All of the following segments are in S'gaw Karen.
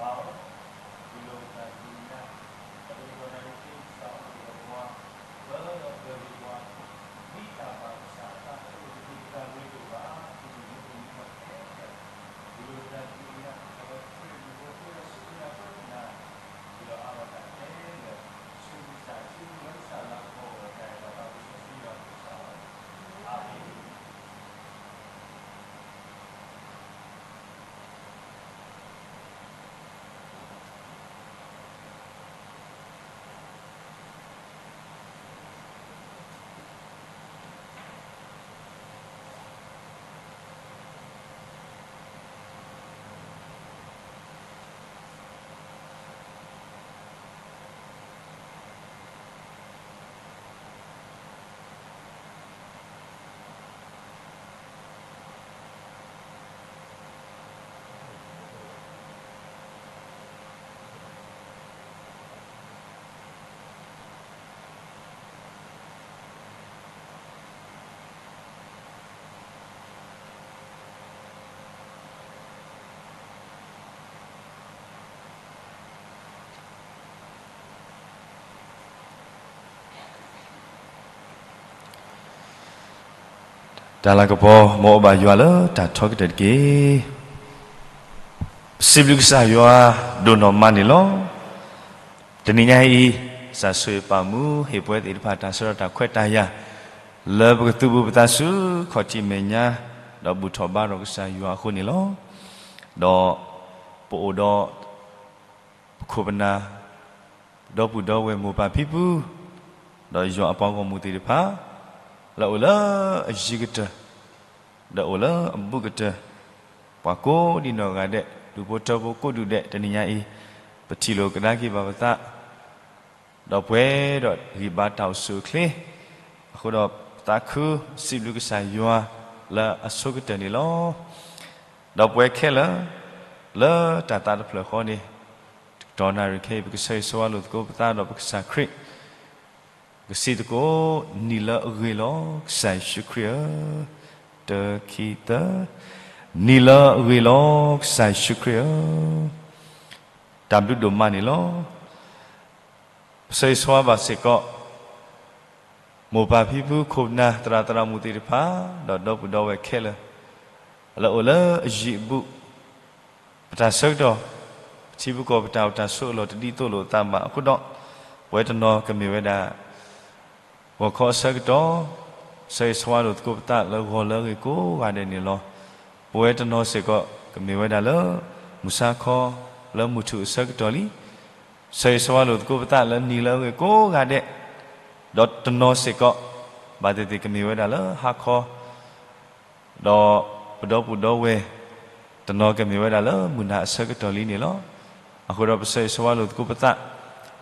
ပလိၣ်တၢ်ဒုးညါ, ဒီးပတကီၢ်နၣ်ရံၣ်က့ၤကစၢ်အီၤဒီးပှၤ, ပၢဒီးပၢဂ့ၤပှၤ, မ့ၢ်တၢ်ဘၣ်ကစၢ်အသး ပလိၣ်တၢ်ဒုးတၢ်ဂ့ၤတအိၣ်ဘၣ်, ပလိၣ်မူပလိၣ်မူပှၤခဲလၢာ်, ပလိၣ်တၢ်ဒုးညါ, ဒီးပခရံာ်မူဖိဃိဒီးစူၢ်က့ၤနာ်က့ၤပှၤ, ဒီးအါဘၣ်တၢ်ခဲလၢာ်, ဆူကစၢ်ဆူကစၢ်လၤကပီၤအဂီၢ် တၢ်အဲၣ်တၢ်သးစီဆှံယွၤပကစၢ်လီၤ. အၤမ့ၣ်. တၢ်လၤကပီၤ မ်အအိၣ်ဘၣ်ယွၤလၢတၢ်ထီကတၢၢ်တက့ၢ်. စံးဘျုးကစၢ်ယွၤဒိၣ်နီၢ်မးန့ၣ်လီၤ. တနံၤညါအံၤ, ကစၢ်ဆိၣ်ဂ့ၤပာ်မူ ဟ့ၣ်ပှဲၤသ့ၣ်တဖၣ်တၢ်ဆၢကတီၢ်တၢ်ခွဲးတၢ်ယာ် လၢပကသူၣ်ဘီၣ်ပသးဆူခီၣ်ထံးမဲာ်ညါ, ဒီးဘူၣ်ထီၣ်ဘါထီၣ်ကစၢ်ယွၤအဃိန့ၣ်လီၤ. ဒီးပအိၣ်ဒီး ပခိၣ်ပနၢ်, ဒီပုၢ်ဒီဝဲၢ်မိၢ်ပၢ်ဖံဖု, ဒီးယွၤအပှၤဂီၢ်မုၢ်သ့ၣ်တဖၣ်, လၢအအိၣ်လၢအယံၤကတၢၢ်, ဒီးအိၣ်လၢအဘူးကတၢၢ်, ပှၤကိးဒံးနီၢ်ဂၤဒဲး, ဒူၣ်ဖိထၢဖိကိးဒူၣ်ဒဲး တနံၤညါအံၤ, ပထံၣ်လိာ်ကဒါက့ၤဘၣ်ပသး ဒီးပှဲၤဒီးဂံၢ်ဘါတၢ်အိၣ်ဆူၣ်အိၣ်ချ့, အဃိဒီးပသးခု စံးဘျုးကစၢ်ယွၤလၢအဆိကတၢၢ်န့ၣ်လီၤ. ဒီးပဝဲခဲလၢာ်, လၢတၢ်သးတဖျၢၣ်ဃီန့ၣ်, တကတီၢ်နၣ်ရံၣ်ခဲအံၤ ပကဆၢဂ့ၤဆၢဝါလိာ်သကိးပသးဒီးပကစၢ်ခရံာ်, ကစံးသကိး, နံၤလၢအဂ့ၤလီၤ ကစၢ်ယ့ၣ်ၡူးခရံာ်ဧၢ, တၢ ခံ သၢ, နံၤလၢအဂ့ၤလီၤ ကစၢ်ယ့ၣ်ၡူးခရံာ်ဧၢ, တၢ်ဘျုးဒိၣ်မးန့ၣ်လီၤ. ပဆၢဂ့ၤဆၢဝါဘၣ်စ့ၢ်ကီး မိၢ်ပၢ်ဖံဖုခိၣ်ပနၢ်သရၣ်သရၣ်မုၣ်သ့ၣ်တဖၣ် ဒီးဒီပုၢ်ဒီဝဲၢ်ခဲလၢာ် လၢအိၣ်လၢအယံၤအဘူး, ပတၢ်ဆၢကတီၢ်, ပထံပကီၢ်ပတၢ်အိၣ်တၢ်ဆိးအလီၢ်တဒ်သိးလိာ်အသးဘၣ်အဃိဒီး, ပဝဲတနီၤကမ့ၢ်ဝဲဒၣ် ဂီၤခီအဆၢကတီၢ်, ဆၢဂ့ၤဆၢဝါလိာ်သကိးပသးလၢဂီၤလၢအဂ့ၤကိးဂၤဒဲးန့ၣ်လီၤ. ပဝဲတနီၤစ့ၢ်ကီးကမ့ၢ်ဝဲဒၣ်လၢ မုၢ်ဆါခီလၢမုၢ်ထူၣ်အဆၢကတီၢ်လံ. ဆၢဂ့ၤဆၢဝါလိာ်သကိးပသးလၢနံၤလၢအဂ့ၤကိးဂၤဒဲး, ဒီးတနီၤစ့ၢ်ကီး ဘၣ်သ့ၣ်သ့ၣ်ကမ့ၢ်ဝဲဒၣ်လၢဟါခီ ဒီးပဒီပုၢ်ဒီဝဲၢ် တနီၤကမ့ၢ်ဝဲဒၣ်လၢမုၢ်နၤအဆၢကတီၢ်လံန့ၣ်လီၤ. အဃိဒီးပဆၢဂ့ၤဆၢဝါလိာ်သကိးပသး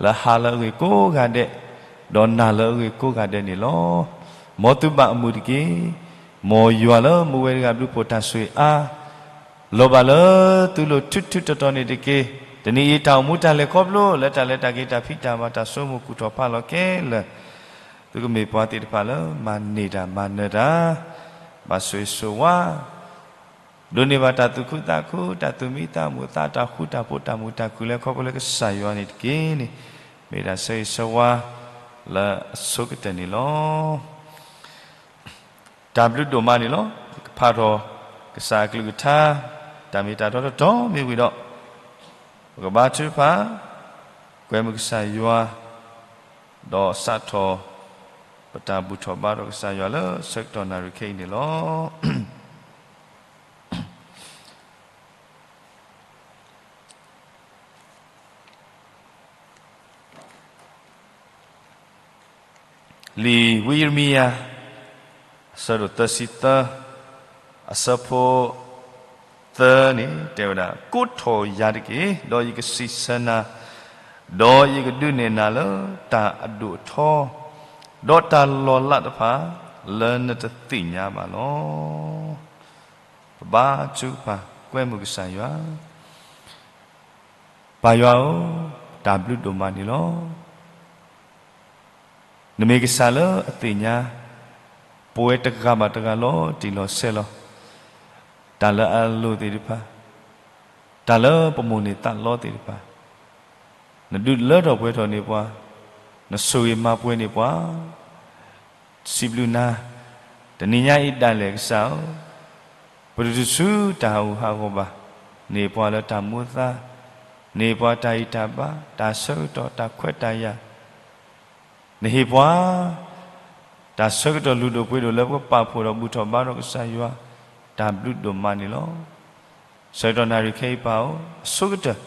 လၢဟါလၢအဂ့ၤကိးဂၤဒဲး, ဒီးနၤလၢအဂ့ၤကိးဂၤဒဲးန့ၣ်လီၤ. မ်သုဘၣ်အမုာ်တက့ၢ်. မ်ယွၤလၢမူဝဲတဂၤဘျုးဖှိၣ်တၢ်ဆိၣ်ဂ့ၤအါ လီၤဘၣ်လၢသုလိၤထူထူတီတီန့ၣ်တက့ၢ်. တနံၤအံၤတၢ်အိၣ်မူတၢ်လဲၤခီဖျိ လၢတၢ်လဲၤတၢ်က့ၤတၢ်ဖံးတၢ်မၤတၢ်ဆိကမိၣ်ကူၣ်ထီၣ်ဖးလီၤခဲလၢာ် သုကမ့ၢ်ပှၤသ့ၣ်တဖၣ်လၢမၤန့ၢ်တၢ်မၤနၢၤတၢ်, ဘၣ်ဆိၣ်ဂ့ၤဆိၣ်ဝါ, ဒိးန့ၢ်ဘၣ်တၢ်သူၣ်ခုသးခု တၢ်သူၣ်မံသးမုာ်သး တၢ်ဃူတၢ်ဖိးတၢ်မုာ်တၢ်ခုၣ်လၢခီဖျိလၢကစၢ်ယွၤန့ၣ်တက့ၢ်န့ၣ်, မ့ၢ်ဒၣ်ဆၢဂ့ၤဆၢဝါလၢအဆိကတၢၢ်န့ၣ်လီၤ. တၢ်ဘျုးဒိၣ်မးန့ၣ်လီၤ. ယကဖးထီၣ်ကစၢ်အကလုၢ်ကထါ တၢ်မ့ၢ်တၢ်တီတီတီမ့ၢ်ဝံၤဒီး, ပကဘါထုကဖၣ် ကွဲမုာ်ကစၢ်ယွၤ, ဒီးစးထီၣ်ပတၢ်ဘူၣ်ထီၣ်ဘါထီၣ်ကစၢ်ယွၤလၢဆၢကတီၢ်နၣ်ရံၣ်ခဲအံၤန့ၣ်လီၤ. လံာ်ဝံယံးရမံယၤ အဆၢဒိၣ်သၢဆံသၢ အဆၢဖိသၢန့ၣ် တဲဝဲဒၣ်, ကိးထီၣ်ယၤတက့ၢ်, ဒီးယကစံးဆၢနၤ, ဒီးယကဒုးနဲၣ်နၤလၢတၢ်အဒိၣ်အထီ, ဒီးတၢ်လီၤလးတဖၣ်လၢနတသ့ၣ်ညါဘၣ်လီၤ. ပဘါထုကဖၣ်ကွဲမုာ်ကစၢ်ယွၤ, ပၢ်ယွၤဧၢ, တၢ်ဘျုးဒိၣ်မးန့ၣ်လီၤ. နမ့ၢ်ကစၢ်လၢအသ့ၣ်ညါ ပဝဲတဂၤဘၣ်တဂၤလီၤတံၢ်လီၤဆဲးလီၤ. တၢ်လၢအလိၤသ့ၣ်တဖၣ်, တၢ်လၢပမိၣ်န့ၢ်သးလီသ့ၣ်တဖၣ်, နဒုးလၢထီၣ်ပှဲၤထီၣ်န့ၢ်ပှၤ, နဆိၣ်ဂ့ၤမၤပှဲၤန့ၢ်ပှၤ, စံးဘျုးနၤ, တနံၤညါအံၤဒၣ်လဲာ်ကစၢ်ဧၢ, ပတတုၤဆူတၢ်ဟးဂူာ်ဟးဂီၤဘၣ်, န့ၢ်ပှၤလၢတၢ်မူအသါ, န့ၢ်ပှၤတၢ်ဂံၢ်တၢ်ဘါ, တၢ်ဆၢကတီၢ်, တၢ်ခွဲးတၢ်ယာ်, နဟ့ၣ်ပှၤ တၢ်ဆၢကတီၢ်လုၢ်ဒိၣ်ပှ့ၤဒိၣ်လၢပကပာ်ဖှိၣ်ဒီးဘူၣ်ထီၣ်ဘါထီၣ်ကစၢ်ယွၤ, တၢ်ဘျုးဒိၣ်မးန့ၣ်လီၤ. ဆၢကတီၢ်နၣ်ရံၣ်ခဲအံၤပၢ်ဧၢ, အဆိကတၢၢ်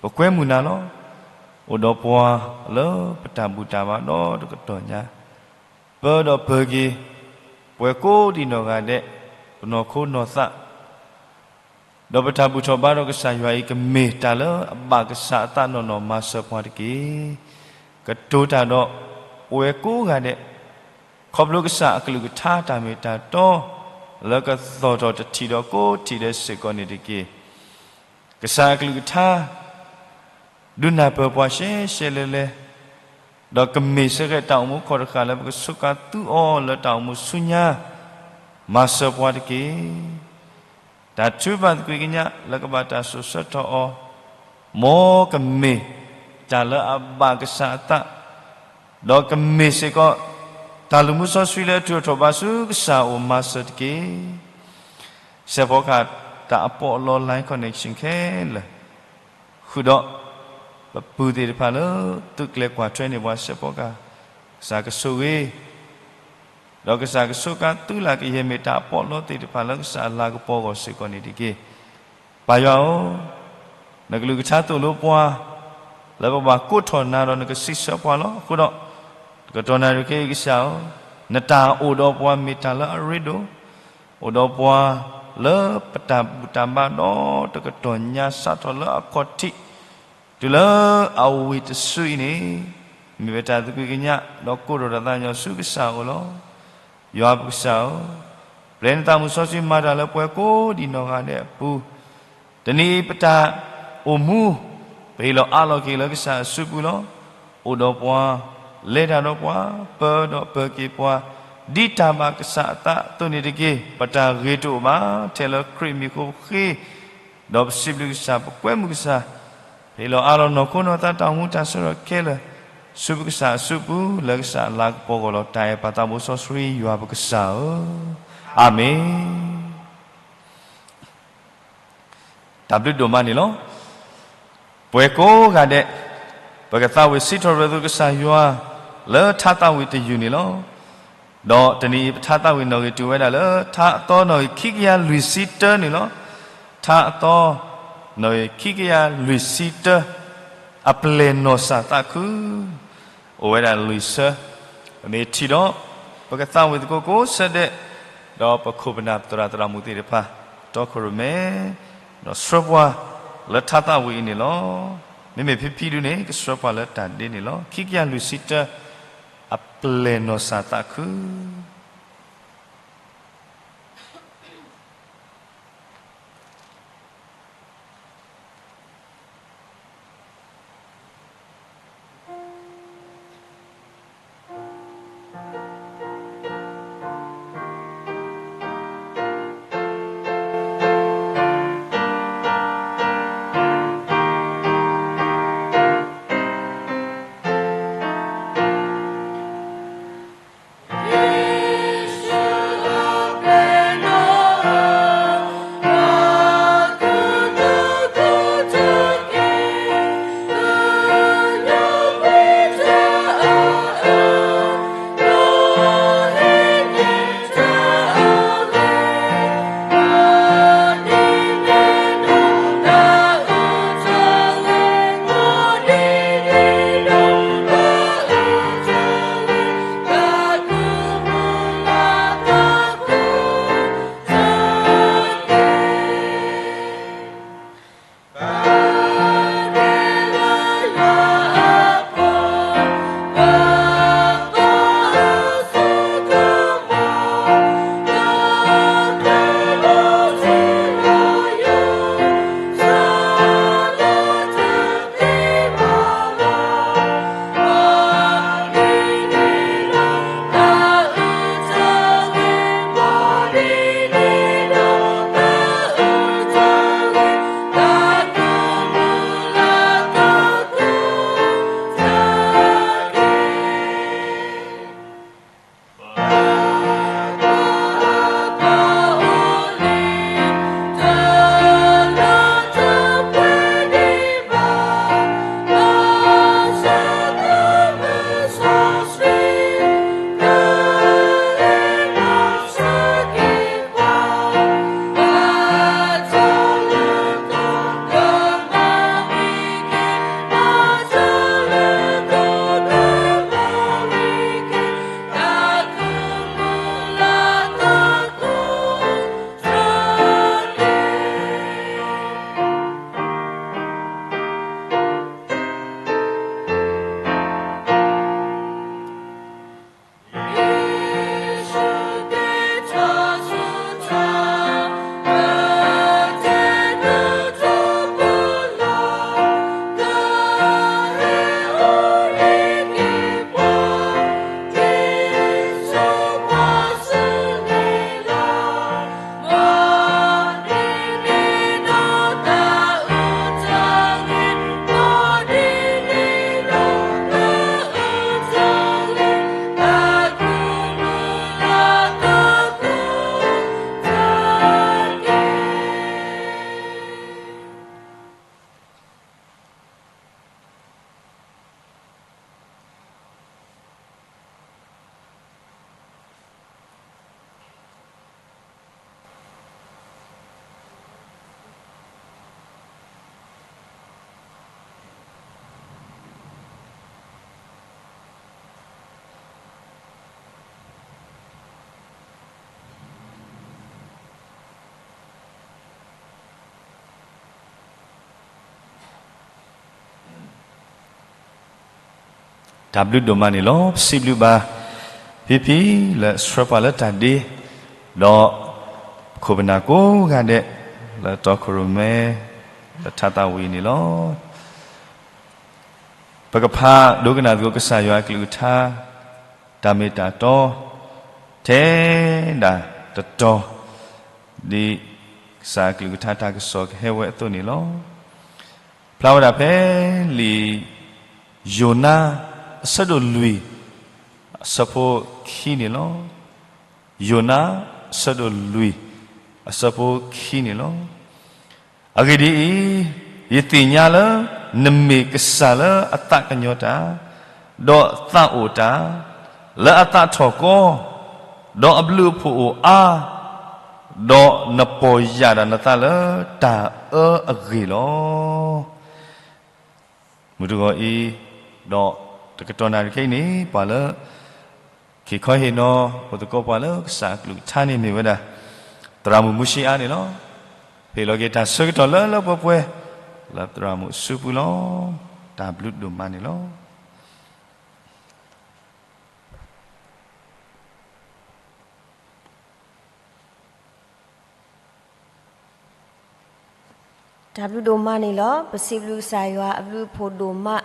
ပကွဲမုာ်နၤလီၤ. အိၣ်ဒီးပှၤလၢပတၢ်ဘူၣ်တၢ်ဘါဒီတကတီၢ်ညါ, ပၢဒီးပၢၤက့ၤ ပှၤကိးဒံးနီၢ်ဂၤဒဲး, ပနီၢ်ခိနီၢ်သး ဒီးပတၢ်ဘူၣ်ထီၣ်ဘါထီၣ်ကစၢ်ယွၤအံၤ ကမ့ၢ်တၢ်လၢအဘၣ်ကစၢ်အသးနီၢ်နီၢ် မၤစၢၤပှၤတက့ၢ်. ကတိၤတၢ်ဒီးပဝဲကိးဂၤဒဲး, ခီဖျိကစၢ်အကလုၢ်ကထါတၢ်မ့ၢ်တၢ်တီ လၢကသီၣ်ထီၣ်တထံၣ်ဒီးကိးထံၣ်ဒဲးစ့ၢ်ကီးန့ၣ်တက့ၢ်. ကစၢ်အကလုၢ်ကထါ ဒုးနၢ်ပၢၢ်ပှၤရှဲရှဲလဲၣ်လဲၣ်, ဒီးကမ့ၢ်စ့ၢ်ကီးတၢ်အိၣ်မူခီၣ်တဃာ်လၢပကစူးကါသူအီၤလၢတၢ်အိၣ်မူဆူညါ, မၤစၢၤပှၤတက့ၢ်. တၢ်ထုကဖၣ်သကွံာ်ကညးလၢကဘၣ်တၢ်စိာ်ဆှၢထီၣ်အီၤ, မ်ကမ့ၢ်တၢ်လၢအဘၣ်ကစၢ်အသး, ဒီးကမ့ၢ်စ့ၢ်ကီး တၢ်လုၢ်မူစီဆှံလၢအထုးထီၣ်ဘါဆူကစၢ်အအိၣ် မၤစၢၤတက့ၢ်. စဲးဖီကဟၣ် တၢ်အပီးအလီ line connection ခဲလၢာ်, ဃုာ်ဒီး ပပုၢ်သ့ၣ်တဖၣ်လၢသုးကျဲၤကွၢ်ထွဲန့ၢ်ပှၤ စဲးဖီကဟၣ်, ကစၢ်ကဆိၣ်ဂ့ၤ ဒီးကစၢ်ကစူးကါသူလၢကယဲၢ်မ့ၢ်တၢ်အပီးအလီသ့ၣ်တဖၣ်လၢကစၢ်အလၤကပီၤအဂီၢ်စ့ၢ်ကီးန့ၣ်တက့ၢ်. ပၢ်ယွၤဧၢ, နကလုၢ်ကထါသိၣ်လိပှၤ လၢပဘၣ်ကိးထီၣ်နၤဒီးနကစံးဆၢပှၤလီၤ. အဃိဒီး တကတီၢ်နၣ်ရံၣ်ခဲအံၤကစၢ်ဧၢ, နတၢ်အိၣ်ဒီးပှၤမ့ၢ်တၢ်လၢအရ့ဒိၣ်, အိၣ်ဒီးပှၤလၢပတၢ်ဘူၣ်တၢ်ဘါဒီတကတီၢ်ညါ စးထီၣ်လၢအခီၣ်ထံး တုၤလၢအဝံၤတစုအံၤန့ၣ်, မ့ၢ်ဝဲတၢ်သကွံာ်ကညး ဒီးကိးထီၣ်တၢ်သးကညီၤဆူကစၢ်အအိၣ်လီၤ. ယွၤပကစၢ်ဧၢ, ပျဲနသးမုၢ်စီဆှံမၤတၢ်လၢပှၤကိးဒံးနီၢ်ဂၤဒဲးအပူၤ, တနံၤအံၤပတၢ်အိၣ်မူ ပဟ့ၣ်လီၤအးလီၤက့ၤလၢကစၢ်အစုပူၤလီၤ. အိၣ်ဒီးပှၤ, လဲၤတၢ်ဒီးပှၤ, ပၢဒီးပၢၤက့ၤပှၤ, ဒ်တၢ်ဘၣ်ကစၢ်အသးအသိးန့ၣ်တက့ၢ်. ပတၢ်ဂ့ၤတအိၣ်ဘၣ်, ထဲလၢခရံာ်မံၤအဃိပဃ့, ဒီးပစံးဘျုးကစၢ်, ပကွဲမုာ်ကစၢ်, ပဟ့ၣ်လီၤအးလီၤနီၢ်ခိနီၢ်သး တၢ်အိၣ်မူတၢ်ဆၢထၢၣ်ခဲလၢာ် ဆူပကစၢ်အစုပူၤ လၢကစၢ်အလၤကပီၤအဂီၢ်လီၤ. တၢ်အဲၣ်ပၢ်သးဘိစီဆှံယွၤပကစၢ်ဧၢ, အၤမ့ၣ်. တၢ်ဘျုးဒိၣ်မးန့ၣ်လီၤ. ပဝဲကိးဂၤဒဲး, ပကသးဝံၣ်စံးထီၣ်ပတြၢၤသုကစၢ်ယွၤ လၢထါသးဝံၣ်တယုၢ်န့ၣ်လီၤ. ဒီးတနံၤအံၤပထါသးဝံၣ်နီၣ်ဂံၢ်တုၤဝဲဒၣ်လၢ ထါအသီနီၣ်ဂံၢ်ခံကယၤလွံၢ်ဆံတၢန့ၣ်လီၤ. ထါအသီ နီၣ်ဂံၢ်ခံကယၤလွံၢ်ဆံတၢ, အပျဲၢ်နီၢ်စၢ်သးခု အိၣ်ဝဲဒၣ်လွံၢ်ဆၢ, ပမ့ၢ်ထံၣ်ဒီး ပကသးဝံၣ်သကိးကိးဆၢဒဲး, ဒီးပခိၣ်ပနၢ်သရၣ်သရၣ်မုၣ်သ့ၣ်တဖၣ် တီခိၣ်ရိၣ်မဲ, ဒီးဆှၢပှၤလၢထါသးဝံၣ်အံၤန့ၣ်လီၤ. မ့မ့ၢ်ဖံဖံဒုန့ၣ် ကဆှၢပှၤလၢတၢ်ဒ့န့ၣ်လီၤ. ခံကယၤလွံၢ်ဆံတၢ, အပျဲၢ်နီၢ်စၢ်သးခု တၢ်ဘျုးဒိၣ်မးန့ၣ်လီၤ. ပစံးဘျုးဘၣ် ဖံဖံလၢအဆှၢပှၤလၢတၢ်ဒ့, ဒီးပခိၣ်ပနၢ်ကိးဂၤဒဲး လၢတီခိၣ်ရိၣ်မဲ လၢထါသးဝံၤန့ၣ်လီၤ. ပကဖးဒိကနၣ်သကိးကစၢ်ယွၤအကလုၢ်ကထါ တၢ်မ့ၢ်တၢ်တီ ထဲဒၣ်တတီၤ ဒ်ကစၢ်အကလုၢ်ကထါတၢ်ကစီၣ်ကဟဲဝဲအသိးန့ၣ်လီၤ. ဖျါဝဲဒၣ်ဖဲလံာ်ယိၤနါ အဆၢဒိၣ်လွံၢ် အဆၢဖိခံန့ၣ်လီၤ. ယိၤနါ အဆၢဒိၣ်လွံၢ် အဆၢဖိခံန့ၣ်လီၤ. အဂ့ၢ်ဒ်အံၤ, ယသ့ၣ်ညါလၢ နမ့ၢ်ကစၢ်လၢအသးကညီၤတၢ်, ဒီးသးအိၣ်တၢ်, လၢအသးထီၣ်ကီ, ဒီးအဘျုးအဖှိၣ်အိၣ်အါ, ဒီးနပီၢ်ယၢ်ဒၣ်နသးလၢတၢ်အၢအဂ့ၢ်လီၤ. မုၢ်တဂီၤအံၤ, ဒီးတကတီၢ်နၣ်ရံၣ်ခဲအံၤန့ၣ် ပှၤလၢ က့ၤခီဟ့ၣ်နီၤ ပသကိးပှၤလၢကစၢ်အကလုၢ်ကထါန့ၣ်မ့ၢ်ဝဲဒၣ် သရၣ်မုၣ်မူၡ့အါန့ၣ်လီၤ. ဟ့ၣ်လီၤက့ၤတၢ်ဆၢကတီၢ်လၢလၢပှဲၤပှဲၤ လၢသရၣ်မုၣ်အစုပူၤလီၤ. တၢ်ဘျုးဒိၣ်မးန့ၣ်လီၤ. တၢ်ဘျုးဒိၣ်မးန့ၣ်လီၤ. ပစံးဘျုးကစၢ်ယွၤအဘျုးအဖှိၣ်ဒိၣ်မး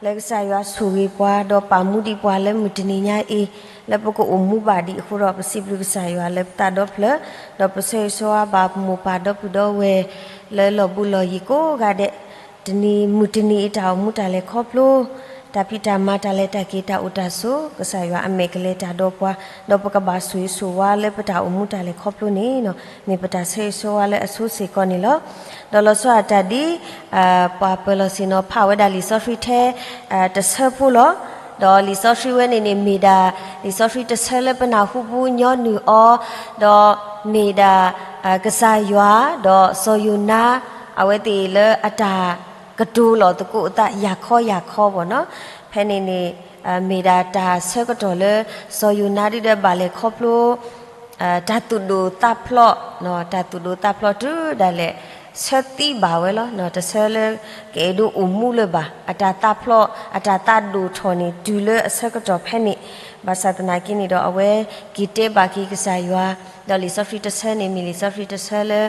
လၢကစၢ်ယွၤဆိၣ်ဂ့ၤပှၤ ဒီးပာ်မူဒံးပှၤလၢမုၢ်တနံၤညါအံၤ လၢပကအိၣ်မူဘၣ်ဒံးအဃိဒီး ပစံးဘျုးကစၢ်ယွၤလၢပသးဒီဖျၢၣ်, ဒီးပဆၢဂ့ၤဆၢဝါဘၣ်ပမိၢ်ပၢ်ဒီပုၢ်ဒီဝဲၢ် လၢလီၢ်ဘူးလီၢ်ယံၤကိးဂၤဒဲး, တနံၤမုၢ်တနံၤအံၤတၢ်အိၣ်မူတၢ်လဲၤခီဖျိ တၢ်ဖံးတၢ်မၤတၢ်လဲၤတၢ်က့ၤတၢ်အိၣ်တၢ်ဆိး ကစၢ်ယွၤအမဲာ်ကလဲၤတၢ်ဒီးပှၤ, ဒီးပကဘၣ်ဆိၣ်ဂ့ၤဆိၣ်ဝါလၢပတၢ်အိၣ်မူတၢ်လဲၤခီဖျိန့ၣ် မ့ၢ်ပတၢ်ဆၢဂ့ၤဆၢဝါလၢအဆိစ့ၢ်ကီးန့ၣ်လီၤ. ဒီးလီၤဆီဒၣ်တၢ်ဒ် ပှၤပၢၤလီၢ်ဆ့ၣ်နီၤဖးဝဲဒၣ်လံာ်စီဆှံထဲ တဆၢဖိလီၤ. ဒီးလံာ်စီဆှံဝဲန့ၣ်န့ၣ်မ့ၢ်ဒၣ် လံာ်စီဆှံတဆၢလၢပနၢ်ဟူပူၤညီနုၢ်အီၤ, ဒီးမ့ၢ်ဒၣ် ကစၢ်ယွၤ ဒီးစီၤယိၤနါ အဝဲသ့ၣ်လၢအတၢ်ကတိၤလီၤသကိးအသးယၤခီယၤခီဘၣ်နီၤ. ဖဲန့ၣ်န့ၣ် မ့ၢ်ဒၣ်တၢ်ဆၢကတီၢ်လၢ စီၤယိၤနါဒုဒီးဘၣ်လဲၤခီဖျိ တၢ်သူၣ်ဒိၣ်သးဖျိး, တၢ်သူၣ်ဒိၣ်သးဖျိးတုၤဒၣ်လဲာ် ဆၢသံဘၣ်ဝဲလီၤ. တဆၢလၢကအဲၣ်ဒိးအိၣ်မူလၢၤဘၣ်, အတၢ်သးဖျိး အတၢ်သးဒိၣ်ထီၣ်န့ၣ် တုၤလၢအဆၢကတီၢ်ဖဲန့ၣ်, ဘၣ်ဆၣ်သနာ်က့န့ၣ်ဒီး အဝဲက့ၤတဲဘၣ်က့ၤကစၢ်ယွၤ, ဒီးလံာ်စီဆှံတဆၢန့ၣ် မ့ၢ်လံာ်စီဆှံတဆၢလၢ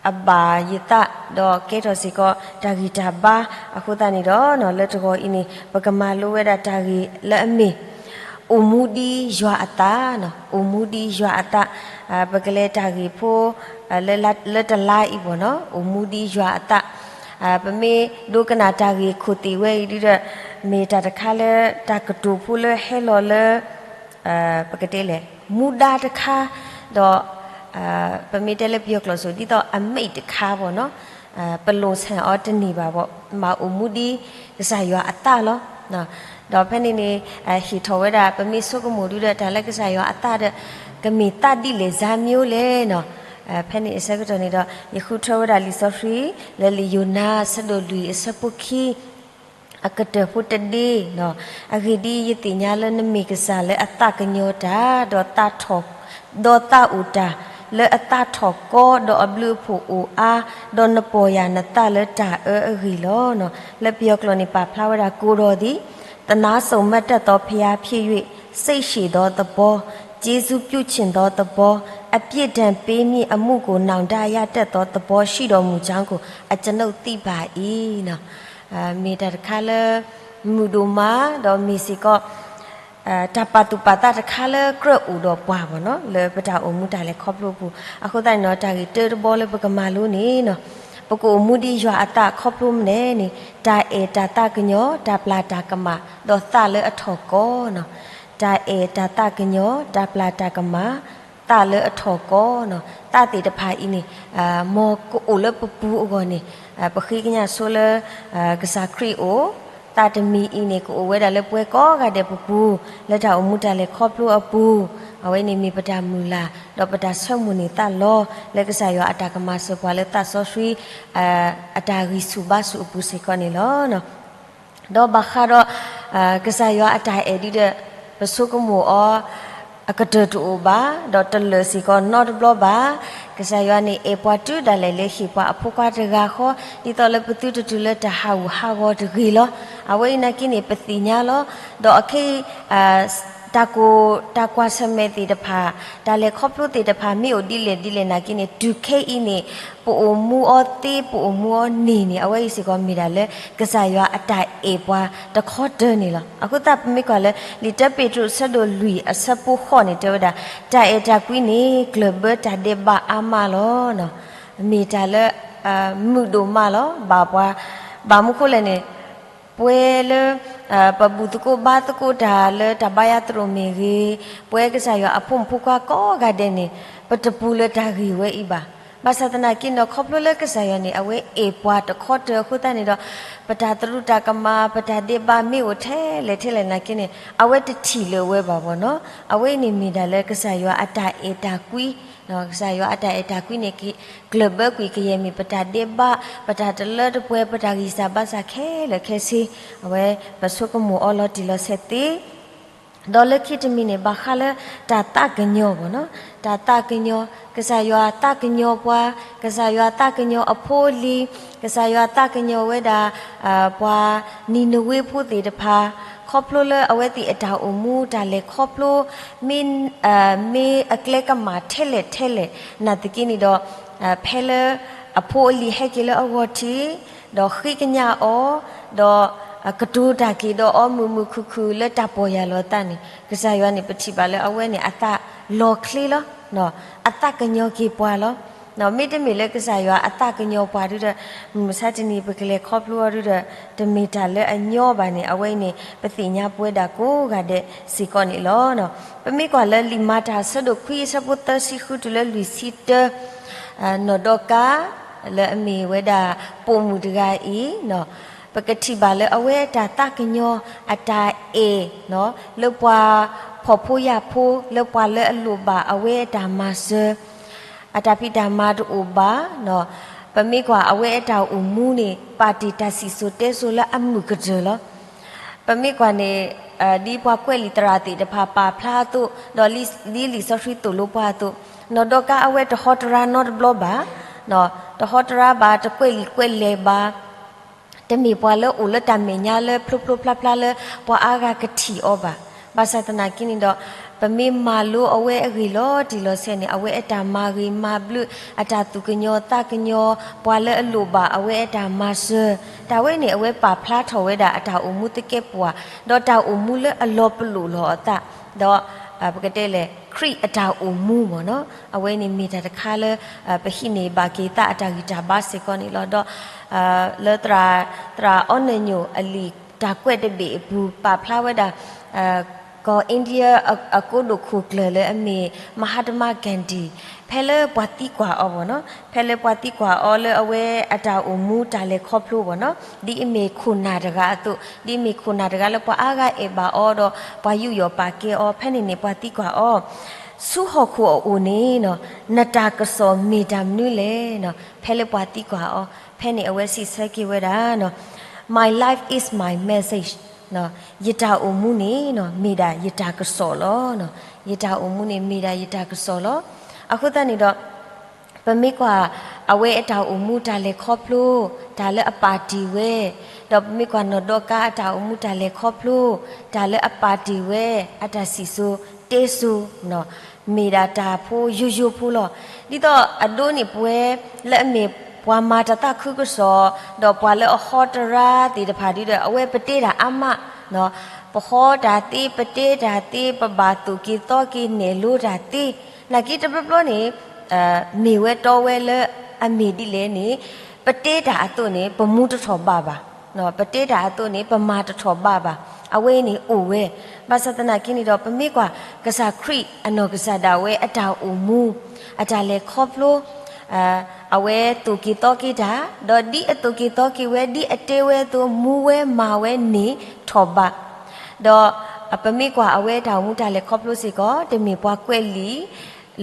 အဘၣ်ယသး ဒီးကဲထီၣ်စ့ၢ်ကီးတၢ်ဂံၢ်တၢ်ဘါအဃိသတးန့ၣ်ဒီး လၢတဂီၤအံၤန့ၣ် ပကမၤလိဝဲဒၣ်တၢ်ဂ့ၢ်လၢအမ့ၢ် အိၣ်မူဒ်ယွၤအသး, အိၣ်မူဒ်ယွၤအသး, ပကလဲၤတၢ်ဂ့ၢ်ဖိ လၢတလါအံၤဘၣ်နီၤ အိၣ်မူဒ်ယွၤအသး, ပမ့ၢ်ဒိကနၣ်တၢ်ဂ့ၢ်ခိၣ်သ့ၣ်ဝဲအံၤဒုဒီး မ့ၢ်တၢ်တခါလၢတၢ်ကတိၤဖိလၢဟဲလီၤလၢ ပကတဲလဲၣ် မူဒါတခါ, ဒီး ပမ့ၢ်တဲလၢပယီၤကျိာ်စိၤ ဒ်သိးအမိန့်တခါဘၣ်နီၤ, ပလိာ်ဆဲးအီၤတန့ၢ်ဘၣ်ဘၣ်, မ့ၢ်အိၣ်မူဒ်ကစၢ်ယွၤအသးလီၤ. ဒီးဖဲန့ၣ်န့ၣ် ဟ့ၣ်ထီၣ်ဝဲဒၣ် ပမ့ၢ်ဆိကမိၣ်ဒုဒီး တၢ်လၢကစၢ်ယွၤအသးဒီး ကမ့ၢ်သးဒ်လဲၣ်စါမံၤလဲၣ်နီၤ. ဖဲန့ၣ်အဆၢကတီၢ်န့ၣ်ဒီး ယဃုထၢဝဲဒၣ်လံာ်စီဆှံ လၢလံာ်ယိၤနါ အဆၢဒိၣ်လွံၢ် အဆၢဖိခံ အကတၢၢ်ဖိတဒ့, အဂ့ၢ်ဒ်အံၤ, ယသ့ၣ်ညါလၢနမ့ၢ်ကစၢ်လၢအသးကညီၤတၢ်, ဒီးသးထီၣ်, ဒီးသးအိၣ်တၢ်, လၢအသးထီၣ်ကီ, ဒီးအဘျုးအဖှိၣ်အိၣ်အါ, ဒီးနပီၢ်ယၢ်နသးလၢတၢ်အၢအဂ့ၢ်လီၤ. လၢပယီၤကျိာ်န့ၣ် ပာ်ဖျါဝဲဒၣ် ကိုယ်တော်သည် သနားစုံမက်တတ်သောဘုရားဖြစ်၍ စိတ်ရှည်သောသဘော, ကျေးဇူးပြုချင်သောသဘော, အပြစ်ဒဏ်ပေးမည့်အမှုကို နောင်တရတတ်သောသဘောရှိတော်မူကြောင်းကို အကျွန်ုပ်သိပါ၏. မ့ၢ်တၢ်တခါလၢ မုာ်ဒိၣ်မး ဒီးမ့ၢ်စ့ၢ်ကီး တၢ်ပာ်သူၣ်ပာ်သးတခါလၢကြၢးအိၣ်ဒီးပှၤဘၣ်နီၤ လၢပတၢ်အိၣ်မူတၢ်လဲၤခီဖျိပူၤ. အဃိသတးန့ၣ်ဒီး တၢ်ဂ့ၢ်တၢတဘီလၢပကမၤလိန့ၣ်နီၤ ပကအိၣ်မူဒ်ယွၤအသးခီဖျိမနုၤလဲၣ်န့ၣ် တၢ်အဲၣ်တၢ်သးကညီၤ တၢ်ပျၢ်တၢ်ကမၣ် ဒီးသးလၢအထီၣ်ကီနီၤ. တၢ်အဲၣ်တၢ်သးကညီၤ တၢ်ပျၢ်တၢ်ကမၣ် သးလၢအထီၣ်ကီနီၤ. သးသ့ၣ်တဖၣ်အံၤန့ၣ် မ်ကအိၣ်လၢပပူၤအဂီၢ်န့ၣ် ပဃ့ကညးဆိလၢ ကစၢ်ခရံာ်အအိၣ်, သးတမံၤအံၤန့ၣ် ကအိၣ်ဝဲဒၣ်လၢပဝဲကိးဂၤဒဲးပပူၤ လၢတၢ်အိၣ်မူတၢ်လဲၤခီဖျိအပူၤ, အဝဲန့ၣ်မ့ၢ်ပတၢ်မုၢ်လၢ် ဒီးပတၢ်ဆၢမုၢ်န့ၢ်သးလီ လၢကစၢ်ယွၤအတၢ်ကမၤစၢၤပှၤလၢသးစီဆှံ အတၢ်ဂံၢ်ဆူၣ်ဘါဆူၣ်အပူၤစ့ၢ်ကီးန့ၣ်လီၤ. ဒီးဘၣ်ဃးဒီး ကစၢ်ယွၤအတၢ်အဲၣ်ဒုဒီး ပဆိကမိၣ်အီၤ အကတၢၢ်တအိၣ်ဘၣ်, ဒီးတလၢာ်စ့ၢ်ကီးနီတဘျီဘၣ်. ကစၢ်ယွၤန့ၣ် အဲၣ်ပှၤတုၤဒၣ်လဲာ်လၢဟ့ၣ်ပှၤအဖိခွါတဂၤဃီ, ဒ်သိးလၢပသုတတုၤလၢတၢ်ဟးဂူာ်ဟးဂီၤတဂ့ၤလီၤ. အဝဲအံၤနာ်က့န့ၣ် ပသ့ၣ်ညါလီၤ. ဒီးခဲအံၤ တၢ်ကိၢ် တၢ်ကွၢ်ဆၢၣ်မဲာ်သ့ၣ်တဖၣ်, တၢ်လဲၤခီဖျိသ့ၣ်တဖၣ် မ့ၢ်အိၣ်ဒ်လဲၣ်ဒ်လဲၣ်နာ်က့န့ၣ် တုၤခဲအံၤန့ၣ် ပအိၣ်မူအီၤသ့ ပအိၣ်မူအီၤန့ၢ်န့ၣ် အဝဲအံၤစ့ၢ်ကီးမ့ၢ်ဒၣ်လၢ ကစၢ်ယွၤအတၢ်အဲၣ်ပှၤတခီတၢၤန့ၣ်လီၤ. အဃိသတးပမ့ၢ်ကွၢ်လၢ လံာ်တၢပ့းတရူးအဆၢဒိၣ်လွံၢ်အဆၢဖိဃိးန့ၣ် တဲဝဲဒၣ်, တၢ်အဲၣ်တၢ်ကွံန့ၣ် ကျၢၢ်ဘၢတၢ်ဒဲးဘးအါမးလီၤ. မ့ၢ်တၢ်လၢ မုာ်ဒိၣ်မးလီၤ. ဘၣ်ပှၤ ဘၣ်မနုၤဃိလဲၣ်န့ၣ် ပဝဲလၢ ပဘူၣ်သကိးဘါသကိးတၢ်လၢတၢ်ဘါယွၤသရိာ်မ့ၢ်ဂ့ၤ, ပဝဲကစၢ်ယွၤအဖိမုၣ်ဖိခွါကိးဂၤဒဲးန့ၣ် ပတပူၤလၢတၢ်ဂ့ၢ်ဝဲအံၤဘၣ်. ဘၣ်ဆၣ်သနာ်က့ဒီး ခီဖျိလၢကစၢ်ယွၤန့ၣ် အဝဲအဲၣ်ပှၤတခီတၢၤအဃိသတးန့ၣ်ဒီး ပတၢ်သရူးတၢ်ကမၣ် ပတၢ်ဒဲးဘးမ့ၢ်အိၣ်ထဲလဲၣ်ထဲလဲၣ်နာ်က့န့ၣ် အဝဲတထံၣ်လၢၤဝဲဘၣ်ဘၣ်နီၤ. အဝဲအံၤန့ၣ်မ့ၢ်ဒၣ်လၢကစၢ်ယွၤအတၢ်အဲၣ်တၢ်ကွံ, ကစၢ်ယွၤအတၢ်အဲၣ်တၢ်ကွံန့ၣ် ကျၢၢ်ဘၢကွံာ်ကယဲၢ်မ့ၢ်ပတၢ်ဒဲးဘး, ပတၢ်တလၢတပှဲၤ, ပတၢ်ဂံၢ်စၢ်ဘါစၢ်ခဲလၢာ်ခဲဆ့, အဝဲပဆိကမိၣ်အီၤလီၤတံၢ်လီၤဆဲးသ့ ဒီးလၢခံတမံၤန့ၣ် ဘၣ်ဃးလၢတၢ်သးကညီၤဘၣ်နီၤ, တၢ်သးကညီၤ, ကစၢ်ယွၤသးကညီၤပှၤ, ကစၢ်ယွၤသးကညီၤအဖိအလံၤ, ကစၢ်ယွၤသးကညီၤဝဲဒၣ် ပှၤနံၤနဝ့ဖိသ့ၣ်တဖၣ်, ခီဖျိလၢအဝဲသ့ၣ်အတၢ်အိၣ်မူ တၢ်လဲၤခီဖျိ မ့ၢ် မ့ၢ်အကျဲကမၣ်ထဲလဲၣ်ထဲလဲၣ် နာ်သက့န့ၣ်ဒီး ဖဲလၢအဖိအလံၤဟဲက့ၤလၢအဂီၢ်ထံး, ဒီးဃ့ကညးအီၤ, ဒီးကတိၤတၢ်က့ၤဒီးအီၤမုာ်မုာ်ခုၣ်ခုၣ်လၢတၢ်ပီၢ်ယၢ်လီၤသးန့ၣ် ကစၢ်ယွၤန့ၣ် ပထံၣ်ဘၣ်လၢအဝဲန့ၣ် အသးလီၤချ့လီၤ. အသးကညီၤက့ၤပှၤလီၤ. မ့တမ့ၢ်လၢကစၢ်ယွၤအသးကညီၤပှၤဒုဒီး မုၢ်မဆါတနံၤပကလဲၤခီဖျိအီၤဒုဒီး တမ့ၢ်တၢ်လၢအညီဘၣ်န့ၣ် အဝဲအံၤန့ၣ် ပသ့ၣ်ညါပဝဲဒၣ်ကိးဂၤဒဲးစ့ၢ်ကီးန့ၣ်လီၤ. ပမ့ၢ်ကွၢ်လၢလံာ်မၤတၢ်အဆၢဒိၣ်ခွံအဆၢဖိသၢဆံဃုတုၤလၢလွံၢ်ဆံတၢ နီၢ်ဒီကါ လၢအမ့ၢ်ဝဲဒၣ်ပိာ်မုၣ်တဂၤအံၤ ပကထံၣ်ဘၣ်လၢအဝဲအတၢ်သးကညီၤ အတၢ်အဲၣ် လၢပှၤဖှီၣ်ဖိယာ်ဖိ လၢပှၤလၢအလိၣ်ဘၣ်အဝဲအတၢ်မၤစၢၤ အတၢ်ဖံးတၢ်မၤတအိၣ်ဘၣ်, ပမ့ၢ်ကွၢ်အဝဲအတၢ်အိၣ်မူန့ၣ် ပာ်တ့ၢ်တၢ်စံၣ်စိၤတဲစိၤလၢအမုာ်ကတၢၢ်လီၤ. ပမ့ၢ်ကွၢ်န့ၣ် ဒ်ပှၤကွဲးလံာ်သရၣ်သ့ၣ်တဖၣ်ပာ်ဖျါအသိး ဒီးဒ်လံာ်စီဆှံသိၣ်လိပှၤအသိး, နီၢ်ဒီကါအဝဲတဟီတရါနီတဘျီဘၣ်, တဟီတရါဘၣ် တကွဲးလံာ်ကွဲးလဲၢ်ဘၣ် တမ့ၢ်ပှၤလၢအိၣ်လၢတၢ်မဲာ်ညါလၢဖျိဖျိဖျါဖျါလၢပှၤအါဂၤကထံၣ်အီၤဘၣ်. ဘၣ်ဆၣ်သနာ်က့န့ၣ်ဒီး ပမ့ၢ်မၤလိအဝဲအဂ့ၢ်လီၤတံၢ်လီၤဆဲးန့ၣ် အဝဲအတၢ်မၤဂ့ၤမၤဘျုး အတၢ်သူၣ်ကညီၤသးကညီၤ ပှၤလၢအလိၣ်ဘၣ်အဝဲအတၢ်မၤစၢၤ တၢ်ဝဲန့ၣ် အဝဲပာ်ဖျါထီၣ်ဝဲဒၣ်အတၢ်အိၣ်မူသကဲးပဝး ဒီးတၢ်အိၣ်မူလၢအလီၤပလိာ်လီၤအသး ဒီး ပကတဲလဲၣ် ခရံာ်အတၢ်အိၣ်မူမ့ၢ်နီၤ အဝဲန့ၣ်မ့ၢ်တၢ်တခါလၢ ပဟံးန့ၢ်ဘၣ်က့ၤသးအတၢ်ဂံၢ်တၢ်ဘါစ့ၢ်ကီးန့ၣ်လီၤ. ဒီး လၢ သရၣ်အီနၢၣ်ညိၣ်အလံာ်တၢ်ကွဲးတဘ့ၣ်အပူၤ ပာ်ဖျါဝဲဒၣ် ကီၢ် India အကိးဒိၣ်ခိၣ်ကျၢၢ်လၢအမ့ၢ် Mahatma Gandhi ဖဲလၢပှၤသံကွၢ်အီၤဘၣ်နီၤ ဖဲလၢပှၤသံကွၢ်အီၤလၢအဝဲအတၢ်အိၣ်မူတၢ်လဲၤခီဖျိဘၣ်နီၤ ဒ်အမ့ၢ်ခိၣ်နၢ်တဂၤအသိး ဒ်အမ့ၢ်ခိၣ်နၢ်တဂၤလၢပှၤအါဂၤအဲၣ်ဘၣ်အီၤဒီး ပှၤယူးယီၣ်ပာ်ကဲအီၤ ဖဲန့ၣ်န့ၣ် ပှၤသံကွၢ်အီၤ ဆူဟီၣ်ခိၣ်အအိၣ်န့ၣ် နတၢ်ကစီၣ်မ့ၢ်တၢ်မနုၤလဲၣ်. ဖဲလၢပှၤသံကွၢ်အီၤ ဖဲန့ၣ်အဝဲစံးဆၢက့ၤဝဲဒၣ် My life is my message. ယတၢ်အိၣ်မူန့ၣ် မ့ၢ်ဒၣ်ယတၢ်ကစီၣ်လီၤ. ယတၢ်အိၣ်မူန့ၣ်မ့ၢ်ဒၣ်ယတၢ်ကစီၣ်လီၤ. အဃိသတးန့ၣ်ဒီး ပမ့ၢ်ကွၢ် အဝဲအတၢ်အိၣ်မူတၢ်လဲၤခီဖျိ တၢ်လၢအပာ်တ့ၢ်ဝဲ, ဒီးပမ့ၢ်ကွၢ်နီၢ်ဒီကါအတၢ်အိၣ်မူတၢ်လဲၤခီဖျိ တၢ်လၢအပာ်တ့ၢ်ဝဲ အတၢ်စံၣ်စိၤတဲစိၤ မ့ၢ်ဒၣ်တၢ်ဖိယိယိဖိလီၤ. ဒ်သိးအဒိန့ၣ်ပဝဲ လၢအမ့ၢ်ပှၤမၤတၢ်သးခုကစီၣ် ဒီးပှၤလၢအဟီတရါသ့ၣ်တဖၣ်ဒ်ဒီး အဝဲပတဲတၢ်အါမး ပဟီတၢ်သ့ ပတဲတၢ်သ့ ပဘၣ်သိၣ်က့ၤသီက့ၤနဲၣ်လိတၢ်သ့ နာ်က့တဘျီဘျီန့ၣ် မ့ၢ်ဝဲတီဝဲလၢအမ့ၢ်ဒ်လဲၣ်န့ၣ် ပတဲတၢ်အသိးန့ၣ် ပမူတထီၣ်ဘးဘၣ်. ပတဲတၢ်အသိးန့ၣ် ပမၤတထီၣ်ဘးဘၣ်. အဝဲအံၤန့ၣ်အိၣ်ဝဲ. ဘၣ်ဆၣ်သနာ်က့န့ၣ်ဒီး ပမ့ၢ်ကွၢ် ကစၢ်ခရံာ်အနီၢ်ကစၢ်ဒၣ်ဝဲအတၢ်အိၣ်မူ အတၢ်လဲၤခီဖျိ အဝဲသိၣ်က့ၤသီက့ၤတၢ်, ဒီးဒ်အသိၣ်က့ၤသီက့ၤဝဲ ဒ်အတဲဝဲအသိး မူဝဲမၤဝဲန့ၣ်ထီၣ်ဘး. ဒီးပမ့ၢ်ကွၢ်အဝဲအတၢ်အိၣ်မူတၢ်လဲၤခီဖျိစ့ၢ်ကီး တမ့ၢ်ပှၤကွဲးလံာ်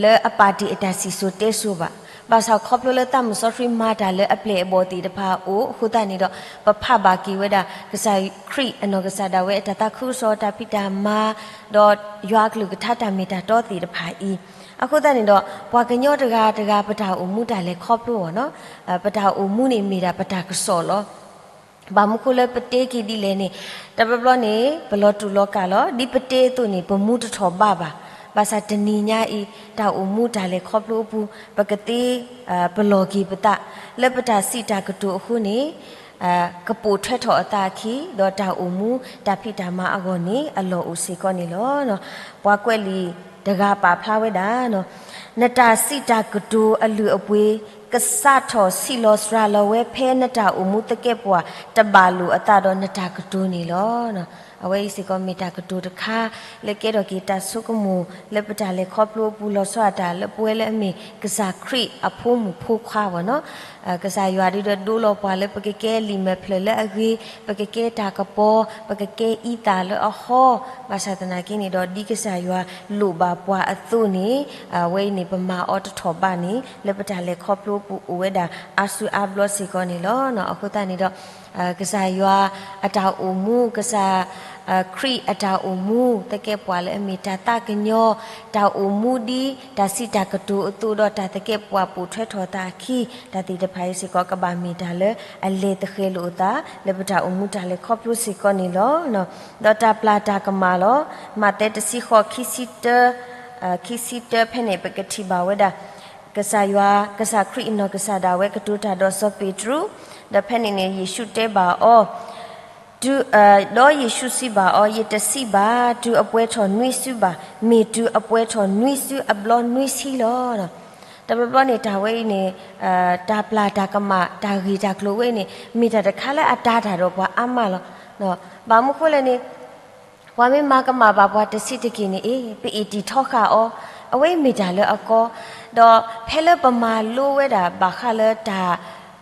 လၢအပာ်တ့ၢ်အတၢ်စံၣ်စိၤတဲစိၤဘၣ်. ဘၣ်ဆၣ်ခီဖျိလၢသးမုၢ်စီဆှံမၤတၢ်လၢအပျဲၢ်အဘီၣ်သ့ၣ်တဖၣ်အိၣ်အဃိသတးန့ၣ်ဒီး ပဖးဘၣ်က့ၤဝဲဒၣ် ကစၢ်ခရံာ်အနီၢ်ကစၢ်ဒၣ်ဝဲအတၢ်သးခုကစီၣ်တၢ်ဖံးတၢ်မၤ ဒီးယွၤအကလုၢ်ကထါတၢ်မ့ၢ်တၢ်တီသ့ၣ်တဖၣ်အံၤ, အဃိသတးန့ၣ်ဒီး ပှၤကညီတဂၤတဂၤ ပတၢ်အိၣ်မူတၢ်လဲၤခီဖျိအီၤနီၤ, ပတၢ်အိၣ်မူန့ၣ်မ့ၢ်ဒၣ်ပတၢ်ကစီၣ်လီၤ. ဘၣ်မနုၤဃိလၢပတဲက့ၤဒ်လဲၣ်န့ၣ်, တဘျီဘျီန့ၣ် ပလီၤတူာ်လီၤကာ်လီၤ. ဒ်ပတဲအသိးန့ၣ် ပမူတထီၣ်ဘးဘၣ်. ဘၣ်ဆၣ်တနံၤညါအံၤ တၢ်အိၣ်မူတၢ်လဲၤခီဖျိအပူၤ ပကသ့ ပလီၢ်က့ၤပသး လၢပတၢ်စံးတၢ်ကတိၤအဃိန့ၣ် ကပိာ်ထွဲထီၣ်အသးအခံ ဒီးတၢ်အိၣ်မူတၢ်ဖံးတၢ်မၤအဂီၢ်န့ၣ် အလီၢ်အိၣ်စ့ၢ်ကီးန့ၣ်လီၤ. ပှၤကွဲးလံာ်တဂၤပာ်ဖျါဝဲဒၣ် နတၢ်စံးတၢ်ကတိၤအလုၢ်အပှ့ၤ ကစးထီၣ်ဆံးလီၤစှၤလီၤဝဲဖဲနတၢ်အိၣ်မူသကဲးပဝးတဘၣ်လိာ်အသးဒီးနတၢ်ကတိၤန့ၣ်လီၤ. အဝဲအံၤစ့ၢ်ကီးမ့ၢ်တၢ်ကတိၤတခါ လၢကဲထီၣ်က့ၤတၢ်ဆိကမိၣ်လၢပတၢ်လဲၤခီဖျိအပူၤ လီၤဆီဒၣ်တၢ်လၢပဝဲလၢအမ့ၢ်ကစၢ်ခရံာ်အဖိမုၣ်ဖိခွါဘၣ်နီၤ. ကစၢ်ယွၤဒုးဒီးဒိလီၤပှၤလၢပကကဲလံာ်မဲာ်ဖျၢၣ်လၢအဂ့ၤ, ပကကဲတၢ်ကပီၤ, ပကကဲအံသၣ်လၢအဟီ, ဘၣ်ဆၣ်သနာ်က့န့ၣ်ဒီး ဒ်ကစၢ်ယွၤလိၣ်ဘၣ်ပှၤအသိးန့ၣ် အဝဲအံၤန့ၣ် ပမၤအီၤတထီၣ်ဘးန့ၣ် လၢပတၢ်လဲၤခီဖျိအပူၤအိၣ်ဝဲဒၣ်အါစုအါဘျီစ့ၢ်ကီးန့ၣ်လီၤ. အဃိသတးန့ၣ်ဒီး ကစၢ်ယွၤအတၢ်အိၣ်မူ, ကစၢ်ခရံာ်အတၢ်အိၣ်မူ သကဲးပဝးလၢအမ့ၢ်တၢ်သးကညီၤ, တၢ်အိၣ်မူဒ်တၢ်စံးတၢ်ကတိၤအသိးဒီး တၢ်သကဲးပဝးပိာ်ထွဲထီၣ်သးအခံ တၢ်သ့ၣ်တဖၣ်အံၤစ့ၢ်ကီး ကဘၣ်မ့ၢ်တၢ်လၢအလဲၤသဃဲၤလိာ်အသး လၢပတၢ်အိၣ်မူတၢ်လဲၤခီဖျိစ့ၢ်ကီးန့ၣ်လီၤ. ဒီးတၢ်ပျၢ်တၢ်ကမၣ်လီၤ. မးသဲတဆံဃိး ခံဆံတၢ, ခံဆံတၢဖဲန့ၣ် ပကထံၣ်ဘၣ်ဝဲဒၣ် ကစၢ်ယွၤ, ကစၢ်ခရံာ်အနီၢ်ကစၢ်ဒၣ်ဝဲကတိၤတၢ်ဒီးစီၤပ့းတရူး, ဒီးဖဲန့ၣ်န့ၣ် ယ့ၣ်ၡူးတဲဘၣ်အီၤ, တုၤ, ဒီးယ့ၣ်ၡူးစံးဘၣ်အီၤ, ယတစံးဘၣ် တုၤအပှဲၤထီၣ်နွံစုဘၣ်, မ့ၢ်တုၤအပှဲၤထီၣ်နွံစုအဘျီနွံဆံလီၤ. တဘျီဘျီန့ၣ် တၢ်ဝဲအံၤန့ၣ် တၢ်ပျၢ်တၢ်ကမၣ် တၢ်ဂ့ၢ်တၢ်ကျိၤဝဲအံၤန့ၣ် မ့ၢ်တၢ်တခါလၢအတၤတၢ်ဒီးပှၤအါမးလီၤ. ဘၣ်မနုၤဃိလဲၣ်န့ၣ် ပှၤမ့ၢ်မၤကမၣ်ဘၣ်ပှၤတဆံးတက့ၢ်န့ၣ် အ့ ပအ့ၣ်တံၢ်ထီဃာ်အီၤ, အဝဲအံၤမ့ၢ်တၢ်လၢအကီ, ဒီးဖဲလၢပမၤလိဝဲဒၣ်ဘၣ်ဃးလၢတၢ်,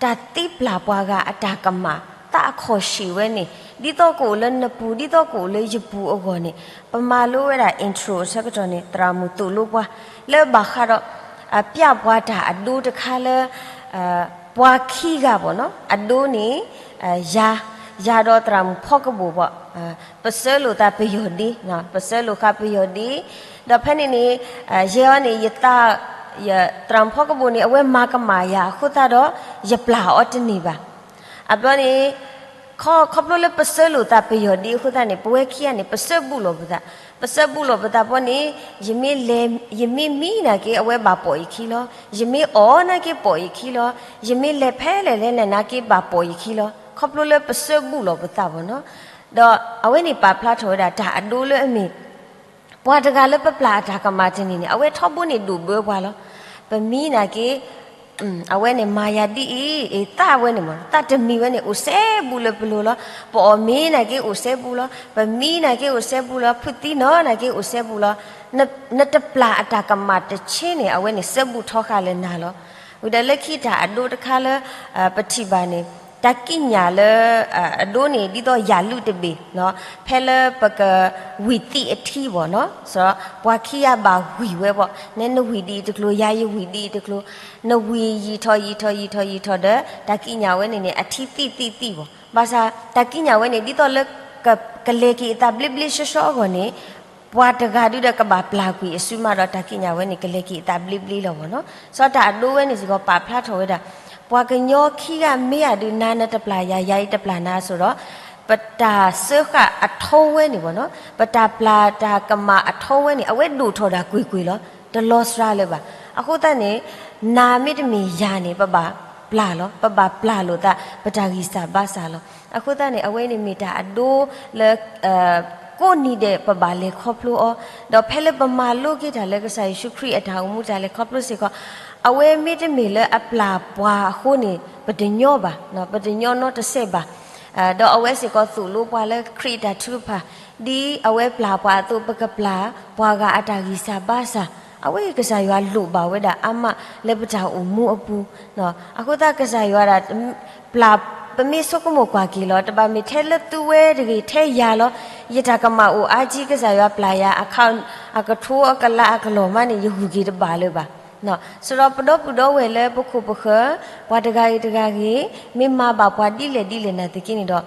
တၢ်သ့ပျၢ်ပှၤဂၤအတၢ်ကမၣ် သးအခီၣ်ဆံးဝဲန့ၣ် ဒ်သိးကအိၣ်လၢနပူၤ ဒ်သိးကအိၣ်လၢယပူၤအဂီၢ်န့ၣ် ပမၤလိဝဲဒၣ် intro အဆၢကတီၢ်န့ၣ် သရၣ်မုၣ်သိၣ်လိပှၤ လၢဘၣ်ဃးဒီး ပျၢ်ပှၤတၢ်အဒိတခါလၢ ပှၤခံဂၤဘၣ်နီၤ, အဒိန့ၣ် ယၤ, ယၤဒီးသရၣ်မုၣ်ဖီကဘိၣ်ဘၣ်, ပဆၢလိာ်သးပယီၤဒ့, ပဆၢလိာ်ဃာ်ပယီၤဒ့, ဒီးဖဲန့ၣ်န့ၣ် ယဲအံၤန့ၣ် ယသး, သရၣ်မုၣ်ဖီကဘိၣ်န့ၣ် အဝဲမၤကမၣ်ယၤအဃိသတးဒီး ယပျၢ်အီၤတန့ၢ်ဘၣ်. အဘျီန့ၣ် ခီ, ခီဖျိလၢပဆၢလိာ်သးပယီၤဒ့အဃိသတးန့ၣ် ပဝဲခံဂၤန့ၣ် ပဆၢဘူးလိာ်ပသး, ပဆၢဘူးလိာ်ပသးဘီန့ၣ် ယမ့ၢ်လဲၤ, ယမ့ၢ်မံနာ်က့ အဝဲဘၣ်ပိာ်ယခံလီၤ. ယမ့ၢ်အီၣ်နာ်က့ပိာ်ယခံလီၤ. ယမ့ၢ်လဲၤဖဲလဲၣ်လဲၣ်လဲၣ်နာ်က့ဘၣ်ပိာ်ယခံလီၤ. ခီဖျိလၢပဆၢဘူးလိာ်ပသးဘီနီၤ. ဒီးအဝဲန့ၣ်ပာ်ဖျါထီၣ်ဝဲဒၣ်တၢ်အဒိလၢအမ့ၢ် ပှၤတဂၤလၢပပျၢ်အတၢ်ကမၣ်တန့ၢ်န့ၣ် အဝဲထီဘိန့ၣ်ဒိၣ်ဘၢပှၤလီၤ. ပမံနာ်က့ အဝဲန့ၣ်မၤယၤဒ်အံၤ, အ့ သးဝဲန့ၣ်မ့ၢ် သးတမံၤဝဲန့ၣ်အိၣ်စဲဘူးလၢပလိၤလီၤ. ပအီၣ်မ့ၤနာ်က့အိၣ်စဲဘူးလီၤ. ပမံနာ်က့အိၣ်စဲဘူးလီၤ. ဖုးသံနီၢ်နာ်က့အိၣ်စဲဘူးလီၤ. နတပျၢ်အတၢ်ကမၣ်တဆ့န့ၣ် အဝဲန့ၣ်ဆၢဘူးထီဃာ်လၢနၤလီၤ. ဝံၤဒီးလၢခံတၢ်အဒိတခါလၢ ပထံၣ်ဘၣ်န့ၣ် တၢ်ကံးညာ်လၢ အဒိန့ၣ် ဒ်သိးယၤလုၢ်တဘ့ၣ် ဖဲလၢပကဝံၣ်သံးအထံဘၣ်နီၤ, ပှၤခံဂၤဘၣ်ဝံၣ်ဝဲဘၣ်, နဲနဝံၣ်ဒ်အံၤတကျိၤ ယၤယဝံၣ်ဒ်အံၤတကျိၤ, နဝံၣ်ယံာ်ထီၣ်ယံာ်ထီၣ်ယံာ်ထီၣ်ယံာ်ထီၣ်ဒီး တၢ်ကံးညာ်ဝဲန့ၣ်န့ၣ် အထံသံးသံးသံးဘၣ်. ဘၣ်ဆၣ်တၢ်ကံးညာ်ဝဲန့ၣ် ဒ်သိးလၢ ကလဲၤက့ၤအသးဘျ့ဘျ့ဆှီဆှီအဂီၢ်န့ၣ် ပှၤတဂၤဒုဒီးကဘၣ်ပျၢ်ကွံာ်အစုမးဒီး တၢ်ကံးညာ်ဝဲန့ၣ် ကလဲၤက့ၤအသးဘျ့ဘျ့လီၤဘၣ်နီၤ. စီၤတၢ်အဒိဝဲန့ၣ်စ့ၢ်ကီးပာ်ဖျါထီၣ်ဝဲဒၣ် ပှၤကညီခံဂၤမ့ၢ်အဒုး နၤနတပျၢ်ယၤ ယၤအံၤတပျၢ်နၤအသိးဒီး ပတၢ်စၢဃာ်အထီဝဲန့ၣ်ဘၣ်နီၤ, ပတၢ်ပျၢ်တၢ်ကမၣ်အထီဝဲန့ၣ် အဝဲဒိၣ်ထီၣ်ဒၣ်ကွ့ၢ်ကွ့ၢ်လီၤ. တလီၤစှၤလၢၤဘၣ်. အဃိသတးန့ၣ် နၤမ့တမ့ၢ်ယၤန့ၣ် ပဘၣ်ပျၢ်လီၤ, ပဘၣ်ပျၢ်လိာ်သး ပတၢ်ဂံၢ်စၢ်ဘါစၢ်လီၤ. အဃိသတးန့ၣ် အဝဲန့ၣ်မ့ၢ်တၢ်အဒိလၢ ကိးနံၤဒဲးပဘၣ်လဲၤခီဖျိအီၤ, ဒီးဖဲလၢပမၤလိက့ၤတၢ်လၢကစၢ်ယ့ၣ်ၡူးခရံာ်အတၢ်အိၣ်မူတၢ်လဲၤခီဖျိစ့ၢ်ကီး, အဝဲမ့တမ့ၢ်လၢအပျၢ်ပှၤအဃိန့ၣ် ပတညီဘၣ်, ပတညီနီတစဲးဘၣ်. ဒီးအဝဲစ့ၢ်ကီးသိၣ်လိပှၤလၢခရံာ်အတၢ်ထုကဖၣ်, ဒ်အဝဲပျၢ်ပှၤအသိး ပကပျၢ်ပှၤဂၤအတၢ်ဂံၢ်စၢ်ဘါစၢ်, အဝဲအံၤကစၢ်ယွၤလိၣ်ဘၣ်ဝဲဒၣ်အါမးလၢပတၢ်အိၣ်မူအပူၤ. အဃိသတးကစၢ်ယွၤဒၣ် ပျၢ်, ပမ့ၢ်ဆိကမိၣ်ကွၢ်က့ၤလီၤ, တဘၣ်မ့ၢ်ထဲလၢသုဝဲတဂ့ၤ ထဲယၤလီၤ. ယတၢ်ကမၣ်အိၣ်အါကံ ကစၢ်ယွၤပျၢ်ယၤ အခါ အကထိအကလးအကလီၢ်မးန့ၣ် ယဂုာ်က့ၤတဘၣ်လၢၤဘၣ်. စးဒီးပဒီပုၢ်ဒီဝဲၢ်လၢပခိၣ်ပဃၢၤ, ပှၤတဂၤဂ့ၤတဂၤဂ့ၤ, မ့ၢ်မၤဘၣ်ပှၤဒ်လဲၣ်ဒ်လဲၣ်နာ်သက့န့ၣ်ဒီး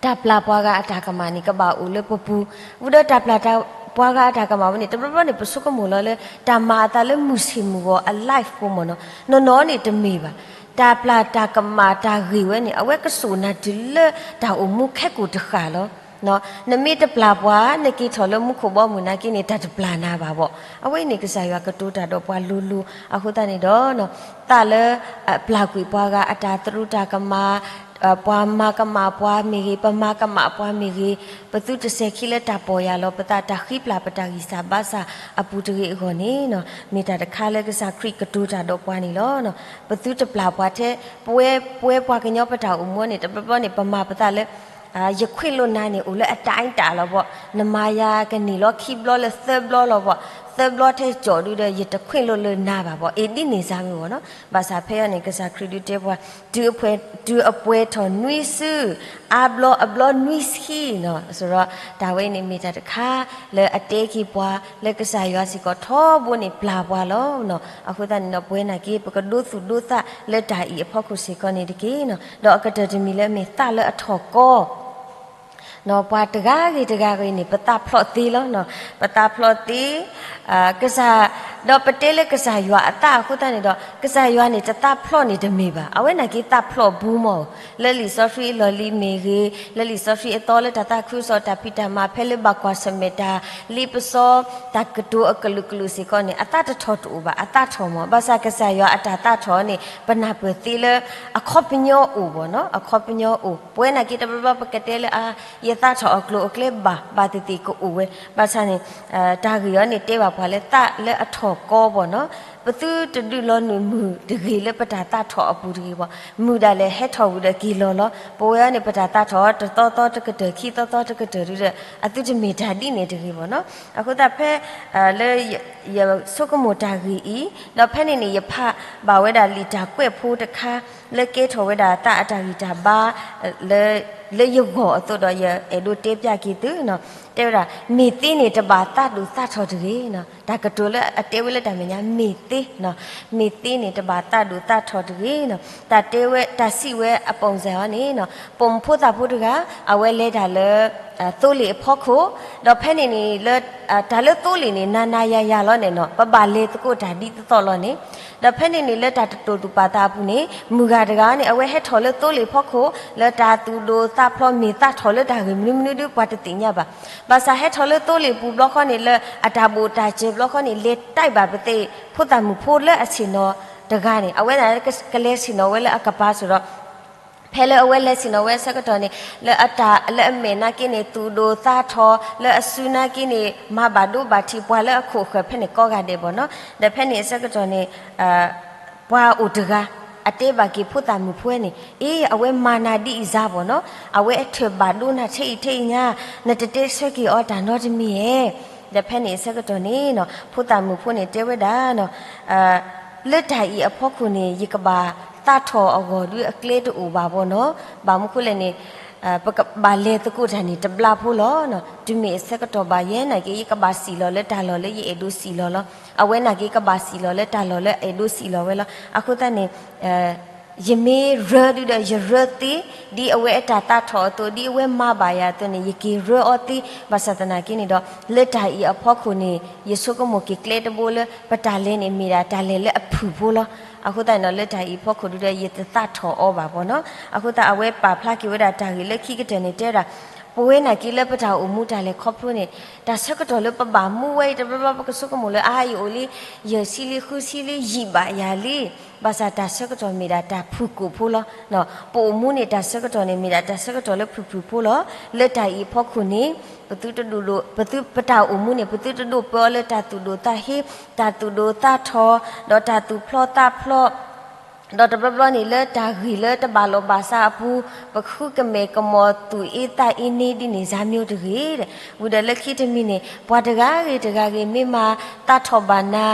တၢ်ပျၢ်ပှၤဂၤအတၢ်ကမၣ်န့ၣ် ကဘၣ်အိၣ်လၢပပူၤ, ဝံၤဒီးတၢ်ပျၢ်တၢ်ပှၤဂၤအတၢ်ကမၣ်ဝဲန့ၣ် တဘျီဘျီန့ၣ် ပဆိကမိၣ်လီၤလၢ တၢ်မၤအသးလၢမုၢ်ဆ့ၣ်မုၢ်ဂီၤအ life ဖိမ့ၢ်နီၤ, နီၢ်နီၢ်န့ၣ်တမ့ၢ်ဘၣ်. တၢ်ပျၢ်တၢ်ကမၣ်တၢ်ဂ့ၢ်ဝဲန့ၣ် အဝဲကစိာ်နၤတုၤလၢတၢ်အိၣ်မူခဲကိာ်တဃၣ်လီၤ. နမ့ၢ်တပျၢ်ပှၤ နက့ၤထီၣ်လၢမူခိၣ်ဘီမုၢ်နာ်က့န့ၣ် တၢ်တပျၢ်နၤဘၣ်ဘီၣ်. အဝဲအံၤန့ၣ် ကစၢ်ယွၤကတိၤတၢ်ဒီးပှၤလိၤလိၤ, အဃိသတးန့ၣ်ဒီး သးလၢ ပျၢ်ကွံာ်ပှၤဂၤအတၢ်သရူးတၢ်ကမၣ်, ပှၤမၤကမၣ်ပှၤမ့ၢ်ဂ့ၤ, ပမၤကမၣ်ပှၤမ့ၢ်ဂ့ၤ, ပသုတစဲၤခံလၢတၢ်ပီၢ်ယၢ်လီၤပသး တၢ်ဃံပျၢ်ပတၢ်ဂံၢ်စၢ်ဘါစၢ်အပူၤတဂ့ၤအဂီၢ်န့ၣ်, မ့ၢ်တၢ်တခါလၢကစၢ်ခရံာ်ကတိၤတၢ်ဒီးပှၤန့ၣ်လီၤ. ပသုတပျၢ်ပှၤထဲ ပဝဲ ပဝဲပှၤကညီပတၢ်အိၣ်မူန့ၣ် တဘျီဘျီန့ၣ် ပမၤပသးလၢ ယခွင့်လွှတ်နၤန့ၣ် အိၣ်လၢအတၢ်အံၤတၢ်လီၤဘီၣ်, နမၤယၤကန့ၢ်လီၤခံဘျီလၢသၢဘျီလီၤဘီၣ်, သၢဘျီထဲကၠီၣ်ဒုဒီး ယတခွင့်လွှတ်လၢနၤဘၣ်ဘီၣ်, အ့ၣ်ဒ်န့ၣ်စါမ့ၢ်ဂီၢ်နီၤ. ဘၣ်ဆၣ်ဖဲအံၤန့ၣ် ကစၢ်ခရံာ်ဒုတဲပှၤ တုၤအပှဲၤထီၣ်နွံစု, အါဘျီအဘျီနွံဆံနီၤ. စးဒီးတၢ်ဝဲအံၤန့ၣ်မ့ၢ်တၢ်တခါလၢအတဲက့ၤပှၤ လၢကစၢ်ယွၤစ့ၢ်ကီးထီဘိန့ၣ်ပျၢ်ပှၤလီၤ. အဃိသတးန့ၣ်ဒီး ပဝဲနာ်က့ ပကဒိသူၣ်ဒိသးလၢတၢ်အံၤအဖီခိၣ်စ့ၢ်ကီးန့ၣ်တက့ၢ်နီၤ. ဒီးအကတၢၢ်တမံၤလၢအမ့ၢ်သးလၢအထီၣ်ကီ ပှၤတဂၤဂ့ၤတဂၤဂ့ၤန့ၣ် ပသးဖျိးသ့လီၤ. ပသးဖျိးသ့, ကစၢ်, ဒီးပတဲလၢကစၢ်ယွၤအသးအဃိသတးန့ၣ်ဒီး ကစၢ်ယွၤန့ၣ် တသးဖျိးန့ၣ်တမ့ၢ်ဘၣ်. အဝဲနာ်က့သးဖျိးဘူးမီၢ်, လၢလံာ်စီဆှံအလီၢ်လံၤမ့ၢ်ဂ့ၤ, လၢလံာ်စီဆှံအသီလၢတၢ်သးခုကစီၣ်တၢ်ဖံးတၢ်မၤ ဖဲလၢဘၣ်ကွၢ်ဆၢၣ်မဲာ်တၢ်လ့ပစီ တၢ်ကတိၤအကလုာ်ကလုာ်စ့ၢ်ကီးန့ၣ် အသးတထီၣ်တအိၣ်ဘၣ်, အသးထီၣ်မီၢ်. ဘၣ်ဆၣ်ကစၢ်ယွၤအတၢ်သးထီၣ်န့ၣ် ပနၢ်ပၢၢ်သ့လၢ အခီပညီအိၣ်ဘီၣ်နီၤ, အခီပညီအိၣ်. ပဝဲနာ်က့တဘျီဘျီပကတဲလၢအါ ယသးထီၣ်အကျိၤအကျဲဘၣ်, ဘၣ်သ့ၣ်သ့ၣ်ကအိၣ်ဝဲ. ဘၣ်ဆၣ်န့ၣ် တၢ်ဂ့ၢ်အံၤန့ၣ် တဲဘၣ်ပှၤလၢသးလၢအထီၣ်ကီဘီၣ်နီၤ. ပသုတဒုးလီၤနုာ်မုၢ်တဂ့ၤလၢပတၢ်သးထီၣ်အပူၤတဂ့ၤဘၣ်. မုၢ်ဒၣ်လဲာ်ဟဲထီၣ်ဝံၤဒီးက့ၤလီၤလီၤ. ပဝဲအံၤန့ၣ် ပတၢ်သးထီၣ်တသီသီတကတၢၢ် ခံသီသီတကတၢၢ်ဒုဒီး အသုတမ့ၢ်တၢ်ဒ်န့ၣ်တဂ့ၤဘၣ်နီၤ. အဃိသတးဖဲ လၢ ယဆိကမိၣ်တၢ်ဂ့ၢ်အံၤ, ဒီးဖဲန့ၣ်န့ၣ် ယဖးဘၣ်ဝဲဒၣ်လံာ်တၢ်ကွဲးဖိတခါ လၢကဲထီၣ်ဝဲဒၣ်သးအတၢ်ဂံၢ်တၢ်ဘါ လၢ လၢယဂီၢ်အသိးဒီး ယအဲၣ်ဒိးတဲပျးက့ၤသုနီၤ. တဲဝဲဒၣ် မ့ၢ်သ့န့ၣ်တဘၣ်သးဒိၣ်သးထီၣ်တဂ့ၤနီၤ. တၢ်ကတိၤလၢအတဲဝဲလၢတၢ်မဲာ်ညါ မ့ၢ်သ့နီၤ, မ့ၢ်သ့န့ၣ်တဘၣ်သးဒိၣ်သးထီၣ်တဂ့ၤနီၤ. တၢ်တဲဝဲ တၢ်စံးဝဲအပိာ်စၢၤအီၤန့ၣ်နီၤ, ပိာ်မုၣ်ဖိသၣ်ဖိတဂၤ အဝဲလဲၤတၢ်လၢ သိလ့ၣ်အဖီခိၣ်, ဒီးဖဲန့ၣ်န့ၣ်လၢ တၢ်လၢသိလ့ၣ်န့ၣ် နၤနၤယၤယၤလီၤန့ၣ်နီၤ, ပဘၣ်လဲၤသကိးတၢ်ဒ်သိးသိးလီၤန့ၣ်, ဒီးဖဲန့ၣ်န့ၣ်လၢတၢ်တတိာ်သူၣ်ပာ်သးအပူၤန့ၣ် မုၢ်ဂၤတဂၤန့ၣ် အဝဲဟဲထီၣ်လၢသိလ့ၣ်ဖီခိၣ် လၢတၢ်သူၣ်ဒိၣ်သးဖျိးမ့ၢ်သးထီၣ်လၢတၢ်ဂ့ၢ်မနုၤမနုၤဒုပှၤတသ့ၣ်ညါဘၣ်. ဘၣ်ဆၣ်ဟဲထီၣ်လၢသိလ့ၣ်ပူၤဘျီဃီန့ၣ် လၢအတၢ်ဘိၣ်တၢ်စၢၤဘျီဃီန့ၣ် လဲၤတဲဘၣ်ပသ့ၣ် ဖိသၣ်မုၣ်ဖိလၢအဆ့ၣ်နီၤတဂၤန့ၣ် အဝဲဒၣ်ကလဲၤဆ့ၣ်နီၤဝဲလၢအကပၤစ့ၢ်ဒီး ဖဲလၢအဝဲလဲၤဆ့ၣ်နီၤဝဲအဆၢကတီၢ်န့ၣ် လၢအတၢ်လၢအမဲာ်နာ်က့န့ၣ် သူၣ်ဒိၣ်သးထီၣ်, လၢအစုနာ်က့န့ၣ် မၤဘၣ်ဒိဘၣ်ထံးပှၤလၢအခိၣ်အဃၢၤဖဲန့ၣ်ကိးဂၤဒဲးဘၣ်နီၤ. ဒီးဖဲန့ၣ်အဆၢကတီၢ်န့ၣ် ပှၤအိၣ်တဂၤ အတဲဘၣ်က့ၤဖိသၣ်မုၣ်ဖိန့ၣ် အ့ အဝဲမၤနၤဒ်အံၤစါဘၣ်နီၤ, အဝဲအထၢၣ်ဘၣ်ဒိနၤထဲအံၤထဲအံၤညါ, နတတဲဆၢက့ၤအီၤတၢ်နီတမံၤဧဲ. ဒီးဖဲန့ၣ်အဆၢကတီၢ်န့ၣ်နီၤ ဖိသၣ်မုၣ်ဖိန့ၣ်တဲဝဲဒၣ်နီၤ လၢတၢ်အံၤအဖီခိၣ်န့ၣ် ယကဘၣ်သးထီၣ်အဂီၢ်ဒုအကျဲတအိၣ်ဘၣ်ဘၣ်နီၤ, ဘၣ်မနုၤဃိလဲၣ်န့ၣ် ပကဘၣ်လဲၤသကိးတၢ်န့ၣ်တဘျါဖိလီၤ. တုၤမ့ၢ်အဆၢကတီၢ်ဘၣ်ယဲနာ်က့ ယကဘၣ်စံၣ်လီၤလၢတၢ်လီၢ်လၢယအဲၣ်ဒိးစံၣ်လီၤလီၤ. အဝဲနာ်က့ကဘၣ်စံၣ်လီၤလၢတၢ်လီၢ်လၢအအဲၣ်ဒိးစံၣ်လီၤဝဲလီၤ. အဃိသတးန့ၣ် ယမ့ၢ်ရၢဒုဒီးယရၢသ့ ဒ်အဝဲအတၢ်သးထီၣ်အသိး ဒ်အဝဲမၤဘၣ်ယၤအသိးန့ၣ် ယက့ၤရၢအီၤသ့. ဘၣ်ဆၣ်သနာ်က့န့ၣ်ဒီး လၢတၢ်အံၤအဖီခိၣ်န့ၣ် ယဆိကမိၣ်က့ၤကျဲတဘိလၢ ပတၢ်လဲၤန့ၣ် မ့ၢ်ဒၣ်တၢ်လဲၤလၢအဖုၣ်ဖိလီၤ. အဃိသတးန့ၣ်ဒီး လၢတၢ်အံၤအဖီခိၣ်ဒုဒီး ယတသးထီၣ်အီၤဘၣ်ဘၣ်နီၤ. အဃိသတး အဝဲပာ်ဖျါက့ၤဝဲဒၣ်တၢ်ဂ့ၢ်လၢခံကတၢၢ်န့ၣ် တဲဝဲဒၣ် ပဝဲနာ်က့လၢပတၢ်အိၣ်မူတၢ်လဲၤခီဖျိန့ၣ် တၢ်ဆၢကတီၢ်လၢပဘၣ်မူဝဲအံၤ တဘျီဘျီပကဆိကမိၣ်လၢ အါ ယအိၣ်လံ ယဲၢ်ဆံလံ ဃုဆံလံ ယံာ်ဘၣ်ယၤလံ. ဘၣ်ဆၣ်တၢ်ဆၢကတီၢ်မ့ၢ်ဒၣ်တၢ်ဖုၣ်ကိာ်ဖိလီၤ. ပအိၣ်မူန့ၣ် တၢ်ဆၢကတီၢ်န့ၣ် မ့ၢ်ဒၣ်တၢ်ဆၢကတီၢ်လၢဖုၣ်ဖုၣ်ဖိလီၤ. လၢတၢ်အံၤအဖီခိၣ်န့ၣ် ပသုတဒိၣ်ဒိၣ် ပသု ပတၢ်အိၣ်မူန့ၣ် ပသုတဒိၣ်ပၢအီၤလၢတၢ်သူၣ်ဒိၣ်သးဟ့ တၢ်သူၣ်ဒိၣ်သးထီၣ် ဒီးတၢ်သူၣ်ဖျီသးဖျီ ဒီးတဘျီဘျီန့ၣ် လၢတၢ်ဂ့ၢ်လၢတဘၣ်လိာ်ဘၣ်စးအပူၤ ပဃုကမဲာ်ကမီၤသူၣ်အ့သးအ့န့ၢ်ဒ်န့ၣ် စၢ်မၠိတဂ့ၤ. ဝံၤဒီးလၢခံတမံၤန့ၣ် ပှၤတဂၤဂ့ၤတဂၤဂ့ၤ မ့ၢ်မၤသးထီၣ်ဘၣ်နၤ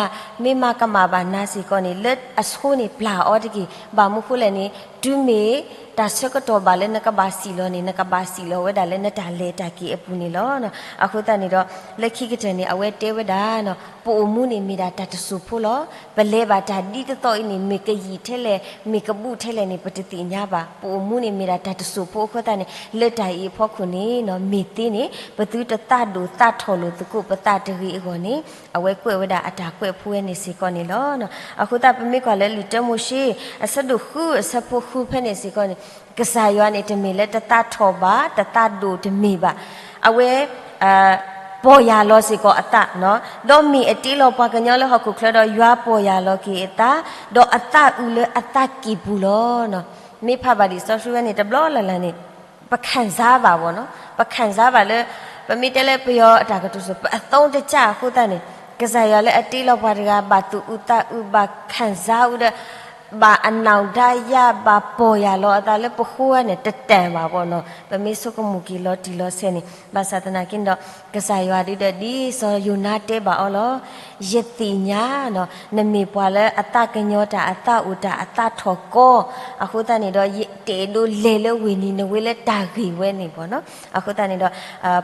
မ့ၢ်မၤကမၣ်ဘၣ်နၤစ့ၢ်ကီးန့ၣ် လၢအဆိန့ၣ်ပျၢ်အီၤတက့ၢ်. ဘၣ်မနုၤဃိလဲၣ်န့ၣ် တုၤမ့ၢ် တၢ်ဆၢကတီၢ်ဘၣ်လၢနကဘၣ်စံၣ်လီၤန့ၣ် နကဘၣ်စံၣ်လီၤဝဲဒၣ်လၢနတၢ်လဲၤတၢ်က့ၤအပူၤန့ၣ်လီၤ. အဃိသတးန့ၣ်ဒီး လၢခံကတၢၢ်န့ၣ် အဝဲတဲဝဲဒၣ် ပအိၣ်မူန့ၣ်မ့ၢ်ဒၣ်တၢ်တစိၢ်ဖိလီၤ. ပလဲၤဘၣ်တၢ်ဒ်တသီအံၤန့ၣ် မ့ၢ်ကယံာ်ထဲလဲၣ် မ့ၢ်ကဘူးထဲလဲၣ်န့ၣ် ပတသ့ၣ်ညါဘၣ်. ပအိၣ်မူန့ၣ်မ့ၢ်ဒၣ်တၢ်တစိၢ်ဖိအဃိသတးန့ၣ် လၢတၢ်အံၤအဖီခိၣ်န့ၣ် မ့ၢ်သ့န့ၣ် ပသုတသးဒိၣ်သးထီၣ်လိာ်သကိးပသးတဂ့ၤအဂီၢ်န့ၣ် အဝဲကွဲးဝဲဒၣ်အတၢ်ကွဲးဖိဝဲန့ၣ်စ့ၢ်ကီးန့ၣ်လီၤ. အဃိသတးပမ့ၢ်ကွၢ်လၢလံာ်တၢမိၤၡ့ အဆၢဒိၣ်ဃု အဆၢဖိဃုဖဲန့ၣ်စ့ၢ်ကီးန့ၣ် ကစၢ်ယွၤန့ၣ် တမ့ၢ်လၢတသးထီၣ်ဘၣ် တသးဒိၣ်တမ့ၢ်ဘၣ်. အဝဲ ပီၢ်ယၢ်လီၤစ့ၢ်ကီးအသး, ဒီးမ့ၢ်အတ့လီၤပှၤကညီလၢဟီၣ်ခိၣ်ချၢဒီး ယွၤပီၢ်ယၢ်လီၤက့ၤအသး, ဒီးအသးအုးလၢအသးကံၢ်ပူၤလီၤ. မ့ၢ်ဖးဘၣ်ဒံးစီဆှံဝဲန့ၣ် တဘျီလၢ်လၢ်န့ၣ် ပခံစားဘၣ်ဘၣ်နီၤ, ပခံစားဘၣ်လၢ ပမ့ၢ်တဲလၢပယီၤအတၢ်ကတိၤစ့ၢ် ပအသုံးတကျအဃိသတးန့ၣ် ကစၢ်ယွၤလၢအတ့လီၤပှၤတဂၤ ဘၣ်သူၣ်အုးသးအုး ဘၣ်ခံစားအုးဒီး ဘၣ်အနၢ်ဒါယါ ဘၣ်ပီၢ်ယၢ်လီၤအသးလၢပဃိဝဲန့ၣ် တတၢၢ်ဘၣ်ဘၣ်နီၤ, ပမ့ၢ်ဆိကမိၣ်က့ၤလီၤတံၢ်လီၤဆဲးန့ၣ် ဘၣ်ဆၣ်သနာ်က့န့ၣ်ဒီး ကစၢ်ယွၤဒုဒီးဒ်စီၤယိၤနါတဲဘၣ်အီၤလီၤ. ယသ့ၣ်ညါနီၤ နမ့ၢ်ပှၤလၢအသးကညီၤတၢ် အသးအိၣ်တၢ် အသးထီၣ်ကီ, အဃိသတးန့ၣ်ဒီး ယတအဲၣ်ဒိးလဲၤလၢဝ့ၢ်နံၤနဝ့လၢတၢ်ဂ့ၢ်ဝဲန့ၣ်ဘၣ်နီၤ. အဃိသတးန့ၣ်ဒီး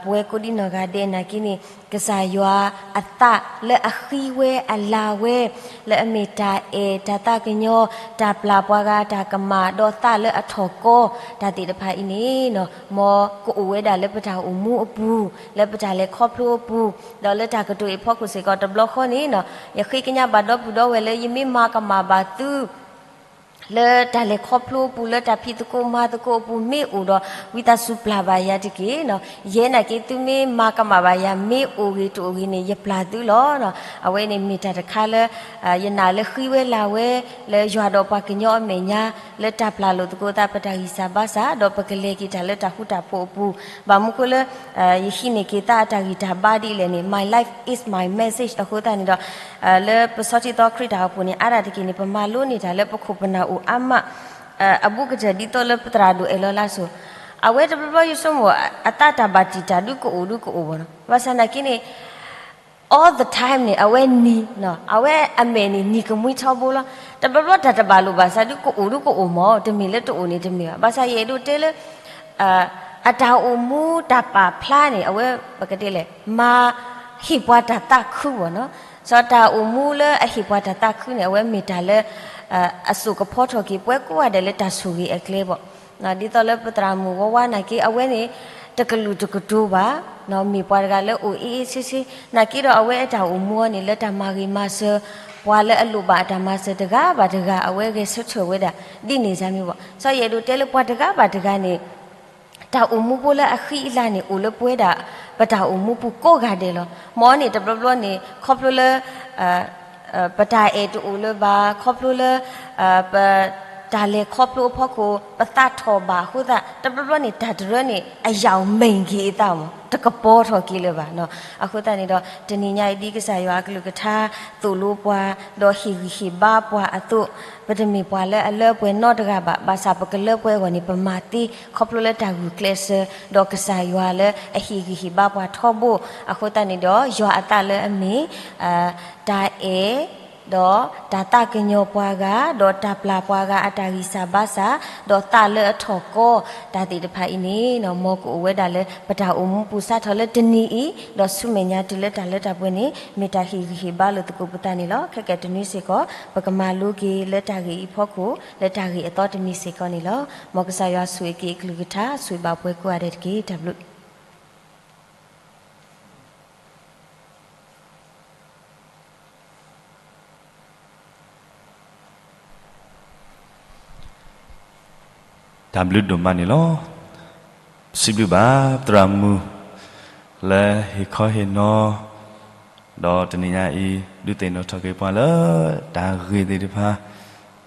ပဝဲကိးဒံနီၢ်ဂၤဒဲးနာ်က့န့ၣ် ကစၢ်ယွၤအသးလၢအဃံဝဲအလၤဝဲ လၢအမ့ၢ်တၢ်အဲၣ်တၢ်သးကညီၤ တၢ်ပျၢ်ပှၤဂၤတၢ်ကမၣ် ဒီးသးလၢအထီၣ်ကီ တၢ်သ့ၣ်တဖၣ်အံၤန့ၣ်နီၤ မ်ကအိၣ်ဝဲဒၣ်လၢပတၢ်အိၣ်မူအပူၤ လၢပတၢ်လဲၤခီဖျိအပူၤ ဒီးလၢတၢ်ကတိၤအံၤဖီခိၣ်စ့ၢ်ကီး တဘျီဃီန့ၣ်နီၤ ယဃ့ကညးဘၣ်ဒီပုၢ်ဒီဝဲၢ်လၢ ယမ့ၢ်မၤကမၣ်ဘၣ်သု လၢတၢ်လဲၤခီဖျိအပူၤ လၢတၢ်ဖံးသကိးမၤသကိးအပူၤမ့ၢ်အိၣ်ဒီး ဝံသးစူၤပျၢ်ဘၣ်ယၤတက့ၢ်နီၤ. ယဲနာ်က့ သုမ့ၢ်မၤကမၣ်ဘၣ်ယၤ မ့ၢ်အိၣ်ဂ့ၤတအိၣ်ဂ့ၤန့ၣ် ယပျၢ်သုလီၤနီၤ. အဝဲန့ၣ်မ့ၢ်တၢ်တခါလၢ ယနာ်လၢဃံဝဲလၤဝဲ လၢယွၤဒီးပှၤကညီအမဲာ်ညါ လၢတၢ်ပျၢ်လိာ်သကိးသး ပတၢ်ဂံၢ်စၢ်ဘါစၢ် ဒီးပကလဲၤက့ၤတၢ်လၢတၢ်ဃူတၢ်ဖိးအပူၤ ဘၣ်မနုၤဃိလၢ ယဟံးန့ၢ်က့ၤသးအတၢ်ဂံၢ်တၢ်ဘါဒ်လဲၣ်န့ၣ် My life is my message အဃိသတးန့ၣ်ဒီး လၢပစီထံသီခရံာ်တၢ်အိၣ်ဖှိၣ်န့ၣ် အါဒၣ်တက့ၢ်န့ၣ် ပမၤလိန့ၢ်တၢ်လၢပခိၣ်ပနၢ်အိၣ်အါမး အဘူးကတၢၢ်ဒ်သိးလၢပသရၣ်ဒိၣ်အဲၣ်လီၤလါစိၤ အဝဲတဘျီဘျီယဆိကမိၣ် အသးတၢ်ဘၣ်တံာ်တာ်ဒုကအိၣ်ဒုကအိၣ်ဘၣ်နီၤ. ဘၣ်ဆၣ်နာ်က့န့ၣ် all the time န့ၣ် အဝဲနံၤ အဝဲအမဲာ်န့ၣ် နံၤကမှံထီဘိလီၤ. တဘျီဘျီတၢ်တဘၣ်လိာ်ဘၣ်ဆၣ်ဒုကအိၣ်ဒုကအိၣ်မး တမ့ၢ်လၢတအိၣ်န့ၣ်တမ့ၢ်ဘၣ်. ဘၣ်ဆၣ်ယအဲၣ်ဒိးတဲလၢ အတၢ်အိၣ်မူတၢ်ပာ်ဖျါန့ၣ် အဝဲပကတဲလဲၣ် မၤဟ့ၣ်ပှၤတၢ်သးခုဘၣ်နီၤ. စီၤတၢ်အိၣ်မူလၢအဟ့ၣ်ပှၤတၢ်သးခုန့ၣ် အဝဲမ့ၢ်တၢ်လၢ အစိာ်ကဖီထီၣ်က့ၤပှၤကိးဂၤဒဲးလၢတၢ်ဆိၣ်ဂ့ၤအကျဲဘၣ်. ဒ်သိးလၢပသရၣ်မုၣ်ဝါဝါနာ်က့ အဝဲန့ၣ် တကလုာ်တကတိၤဘၣ် မ့ၢ်ပှၤတဂၤလၢအိၣ်အ့အ့ဆ့ဆ့ နာ်က့ဒီးအဝဲအတၢ်အိၣ်မူအံၤန့ၣ် လၢတၢ်မၤဂ့ၤမၤစၢၤ ပှၤလၢအလိၣ်ဘၣ်အတၢ်မၤစၢၤတဂၤဘၣ်တဂၤ အဝဲဂဲၤဆၢထၢၣ်ဝဲဒၣ် ဒ်န့ၣ်စ့ၢ်မ့ၢ်ဘၣ်. စီၤယအဲၣ်ဒိးတဲလၢပှၤတဂၤဘၣ်တဂၤန့ၣ် တၢ်အိၣ်မူဖိလၢအဃံအလၤန့ၣ် အိၣ်လၢပဝဲဒၣ် ပတၢ်အိၣ်မူပူၤကိးဂၤဒဲးလီၤ. မ်အီၤန့ၣ် တဘျီဘျီန့ၣ် ခီဖျိလၢ ပတၢ်အဲၣ်တအိၣ်လၢၤဘၣ် ခီဖျိလၢ ပတၢ်လဲၤခီဖျိအဖီခိၣ် ပသးထီၣ်ဘၣ်အဃိသတး တဘျီဘျီန့ၣ် တၢ်တရၢန့ၣ် အယၢ်မဲာ်က့ၤအသးမး တကပီၤထီၣ်က့ၤလၢၤဘၣ်နီၤ. အဃိသတးန့ၣ်ဒီး တနံၤညါအံၤဒ်ကစၢ်ယွၤအကလုၢ်ကထါ သိၣ်လိပှၤ ဒီးဟ့ၣ်ဂံၢ်ဟ့ၣ်ဘါပှၤအသိး ပတမ့ၢ်ပှၤလၢအလၢပှဲၤနီတဂၤဘၣ်. ဘၣ်ဆၣ်ပကလၢပှဲၤအဂီၢ်န့ၣ် ပမၤသ့ ခီဖျိလၢတၢ်ဂုာ်ကျဲးစၢး ဒီးကစၢ်ယွၤလၢအဟ့ၣ်ဂံၢ်ဟ့ၣ်ဘါပှၤထီဘိ အဃိသတးန့ၣ်ဒီး ယွၤအသးလၢအမ့ၢ် တၢ်အဲၣ် ဒီးတၢ်သးကညီၤပှၤဂၤ ဒီးတၢ်ပျၢ်ပှၤဂၤအတၢ်ဂံၢ်စၢ်ဘါစၢ် ဒီးသးလၢအထီၣ်ကီ တၢ်သ့ၣ်တဖၣ်အံၤန့ၣ် မ်ကအိၣ်ဝဲဒၣ်လၢ ပတၢ်အိၣ်မူပူၤစးထီၣ်လၢတနံၤအံၤ ဒီးဆူမဲာ်ညါတုၤလၢတၢ်လၢတၢ်ပှဲၤန့ၣ် မ့ၢ်တၢ်ဟ့ၣ်ဂံၢ်ဟ့ၣ်ဘါလိာ်သကိးပသးန့ၣ်လီၤ. ခဲကနွံစ့ၢ်ကီး ပကမၤလိက့ၤလၢတၢ်ဂ့ၢ်အံၤဖီခိၣ် လၢတၢ်ဂ့ၢ်အသီတမံၤစ့ၢ်ကီးန့ၣ်လီၤ. မ်ကစၢ်ယွၤဆိၣ်ဂ့ၤက့ၤအကလုၢ်ကထါ ဆိၣ်ဂ့ၤဘၣ်ပှၤကိးဂၤဒဲးတက့ၢ်. တၢ်ဘျုး တၢ်ဘျုးဒိၣ်မးန့ၣ်လီၤ. စံးဘျုးဘၣ်သရၣ်မုၣ် လၢဟ့ၣ်ခီဟ့ၣ်နီၤ ဒီးတနံၤညါအံၤ ဒုးသ့ၣ်နီၣ်ထီၣ်က့ၤပှၤလၢ တၢ်ဂ့ၢ်သ့ၣ်တဖၣ်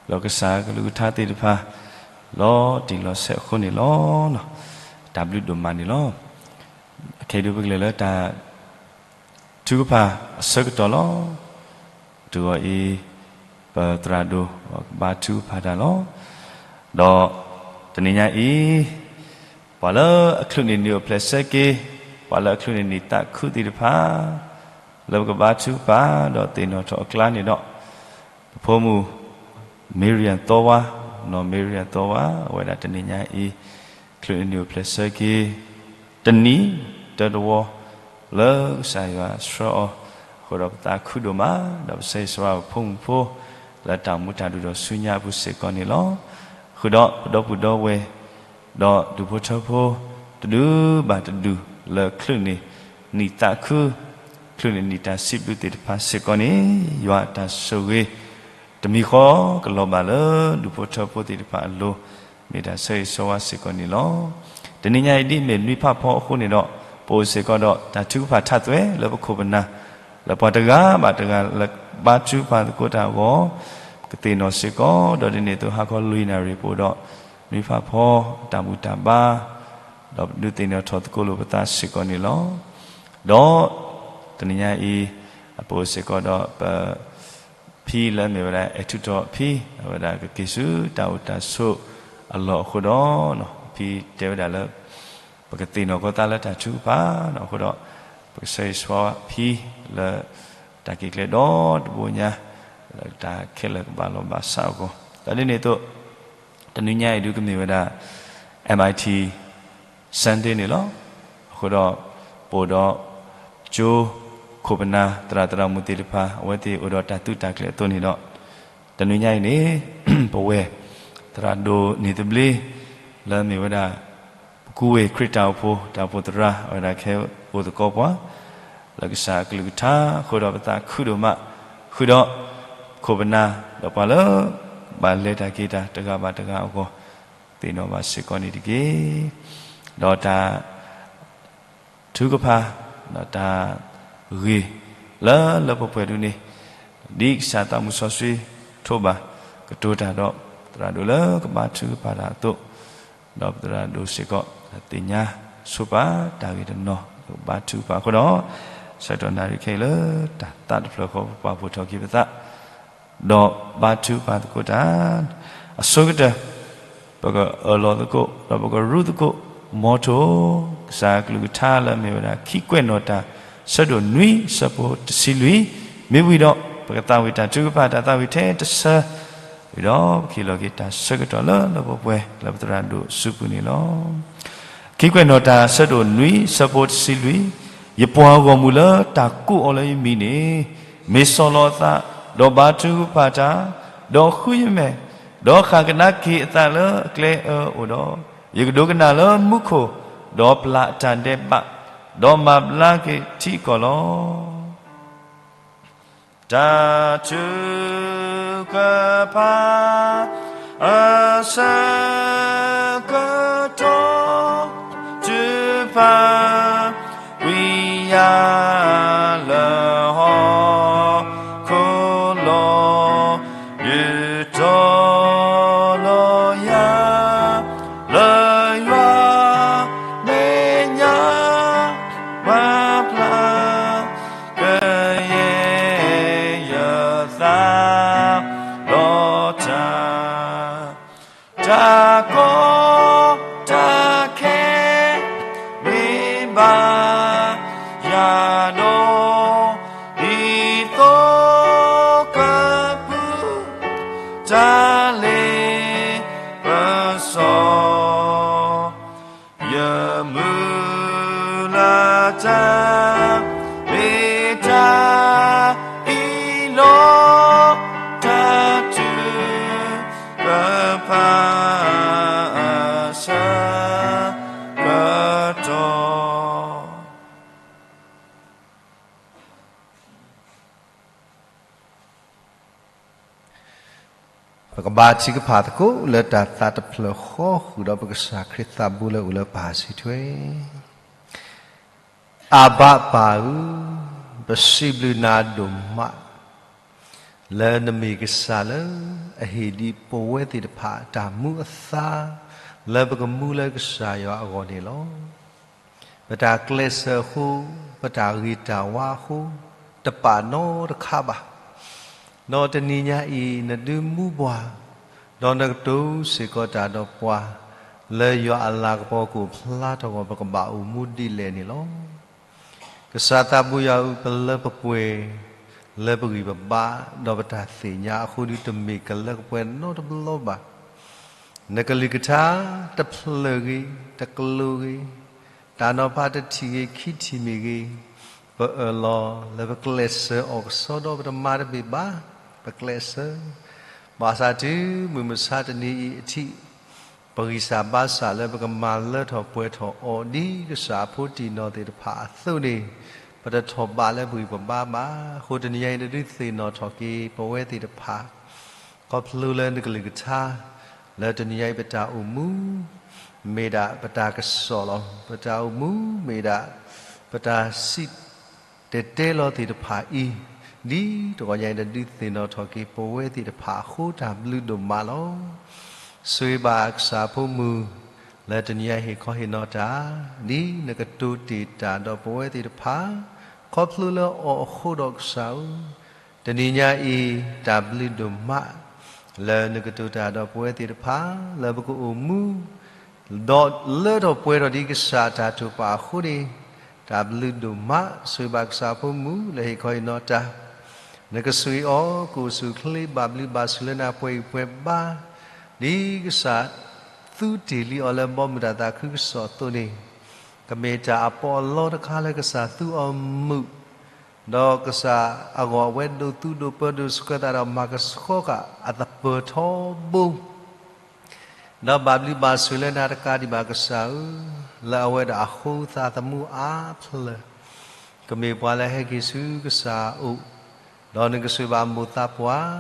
ဒီးကစၢ်ကလုၢ်ကထါသ့ၣ်တဖၣ် လီၤတံၢ်လီၤဆဲးအဃိန့ၣ်လီၤ. တၢ်ဘျုးဒိၣ်မးန့ၣ်လီၤ. အခဲအံၤဒုးပကလဲၤလၢတၢ် ထုကဖၣ်အဆၢကတီၢ်လီၤ. တုၤအီၤအံၤ ပသရၣ်ဒိၣ်ကဘါထုကဖၣ်တၢ်လီၤ. ဒီးတနံၤညါအံၤ ပှၤလၢအချုးန့ၢ်နံၣ်အိၣ်ဖျဲၣ်ဆၢက့ၤ, ပှၤလၢအချုးန့ၢ်နံၣ်သးခုသ့ၣ်တဖၣ် လၢပကဘါထုကဖၣ် ဒီးသ့ၣ်နီၣ်ထီၣ်အကျါန့ၣ်ဒီး ပဖိမုၣ် မံရံယၣ်သီဝါ နီၢ်မ့ရံအသီဝါ အဝဲဒၣ်တနံၤညါအံၤ ချုးန့ၣ်နံၣ်အိၣ်ဖျဲၣ်ဆၢက့ၤ တနံၣ်တၢတဝီ လၢကစၢ်ယွၤဆှၢအီၤ, အဃိဒီးပသးခုဒိၣ်မး, ဒီးပဆၢဂ့ၤဆၢဝါပဖိမုၣ်ဖိ လၢတၢ်မူတၢ်ဒိၣ်ဒီးဆူညါအပူၤစ့ၢ်ကီးန့ၣ်လီၤ. ဃုာ်ဒီးပဒီပုၢ်ဒီဝဲၢ် ဒီးဒူၣ်ဖိထၢဖိ တဒူၣ်ဘၣ်တဒူၣ်လၢချုးန့ၣ်နံၣ်သးခု, ချုးန့ၣ်နံၣ်တၢ်စံးဘျုးသ့ၣ်တဖၣ်စ့ၢ်ကီးန့ၣ် ယွၤအတၢ်ဆိၣ်ဂ့ၤ တမံၤဃီကလီၤဘၣ်လၢဒူၣ်ဖိထၢဖိသ့ၣ်တဖၣ်အလိၤ မ့ၢ်တၢ်ဆၢဂ့ၤဆၢဝါစ့ၢ်ကီးန့ၣ်လီၤ. တနံၤညါအံၤဒ်အမ့ၢ်နွံဖးဖီအဃိန့ၣ်ဒီး ပအိၣ်စ့ၢ်ကီးဒီးတၢ်ထုကဖၣ်ထးသွဲၣ်လၢပခိၣ်ပနၢ် လၢပှၤတဂၤဘၣ်တဂၤလၢဘါထုကဖၣ်သကိးတၢ်အဂီၢ် ကသ့ၣ်နီၣ်စ့ၢ်ကီး ဒီးဒ်န့ၣ်အသိးဟါခီလွံၢ်နၣ်ရံၣ်ပအိၣ်ဒီး နွံဖးဖီအတၢ်ဘူၣ်တၢ်ဘါ ဒီးဒုးသ့ၣ်နီၣ်ထီၣ်သကိးလိာ်ပသးစ့ၢ်ကီးန့ၣ်လီၤ. ဒီးတနံၤညါအံၤ အပအိၣ်စ့ၢ်ကီးဒီးပ ဖံလၢအမ့ၢ်ဝဲဒၣ် အဲၣ်ထူၣ်ထီၣ်ဖံ အဝဲဒၣ်ကက့ၤဆူတၢ်အိၣ်တၢ်ဆိးအလီၢ်အဃိဒီး ဖံတဲဝဲဒၣ်လၢ ပကသ့ၣ်နီၣ်ကီးသးလၢတၢ်ထုကဖၣ်အဃိဒီး ပကဆၢဂ့ၤဆၢဝါဖံလၢတၢ်က့ၤကျဲဒီတဘိညါ လၢတၢ်ခဲလၢာ်ကဘၣ်လီၤဘၣ်စးအဂီၢ် ဒီးဒ်န့ၣ်အသိး တနံၤညါအံၤဒုးကမ့ၢ်ဝဲဒၣ် M I T Sunday န့ၣ်လီၤ. အဃိဒီး ပအိၣ်ဒီး ကၠိ ခိၣ်ပနၢ် သရၣ်သရၣ်မုၣ်သ့ၣ်တဖၣ် အဝဲသ့ၣ်အိၣ်ဒီးတၢ်သုးတၢ်ကျဲၤအသိးန့ၣ်ဒီး တနံၤညါအံၤန့ၣ် ပဝဲ သရၣ်ဒိၣ်န့ၣ်သဘျ့ လၢမ့ၢ်ဝဲဒၣ် ပကူဝ့ၢ်ခရံာ်တၢ်အိၣ်ဖှိၣ် တၢ်အိၣ်ဖှိၣ်သရၣ် အဝဲဒၣ်ကဟဲအိၣ်သကိးပှၤ လၢကစၢ်အကလုၢ်ကထါ အဃိဒီးပသးခုဒိၣ်မး ဃုာ်ဒီး ခိၣ်ပနၢ် ဒီးပှၤလၢ ဘၣ်လဲၤတၢ်က့ၤတၢ်တဂၤဘၣ်တဂၤအဂီၢ် သ့ၣ်နီၣ်ဘၣ်စ့ၢ်ကီးန့ၣ်တက့ၢ်. ဒီးတၢ် ထုကဖၣ် ဒီးတၢ်ဂ့ၢ်လၢလၢပှဲၤပှဲၤဒုန့ၣ် ဒ်ကစၢ်သးမုၢ်စီဆှံထိးဘၣ် ကတိၤတၢ်ဒီး သရၣ်ဒိၣ်လၢကဘါထုကဖၣ်တၢ်အသိး ဒီးပသရၣ်ဒိၣ်စ့ၢ်ကီး သ့ၣ်ညါဆိပာ်တၢ်ဂ့ၢ်တနီၤ ကဘါထုကဖၣ်အဃိဒီး ဆၢကတီၢ်နၣ်ရံၣ်ခဲအံၤလၢ တၢ်သးတဖျၢၣ်ဃီပပာ်ဖှိၣ်ထီၣ်က့ၤပသး ဒီးဘါထုကဖၣ်သကိးတၢ် အဆိကတၢၢ် ပကအၢၣ်လီၤသကိး ဒီးပကရူသကိး မီထိၣ် ကစၢ်အကလုၢ်ကထါလၢအမ့ၢ်ဝဲဒၣ် ခံကွဲးနီၣ်တၢ် ဆၢဒိၣ်နွံ ဆၢဖိတဆံလွံၢ်, မ့ၢ်ဝံၤဒီး ပကသးဝံၣ်တၢ်ထုကဖၣ် တၢ်သးဝံၣ်ထဲတဆၢ ဝံၤဒီးပကဟ့ၣ်လီၤက့ၤတၢ်ဆၢကတီၢ်လၢလၢပှဲၤပှဲၤ လၢပသရၣ်ဒိၣ်အစုပူၤန့ၣ်လီၤ. ခံကွဲးနီၣ်တၢ် ဆၢဒိၣ်နွံ ဆၢဖိတဆံလွံၢ်, ယပှၤဂီၢ်မုၢ်လၢတၢ်ကိးအီၤလၢယမံၤန့ၣ် မ့ၢ်ဆီၣ်လီၤအသး, ဒီးဘါထုကဖၣ်တၢ်, ဒီးဃုယမဲာ်, ဒီးဃၣ်ကဒါက့ၤအသးလၢအကျဲအၢအိၣ်ဒီး, ယကဒိကနၣ်လၢမူခိၣ်, ဒီးပျၢ်အတၢ်ဒဲးဘး, ဒီးမၤဘျါက့ၤထံကီၢ်လီၤ. တၢ်ထုကဖၣ် အဆၢကတီၢ် ထုကဖၣ် ဝံယၤလၢဟီၣ်ခိၣ်လီၢ် ဒုးတီၤလီၤယၤ လၢယွၤမဲာ်ညါ မၤဖျါ ကယဲၢ်ယသး ဒီးတၢ် တၢ်ကီတၢ်ခဲ မ့ၢ်ဘၣ်ယၤဒီး ဒ်သိးကပုၢ် တၢ်လ့ပစီ ယမုၢ်လၢ်တၢ် မ့ၢ်တၢ်အံၤလီၤ. တၢ်ထုကဖၣ် အဆၢကတီၢ် ပကဘါထုကဖၣ်သကိးလၢတၢ်သးတဖျၢၣ်ဃီ ဃုာ်ဒီးပကစၢ်ခရံာ်သးဘိလၢအိၣ်လၢပၢ်စံးထွဲ, အဘၣ်ပၢ်ဧၢ, ပစံးဘျုးနၤဒိၣ်မး လၢနမ့ၢ်ကစၢ်လၢ အဟ့ၣ်ဒံးပဝဲသ့ၣ်တဖၣ်တၢ်မူအသါ လၢပကမူလၢကစၢ်ယွၤအဂီၢ်န့ၣ်လီၤ. ပတၢ်ကျဲးစၢးအဃိ, ပတၢ်ဂ့ၤတၢ်ဝါအဃိ, တပာ်နီတခါဘၣ်. ဒီးတနံၤညါအံၤ နဒုးမူပှၤ, ဒီးနကတိၤစ့ၢ်ကီးတၢ်ဒီးပှၤ, လၢယွၤအလၤကပီၤကအိၣ်ဖျါထီၣ်အဂီၢ် ပကဘၣ်အိၣ်မူဒ်လဲၣ်န့ၣ်လီၤ. ကစၢ်သးဘိယွၤဧၢ, ပလၢပပှဲၤ, လၢပဂံၢ်ပဘါ, ဒီးပတၢ်သ့ၣ်ညါအဃိ ဒုးတမ့ၢ်ကလၢကပှဲၤနီတဘျီဘၣ်. နကလုၢ်ကထါတဖျၢၣ်ဂ့ၤ, တကျိၤဂ့ၤ, တၢ်နီၤဖးတထံၣ်ဂ့ၤ, ခံထံၣ်မ့ၢ်ဂ့ၤ, ပအၢၣ်လီၤလၢပကျဲးစၢးအီၣ်ကစီဒီပတမၤတဘ့ၣ်ဘၣ်, ပကျဲးစၢး, ဘၣ်ဆၣ်တုၤမုၢ်မဆါတနံၤအံၤအထံး ပဂံၢ်စၢ်ဘါစၢ်လၢပကမၤလၢထီၣ်ပှဲၤထီၣ်အီၤ ဒ်ကစၢ်အဖိတံၢ်နီၢ်သ့ၣ်တဖၣ်အသိးန့ၣ်, ပတထီၣ်ဘးလၢပဂံၢ်ပဘါဘၣ်. အဃိတနံၤညါအံၤ နဒုးသ့ၣ်နီၣ်ထီၣ်က့ၤပဝဲသ့ၣ်တဖၣ် ခီဖျိလၢနကလုၢ်ကထါ လၢတနံၤညါအံၤပတၢ်အိၣ်မူ မ့ၢ်ဒၣ်ပတၢ်ကစီၣ်လီၤ. ပတၢ်အိၣ်မူမ့ၢ်ဒၣ် ပတၢ်စံၣ်တဲၤတဲလီၤသ့ၣ်တဖၣ်အံၤ, ဒ်တဂီၤညါအံၤ နဒုးသ့ၣ်နီၣ်ထီၣ်က့ၤပဝဲသ့ၣ်တဖၣ်အဃိ တၢ်ဘျုးဒိၣ်မးလီၤ. ဆိၣ်ဂ့ၤဘၣ်ကစၢ်အဖိမုၢ် လၢတနံၤညါဟ့ၣ်ခီဟ့ၣ်နီၤတၢ်, ဒ်နကတိၤတ့ၢ်တၢ်ဒီးပဝဲသ့ၣ်တဖၣ်, ခီဖျိလၢအီၤအဃိဒီးကစၢ်ဧၢ, တနံၤညါအံၤ တၢ်ဘျုးဒိၣ်မး လၢနကတိၤတၢ်ဒီးပဝဲသ့ၣ်တဖၣ် လၢပကအိၣ်မူ ဒီးလၢထီၣ်ပှဲၤထီၣ်ဒ်ကစၢ်အတၢ်တိာ်ပာ်အဃိန့ၣ်, တၢ်ဘျုးဒိၣ်မး ဆိၣ်ဂ့ၤဘၣ်ကစၢ်အဖိမုၢ်လၢဟ့ၣ်ခီဟ့ၣ်နီၤတၢ်, နကဆိၣ်ဂ့ၤအီၤ ကအိၣ်ဆူၣ်အိၣ်ချ့ ဘၣ်ဘျုးဘၣ်ဆိၣ်လၢနၤ ပှဲၤဂံၢ်ပှဲၤဘါ, ဒ်ကစၢ်သူတ့ၢ်လံအီၤလၢဘီမုၢ်တၢ်သးခုကစီၣ်အသိးန့ၣ်, ကမ့ၢ်တၢ်အပီးအလီတခါလၢကစၢ်သူအီၤမုာ် ဒီးကစၢ်အဂီၢ်အဝဲဒိးသူဒိးပၢဒိးဆှၢသးဒီးမၤကဆှီဃာ်အသပၢၤထီဘိ ဒီးဘၣ်ဘျုးဘၣ်ဆိၣ်လၢနၤတကးဒံးဘၣ်ကစၢ်ဧၢ, လၢအဝဲဒၣ်အဃိသးသမူအါဖျၢၣ် ကမ့ၢ်ပှၤလၢအဟဲက့ၤဆူကစၢ်အအိၣ်, ဒီးနကဆိၣ်ဂ့ၤဘၣ်မိၢ်သးပှၢ်,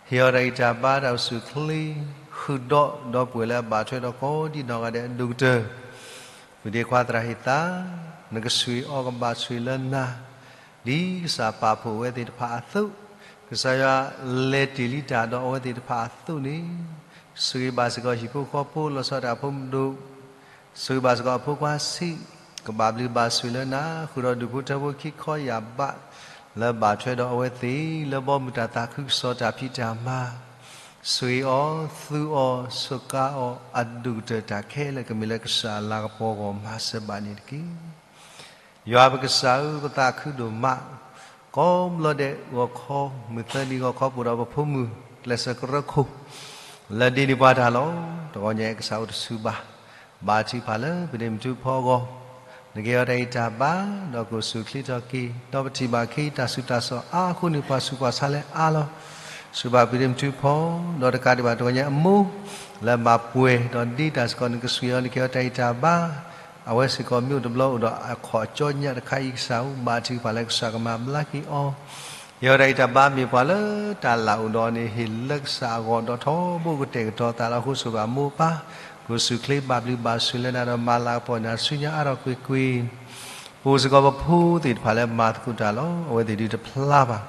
ဟ့ၣ်အီၤတၢ်ဂံၢ်တၢ်ဘါတၢ်အိၣ်ဆူၣ်အိၣ်ချ့, ဃုာ်ဒီးဒီပုၢ်ဝဲၢ်လၢအဘၣ်ထွဲဒီးကိးဒံနီၢ်ဂၤဒဲးအဒိၣ်ကတၢၢ်, ပုၢ်ဒ့ခွါသရၣ်ဟ့ၣ်သး, နကဆိၣ်ဂ့ၤအီၤကဘၣ်ဆိၣ်ဂ့ၤလၢနၤ, ဒ်ကစၢ်ပာ်ဖှိၣ်အဝဲသ့ၣ်တဖၣ်အသိး, ကစၢ်ယွၤလဲၤတ့ၢ်လံတၢ်ဒီးအဝဲသ့ၣ်တဖၣ်အသိးန့ၣ်, ဆိၣ်ဂ့ၤဘၣ်စ့ၢ်ကီးဟံၣ်ဖိဃီဖိ လီၤဆီဒၣ်တၢ်ဖိမုၢ်ဒိၣ်, ဆိၣ်ဂ့ၤဘၣ်စ့ၢ်ကီးအဖိခွါဆံး, ကဘၣ်ဘျုးဘၣ်ဆိၣ်လၢနၤ, ဃုာ်ဒီးဒူၣ်ဖိထၢဖိခံခီယၢ်ဘး, လၢဘၣ်ထွဲဒီးအဝဲသ့ၣ် လၢဘီမုၢ်တၢ်သးခုကစီၣ်တၢ်ဖံးတၢ်မၤ, ဆိၣ်ဂ့ၤအီၤ, သူအီၤ, စူးကါအီၤ, အဒိၣ်ကတၢၢ်တၢ်ခဲလၢာ် ကမ့ၢ်လၢကစၢ်အလၤကပီၤအဂီၢ်မၤစၢၤဘၣ်န့ၣ်တက့ၢ်. ယွၤပကစၢ်ဧၢ, ပသးခုဒိၣ်မး, ကိးဘျီဒဲးဂီၤခီ, မုၢ်သၢနံၤဂီၤခီ ပအိၣ်ဒီးပဖိမုၣ်ကျဲးစၢးကရၢခိၣ်, လၢဒ်န့ၣ်ပှၤတၢ်လီၢ်, တဂီၤညါအံၤကစၢ်အိၣ်တဆူၣ်ဘၣ်, ဘါထုကဖၣ်လၢပဒ့မုၣ်ထူဖီအဂီၢ်, နကဟ့ၣ်အီၤတၢ်ဂံၢ်တၢ်ဘါ, ဒီးကအိၣ်ဆူၣ်အိၣ်ချ့ထီၣ်က့ၤ, ဒီးပထံၣ်ဘၣ်ခ့တၢ်ဆူးတၢ်ဆါအါအဃိန့ၣ် ပှၤဆူးပှၤဆါလၢအါလီၤ. ဆိၣ်ဂ့ၤဘၣ်ပဒ့မုၣ်ထူဖီ, ဒီးတကးဒံးဘၣ်တဂီၤညါအံၤအမိၢ်, လၢမၤပှဲၤဒီးဒ့တၢ်စ့ၢ်ကီး နကဆိၣ်ဂ့ၤအီၤ နကဟ့ၣ်အီၤတၢ်ဂံၢ်တၢ်ဘါ, အဝဲစ့ၢ်ကီးမ့ၢ်အိၣ်တဘျီအိၣ်ဒီးအခီၣ်ကၠီညၣ်တခါအံၤကစၢ်ဧၢ, ဘါထုကဖၣ်လၢကစၢ်ကမၤဘျါက့ၤအီၤ, ဟ့ၣ်အီၤတၢ်ဂံၢ်တၢ်ဘါ မ့ၢ်ပှၤလၢတၢ်လၢ်အိၣ်ဒီးအီၤန့ၣ် ဟ့ၣ်လၢကစၢ်အဂီၢ်ဒီးထီဘိကတဲာ်ကတီၤသးလီၤ. အဃိဆိၣ်ဂ့ၤဘၣ်မိၢ်ပၢ်, ကအိၣ်ဆူၣ်အိၣ်ချ့ ဘၣ်ဘျုးဘၣ်ဆိၣ်လၢနၤဒီးမၤလၤကပီၤနၤဆူညါအါထီၣ်ကွ့ၢ်ကွ့ၢ် ပအိၣ်စ့ၢ်ကီးပဖိသ့ၣ်တဖၣ်လၢမၤသကိးတၢ်လီၤ. အဝဲသ့ၣ်ဒုးတဖျါဘၣ်.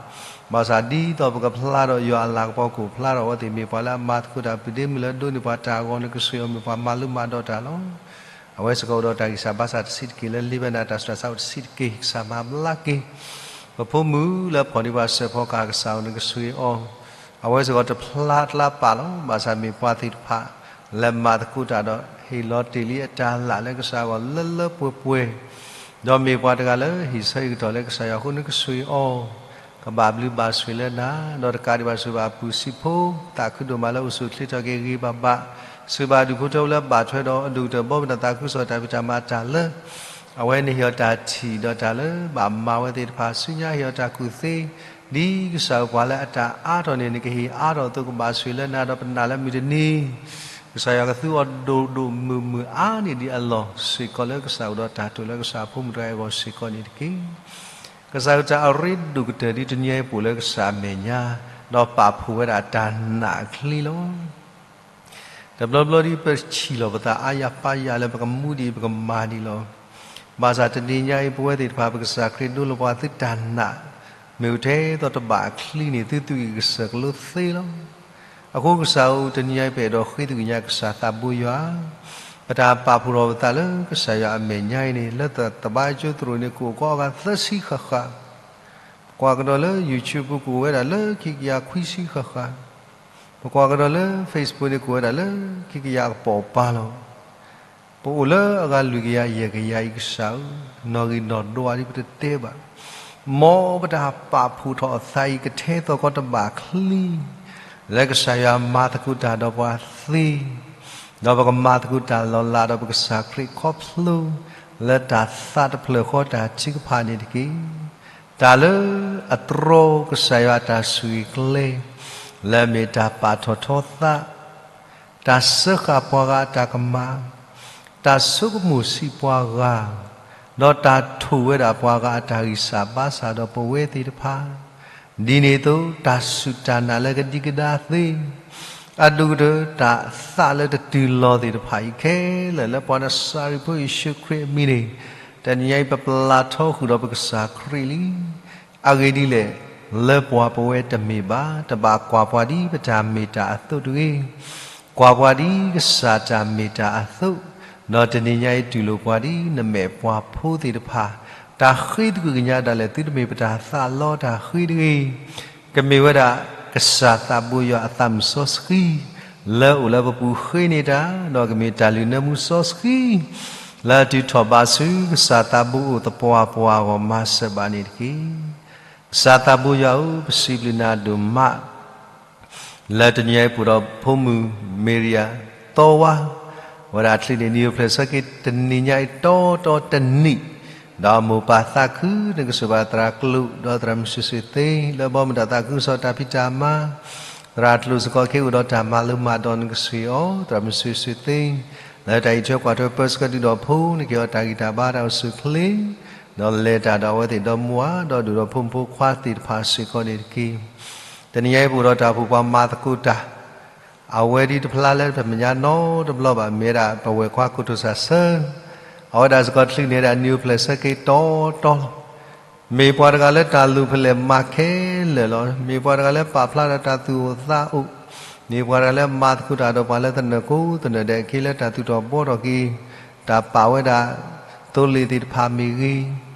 ဘၣ်ဆၣ်ဒ်သိးပကဖျါဒီးယွၤအလၤကပီၤကအိၣ်ဖျါဒီး အဝဲသ့ၣ်မ့ၢ်ပှၤလၢအမၤသကိးတၢ် ပဒ့မုၣ်လၢအဒိးန့ၢ်ပှၤတၢ်အဂီၢ် နကဆိၣ်ဂ့ၤအီၤ မ့ၢ်ပှၤမၤလိမၤဒိးတၢ်လီၤ. အဝဲစ့ၢ်ကီးအိၣ်ဒီးတၢ်ဂံၢ်စၢ်ဘါစၢ်တဆံးတက့ၢ်, လၢလံာ်ဘဲနၢ်တၢ်ဆူးတၢ်ဆါအိၣ်တဆံးတက့ၢ်, ကစၢ်မၤဘျါက့ၤ ပဖိမုၣ်လၢဖီၣ်န့ၢ်ပှၤစၢၤဖီကဟၣ်ကစၢ်ဧၢ နကဆိၣ်ဂ့ၤအီၤ, အဝဲစ့ၢ်ကီးတဖျါတလါပာ်လီၤ. ဘၣ်ဆၣ်မ့ၢ်ပှၤသ့ၣ်တဖၣ် လၢမၤသကိးတၢ်ဒီး ဟ့ၣ်လီၤတ့ၢ်လံအတၢ်လၢ်လၢကစၢ်အဂီၢ်လၢလၢပှဲၤပှဲၤ, ဒီးမ့ၢ်ပှၤတဂၤလၢဟ့ၣ်ဆၢဟ့ၣ်ကတီၢ်လၢကစၢ်ယွၤအဃိ နကဆိၣ်ဂ့ၤအီၤ, ကဘၣ်ဘျုးဘၣ်ဆိၣ်ဂ့ၤလၢနၤ, ဒီးတကးဒံးဘၣ်ဆိၣ်ဂ့ၤဘၣ်အပုၢ်စံးဖိ, သးခုဒိၣ်မးလၢအိၣ်ဆူၣ်အိၣ်ချ့ထီၣ်က့ၤဂ့ၤဂ့ၤဘၣ်ဘၣ်, ဆိၣ်ဂ့ၤဘၣ်ဒူၣ်ဖိထၢဖိလၢဘၣ်ထွဲဒီးအဒိၣ်ကတၢၢ်ဘီမုၢ်တၢ်သးခုကစီၣ်တၢ်ဖံးတၢ်မၤတၢ်လၢ အဝဲန့ၣ်ဟ့ၣ်အီၤတၢ်ထံၣ်ဒီးတၢ်လၢဘၣ်မၤဝဲသ့ၣ်တဖၣ် ဆူညါဟ့ၣ်အီၤတၢ်ကူၣ်သ့, ဒ်ကစၢ်ဧၢပှၤလၢအတၢ်အါထီၣ်န့ၣ် နကဟ့ၣ်အါထီၣ်အသိး ကဘၣ်ဆိၣ်ဂ့ၤလၢနၤဒီးပနာ်လၢမုၢ်တနံၤ ကစၢ်ယွၤကသူအီၤဒိၣ်ဒိၣ်မုၢ်မုၢ်အါန့ၢ်ဒံးအလီၢ်စ့ၢ်ကီး လၢကစၢ်အိၣ်ဒီးတၢ်တိာ်လၢကစၢ်အဖိမုၣ်တဂၤအံၤအဂီၢ်စ့ၢ်ကီးန့ၣ်တက့ၢ်. ကစၢ်ယွၤတၢ်အရ့ဒိၣ်ကတၢၢ်ဒ်တနံၤအံၤပအိၣ်လၢကစၢ်အမဲာ်ညါ, ဒီးပာ်ဖှိၣ်ဝဲဒၣ်တၢ်နာ်အချံလီၤ. တဘျီဘျီဒ်ပဆံးလီၤပသးအါယၤပါယၤလၢပကမူဒံးပကမၤဒံးလီၤ. ဘၣ်ဆၣ်တနံၤညါအံၤ ပဝဲသ့ၣ်တဖၣ် ပကစၢ်ခရံာ်ဒိလီၤပှၤသုတၢ်နာ်, မ့ၢ်အိၣ်ထဲသိးတဘၣ်အချံန့ၣ် သုသွံၣ်ဂံၢ်ကစၢၢ်ကလိသ့လီၤ. အဃိကစၢ်ဧၢ တနံၤညါအံၤ ပအဲၣ်ဒိးဃ့သကွံၢ်ညါကစၢ်သးဘိယွၤ, ပတၢ်ပာ်ဖှိၣ်ထီၣ်ပသးလၢကစၢ်ယွၤအမဲာ်ညါအံၤန့ၣ် လၢသးဘါကၠိသရိာ်န့ၣ် ကအိၣ်ကီးအဂၤသၢဆံဃၣ်ဃၣ် ပကွၢ်ကဒီးလၢ YouTube ပူၤ ကအိၣ်ဝဲဒၣ်လၢခံကယၤခွံဆံဃၣ်ဃၣ်, ပကွၢ်ကဒီးလၢ Facebook န့ၣ် ကအိၣ်ဝဲဒၣ်လၢခံကယၤအကပိာ်ပၤလီၤ. ပအိၣ်လၢအဂၤလွံၢ်ကယၤယဲၢ်ကယၤအံၤ ကစၢ်ဧၢ, နီၣ်ဂံၢ်နီၣ်ဒွးဒ်ပတတဲဘၣ်, မ်ပတၢ်ပာ်ဖှိၣ်ထီၣ်အသးအံၤ ကထဲသိးကီးတဘၣ်ချံ လၢကစၢ်ယွၤမၤသကိးတၢ်ဒီးပှၤသ့ ဒီးပကမၤသကိးတၢ်လီၤလးဒီးပကစၢ်ခရံာ်ခီဖျိ လၢတၢ်သးတဖျၢၣ်ဃီတၢ်ထုကဖၣ်န့ၣ်တက့ၢ်. တၢ်လၢအတြီကစၢ်ယွၤအတၢ်ဆိၣ်ဂ့ၤကျဲ လၢအမ့ၢ်တၢ်ပာ်ထီၣ်ထီသး တၢ်စၢဃာ်ပှၤဂၤအတၢ်ကမၣ်, တၢ်ဆိကမိၣ်ဆံးပှၤဂၤ, ဒီးတၢ်ထိၣ်ဝဲဒၣ်ပှၤဂၤအတၢ်ဂံၢ်စၢ်ဘါစၢ်ဒီးပဝဲသ့ၣ်တဖၣ်, ဒ်န့ၣ်အသိး တၢ်စူၢ်တၢ်နာ်လၢကဒံကဒါသ့, အဒိၣ်ကတၢၢ် တၢ်သးလၢတတုၤလီၤသ့ၣ်တဖၣ်အံၤခဲလၢာ် လၢပှၤနစၤရ့းဖိယ့ၣ်ၡူးခရံာ်အမံၤန့ၣ်, တနံၤညါအံၤ ပပျၢ်ထီဃုာ်ဒီးပကစၢ်ခရံာ်လံ. အဂ့ၢ်ဒ်လဲၣ်, လၢပှၤပဝဲတမ့ၢ်ဘၣ်, တဘၣ်ကွၢ်ပှၤဒ်ပတၢ်မ့ၢ်တၢ်အသိးတဂ့ၤ, ကွၢ်ပှၤဒ်ကစၢ်တၢ်မ့ၢ်တၢ်အသိး, ဒီးတနံၤညါအံၤတူၢ်လိာ်ပှၤဒ်နမဲာ်ပှၤဖိသ့ၣ်တဖၣ်, တၢ်ဃ့သကွံၢ်ကညးဒၣ်လဲာ် သုတမ့ၢ်ပတၢ်သးလီတၢ်ဃ့တဂ့ၤ, ကမ့ၢ်ဝဲဒၣ် ကစၢ်သးဘိယွၤအသးမုၢ်စီဆှံ လၢအိၣ်လၢပပူၤဃ့န့ၢ်တၢ်, ဒီးကမ့ၢ်တၢ်လုၢ်နၢမူစီဆှံ လၢအတုၤထီၣ်ဘးဆူကစၢ်သးဘိအအိၣ်သပှၢ်ပှၢ်အဂီၢ်မၤစၢၤဘၣ်န့ၣ်တက့ၢ်. ကစၢ်သးဘိယွၤဧၢ, ပစံးဘျုးနၤဒိၣ်မး လၢတနံၤညါအံၤပူၤဒီးဖိမုၣ်မ့ရံယၤသီဝါ, အဝဲဒၣ်ချုးန့ၢ်နံၣ်အိၣ်ဖျဲၣ်ဆၢက့ၤတနံၤညါအံၤတီတီတနံၣ်, ဒီးမိၢ်ပၢ်သးခုနကဆိၣ်ဘၣ်သရၣ်ကျိာ် ဒီးသရၣ်မုၣ်စုၤစုၤသ့ လၢအဘီမုၢ်တၢ်သးခုကစီၣ်တၢ်ဖံးတၢ်မၤ, သရၣ်ကျိာ်စ့ၢ်ကီးက့ၤအိၣ်ဒီးတၢ်မၤလိမၤဒိးနကဆိၣ်ဂ့ၤအီၤ, သရၣ်မုၣ်စုၤစုၤသ့ လၢတၢ်အံးထွဲကွၢ်ထွဲပၢဆှၢဒုးဒီးဖိ နက့ၤအီၤတၢ်ဂံၢ်တၢ်ဘါတၢ်အိၣ်ဆူၣ်အိၣ်ချ့ ဒီးလဲၤတၢ်ဒီးအဝဲသ့ၣ်ဒီမါ ဒီးဒိၣ်ဒီးဖိမုၣ်ဖိခွါသ့ၣ်တဖၣ်စ့ၢ်ကီးန့ၣ်တက့ၢ်. တနံၤညါအံၤပအိၣ်ဒီးတၢ်အိၣ်ဖှိၣ်ပှၤမၤသကိးတၢ်, အဝဲဒ်တဖျါလၢပမဲာ်ညါနီတဘျီဘၣ် မ့ၢ်ဝဲဒၣ်ပဝဲၢ်ခွါကိတိာ်စၢ်ဆၢ, အဝဲဒၣ်စ့ၢ်ကီးချုးန့ၢ်ဒၣ်နံၣ်အိၣ်ဖျဲၣ်ဆၢက့ၤတီတီလီၤ. မ့ၢ်ပှၤတဂၤလၢတၢ်လူၢ်ဖဲလဲၣ်မၤခဲလၢာ်လီၤ. မ့ၢ်ပှၤတဂၤလၢပာ်ဖျါဒီးတၢ်သူၣ်အိၣ်သးအိၣ်, မ့ၢ်ပှၤတဂၤလၢမၤသကိးတၢ်ဒီးပှၤလၢသနၢၣ်ကိးသနၢၣ်ဒဲး အခ့လၢတၢ်သူၣ်ထီၣ်ဘှီထီၣ်က့ၤ တၢ်ပာ်ဝဲဒၣ်သိလ့ၣ်သ့ၣ်တဖၣ်မ့ၢ်ဂ့ၤ,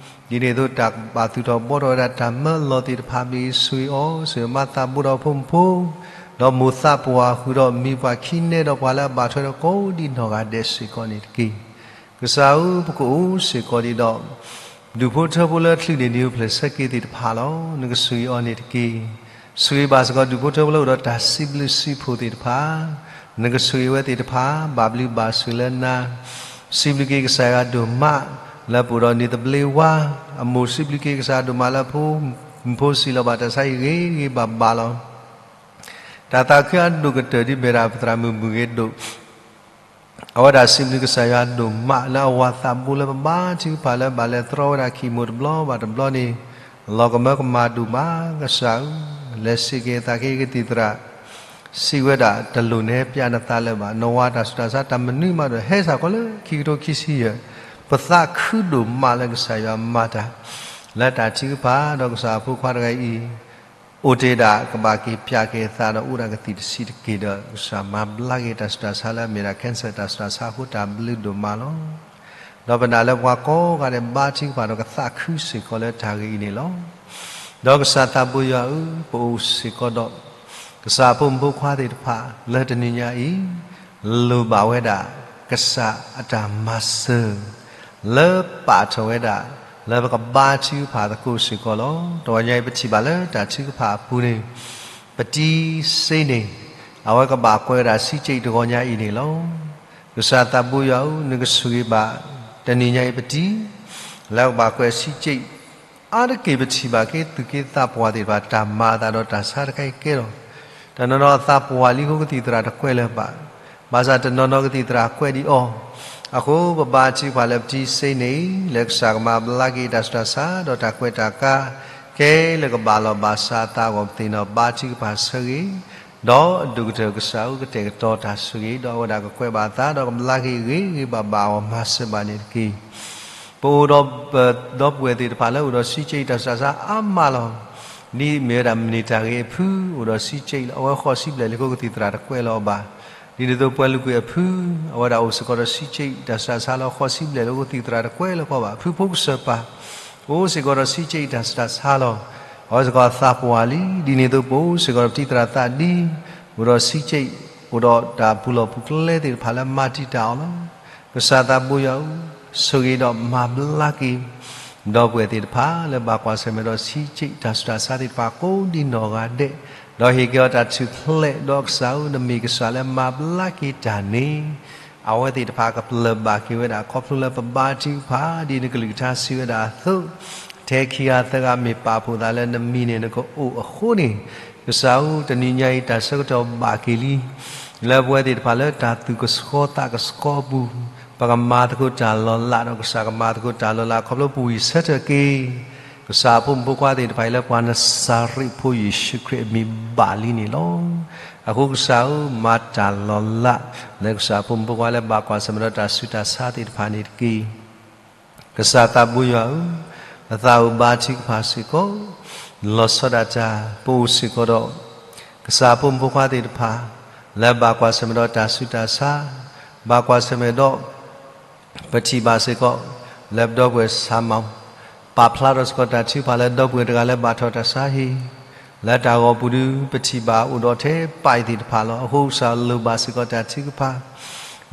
ဒ်န့ၣ်အသိးတၢ်ဘၣ်သူၣ်ထီၣ်ဘှီထီၣ်ဝဲဒၣ်တၢ်မၢလီၤသ့ၣ်တဖၣ်မ့ၢ်ဂ့ၤ ဆိၣ်ဂ့ၤအီၤ ဆိၣ်ဂ့ၤမၤသးဘိဒီးဖိမုၣ်ဖိ, ဒီးမိၢ်သးပှၢ်ဃုာ်ဒီးမံၤပှၢ်ခံနဲဒီးပှၤလၢအဘၣ်ထွဲဒီးကိးဒံနီၢ်ဂၤဒဲးစ့ၢ်ကီးန့ၣ်တက့ၢ်. ကစၢ်ဧၢ ပကအိၣ်စ့ၢ်ကီးဒံးဒီး ဒူၣ်ဖိထၢဖိလၢချုးန့ၢ်နံၣ်အိၣ်ဖျဲၣ်ဆၢက့ၤသ့ၣ်တဖၣ်လီၤ. နကဆိၣ်ဂ့ၤအီၤန့ၣ်တက့ၢ်. ဆိၣ်ဂ့ၤဘၣ်စ့ၢ်ကီးဒူၣ်ဖိထၢဖိလၢအိၣ်ဒီးတၢ်စံးဘျုးစံးဖှိၣ်သ့ၣ်တဖၣ်, နကဆိၣ်ဂ့ၤဝဲသ့ၣ်တဖၣ် ဘၣ်ဘျုးဘၣ်ဆိၣ်လၢနၤ, စံးဘျုးက့ၤကစၢ်ယွၤဒိၣ်မး လၢပအိၣ်ဒီးန့ၢ်သဘျ့ဝါ, အမိၢ်စံးဘျုးက့ၤကစၢ်ဒိၣ်မးလၢဖိမုၣ်ဖိစံးလီၤဘၣ်တၢ်ဆါအံၤ ဂ့ၤဂ့ၤဘၣ်ဘၣ်လီၤ. တၢ်သးခုအဒိၣ်ကတၢၢ်ဒ်မ့ၢ်ဒၣ်ပသရၣ်မုၣ်မုၢ်ဂ့ၤဒိၣ် အဝဲဒၣ်စံးဘျုးကစၢ်ယွၤဒိၣ်မး လၢအဝၤသးဘိလၢပဘါထုကဖၣ်လၢဘၣ်လဲၤတြီဝဲဒၣ်ခံမိၢ်တဘျီဘၣ်တဘျီန့ၣ် လီၤကမၢကမၣ်ဒိၣ်မး ကစၢ်ဧၢ, လဲၤစံးက့ၤအသးက့ၤကသံၣ်သရၣ် စံးဝဲဒၣ် တလိၣ်နဟဲပျးနသးလၢၤဘၣ်, နဝၤတၢ်ဆူးတၢ်ဆါတၢ်မနုၤမးဒီး ဟဲစ့ၢ်ကီးလၢခံကထိခံဆံယဲၢ်, ပသးခုဒိၣ်မးလၢကစၢ်ယွၤမၤတၢ် လၢတၢ်ထုကဖၣ်ဒီးကစၢ်အဖိခွါတဂၤအံၤ အိၣ်တ့ၢ်ဒၣ်ကဘၣ်က့ၤပျးက့ၤအသးဒီးအိၣ်ဒၣ်ကသံၣ်တဆံးတက့ၢ်ဒီး ကစၢ်မၤဘျါက့ၤတၢ်ဆူးတၢ်ဆါလၢအမ့ၢ်ဒၣ် cancer တၢ်ဆူးတၢ်ဆါအဃိတၢ်ဘျုးဒိၣ်မးလီၤ. ဒီးပနာ်လၢပှၤကိးဂၤဒဲးဘါထုကဖၣ်ဒီးကသးခုစ့ၢ်ကီးလၢတၢ်ဂ့ၢ်အံၤန့ၣ်လီၤ. ဒီးကစၢ်သးဘိယွၤဧၢ, ပအိၣ်စ့ၢ်ကီးဒီး ကစၢ်အဖိမုၣ်ဖိခွါသ့ၣ်တဖၣ်လၢတနံၤညါအံၤ လိၣ်ဘၣ်ဝဲဒၣ် ကစၢ်အတၢ်မၤစၢၤ လၢပာ်ထီၣ်ဝဲဒၣ် လၢပကဘါထုကဖၣ်သကိးစ့ၢ်ကီးလီၤ. တဂီၤညါအံၤပထံၣ်ဘၣ်လၢတၢ်ထုကဖၣ်အပူၤန့ၣ် ပတံၤစ့န့ၣ် အဝဲကဘၣ်ကွဲးဝဲဒၣ် စံးကၠံၣ် တဂီၤညါအံၤန့ၣ်လီၤ. ကစၢ်သးဘိယွၤဧၢ, နကဆိၣ်ဂ့ၤဘၣ် တနံၤညါအံၤပတံၤ လၢကဘၣ်ကွဲး စံးကၠံၣ် အါတက့ၢ်ပထံၣ်ဘၣ်က့ၤသူၣ်က့သးပှၢ်သ့ၣ်တဖၣ် တၢ်မၤအသးဒီးတၢ်ဆါတခါအံၤကဲထီၣ်, တနီၤနီၤအသးပှၢ်လံအဃိကသံၣ်သရၣ်တကွဲးလၢၤဘၣ်. ဘၣ်ဆၣ်တနီၤနီၤကသံၣ်သရၣ်ကွဲးဒံးအီၤ, အဃိပဘါထုကဖၣ်လၢပတံၤစ့န့ၣ် လၢကစၢ်ကမၤဘျါက့ၤတၢ်ဆူးတၢ်ဆါ ဒီးတၢ်ကွဲးတၢ်ကါ ခဲလၢာ်ကဘၣ်လီၤဘၣ်စးအသးအဂီၢ်ပသ့ၣ်နီၣ်ဘါထုကဖၣ်ဆၢဂ့ၤ, ဒီးအဒိၣ်ကတၢၢ်ကစၢ်ဧၢ ကတဲာ်ကတီၤတၢ်ဆိၣ်ဂ့ၤ ဒီးအဝဲဒၣ်ကကွဲးဘၣ်အသး ဒီးကဘျါက့ၤဂ့ၤဂ့ၤဘၣ်ဘၣ်အဂီၢ် မၤစၢၤဘၣ်န့ၣ်တက့ၢ်. ပအိၣ်ဒီးပဒီပုၢ်ဝဲၢ်သ့ၣ်တဖၣ်လၢအိၣ်ဒီးစံးကၠံၣ်တၢ်ဆူးတၢ်ဆါအါမးလီၤ. ဒ်မ့ၢ်ဝဲဒၣ်မုၢ်နံၤတၢ်ဂ့ၤအဖု အိၣ်ဒီးစံးကၠံၣ်လီၤ. အဝဲဃီၣ်စံးဘျဲၣ်လံအဃိကသံၣ်သရၣ်တကွဲးလၢၤအီၤဘၣ်. ဒ်န့ၣ်အသိးပှၤလုၢ်ကွံာ်အဖု အဝဲဒၣ်အိၣ်စ့ၢ်ကီးဒီးစံးကၠံၣ်တၢ်ဆူးတၢ်ဆါလီၤ. ဃီၣ်စံးဘျဲၣ်လံအဃိကသံၣ်သရၣ်တကွဲးလၢၤအီၤဘၣ်. ဖုဖိကစၢၢ်ပၢ် အိၣ်စ့ၢ်ကီးဒီးစံးကၠံၣ်တၢ်ဆူးတၢ်ဆါလီၤ. အဝဲစ့ၢ်ကီးအသးပှၢ်လံ. ဒ်န့ၣ်အသိးပအိၣ်စ့ၢ်ကီးဒီးပတံၤသရၣ်သးဒံ အိၣ်ဒီးစံးကၠံၣ် အိၣ်ဒီးတၢ်ပူၤလီၢ်ပူၤကျဲသ့ၣ်တဖၣ်လၢမၤတံာ်တာ်အီၤလီၤ. ကစၢ်သးဘိယွၤဧၢ, ဆိၣ်ဂ့ၤဒီးမၤဘျါက့ၤ ဒီပုၢ်ဝဲၢ်သ့ၣ်တဖၣ်လၢဘၣ်ကွၢ်ဆၢၣ်မဲာ်ဒီးစံးကၠံၣ်တၢ်ဆူးတၢ်ဆါသ့ၣ်တဖၣ်ကိးဒံးနီၢ်ဂၤဒဲး, ဒီးဟ့ၣ်က့ၤအီၤတၢ်ထူၣ်ဖျဲး, ဒီးကစၢ်ဧၢ, နမ့ၢ်ကစၢ်လၢမၤဘျါက့ၤတၢ်န့ၣ်, အဝဲသ့ၣ်တဖၣ်ကပျၢ်ဘၣ်က့ၤဝဲဒၣ် ခီဖျိလၢပဘါထုကဖၣ် ဒ်နကလုၢ်ကထါစံးဝဲဒၣ်အသိး, ထဲခံဂၤသၢဂၤမ့ၢ်ပာ်ဖှိၣ်သးလၢနမံၤန့ၣ် နကအိၣ်အဃိန့ၣ်, ကစၢ်ဧၢ, တနံၤညါအံၤတၢ်ဆၢကတီၢ်ဘၣ်က့ၤလံ လၢပဝဲသ့ၣ်တဖၣ်လၢတၢ်သူၣ်ကဆှီသးကဆှီအပူၤ, ပကမၤသကိးတၢ်လီၤလးဒီးကစၢ်ကမၤသကိးတၢ်လီၤလး ခီဖျိပဝံၢ်ဆၢထၢၣ်က့ၤ ကစၢ်အဖိမုၣ်ဖိခွါသ့ၣ်တဖၣ်အံၤ လၢပှၤနစၤရ့းဖိယ့ၣ်ၡူးခရံာ်အမံၤဘၣ်လံန့ၣ်လီၤ. အဃိကစၢ်ဧၢ, မၤတၢ်လီၤလး လၢကစၢ်အဖိမုၣ်ဖိခွါလၢဘၣ်ကွၢ်ဆၢၣ်မဲာ်ဒီးတၢ်ဆူးတၢ်ဆါသ့ၣ်တဖၣ်န့ၣ်တက့ၢ်. ကစၢ်သးဘိယွၤဧၢ, ပသးအိၣ်ဘါထုကဖၣ်စ့ၢ်ကီး, လီၤဆီဒၣ်တၢ် ပအိၣ်စ့ၢ်ကီးဒီး ကစၢ်အဖိမုၣ်ဖိခွါသ့ၣ်တဖၣ် လၢဘၣ်ကွၢ်ဆၢၣ်မဲာ်ဒီးတၢ်ဆူးတၢ်ဆါ, ဘၣ်ကွၢ်ဆၢၣ်မဲာ်ဒီး ပထံၣ်ဘၣ်စ့ၢ်ကီး လၢပဒီပုၢ်ဝဲၢ်ဆၣ်မီၣ် ပာ်ဖျါထီၣ်စ့ၢ်ကီးတၢ်ထုကဖၣ်လၢဒီပုၢ်ဝဲၢ်တဂၤလၢဘၣ်ထီၣ်တၢ်ဆါဟံၣ်, လၢတၢ်ဂီၤပူၤဒု ပထံၣ်ဘၣ်အိၣ်ဒီးထဲပၢ်အံၤသ့ၣ်တဖၣ်လီၤ. အဃိကစၢ်လိၣ်ဘၣ်စ့ၢ်ကီးတၢ်ထုကဖၣ်,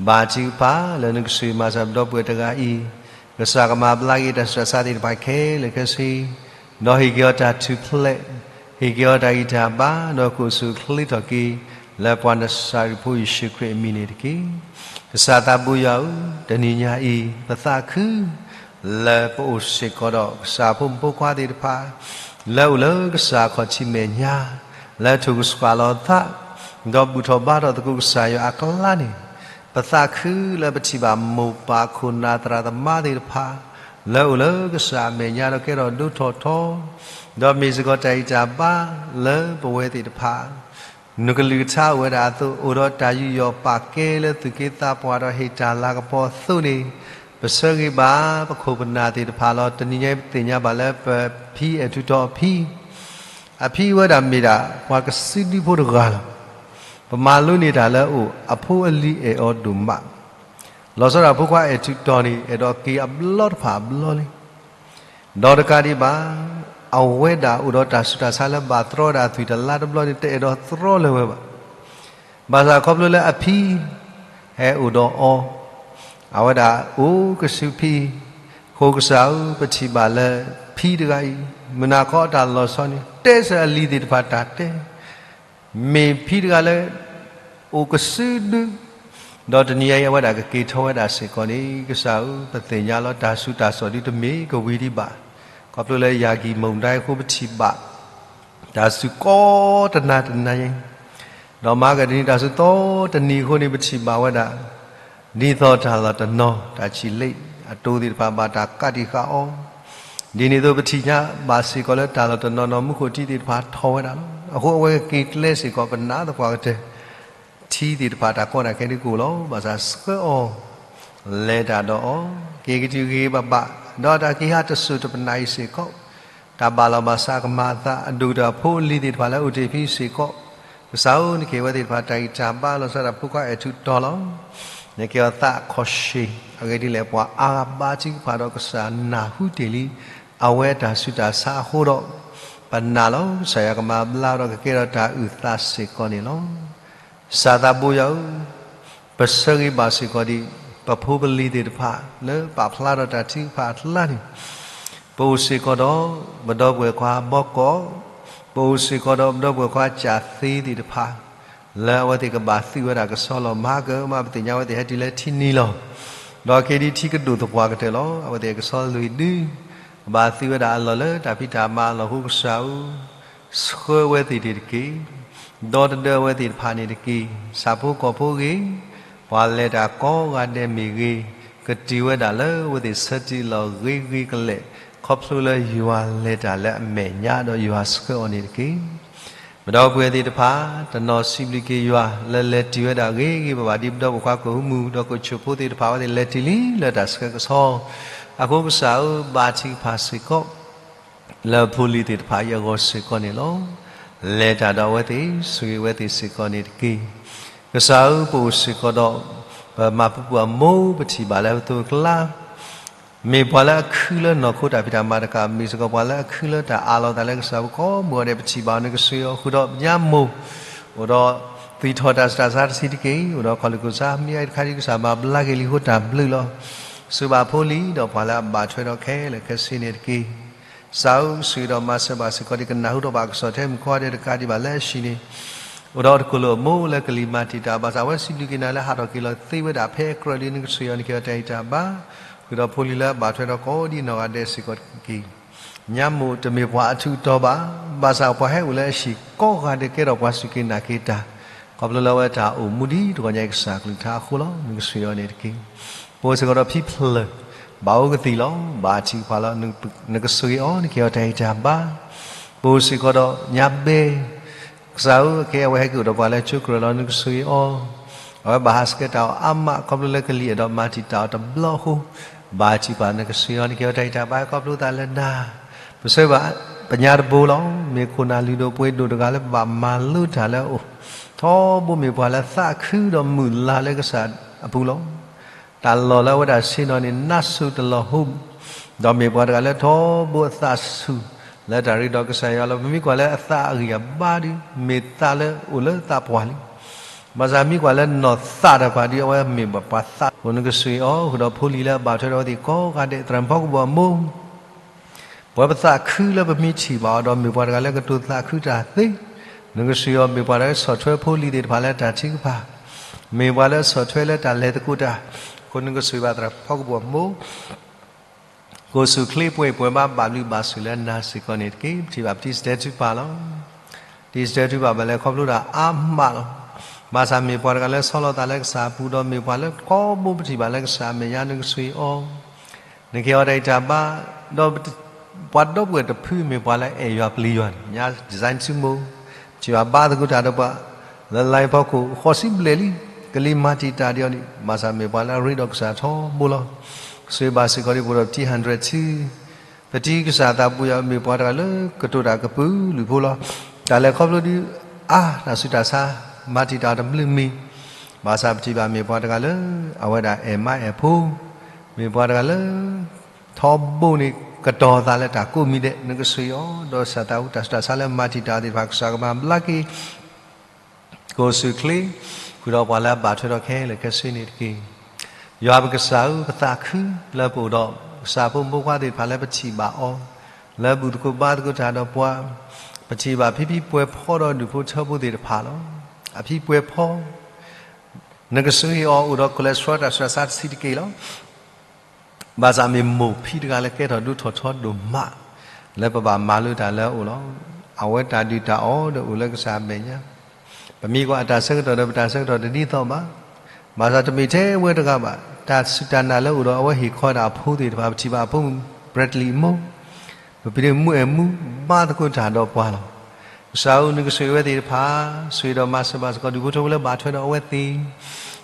ဘါထုကဖၣ်လၢနကဆိၣ်ဂ့ၤမၤစၢၤပဒီပုၢ်ဝဲၢ်တဂၤအံၤ, ကစၢ်ကမၤဘျါက့ၤတၢ်ဆူးတၢ်ဆါသ့ၣ်တဖၣ်ခဲလၢာ်ခဲဆ့ ဒီးဟ့ၣ်က့ၤအီၤတၢ်ထူၣ်ဖျဲး, ဟ့ၣ်က့ၤအီၤတၢ်ဂံၢ်တၢ်ဘါ, ဒီးကအိၣ်ဆူၣ်အိၣ်ချ့ထီၣ်က့ၤ လၢပှၤနစၤရ့းဖိယ့ၣ်ၡူးခရံာ်အမံၤန့ၣ်တက့ၢ်. ကစၢ်သးဘိယွၤဧၢ, တနံၤညါအံၤ ပသးခု လၢပအိၣ်စ့ၢ်ကီးဒီးကစၢ်အဖိမုၣ်ဖိခွါသ့ၣ်တဖၣ် လၢအအိၣ်လၢကစၢ်အခီၣ်ထံးမဲာ်ညါ, လၢထိၣ်ကဆှီလီၤသး ဒီးဘူၣ်ထီၣ်ဘါထီၣ်သကိးကစၢ်ယွၤအကျါန့ၣ်, ပသးခုလၢပထံၣ်ဘၣ်မိၢ်ပၢ်ခိၣ်နၢ်သရၣ်သမါသ့ၣ်တဖၣ် လၢအအိၣ်လၢကစၢ်အမဲာ်ညါဒီးကဲထီၣ်ဒိၣ်ထီၣ်ထီ, ဒီးမ့ၢ်စ့ၢ်ကီးတၢ်ဂံၢ်တၢ်ဘါလၢပဝဲသ့ၣ်တဖၣ် နကလုၢ်ကထါအိၣ်ဝဲဒၣ်အသိး အိၣ်ဒီးတၢ်ယူးယီၣ်ပာ်ကဲလၢသူၣ်က့သးပှၢ်ဒီးဟ့ၣ်တၢ်လၤကပီၤအသိးန့ၣ်, ပဆၢဂ့ၤဘၣ်ပခိၣ်ပနၢ်သ့ၣ်တဖၣ်လီၤ. တနံၤညါအံၤပသ့ၣ်ညါဘၣ်လၢပဖံအဲၣ်ထူးတီၤအဖံ, အဖံဝဲဒၣ်မ့ၢ်ဒၣ်ပှၤကစုဒုဖိတဂၤလီၤ. ပမၤလိန့ၢ်တၢ်လၢအအိၣ် အဖိအလံၤအဲၣ်အီၤဒိၣ်မး, လီၤဆီဒၣ်ဖိခွါအဲၣ်ထူးတီၤန့ၣ် အဲၣ်ဒိးက့ၤအဘျီတဖၣ်အဘျီလံ ဒီးတကးဒံးဘၣ်, အဝဲဒၣ်အိၣ်ဒီးတၢ်ဆူးတၢ်ဆါလၢဘၣ်တြီဝဲဒၣ်အသွံၣ်တလါတဘျီန့ၣ် တအဲၣ်ဒိးတြီလၢၤဝဲဘၣ်. ဘၣ်ဆၣ်ခီဖျိလၢအဖံ ဟဲအိၣ်ဒီးအီၤ, အဝဲဒၣ်အိၣ်ကစုဖံ, ဃိကစၢ်ဧၢ, ပထံၣ်ဘၣ်လၢဖံတဂၤအံၤ မုၢ်နၤခီအတၢ်လီၤဆီန့ၣ် တဲစၢၤအလံၤသ့ၣ်တဖၣ်တၢ်တဲ မ့ၢ်ဖံတဂၤလၢ အိၣ်ကစုဒု, ဒီးတနံၤအံၤအဝဲဒၣ်ကက့ၤထီၣ်ဝဲဒၣ်စ့ၢ်ကီးန့ၣ် ကစၢ်ဧၢ, ပသ့ၣ်ညါလီၤတၢ်ဆူးတၢ်ဆါဒုတမ့ၢ်ကဝံၤဒံးဘၣ်. ခီဖျိလၢယၤကံၢ်မုၢ်ဒဲအဃိပထံၣ်ဘၣ် တၢ်ဆူးကိးတနၤတနၤအံၤ, ဒီးမၤကဒနံၤတၢ်ဆူးသီတနံၤအဃိန့ၣ် ပထံၣ်ဘၣ်ဝဲဒၣ် ဒ်သိးတၢ်လီၢ်တနီၤ တၢ်ဆံးလ့အတိၤသ့ၣ်တဖၣ်ဘၣ်တၢ်ကးတံာ်ဃာ်အီၤ, ဒ်န့ၣ်အသိးပထံၣ်ညါဘၣ်စ့ၢ်ကီးလၢတၢ်လီၢ်တနီၤနီၤမူခိၣ်ထံသ့ၣ်တဖၣ်ထီၣ်ဝဲဒၣ်လီၤ. အဃိအဝဲကက့ၤကျဲစ့ၢ်ကီးပနၢ်သပှၢ်ကတၢၢ် ထံသ့ၣ်တဖၣ်တၢ်ကီတၢ်ခဲဒုကအိၣ်လီၤ. ဘၣ်ဆၣ်ဆှၢအီၤ လဲၤတၢ်ဒီးအီၤ က့ၤကတုၤဂ့ၤဂ့ၤဘၣ်ဘၣ် ဒီးတၢ်က့ၤဟးတစိၢ်တပနၢ်အံၤစ့ၢ်ကီး တၢ်ဘၣ်လီၤဘၣ်စးကမၤအသး အဒိၣ်ကတၢၢ်အဖိအလံၤသ့ၣ်တဖၣ်လၢအအိၣ်တ့ၢ်ဖံစ့ၢ်ကီး, ကစၢ်ဧၢ, နကဟ့ၣ်ဝဲသ့ၣ်တဖၣ်တၢ်ဂံၢ်တၢ်ဘါ လီၤဆီဒၣ်တၢ်ဖိခွါအဲၣ်ထူးတီၤလီၤ. နကဲအီၤသးခီၣ်ဆံး အဂ့ၢ်ဒ်လဲၣ် ပှၤအါဂၤဘါထုကဖၣ်ဒီးကစၢ်နၢ်ဟူတ့ၢ်လံ အဝဲတၢ်ဆူးတၢ်ဆါအဃိဒီး ပနာ်လီၤ ကစၢ်ယွၤကမၤဘျါဒီး ကကဲထီၣ်တၢ်အုၣ်သးစ့ၢ်ကီးန့ၣ်လီၤ. ကစၢ်သးဘိယွၤဧၢ, ပဆၢဂ့ၤဘၣ်စ့ၢ်ကီးဒံး ပဖိပလံၤသ့ၣ်တဖၣ် လၢပာ်ဖျါထီၣ်တၢ်ထုကဖၣ်အကျါန့ၣ်, ပအိၣ်စ့ၢ်ကီးဒီး ပဒီပုၢ်ဝဲၢ်ခွါဘီကီး, ပအိၣ်စ့ၢ်ကီးဒီးပဒီပုၢ်ဝဲၢ်ခွါကၠၣ်သ့သ့ၣ်တဖၣ် လၢအဝဲသ့ၣ်ကဘၣ်သုးဝဲဒၣ်ကဆီလီၤ မၤကမၣ်ပသ့ၣ်ညါဝဲသ့ၣ်ဟဲတုၤလၢထံနံၤလီၤ. ဒီးက့ၤဒ်ထံကဒိၣ်သပှၢ်ကတၢၢ်လီၤ. အဝဲသ့ၣ်ကဆီလွံၢ်ဒု ကဘၣ်သုးဝဲဒၣ်အလီၢ်လၢတၢ်ဖံးတၢ်မၤအလီၢ်အဃိ ကစၢ်ဧၢ, ဆှၢဝဲသ့ၣ်န့ၣ်တက့ၢ်. ဒီတဒၢအဝဲသ့ၣ်တဖၣ်န့ၣ်တက့ၢ်. ဆၣ်ဖိကီၢ်ဖိဂ့ၤ, ပှၤလဲၤတၢ်ကိးဂၤဒဲးမ့ၢ်ဂ့ၤ, ကတုၤဝဲဒၣ်လၢအဝဲသ့ၣ်ဆၢထံးလီၤဂ့ၤဂ့ၤကလဲာ်, ခီဖျိလၢယွၤလဲၤတၢ်လၢအမဲာ်ညါဒီးယွၤဆှၢအီၤန့ၣ်တက့ၢ်. ပဒီပုၢ်ဝဲၢ်သ့ၣ်တဖၣ် တနီၤစံးဘျုးက့ၤယွၤ လၢလဲၤတုၤဝဲဒၣ်ဂ့ၤဂ့ၤဘၣ်ဘၣ် ဒ်ပဒီပုၢ်ဝဲၢ်ခွါကဟူမူ ဒီးကဆိးဖိသ့ၣ်တဖၣ် အဝဲသ့ၣ်လဲၤတုၤလံလၢတၢ်ဆှၢကဆီ, အဃိကစၢ်ဧၢ ဘါထုကဖၣ်စ့ၢ်ကီး လၢဖိလံၤသ့ၣ်တဖၣ်အံၤအဂီၢ်စ့ၢ်ကီးန့ၣ်လီၤ. လဲၤတၢ်ဒီးအဝဲသ့ၣ် ဆိၣ်ဂ့ၤအဝဲသ့ၣ်စ့ၢ်ကီးန့ၣ်တက့ၢ်. ကစၢ်ဧၢ ပအိၣ်စ့ၢ်ကီးဒီး ပမၤပူၤပှၤမိၢ် ပထံၣ်ဘၣ်လၢပသိးကျါ မ့ၢ်ပှၤလၢအခုလၢနီၢ်ခိတၢ်ဖံးတၢ်မၤတကး မ့ၢ်စ့ၢ်ကီးပှၤလၢအခုလၢတၢ်အးလီၤသးလၢကစၢ်ပကိးမုၢ်အီၤဒဲး ပထံၣ်ဘၣ်အီၤန့ၣ် ကဆိၣ်ဂ့ၤအီၤဃုာ်ဒီးပညါမိၢ် အိၣ်ဒီးသွံၣ်ထီၣ်တၢ်ဆူးတၢ်ဆါတဆံးတက့ၢ်. အိၣ်ဒီးခီၣ်လ့ၣ်ခိၣ်စါ မ့ၢ်အံၤတခါဒ်ကစၢ်မၤဘျါက့ၤလံအဃိတၢ်ဘျုးလီၤ. စူၢ်ဘၣ်ဖိလံၤဒီးပှၤလၢအဘၣ်ထွဲဒီးခဲလၢာ်ခဲဆ့န့ၣ်တက့ၢ်. ကစၢ်ဧၢ, ဆိၣ်ဂ့ၤဒီးမၤစၢၤဘၣ်စ့ၢ်ကီး ဒ်ကနၢ်ဟူထီၣ်ဘၣ်ကစီၣ်ထဲမုၣ်ကီၢ်ဒဲးတကးဒံးဘၣ်လၢအဟံၣ်န့ၣ်, အိၣ်ဒီးတကိၣ်လိာ်အမိၢ်လၢကလံၤမၤတံာ်တာ်, ဘၣ်ဆၣ်အဝဲစံးဘျုးက့ၤနၤလၢ ဟးထီၣ်က့ၤလီၤသ့ဝဲဒၣ်ဖဲအကြၢးလံ, နကဆိၣ်ဂ့ၤအီၤ နကဲအီၤတၢ်ဂံၢ်တၢ်ဘါ, ဃုာ်ဒီးဖိလံၤလၢအဘၣ်ထွဲဒီးကိးဒံးနီၢ်ဂၤဒဲးစ့ၢ်ကီးတက့ၢ်. ညါမိၢ်တမ့ၢ်ပှၤအထူးအတီၤဘၣ်, ဘၣ်ဆၣ်ပှၤဟဲအိၣ်လၢအဟံၣ်ကိးဂၤဒဲး ကဲထီၣ်ပှၤစူၢ်က့ၤနာ်က့ၤတၢ်, ခီဖျိလၢအဝဲတၢ်အိၣ်မူဒ်တဂီၤညါအံၤ ကစၢ်အကလုၢ်ကထါအဃိလီၤ. နကဆိၣ်ဂ့ၤအီၤန့ၣ်တက့ၢ်. ပအိၣ်စ့ၢ်ကီးဒီးဖံဖျၢၣ်, ဘၣ်အိၣ်ကသံၣ်လီၤ. ဘၣ်ထံးကဖၣ်လီၤ. နကဆိၣ်ဂ့ၤအီၤ နကဲအီၤတၢ်ဂံၢ်တၢ်ဘါ. ပအိၣ်စ့ၢ်ကီးဒီးညါဘဲ ကစၢ်ဧၢ, အကဲအဝဲဟဲက့ၤအိၣ်ဒီးပှၤလၢကၠိကြၢးလီၤ. နကဆိၣ်ဂ့ၤအီၤ, အဝဲဘၣ်ဟးဆှဲးတၢ်အီၤအါမး ခီဖျိလၢကလံၤအဲၣ်ဒိးမၤတံာ်တာ်အီၤတဘျီအဃိ, ဘၣ်ထံးပာ် နကဆိၣ်ဂ့ၤအီၤ နကဲအီၤတၢ်ဂံၢ်တၢ်ဘါ ခီဖျိသးလၢနၤ. ပဆၢဘၣ်ပညါတဘိလီၤ. မ့ၢ်ခိၣ်နၢ်လုၢ်ဒိၣ်ပှ့ၤဒိၣ်တဂၤလၢ ပဘၣ်မၤလိတၢ်လၢအအိၣ်, ထီဘိမ့ၢ်ပှၤလၢသးခုဒီးမုၢ်လၢ်လၢကစၢ်အပူၤလီၤ. တၢ်လီၢ်လၢအဝဲဒၣ်ဆ့ၣ်နီၤန့ၣ် နးဆူၣ်တလီၤဟိ, ဒီးမ့ၢ်ပှၤတဂၤလၢထီဘိအသးဆူၣ်လၢတၢ်ရ့ဒီးကစၢ်ယွၤလီၤ. ပမ့ၢ်ကွၢ်လၢအသးအဂံၢ်အဘါဒီး မ့ၢ်သးလၢအိၣ်လၢသးပှၢ်လံ. ဘၣ်ဆၣ်မ့ၢ်ကွၢ်လၢနီၢ်သးတၢ်ပှၤဒီး အဝဲမ့ၢ်ဘၣ်ပှၤသး, အဃိနကဆိၣ်ဂ့ၤအီၤ ဃုာ်ဒီးဖိလံၤလၢအဘၣ်ထွဲဒီးအဝဲသ့ၣ်ကိးဂၤဒဲး သရၣ်မုၣ်ဖီကဘီၣ်အမိၢ် ပဝဲပသးခုလၢပမ့ၢ်ထံၣ်ဘၣ်အီၤဒီး မ့ၢ်ပှၤတဂၤလၢကတိၤသးခုတၢ်သ့, နကဆိၣ်ဂ့ၤအီၤ မ့ၢ်ပှၤလၢဆီၣ်ထွဲဖိလံၤသ့ၣ်တဖၣ်လၢတၢ်ထုကဖၣ်, မ့ၢ်ပှၤလၢဆီၣ်ထွဲလၢတၢ်လဲၤသကိးတၢ်, အဃိနကဆိၣ်ဂ့ၤဘၣ်သရၣ်ဖီကဘီၣ်မိၢ် ကိၣ်ဆူၣ်ချ့ပှဲၤပှဲၤဘါ ဘၣ်ဘျုးဘၣ်ဆိၣ်လၢနၤစ့ၢ်ကီးန့ၣ်တက့ၢ်. ပထံၣ်ဘၣ်ပတံၤစတဲထုကဖၣ်လီၤ. တံၤစတဲထုကဖၣ်ဘၣ်လၢခီဖျိတၢ်အါမးလီၤ. ဘၣ်ဆၣ်မ့ၢ်ပှၤတဂၤလၢဆီလီၤသးလၢကစၢ်အပူၤဒီး မ့ၢ်ပှၤလၢထီဘိပထံၣ်ဘၣ်လၢကစၢ်အမဲာ်ညါ နကဆိၣ်ဂ့ၤအီၤ နကဲအီၤတၢ်ဂံၢ်တၢ်ဘါ, ဒီးပှၤဒီပုၢ်ဝဲၢ်တဖုမ့ၢ်ပှၤလၢအဲၣ်ယွၤပျံၤယွၤန့ၣ် ညါ design ဆူမိၢ်, ပထံၣ်ဘၣ်ဘါသကိးတၢ်ဒီးပှၤ လၢ line ဖီခိၣ် ဃိးဆံဘျဲၣ်လံ, ကလံၤမၤတံာ်တာ်ဒံးအီၤန့ၣ် ဘၣ်ဆၣ်မ့ၢ်ပှၤလၢအရ့ဒီးကစၢ်ထီဘိလီၤ. ဆိၣ်ဂ့ၤဘၣ်စ့ၢ်ကီးဒံး ပအိၣ်ဒီးပတံၤ hundred ဆူ ပတံၤကစၢ်သးပူၤယွၤ မ့ၢ်ပှၤတဂၤလၢကတိၤတၢ်ကပုာ်လုာ်ဖိလီၤ. တၢ်လဲၤခီဖျိဒုးအါ တၢ်ဆူးတၢ်ဆါ မၤတံာ်တာ်အီၤတဘျုးမံၤ, ဘၣ်ဆၣ်ပထံၣ်ဘၣ်မ့ၢ်ပှၤတဂၤလၢ အဝဲဒၣ်အဲၣ်မါအဲၣ်ဖိ, မ့ၢ်ပှၤတဂၤလၢ ထီဘိန့ၣ် ကတီၤသးလၢတၢ်ကိးမံၤဒဲး နကဆိၣ်ဂ့ၤအီၤ, ဒီးကစၢ်သးအူတၢ်ဆူးတၢ်ဆါလၢမၤတံာ်တာ်အီၤသ့ၣ်တဖၣ် ကစၢ်ကမၤဘျါက့ၤ ကိၣ်ဆူၣ်ချ့, ဃုာ်ဒီးပှၤလၢအဘၣ်ထွဲဒီးခဲလၢာ်ခဲဆ့န့ၣ်တက့ၢ်. ယွၤပကစၢ်ဧၢ, ပသးခုလၢပအိၣ်ဒီး ကစၢ်ဖိမုၣ်ဖိခွါသ့ၣ်တဖၣ်လၢပထံၣ်ဘၣ်အီၤ, လၢဘူၣ်သကိးဘါသကိးတၢ်ဒီးပှၤ, ပထံၣ်ဘၣ်ဖံဖံပှဲၤဖီဒီးဒူၣ်ဖိထၢဖိသ့ၣ်တဖၣ်လီၤ. အဖံပှဲၤဖီ နကဆိၣ်ဂ့ၤအီၤ အိၣ်ဒီး cholesterol တၢ်ဆူးတၢ်ဆါတဆံးတက့ၢ်လီၤ. ဘၣ်ဆၣ်မ့ၢ်မိၢ်ဖံတဂၤလၢကဲထီၣ်ဒိၣ်ထီၣ်ထီဒိၣ်မး လၢပဘၣ်မၤလိတၢ်လၢအအိၣ်လီၤ. အဝဲတၢ်ဒုၣ်တၢ်အီၣ်ဒီးအိၣ်လၢကစၢ်အမဲာ်ညါ, ပမ့ၢ်ကွၢ်အတၢ်ဆၢကတီၢ်ဒီးပတၢ်ဆၢကတီၢ်တဒ်သိးဘၣ်. ဘၣ်ဆၣ်တမ့ၢ်ထဲဝဲတဂၤဘၣ်, တၢ်စူၢ်တၢ်နာ်လၢအိၣ်ဒီးအဝဲဟ့ၣ်ခီဒၣ်အဖိသ့ၣ်တဖၣ် ပထံၣ်ဘၣ်အဖိမုၣ် Bradley အမိၢ်, ပပဒ့မူအဲၣ်မူ ဘါသကိးတၢ်ဒီးပှၤလီၤ. ကစၢ်ဧၢ, နကဆိၣ်ဂ့ၤအဝဲသ့ၣ်တဖၣ်, ဆိၣ်ဂ့ၤဒီးမၤစၢၤဘၣ်စ့ၢ်ကီး ဒူၣ်ဖိထၢဖိလၢဘၣ်ထွဲဒီးအဝဲသ့ၣ်,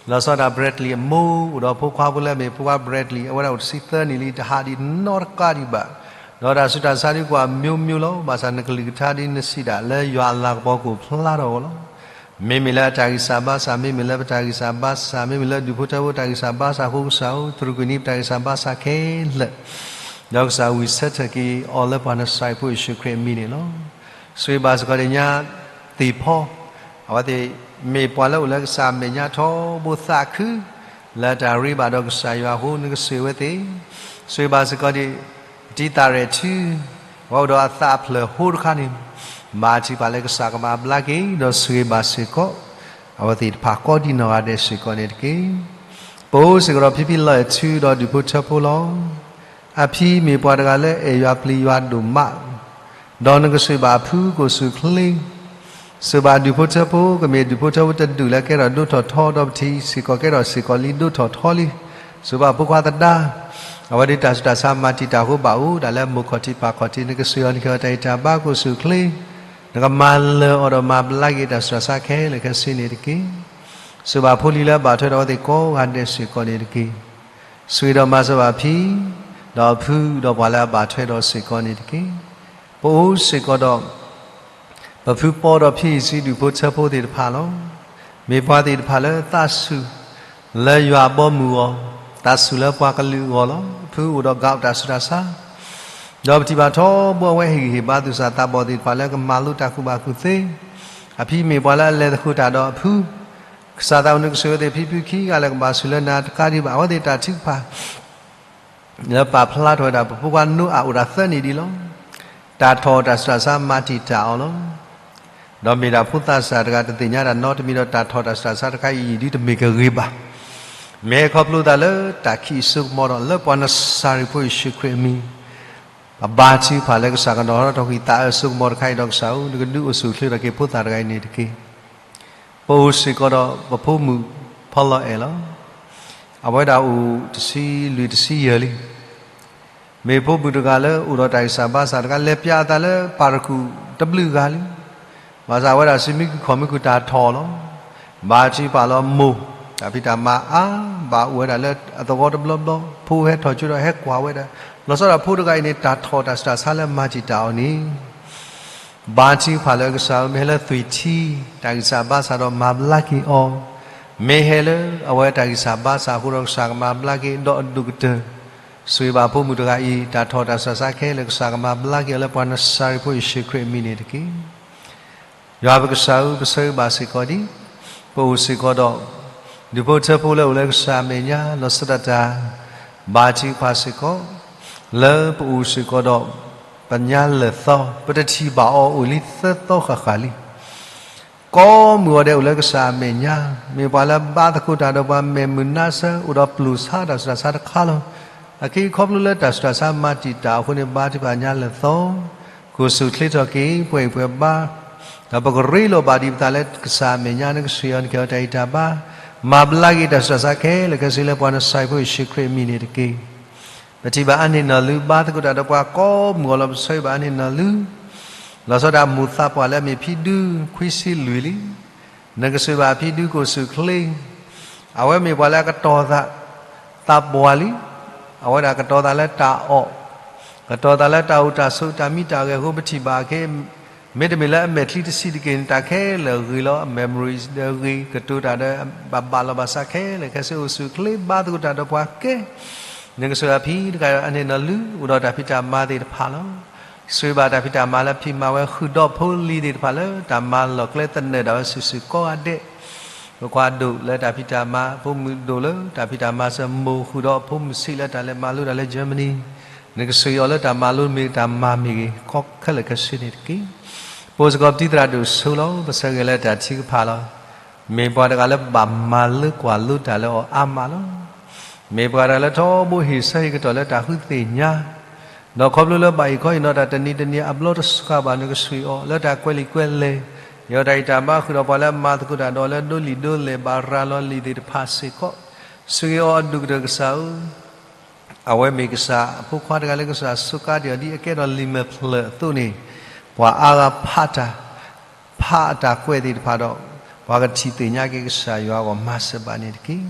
လီၤဆီဒၣ် Bradley အမိၢ် အိၣ်ဒီးဖိခွါဖိလၢအမ့ၢ်ဖိခွါ Bradley အဝဲဒၣ်အိၣ်တဆံသၢနံၣ်လံ တဟးဒံးနီတကးဒံးဘၣ်, ဒီးတၢ်ဆူးတၢ်ဆါဒုးကွၢ် မျိုးမျိုး လီၤ. ဘၣ်ဆၣ်နကလုၢ်ကထါဒ်နစံးဒၣ် လၢယွၤအလၤကပီၤကအိၣ်ဖျါထီၣ်အဂီၢ်လီၤ. မ့မ့ၢ်လၢအတၢ်ဂံၢ်စၢ်ဘါစၢ်, မ့မ့ၢ်လၢပတၢ်ဂံၢ်စၢ်ဘါစၢ်, မ့မ့ၢ်လၢဒူၣ်ဖိထၢဖိတၢ်ဂံၢ်စၢ်ဘါစၢ်အဃိ ကစၢ်ဧၢ, သရူးကွံာ်န့ၢ်ပတၢ်ဂံၢ်စၢ်ဘါစၢ်ခဲလၢာ်, ဒီးကစၢ်ဝံၣ်ဆၢထၢၣ်က့ၤအီၤလၢပှၤနစၤရ့းဖိယ့ၣ်ၡူးခရံာ်အမံၤန့ၣ်လီၤ. ဆိၣ်ဂ့ၤဘၣ်စ့ၢ်ကီးဒၣ်ညါသ့ၣ်ဖီ, အဝဲသ့ၣ်မ့ၢ်ပှၤလၢအိၣ်လၢကစၢ်အမဲာ်ညါထီဘိသးခု လၢတၢ်ရ့ဘၣ်ဒီးကစၢ်ယွၤအဃိ နကဆိၣ်ဂ့ၤအဝဲသ့ၣ်, ဆိၣ်ဂ့ၤဘၣ်စ့ၢ်ကီးဒၣ် ပတံၤသးရဲၣ်ထူ, အဝဲအိၣ်ဒီးအသးအဖျၢၣ်ဟိတခါန့ၣ်, မၤထံၣ်ပာ်လၢကစၢ်ကမၤဘျါက့ၤ ဒီးဆိၣ်ဂ့ၤဘၣ်စ့ၢ်ကီး အဝဲသ့ၣ်တဖၣ်ကိးဒံးနီၢ်ဂၤဒဲးစ့ၢ်ကီးန့ၣ်တက့ၢ်. ပအိၣ်စ့ၢ်ကီးဒီးဖံဖံလီၤအဲၣ်ထူဒီးဒူၣ်ဖိထၢဖိလီၤ. အဖံမ့ၢ်ပှၤတဂၤလၢအဲၣ်ယွၤပျံၤယွၤဒိၣ်မး ဒီးနကဆိၣ်ဂ့ၤဘၣ်အဖုကိၣ်ဆူၣ်ချ့, ဆိၣ်ဂ့ၤဘၣ်ဒူၣ်ဖိထၢဖိ ကမ့ၢ်ဒူၣ်ဖိထၢဖိတဒူၣ်လၢကဲထီၣ်ဒိၣ်ထီၣ်ထီ ဒီးပထံၣ်စ့ၢ်ကီးကဲထီၣ်စ့ၢ်ကီးလံဒိၣ်ထီၣ်ထီလံ. ဆိၣ်ဂ့ၤဘၣ်ဖိခွါသဒါ, အဝဲဒၣ်တၢ်ဆူးတၢ်ဆါမၤတံာ်တာ်အဃိဘၣ်အိၣ်ဒၣ်လၢမိၢ်ခီၣ်ထံးပၢ်ခီၣ်ထံး နကဆိၣ်ဂ့ၤအီၤ နကဲအီၤတၢ်ဂံၢ်တၢ်ဘါကိၣ်ဆူၣ်ချ့, နကမၤလၢာ်အီၤဒီးမၤဘျါက့ၤတၢ်ဆူးတၢ်ဆါခဲလၢာ်ခဲဆ့န့ၣ်တက့ၢ်. ဆိၣ်ဂ့ၤဘၣ်ဖိလံၤလၢအဘၣ်ထွဲဒီးအဝဲသ့ၣ်ကိးဂၤဒဲးစ့ၢ်ကီးန့ၣ်တက့ၢ်. ဆိၣ်ဂ့ၤဒီးမၤစၢၤဘၣ်ဖံ, ဒီးအဖု ဒီးပှၤလၢအဘၣ်ထွဲဒီးစ့ၢ်ကီးန့ၣ်တက့ၢ်. ပအိၣ်စ့ၢ်ကီးဒီး ပဖုပီဒီးဖံအံၤဆံးဒူၣ်ဖိထၢဖိသ့ၣ်တဖၣ်လီၤ. မ့ၢ်ပှၤသ့ၣ်တဖၣ်လၢသးဆူၣ် လၢယွၤအဘီအမုၢ်အဂီၢ်, သးဆူၣ်လၢပှၤကလုာ်အဂီၢ်လီၤ. အဖုအိၣ်ဒီး gout တၢ်ဆူးတၢ်ဆါ, ဒီးပထံၣ်ဘၣ်ထီဘိအဝဲဟ့ၣ်ဂံၢ်ဟ့ၣ်ဘါသူၣ်စၢ်သးဘီၣ်သ့ၣ်တဖၣ်လၢကမၤလိတၢ်ကူၣ်ဘၣ်ကူၣ်သ့, အဖံမ့ၢ်ပှၤလၢအလဲၤသကိးတၢ်ဒီးအဖု, ကစၢ်သးအိၣ်နကဆိၣ်ဂ့ၤအဝဲသ့ၣ်ဖံဖုခံဂၤလၢကဘၣ်ဆူၣ်လၢနၤတကးဒံးဘၣ် အဝဲသ့ၣ်တၢ်ထုကဖၣ် လၢပာ်ဖျါထီၣ်ဝဲဒၣ် ပဖိခွါနိအၤအိၣ်ဒၣ်သၢနံၣ်ဒံးလီၤ. တၢ်ထီၣ်တၢ်ဆူးတၢ်ဆါမၤတံာ်တာ်အီၤလီၤ. ဒီးမ့ၢ်ဒၣ်ဖိသၣ်စၢ်တဂၤတသ့ၣ်ညါတၢ်နီတမံၤဒီး တၢ်ထီၣ်တၢ်ဆူးတၢ်ဆါတခါအံၤဒုးတမ့ၢ်ကဂ့ၤဘၣ်. မ့ၢ်ဟဲခီဖျိသးလၢတၢ်ခံးအစိကမီၤဒီး လၢပှၤနစၤရ့းဖိယ့ၣ်ၡူးခရံာ်အမံၤ ပဘါထုကဖၣ်လၢကစၢ်ကနီၤထီၣ်ထီၣ်ကွံာ်သးအၢစိကမီၤတခါအံၤဒီး ကစၢ်ဧၢ, နကဒုးအိၣ်ဆူၣ်အိၣ်ချ့ထီၣ်က့ၤဖိသၣ်တဂၤအံၤန့ၣ်တက့ၢ်. ပအိၣ်စ့ၢ်ကီးဒီးပဖိမုၣ်ဖီလီၤအဲၣ်လီၤ. အဝဲဒၣ်အိၣ်တဆံလွံၢ်တဆံယဲၢ်လံ. မ့ၢ်ဖိမုၣ်တဂၤလၢအိၣ်ဒီးတၢ်ဂံၢ်စၢ်ဘါစၢ်တခါ လဲၤပျးအသးလၢပၤတကူၣ်တဘျုးဂၤလံ. ဘၣ်ဆၣ်အဝဲဒၣ်စံးမံကူၣ်ခီၣ်မံကူၣ်တၢ်ထီၣ်လီၤ. ဘါထုကဖၣ်လီၤမိၢ်, တၢ်ဖံးတၢ်မၤအါ, ဘၣ်အိၣ်ဝဲဒၣ်လၢအသဝီတဘျီဘျီ, ဖိဟဲထီၣ်ကၠိဒီးဟဲကွၢ်ဝဲဒၣ်, လီၤဆီဒၣ်တၢ်ဖိတဂၤအံၤန့ၣ် တၢ်ထီၣ်တၢ်ဆူးတၢ်ဆါလၢမၤတံာ်တာ်အီၤန့ၣ် ဘါထုကဖၣ်လၢကစၢ်ဧၢ, မ့ၢ်ဟဲလၢသွံၣ်ထံ, တၢ်ဂံၢ်စၢ်ဘါစၢ်ဒီးမၤဘျါက့ၤအီၤ, မ့ၢ်ဟဲလၢအဝဲတၢ်ဂံၢ်စၢ်ဘါစၢ်အဃိဒီး ကစၢ်ကမၤဘျါက့ၤဒီးအဒိၣ်ကတၢၢ်, ဆိၣ်ဂ့ၤဘၣ်ဖိမုၣ်တဂၤအံၤ တၢ်ထီၣ်တၢ်ဆူးတၢ်ဆါခဲလၢာ် ကစၢ်ကမၤဘျါက့ၤအီၤလၢပှၤနစၤရ့းဖိယ့ၣ်ၡူးခရံာ်အမံၤန့ၣ်တက့ၢ်. ယွၤပကစၢ်ဧၢ, ပဆၢဂ့ၤဘၣ်စ့ၢ်ကီးဒံး, ပအိၣ်စ့ၢ်ကီးဒီး ဒူၣ်ဖိထၢဖိလၢအိၣ်လၢကစၢ်အမဲာ်ညါ လီၤဆီဒၣ်တၢ်, ဘါထုကဖၣ်စ့ၢ်ကီး, လၢပအိၣ်စ့ၢ်ကီးဒီး ပညါလၢာ်သီ, ပတထံၣ်ဘၣ်အီၤအိၣ်လံသၢသီဃၣ်ဃၣ်လံ. ကိးမုၢ်ဂီၤဒဲးအိၣ်လၢကစၢ်အမဲာ်ညါ, မ့ၢ်ပှၤလၢဘါသကိးတၢ်ဒီးပှၤမဲာ်မုာ်နါဆၢ အိၣ်ဒီးပျိာ်ဆါတၢ်ဆူးတၢ်ဆါတခါလီၤ. အခဲအံၤခီဖျိလၢတၢ်ဆူးတၢ်ဆါမၤတံာ်တာ်အဃိန့ၣ် ဘါထုကဖၣ်ညါလၢာ်သီ, ကအိၣ်ဆူၣ်အိၣ်ချ့ထီၣ်က့ၤ ပှဲၤအံၤပှဲၤဘါ, ဒီးပကရ့လိာ်ဘၣ်ဒံးပသးလၢကစၢ်အမဲာ်ညါ နကဆှၢအီၤနကဲအီၤတၢ်ဂံၢ်တၢ်ဘါ, မၤဘျါက့ၤတၢ်ဆူးတၢ်ဆါခဲလၢာ်ခဲဆ့လၢပှၤနစၤရ့းဖိယ့ၣ်ၡူးခရံာ်အမံၤန့ၣ်တက့ၢ်. ပထံၣ်ဘၣ်အါန့ၢ်နီၢ်လုၢ် ဘါသကိးတၢ်ဒီးပှၤကိးမုၢ်ဂီၤလီၤ ပဆၢဂ့ၤဘၣ်အါန့ၢ်နီၢ်လုၢ်, လီၤဆီဒၣ်မိၢ်သးပှၢ်လၢအမ့ၢ်ဖံဒူခွံဆံလွံၢ်လံ. နကဆှၢဘၣ်ဖံဒူကအိၣ်ဆူၣ်အိၣ်ချ့, အဝဲမ့ၢ်ပှၤလၢအကတီၤသး သးပှၢ်လံ. အဝဲဒၣ်ကတီၤသးလၢတၢ်အီၣ်, ကတီၤသးလၢတၢ်အိၣ်တၢ်ဆိးတၢ်မံတၢ်ဂဲၤအဃိ ပထံၣ်ဘၣ်ခဲ, မ့တမ့ၢ်လၢအမဲာ်ချံတဆံးတက့ၢ်န့ၣ် တၢ်ခဲလၢာ်ဂ့ၤလီၤ, memories ဒီးဂ့ၤ, ကတိၤတၢ်ဒီးဘၣ်ဘၣ်လီၤဘၣ်စးခဲလၢာ်ခဲဆ့ အိၣ်ဆူၣ်အိၣ်ချ့ ဘါသကိးတၢ်ဒီးပှၤကဲ နကဆှၢဘၣ်ဖံတဂၤအါန့ၢ်နီၢ်လုၢ် အိၣ်ဒီးတၢ်ဖံးတၢ်မၤသ့ၣ်တဖၣ်လီၤ. ဆှၢဘၣ်တၢ်ဖံးတၢ်မၤလၢဖံးမၤဝဲ ဃုာ်ဒီးဖိလံၤသ့ၣ်တဖၣ်လၢ တၢ်မၤလီၢ်ကျဲသနၢၣ်ဒၣ်ဝဲစုာ်စုာ်ကိးဂၤဒဲး, ဖိခွါဒိၣ်လၢတၢ်ဖံးတၢ်မၤ, ဖိမုၣ်ဒိၣ်လၢတၢ်ဖံးတၢ်မၤစၢၤ, မိၢ်ဃုာ်ဒီးဖိမုၣ်ဆံးလၢတၢ်လဲၤမၤလိတၢ်လၢ Germany, နကဆှၢအီၤလၢတၢ်မၤလိမ့ၢ်တၢ်မၤမ့ၢ်ဂ့ၤ ကိးခဲလၢာ်ခဲဆ့န့ၣ်တက့ၢ်. ပအိၣ်စ့ၢ်ကီးပတံၤသရၣ်ဒိၣ်စိလီၤ, ပဆၢဂ့ၤလၢတၢ်ထုကဖၣ်လီၤ. မ့ၢ်ပှၤတဂၤလၢဘၣ်မၤလိကွၢ်လိတၢ်လၢအီၤအါမးလီၤ. မ့ၢ်ပှၤတဂၤလၢထီဘိဟ့ၣ်ဆၢဟ့ၣ်ကတီၢ်လၢတၢ်ဃုသ့ၣ်ညါ, ဒီးခီဖျိလၢဘၣ်အံၤခီအံၤနီၢ်တၢ်တနံၤတနံၤအဘျီတစှၤဘၣ် နကဆှၢအီၤလၢတၢ်ကွဲးလံာ်ကွဲးလဲၢ်, ယတၢ်ဂံၢ်တၢ်ဘါ ဃုာ်ဒီးပှၤလၢမၤသကိးတၢ်ဒီးလၢဒိးလံာ်ဒိးလဲၢ် ဘၣ်ရၤလီၤလံာ်သ့ၣ်တဖၣ်စ့ၢ်ကီး, ဆှၢဂ့ၤအီၤအဒိၣ်ကတၢၢ်ကစၢ်ဧၢ အဝဲမ့ၢ်ကစၢ်အဖိခွါတဂၤလၢကစၢ်စူးကါတ့ၢ်အီၤဒ်အကဲထီၣ်လံာ်မဲာ်ဖျၢၣ်အသိးန့ၣ်, ပှၤအါဂၤဖးတၢ်, ဖးအတၢ်ကွဲးသ့ၣ်တဖၣ်ဒီး, ပှၤကထံၣ်သ့ၣ်ညါက့ၤကစၢ်ယွၤအဂီၢ်မၤစၢၤဘၣ်န့ၣ်တက့ၢ်.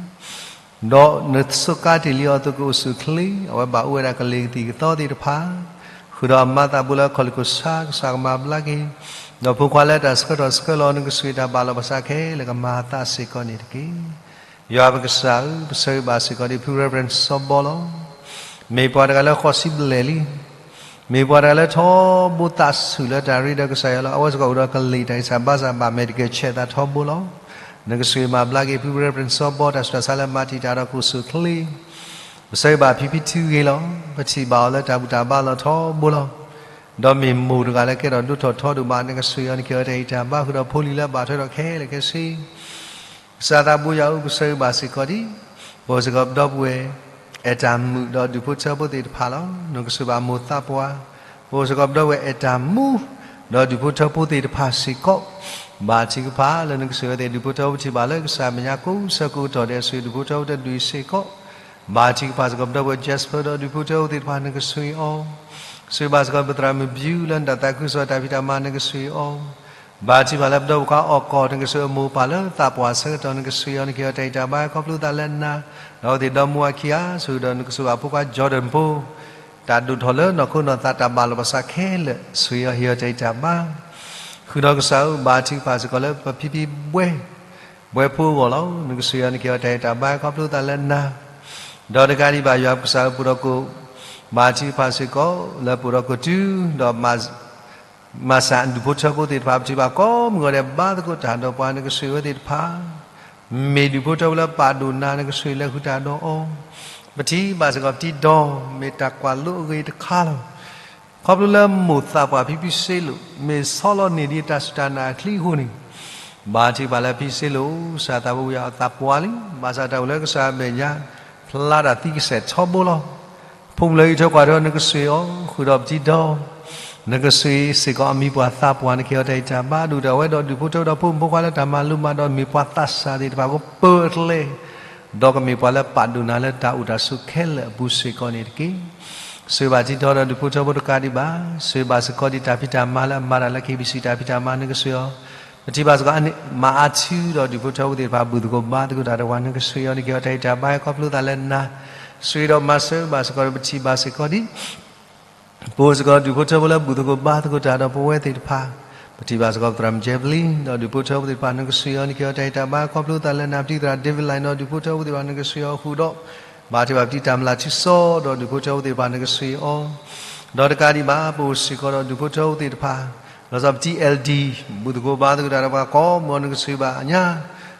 ဒီးနစူးကါတ့ၢ်လံအီၤအသိးကအိၣ်ဆူၣ်အိၣ်ချ့, အဝဲဘၣ်အိၣ်ဝဲဒၣ်ကလံၤကသံၣ်ကသီသ့ၣ်တဖၣ်, ဃုာ်ဒီးအမၤသးဘူးလၢခီၣ်လံၢ်ခိၣ်ဆါ ကစၢ်ကမၤဘျါက့ၤ, ဒီးဖိခွါလၢတၢ်ဆှၢထီၣ်ဆှၢလီၤနကဆှၢတၢ်ဘၣ်လီၤဘၣ်စးခဲလၢာ်ကမၤအသးစ့ၢ်ကီးန့ၣ်တက့ၢ်. ယွၤပကစၢ်ဧၢ, ပဆၢဂ့ၤဘၣ်စ့ၢ်ကီးဒ်ဖု Reverend စီၤဘီလီၤ. မ့ၢ်ပှၤတဂၤလၢဃိးဆံဘျဲၣ်လံ. မ့ၢ်ပှၤတဂၤလၢထီဘိသးဆူၣ်လၢတၢ်ရ့ဒီးကစၢ်ယွၤလီၤ. အဝဲစ့ၢ်ကီးအိၣ်ဒီးကလံၤတၢ်ဂံၢ်စၢ်ဘါစၢ်ဘၣ် medical check သးထီဘိလီၤ. နကဆှၢမၤဘျါက့ၤဖု Reverend စီၤဘီ တၢ်ဆူးတၢ်ဆါလၢမၤတံာ်တာ်ဒီးကအိၣ်ဆူၣ်အိၣ်ချ့ ပဆၢဂ့ၤဘၣ်ဖံဖံထုဂ့ၤလီၤ. ပထံၣ်ဘၣ်အီၤလၢတၢ်ဘူၣ်တၢ်ဘါလီၤထီဘိလီၤ. ဒီးမ့ၢ်မိၢ်တဂၤလၢကဲထီၣ်ဒိၣ်ထီၣ်ထီဒိၣ်မး နကဆှၢအီၤနကဲအီၤတၢ်ဂံၢ်တၢ်ဘါ ဃုာ်ဒီးဖိလံၤလၢဘၣ်ထွဲဒီးခဲလၢာ်ခဲဆ့ ကစၢ်သးဘိယွၤဧၢ, ပဆၢဂ့ၤဘၣ်စ့ၢ်ကီးဒ်, ပအိၣ်စ့ၢ်ကီးပဒီပုၢ်ဝဲၢ် အဲၣ်တၢ်မုာ် ဒီးဒူၣ်ဖိထၢဖိသ့ၣ်တဖၣ်လီၤ. နကဆှၢဘၣ်မိၢ်သးပှၢ်, ပအိၣ်စ့ၢ်ကီးပဒီပုၢ်ဝဲၢ်အဲၣ်တၢ်မူ ဒီးဒူၣ်ဖိထၢဖိသ့ၣ်တဖၣ်စ့ၢ်ကီး, ဘါထုကဖၣ်လၢနကဆှၢဝဲသ့ၣ် ဒူၣ်ဖိထၢဖိထံၣ်ဘၣ်လၢကစၢ်မဲာ်ညါကိးဆၢကိးကတီၢ်ဒဲး ဆှၢဒူၣ်ဖိထၢဖိတဒူၣ်စ့ၢ်ကီး, ဘါထုကဖၣ်စ့ၢ်ကီးပဒီပုၢ်ဝဲၢ် Jasper ဒီးဒူၣ်ဖိထၢဖိသ့ၣ်တဖၣ် နကဆှၢအီၤ, ဆှၢဘၣ်စ့ၢ်ကီးပသရၣ်မုၣ် Bill လၢနတၢ်သးခုကစီၣ်တၢ်ဖံးတၢ်မၤ နကဆှၢအီၤ, ဘါထုကဖၣ်လၢပဒီပုၢ်ဝဲၢ်ခွါအီၣ်ကီၢ် နကဆှၢအမိၢ်ပၢ်လၢသးပှၢ်ဆၢကတီၢ် နကဆှၢအီၤ နကဟ့ၣ်အီၤတၢ်ဂံၢ်တၢ်ဘါခီဖျိသးလၢနၤ, ဒီးအဝဲသ့ၣ်ဒီမါအခံဂၤ ဆှၢဒီးနကဆှၢဘၣ်ဖိခွါ Jordan ဖိ တၢ်ဒိၣ်ထီၣ်လၢနီၢ်ခိနီၢ်သး တၢ်ဘၣ်လီၤဘၣ်စးခဲလၢာ် ဆှၢအီၤဟ့ၣ်အီၤတၢ်ဂံၢ်တၢ်ဘါ, ဃုာ်ဒီးကစၢ်ဧၢ ဘါထုကဖၣ်စ့ၢ်ကီးလၢပဖံဖံဘှဲ ဘှဲဖိအဂီၢ်လီၤ. နကဆှၢအီၤ နကဟ့ၣ်အီၤတၢ်ဂံၢ်တၢ်ဘါခီဖျိသးလၢနၤ, ဒီးတကးဒံးဘၣ် ယွၤပကစၢ်ဧၢ ပအိၣ်ဒီးကိၣ်, ဘါထုကဖၣ်စ့ၢ်ကီးလၢပအိၣ်ဒီးကိၣ်တုၤ, ဒီး မၤစၢ်ဒူၣ်ဖိထၢဖိသ့ၣ်တဖၣ် ပထံၣ်ဘၣ်ကိးမုၢ်ဂီၤဒဲး ဘါသကိးတၢ်ဒီးပှၤ နကဆှၢဝဲသ့ၣ်တဖၣ်, မ့ၢ်ဒူၣ်ဖိထၢဖိလၢပာ်ဒိၣ်နၤ နကဆှၢလဲၤဃုာ်တၢ်ဒီးအီၤ, ပထံၣ်ဘၣ်စ့ၢ်ကီးပတံၤဒီး မ့ၢ်တၢ်ကွၢ်လိအဂ့ၤတခါလီၤ. ခီဖျိလၢမိၢ်သးပှၢ်ဖံဖံစ့လိာ် မ့ၢ်ဆီလီၤန့ၢ်ဒံးတၢ်စူၢ်တၢ်နာ်အချံအဃိန့ၣ်, ဘါထုကဖၣ်လၢဖံစ့လိာ် ကစၢ်သးဘိဝံၤအသးပှၢ်လံ, ဘၣ်ဆၣ်တၢ်အိၣ်လၢကစၢ်အမဲာ်ညါ ဖျါတၢ်သံကစဲးထီဘိလီၤ. ဖိမုၣ်လၢအံးထွဲကွၢ်ထွဲ နကဆှၢအီၤ ဃုာ်ဒီးပတံဒီ နကဆှၢစ့ၢ်ကီးအမံၤပှၢ်သးပှၢ် နကဟ့ၣ်အီၤတၢ်ဂံၢ်တၢ်ဘါ ဒိၣ်တၢ်ဝဲဒီးဒူၣ်ဖိထၢဖိဒီးဖိမုၣ်ဖိခွါလၢတၢ်မၤလိမၤဒိး မ့ၢ်ပှၤသးစၢ်သ့ၣ်တဖၣ် ကပၢၤအကျဲ ဒီးကမ့ၢ်ပှၤလၢပာ်ဒိၣ်နၤလၢတၢ်အိၣ်တၢ်ဆိးခဲလၢာ်အပူၤစ့ၢ်ကီးန့ၣ်တက့ၢ်. ဆှၢဘၣ်တံဒီဒီးဒူၣ်ဖိထၢဖိတကးဒံးဘၣ်, ဆှၢဘၣ်စ့ၢ်ကီးဒံးတၢ်ဖံးတၢ်မၤလၢအမၤတၢ်လၢ KBC တၢ်ဖံးတၢ်မၤ နကဆှၢအီၤ, ပထံၣ်ဘၣ်စ့ၢ်ကီး မၤအါထံဒီးဒူၣ်ဖိထၢဖိသ့ၣ်တဖၣ် ဘူၣ်သကိးဘါသကိးတၢ်ဒီးပှၤ နကဆှၢအီၤ နကဟ့ၣ်အီၤတၢ်ဂံၢ်တၢ်ဘါ ခီဖျိသးလၢနၤ, ဆှၢဒီးမၤစၢၤဘၣ်စ့ၢ်ကီး ပထံၣ်ဘၣ်စ့ၢ်ကီးဒံး ပအိၣ်စ့ၢ်ကီးဒူၣ်ဖိထၢဖိလၢဘူၣ်သကိးဘါသကိးတၢ်ဒီးပဝဲသ့ၣ်တဖၣ်, ပထံၣ်ဘၣ်စ့ၢ်ကီး သရၣ်မုၣ်ကဲပလံ ဒီးဒူၣ်ဖိထၢဖိသ့ၣ်တဖၣ် နကဆှၢအီၤ နကဟ့ၣ်အီၤတၢ်ဂံၢ်တၢ်ဘါ ခီဖျိသးလၢနၤ, ပထံၣ်သရၣ် David Line ဒီးဒူၣ်ဖိထၢဖိသ့ၣ်တဖၣ် နကဆှၢအီၤဃုာ်ဒီး ဘါထုကဖၣ်ပထံၣ်တၢ်မုၢ်လၢ်ထူစီဒီးဒူၣ်ဖိထၢဖိသ့ၣ်တဖၣ် နကဆှၢအီၤ ဒီးတကးဒံးဘၣ် ပအိၣ်စ့ၢ်ကီးဒီးဒူၣ်ဖိထၢဖိသ့ၣ်တဖၣ်, လီၤဆီပထံၣ် LD ဘူၣ်သကိးဘါသကိးတၢ်ဒီးပှၤကိးမုၢ်အီၤ နကဆှၢဘၣ်ညါ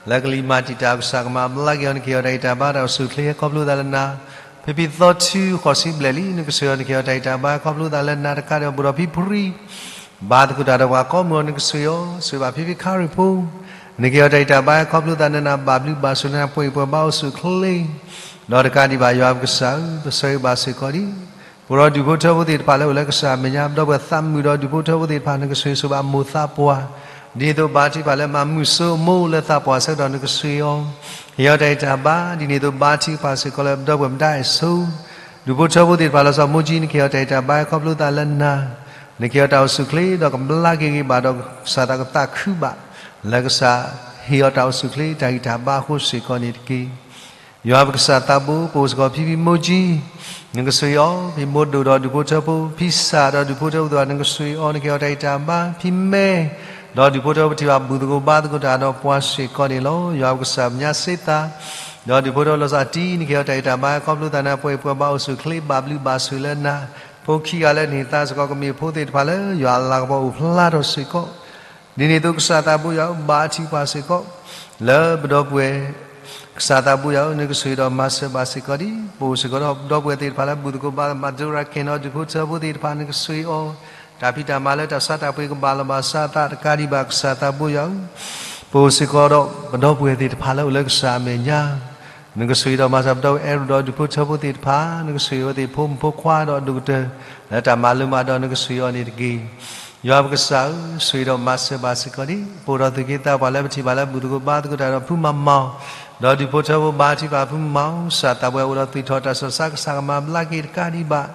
လၢကလံၤမၤတံာ်တာ် ကစၢ်ကမၤဘျါက့ၤအီၤ နကဟ့ၣ်အီၤတၢ်ဂံၢ်တၢ်ဘါ တၢ်အိၣ်ဆူၣ်အိၣ်ချ့ ခီဖျိသးလၢနၤ, ဖံဖံသီထူ ဃိးဆံဘျဲၣ်လံ နကဆှၢအီၤ နကဟ့ၣ်အီၤတၢ်ဂံၢ်တၢ်ဘါ ခီဖျိသးလၢနၤတကးဒံးဘၣ် ဘူးဒီးဖံဖရံ ဘါသကိးတၢ်ဒီးပှၤကိးမုၢ်အီၤ နကဆှၢအီၤ, ဆှၢဘၣ်ဖံဖံခါရံၣ်ဖိ နကဟ့ၣ်အီၤတၢ်ဂံၢ်တၢ်ဘါ ခီဖျိသးလၢနၤ ဘၣ်ဘျုးဘၣ်ဆိၣ်လၢနၤ ပှဲၤအံၤပှဲၤဘၣ်အိၣ်ဆူၣ်အိၣ်ချ့ ဒီးတကးဒံးဘၣ် ယွၤပကစၢ်ဧၢ, ပဆၢဂ့ၤဘၣ်စ့ၢ်ကီးဒံး ပအိၣ်ဒီးဒူၣ်ဖိထၢဖိသ့ၣ်တဖၣ်လၢအိၣ်လၢကစၢ်အမဲာ်ညါ ပဒီပုၢ်ဝဲၢ်သးမုာ်ဒီးဒူၣ်ဖိထၢဖိသ့ၣ်တဖၣ် နကဆှၢဆိၣ်ဘၣ်မိၢ်သးပှၢ်, ဒ်သိးဘါထုကဖၣ်လၢမၤမုာ်စိအမိၢ်လၢသးပှၢ်ဆၢကတီၢ် နကဆှၢအီၤ, ဟ့ၣ်အီၤတၢ်ဂံၢ်တၢ်ဘါ, ဒ်န့ၣ်အသိးဘါထုကဖၣ်စ့ၢ်ကီးလၢပဒီပုၢ်ဝဲၢ်မတၤအဲၣ်ဆိ ဒူၣ်ဖိထၢဖိသ့ၣ်တဖၣ်လၢစီၤမိၢ်ကၠံ နကဟ့ၣ်အီၤတၢ်ဂံၢ်တၢ်ဘါ ခီဖျိသးလၢနၤ, နကဟ့ၣ်အီၤတၢ်အိၣ်ဆူၣ်အိၣ်ချ့ ဒီးကဘျါက့ၤဂ့ၤဘၣ်ဒီး ကစၢ်သးကသးခုဘၣ် လၢကစၢ်ဟ့ၣ်အီၤတၢ်အိၣ်ဆူၣ်အိၣ်ချ့ တၢ်ဂံၢ်တၢ်ဘါအဃိစ့ၢ်ကီးန့ၣ်တက့ၢ်. ယွၤပကစၢ်သးဘိ ပအိၣ်စ့ၢ်ကီးဖံဖံမိၢ်ကၠံ နကဆှၢအီၤ, ဖံမိၢ်ဒိၣ်ဒီးဒူၣ်ဖိထၢဖိ, ဖံစၢ်ဒီးဒူၣ်ဖိထၢဖိသ့ၣ်တဖၣ် နကဆှၢအီၤ နကဟ့ၣ်အီၤတၢ်ဂံၢ်တၢ်ဘါ, ဖံမဲ ဒီးဒူၣ်ဖိထၢဖိ ပထံၣ်ဘၣ်ဘူၣ်သကိးဘါသကိးတၢ်ဒီးပှၤစ့ၢ်ကီးန့ၣ်လီၤ. ယွၤပကစၢ်မဲာ်ညါစ့သး ဒီးဒူၣ်ဖိထၢဖိလီၤဆီတံၢ် နကဟ့ၣ်အီၤတၢ်ဂံၢ်တၢ်ဘါ ခီဖျိသးလၢနၤ ပှဲၤအံၤပှဲၤဘၣ်အိၣ်ဆူၣ်အိၣ်ချ့ ဘၣ်ဘျုးဘၣ်ဆိၣ်လၢနၤ, ဖိခံဂၤလၢနဟ့ၣ်သါစ့ၢ်ကီး ကမ့ၢ်ဖိသ့ၣ်တဖၣ်လၢယွၤအလၤကပီၤအိၣ်ဖျါထီၣ်စ့ၢ်ကီး ဒ်န့ၣ်အသိးကစၢ်သးဘိယွၤဧၢ ဘါထုကဖၣ်စ့ၢ်ကီး လၢပဒီပုၢ်ဝဲၢ် ကစၢ်သးဘိယွၤဧၢ နကဆှၢဒီးမၤစၢၤဘၣ်စ့ၢ်ကီးဒံး ပအိၣ်စ့ၢ်ကီးဒီးပဒီပုၢ်ဝဲၢ်သ့ၣ်တဖၣ်လၢဘူၣ်သကိးဘါ မၤဒိရၤက့ၤနီၤ ဒူၣ်ဖိထၢဖိသ့ၣ်တဖၣ် နကဆှၢအီၤ တၢ်ဖံးတၢ်မၤလၢတၢ်ဆါတၢ်ပှ့ၤကဘၣ်လီၤဘၣ်စးအသး တကးဒံးဘၣ်ကစၢ်သးဘိယွၤဧၢ ပအိၣ်စ့ၢ်ကီးဒီးပဒီပုၢ်ဝဲၢ်သ့ၣ်တဖၣ်လၢအိၣ်လၢကစၢ်အမဲာ်ညါ နကဆှၢဒီးမၤစၢၤပဒီပုၢ်ဝဲၢ်အဲၣ်ရူးဒီးဒူၣ်ဖိထၢဖိသ့ၣ်တဖၣ် နကဆှၢအဝဲသ့ၣ်ဖိမုၣ်ဖိခွါဒီးဒိၣ်ကတၢၢ် လၢတၢ်မၤလိမၤဒိး နကဆှၢအီၤန့ၣ်တက့ၢ်. ယွၤပကစၢ်ဧၢ ဆှၢဒီးမၤစၢၤဘၣ်စ့ၢ်ကီးဒံး ပအိၣ်ဒီးသူၣ်က့သးပှၢ်လၢပထံၣ်ဘၣ်လၢဘူၣ်သကိးဘါသကိးတၢ်ဒီးဖုမၤမီၤ ဒီးဒူၣ်ဖိထၢဖိ ဘါထုကဖၣ်ဖုမၤမီၤ ကစၢ်သးဘိယွၤအိၣ်ဒီးသွံၣ်ထီၣ်တၢ်ဆူးတၢ်ဆါ ကစၢ်ကမၤဘျါက့ၤတကးဒံးဘၣ်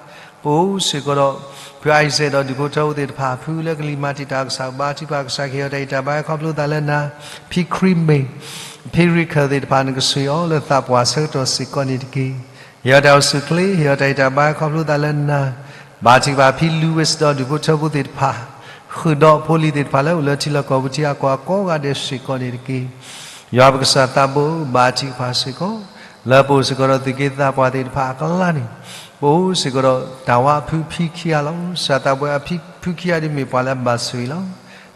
ပအိၣ်စ့ၢ်ကီးဒီး ဖုအံၤစဲးဒီးဒူၣ်ဖိထၢဖိသ့ၣ်တဖၣ် ဖုလၢကလံၤမၤတံာ်တာ် ကစၢ်ဘါထုကဖၣ် ကစၢ်ကဟ့ၣ်အီၤတၢ်ဂံၢ်တၢ်ဘါ ခီဖျိသးလၢနၤ ဖံခရံမ့ၢ် ဖံရံခၢၣ်သ့ၣ်တဖၣ် နကဆှၢအီၤလၢသးပှၢ်ဆၢကတီၢ်စ့ၢ်ကီးန့ၣ်တက့ၢ်. ဟ့ၣ်အီၤတၢ်အိၣ်ဆူၣ်အိၣ်ချ့ ဟ့ၣ်အီၤတၢ်ဂံၢ်တၢ်ဘါ ခီဖျိသးလၢနၤ ဘါထုကဖၣ်ဖံလူဝ့ၣ်ဒီးဒူၣ်ဖိထၢဖိသ့ၣ်တဖၣ် ဃုာ်ဒီးဖိလံၤသ့ၣ်တဖၣ်လၢအိၣ်လၢထံလီၢ်ကီၢ်ပူၤ ထံအကီၢ်အဂီၢ်ကိးဂၤဒဲးစ့ၢ်ကီးန့ၣ်တက့ၢ်. ယွၤပကစၢ်သးဘိ ဘါထုကဖၣ်စ့ၢ်ကီး လၢပအိၣ်စ့ၢ်ကီးဒီးသူၣ်က့သးပှၢ်သ့ၣ်တဖၣ်အကျါန့ၣ် ပအိၣ်စ့ၢ်ကီးဒီးတၢ်ဝါအဖုဖံခံဂၤလီၤ. ကစၢ်သးဘိအဖုခံဂၤဒ်မ့ၢ်ပှၤလၢအဘၣ်ဆိၣ်ဂ့ၤလီၤ.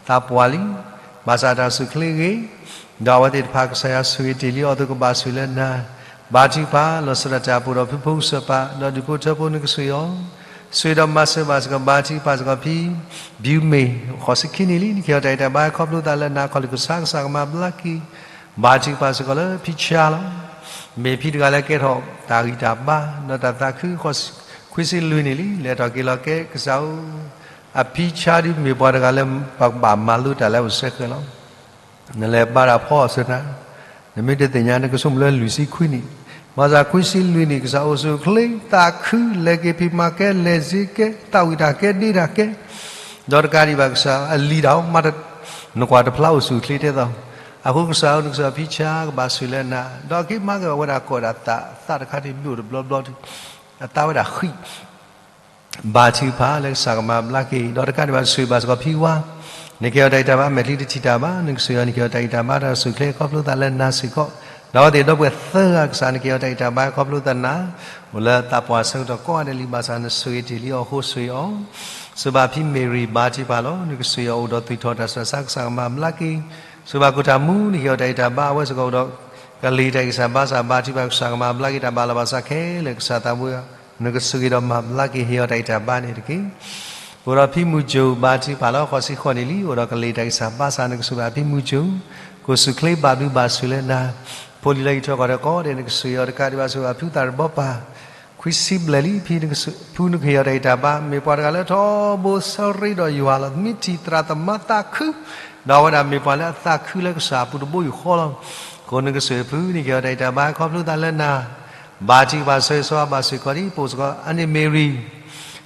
သးပှၢ်လံ ဘၣ်ဆၣ်တၢ်အိၣ်ဆူၣ်အိၣ်ချ့ဂ့ၤ ဒီးအဝဲသ့ၣ်တဖၣ်ကစၢ်ယွၤဆိၣ်ဂ့ၤတ့ၢ်လံအီၤအသိး ကဘၣ်ဆိၣ်လၢနၤ ဘါထုကဖၣ် လီၤဆီဒၣ်တၢ်ပူၤဒီးဖုဖိကစၢၢ်ပၤ ဒီးဒူၣ်ဖိထၢဖိ နကဆှၢအီၤ ဆှၢဒီးမၤစၢၤဘၣ်စ့ၢ်ကီး ဘါထုကဖၣ်စ့ၢ်ကီးဖံ ဘံမ့ၢ် ဃိးဆံခံနံၣ်လံ နကဟ့ၣ်အီၤတၢ်ဂံၢ်တၢ်ဘါ ခီဖျိသးလၢနၤ ခီၣ်လ့ၣ်ကစၢ် ကစၢ်ကမၤဘျါက့ၤ ဘါထုကဖၣ်စ့ၢ်ကီးလၢဖံဆါလီၤ. မ့ၢ်ဖံတဂၤလၢကဲထီၣ်တၢ်ဂံၢ်တၢ်ဘါ ဒီးတၢ်သးခု ခွံဆံလွံၢ်နံၣ်လံ လဲၤထီၣ်က့ၤလီၤကဲ ကစၢ်ဧၢ အဖံဆါဒ်မ့ၢ်ပှၤတဂၤလၢ ပကဘၣ်မၤလိတၢ်လၢအအိၣ်စဲဃဲၤလီၤ. နလဲၤဘါတၢ်ဖီအီၤဆၢနၤ, နမ့ၢ်တသ့ၣ်ညါ နကဆိကမိၣ်လၢလွံၢ်ဆံခွံနံၣ်, ဘၣ်ဆၣ်ခွံဆံလွံၢ်နံၣ် ကစၢ်အိၣ်ဆူၣ်အိၣ်ချ့ သးခု လဲၤက့ၤဖံးမၤကဲ လဲၤစ့ကဲ သးဝံၣ်တၢ်ကဲဒ့တၢ်ကဲ, ဒီးတကးဒံးဘၣ်ကစၢ်အလံၤတၢ်အီၣ်မး နကွၢ်တဖျါအိၣ်ဆူၣ်အိၣ်ချ့တဲသီ, အဃိကစၢ်ဧၢ နကစၢ်ဖံဆါကဘၣ်ဆိၣ်လၢနၤ, ဒီးက့ၤမၤက့ၤဝဲဒၣ်ကိးဒၣ်သး သးတခါန့ၣ်မ့ၢ်အိၣ်တဘျီဘျီ အသးဝဲဒၣ်ဃံ ဘါထုကဖၣ်လၢကစၢ်ကမၤဘျါက့ၤ ဒီးတကးဒံးဘၣ် ဆိၣ်ဂ့ၤဘၣ်စ့ၢ်ကီးဖံဝါ, နကဟ့ၣ်အီၤတၢ်ဂံၢ်တၢ်ဘါ မဲာ်ချံတထံၣ်တၢ်ဘၣ် နကဆိၣ်ဂ့ၤအီၤ နကဟ့ၣ်အီၤတၢ်ဂံၢ်တၢ်ဘါ တၢ်အိၣ်ဆူၣ်အိၣ်ချ့ ခီဖျိသးလၢနၤစ့ၢ်ကီး, ဒီးအဝဲသ့ၣ်ဒီပုၢ်ဝဲၢ်သၢဂၤ ကစၢ်နကဟ့ၣ်အီၤတၢ်ဂံၢ်တၢ်ဘါ ခီဖျိသးနၤ, အိၣ်လၢသးပှၢ်ဆၢကတီၢ်ကိးဂၤဒဲးလံ ဘၣ်ဆၣ်နဆိၣ်ဂ့ၤတ့ၢ်လံအီၤအဃိဆိၣ်ဂ့ၤအီၤ, ဆိၣ်ဂ့ၤဘၣ်ဖံမ့ၢ်ရံၤ ဘါထုကဖၣ်လီၤ နကဆိၣ်ဂ့ၤအီၤအိၣ်ဒီးသွံၣ်ထီၣ်တၢ်ဆူးတၢ်ဆါ ကစၢ်ကမၤဘျါက့ၤ, ဆိၣ်ဂ့ၤဘၣ်ခိၣ်ထၢ်မူ နကဟ့ၣ်အီၤတၢ်ဂံၢ်တၢ်ဘါ အဝဲစ့ၢ်ကီးအိၣ်ဒီး ကလံၤတၢ်ဂံၢ်စၢ်ဘါစၢ် ဘါထုကဖၣ် ကစၢ်ကမၤဘျါက့ၤ တၢ်ဘၣ်လီၤဘၣ်စးခဲလၢာ် ကစၢ်သးဘိ နကဆိၣ်ဂ့ၤဒီးမၤဘျါက့ၤ ဟ့ၣ်အီၤတၢ်ဂံၢ်တၢ်ဘါန့ၣ်တက့ၢ်. အိၣ်ဒီးဖံမုၢ်ကၠိၣ် ဘါထုကဖၣ်လီၤ. ဃိးဆံဃိးနံၣ်လံ အိၣ်ဒီးကလံၤတၢ်ဂံၢ်စၢ်ဘါစၢ် နကဆိၣ်ဂ့ၤဘၣ်ဖံမုၢ်ကၠိၣ်, ကအိၣ်ဆူၣ်ချ့ဘၣ်ဘျုးဘၣ်ဆိၣ်လၢနၤ, ဖိလံၤလၢအံးထွဲကွၢ်ထွဲကိးဂၤဒဲး နကဆိၣ်ဂ့ၤအီၤတကးဒံးဘၣ် ဆိၣ်ဂ့ၤဘၣ်ဖုသးတဘီပၢ်, ခွံဆံဘျဲၣ်လံ ဖံနကဆိၣ်, ဖုနကဟ့ၣ်အီၤတၢ်ဂံၢ်တၢ်ဘါ မ့ၢ်ပှၤတဂၤလၢထီဘိဆၢရ့ဒီးယွၤလီၤ. မ့ၢ်ထံၣ်သရၣ်သမါသးခု, ဒီးအဝဲဒၣ်မ့ၢ်ပှၤလၢအသးခုလၢကစၢ်အပူၤတဘိယူၢ်ဃီလီၤ. ဃိနကဆိၣ်ဂ့ၤဖု နကဟ့ၣ်အီၤတၢ်ဂံၢ်တၢ်ဘါ ခီဖျိသးလၢနၤ ဘါထုကဖၣ်ဆိၣ်ဂ့ၤဆိၣ်ဝါဘၣ်စ့ၢ်ကီးဒံး ပိၣ်စ့ၢ်ကီး အန့ၣ်မ့ၢ်ရံ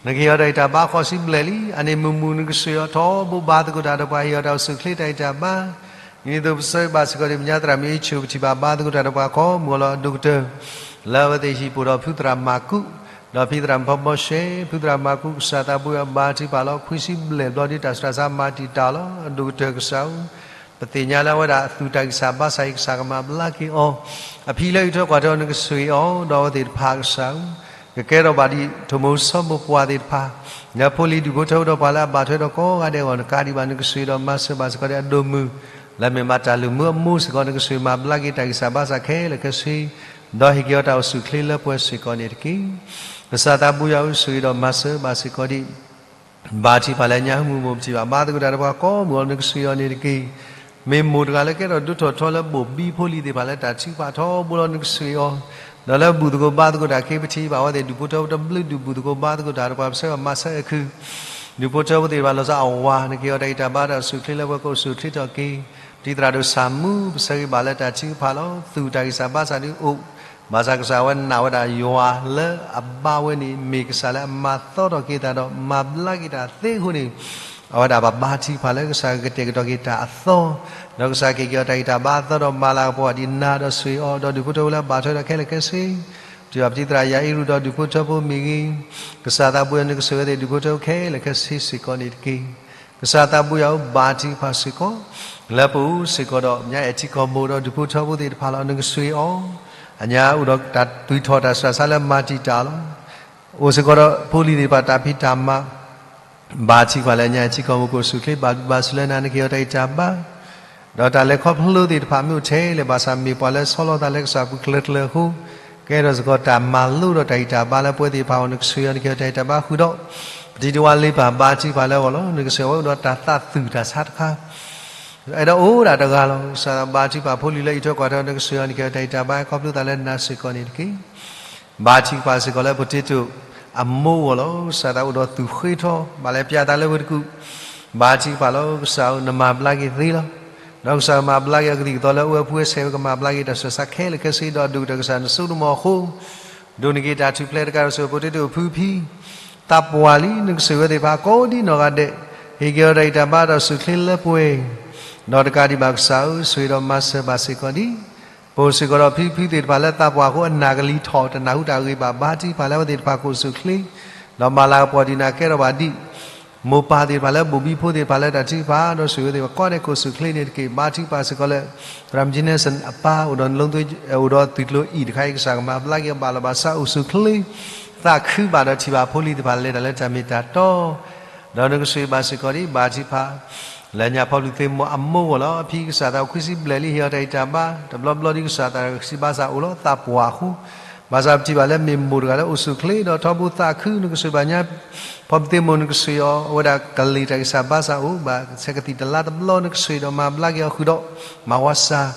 နကဟ့ၣ်အီၤတၢ်ဂံၢ်တၢ်ဘါ ဃိးဆံဘျဲၣ်လံ. အန့ၣ်မုၢ်မုၢ် နကဆိၣ်ဂ့ၤအီၤထီဘိဘါသကိးတၢ်ဒီးပှၤ ဟ့ၣ်အီၤတၢ်အိၣ်ဆူၣ်ချ့တၢ်ဂံၢ်တၢ်ဘါ, ဒ်သိးပဆၢဂ့ၤဘၣ်စ့ၢ်ကီးဒံး ပညါသရၣ်မုၣ်အ့ၣ်ဆူၣ် ပထံၣ်ဘၣ်ဘါသကိးတၢ်ဒီးပှၤ ကိးမုၢ်အီၤလီၤ. အဒိၣ်ကတၢၢ် လၢအဝဲသ့ၣ်ဟံၣ်ပူၤဒီးဖုသရၣ်မၤကူး ဒီးဖံသရၣ်မုၣ်ဖီဘီရှဲ ဖုသရၣ်မၤကူး ကစၢ်သးဘိယွၤဘါထုကဖၣ်လီၤ. ခွံဆံဘျဲၣ်ဘျီဒ်တၢ်ဆှၢစါမၤတံာ်တာ်လီၤ. အဒိၣ်ကတၢၢ်ကစၢ်ဧၢ ပသ့ၣ်ညါလၢအဝဲဒၣ်သူၣ်တၢ်ဂံၢ်စၢ်ဘါစၢ်အံၤ ကစၢ်ကမၤဘျါက့ၤအီၤ, အဖံလၢအံးထွဲကွၢ်ထွဲအီၤ နကဆိၣ်ဂ့ၤအီၤ ဒီးအဝဲသ့ၣ်တဖၣ်ကစၢ်ဧၢ, ကကဲထီၣ်ဘၣ်ဒ်ထိၣ်မိၣ်ဆီမိၣ်ပှၢ်သ့ၣ်တဖၣ်, လၢဖိလံၤဒူၣ်ဖိထၢဖိဒီးပှၤလၢအဘၣ်ထွဲဒီးကိးဂၤဒဲးအဂီၢ် နကးဒံးဘၣ် နကဆိၣ်ဂ့ၤဒီးမၤစၢၤဘၣ်စ့ၢ်ကီးဒ်အဒိၣ်မုၢ် လၢမ့ၢ်မၤတၢ်လုၢ်မုၢ်အမိၢ်စ့ၢ်ကီး နကဆိၣ်ဂ့ၤမၤဘျါက့ၤတၢ်ဂံၢ်စၢ်ဘါစၢ်ခဲလၢာ်ခဲဆ့, ဒီးဟ့ၣ်က့ၤအီၤတၢ်အိၣ်ဆူၣ်ချ့လၢပှဲၤစ့ၢ်ကီးန့ၣ်တက့ၢ်. ကစၢ်သးဘိယွၤဧၢ ဆိၣ်ဂ့ၤဒီးမၤစၢၤဘၣ်စ့ၢ်ကီးဒံး ဘါထုကဖၣ်လၢညါ ဟမုၢ်မိၢ်ပထံၣ်ဘၣ်ဘါသကိးတၢ်ဒီးပှၤကိးမုၢ်အီၤ နကဆိၣ်ဂ့ၤအီၤန့ၣ်တက့ၢ်. မ့ၢ်မိၢ်တဂၤလၢကဲထီၣ်ဒိၣ်ထီၣ်ထီလၢဘိၣ်ဘံဖိလံၤသ့ၣ်တဖၣ်လၢတၢ်ထုကဖၣ်ထီဘိလီၤ နကဆိၣ်ဂ့ၤအီၤ, ဒီးလၢဘူၣ်သကိးဘါသကိးတၢ်က့ၤ ပထံၣ်ဘၣ်အဝဲသ့ၣ်ဒူၣ်ဖိထၢဖိတဘျုးဒူၣ် ဘူၣ်သကိးဘါသကိးတၢ်ဒီးပှၤ ပဆၢဂ့ၤမၤစၢၤအခု ဒူၣ်ဖိထၢဖိသ့ၣ်တဖၣ်လီၤဆီအဝၤ နကဟ့ၣ်အီၤတၢ်ဂံၢ်တၢ်ဘါတၢ်အိၣ်ဆူၣ်ချ့လၢပှဲၤ ကအိၣ်ဆူၣ်ချ့ထီၣ်က့ၤ, ပတံၤသရၣ်ဒိၣ်ဆၣ်မူ ပဆၢဂ့ၤဘၣ်လၢတၢ်ထုကဖၣ်လီၤ. သူၣ်တၢ်ဂံၢ်စၢ်ဘါစၢ်ဒုးအိၣ်, ဘၣ်ဆၣ်ကစၢ်အဝဲနာ်ဝဲဒၣ်ယွၤလၢအဘါဝဲန့ၣ် မ့ၢ်ကစၢ်လၢအမၤသီထီၣ်က့ၤတၢ်ဒီးမၤဘျါက့ၤတၢ်သ့အဃိန့ၣ်, အဝဲဒၣ်ပဘါထုကဖၣ်လၢကစၢ်ကကတဲာ်ကတီၤက့ၤတၢ်အသီ, ဒီးကစၢ်ကဟ့ၣ်က့ၤအီၤတၢ်ဂံၢ်တၢ်ဘါအသီဒီးမၤလၤကပီၤဒ်နၤဒီးဆိၣ်ဂ့ၤအီၤ ဒီးဒူၣ်ဖိထၢဖိလၢအဘၣ်ထွဲဒီးခဲလၢာ်ခဲဆ့ ပထံၣ်ဘၣ်ပတံၤသရၣ်ယၤအံရူၢ်ဒီးဒူၣ်ဖိထၢဖိမ့ၢ်ဂ့ၤ, ကစၢ်သးဘိယွၤ နကဆိၣ်ဂ့ၤအဝဲသ့ၣ်ဒူၣ်ဖိထၢဖိခဲလၢာ်ခဲဆ့စ့ၢ်ကီးန့ၣ်တက့ၢ်. ကစၢ်သးဘိယွၤဧၢ ဘါထုကဖၣ်စ့ၢ်ကီး, လၢပအိၣ်စ့ၢ်ကီးဒီး ညါအဲၣ်ထံကီၢ်မိၢ်ဒီးဒူၣ်ဖိထၢဖိသ့ၣ်တဖၣ်လီၤ နကဆိၣ်ဂ့ၤအီၤ, အညါအိၣ်ဒီးတၢ်သူၣ်ထီၣ်တၢ်ဆှၢစါလၢမၤတံာ်တာ်လီၤ. အိၣ်စ့ၢ်ကီးဒီးဖိလံၤသ့ၣ်တဖၣ်တၢ်ဖံးတၢ်မၤ ဘါထုကဖၣ်လၢညါ ထံကီၢ်မိၢ်ကအိၣ်ဆူၣ်ချ့ဘၣ်ဘျုးဘၣ်ဆိၣ်လၢနၤ နကဟ့ၣ်အီၤတၢ်ဂံၢ်တၢ်ဘါ, ဒီးတၢ်လဲၤခီဖျိသ့ၣ်တဖၣ်မ့ၢ်အိၣ်ထဲလဲၣ်ဘၣ်ဆၣ် မ့ၢ်ပှၤလၢဆီလီၤသးလၢကစၢ်ပူၤကျၢၤကျၢၤအဃိ, ကဲထီၣ်စ့ၢ်ကီးတၢ်မၤလိဒီးတၢ်ဂံၢ်တၢ်ဘါလၢပဝဲသ့ၣ်တဖၣ်အဂီၢ် နကဆိၣ်ဂ့ၤအီၤ နကဟ့ၣ်အီၤတၢ်ဂံၢ်တၢ်ဘါဃုာ်ဒီး ပတံၤတဝါလ့ပၢ် ဘါထုကဖၣ်လၢအဂီၢ်လီၤ. နကဆိၣ်ဂ့ၤအဝဲအိၣ်ဒီးတၢ်သးသူၣ်တၢ်ဆါတခါ အဲၣ်ဒိးအိၣ်ဒၣ်တဂၤလီၤ. ကစၢ်ဘါထုကဖၣ်ဖိလံၤလၢအံးထွဲကွၢ်ထွဲ နကဆိၣ်ဂ့ၤအီၤ နကဟ့ၣ်အီၤတၢ်ဂံၢ်တၢ်ဘါ ခီဖျိသးလၢနၤစ့ၢ်ကီးန့ၣ်တက့ၢ်. ဘါထုကဖၣ်စ့ၢ်ကီးလၢ potato အမိၢ်အဂီၢ်လီၤ. ကစၢ်သးအိၣ်ဒီးသူၣ်ဃ့ထီ ဘၣ်လဲၤပျးသးလၢဝ့ၢ်တကူၣ်, ဘါထုကဖၣ်လီၤ. ကစၢ်ဧၢ နမၤဘျါက့ၤသ့လီၤ. ဒီးကစၢ်မၤဘျါက့ၤအကသံၣ်ကသီလၢအဝဲအဖုအဆဲးဝဲ ကမၤဘျါက့ၤတၢ်ဆှၢစါခဲလၢာ်ခဲဆ့ ဒီးဒိၣ်ကတၢၢ်ကစၢ်နစိကမီၤအဃိ ဒိၣ်န့ၢ်က့ၤတၢ်ထူၣ်ဖျဲးတကးဒီး ဆိၣ်ဂ့ၤ potato အဖုအဖံ သးပှၢ်လံ. နကဆိၣ်ဂ့ၤဝဲသ့ၣ်တဖၣ်ကိးဒံနီၢ်ဂၤဒဲး, ဟ့ၣ်က့ၤအီၤတၢ်ဂံၢ်တၢ်ဘါဒီးအိၣ်ဆူၣ်ချ့လၢပှဲၤ, ဒီးတကးဒံးဘၣ်ကစၢ်ဧၢ ဆိၣ်ဂ့ၤဒီးမၤစၢၤဘၣ်စ့ၢ်ကီးဒံး ပအိၣ်စ့ၢ်ကီးဒီးဖံဖုသ့ၣ်တဖၣ်လၢသးပှၢ်အဃိ အနာ်ကလံၤထီၣ် တနၢ်ဟူတၢ်ဂ့ၢ်ဘၣ် ဘါထုကဖၣ်လၢအဝဲသ့ၣ်တဖၣ်ကအိၣ်ဆူၣ်ချ့, ဒီးမၤလၤကပီၤဒံးနၤ ကဲထီၣ်ဘၣ်ဒ် မိၢ်ပၢ်သ့ၣ်တဖၣ်လၢဘိၣ်ဘံဖိသ့ၣ်တဖၣ်လၢတၢ်ထုကဖၣ် ဒီးဆိၣ်ဂ့ၤဝဲသ့ၣ်တဖၣ်ကိးဂၤဒဲးကအိၣ်ဆူၣ်ချ့န့ၣ်တက့ၢ်. ဘါထုကဖၣ်စ့ၢ်ကီးလၢ သရၣ်မုၣ်ကၠံန့ဆၣ်အပၢ် အိၣ်ဒီးနလိ အိၣ်ဒီးသုးကျိၤအံၤတခါအံၤ ကစၢ်ကမၤဘျါက့ၤအီၤဘၣ်လီၤဘၣ်စး အိၣ်ဆူၣ်ချ့ သးခုဘၣ်ဒီးထံၣ်ဘၣ်ဖိလံၤသ့ၣ်တဖၣ်လဲၤတၢ်လၢတၢ်မ့ၢ်တၢ်တီ ဒီးနကဆိၣ်ဂ့ၤဘၣ်စ့ၢ်ကီးဒံး ဘါထုကဖၣ် လၢညါဖီဘျူးသ့ၣ်မိၢ်အမိၢ်အဂီၢ်လီၤ. အဖံကစၢ်သးအိၣ်ခွံဆံဘျဲၣ်လံ ဟ့ၣ်အီၤတၢ်ဂံၢ်တၢ်ဘါ တဘျီဘျီဒ်ကစၢ်သးဂံၢ်ဘါစ့ၢ်အိၣ်လီၤ သးပှၢ်အဃိ ဘၣ်ဆၣ်ပထံၣ်ဘၣ်လၢမ့ၢ်မိၢ်တဂၤလၢအိၣ်ဆူၣ်ချ့ဒီးထီဘိသးခု နကဆိၣ်ဂ့ၤဘၣ်ညါ ဖီဘျူးသ့ၣ်မိၢ် နကဆိၣ်ဂ့ၤအီၤ အဝဲဒၣ်ကလံၤတၢ်ဂံၢ်စၢ်ဘါစၢ်အိၣ် ဘၣ်ဆဲးကသံၣ်တလါတဘျီ နကဆိၣ်ဂ့ၤဒီးမၤဘျါက့ၤအီၤဃုာ်ဒီး မၤဝါစၢ်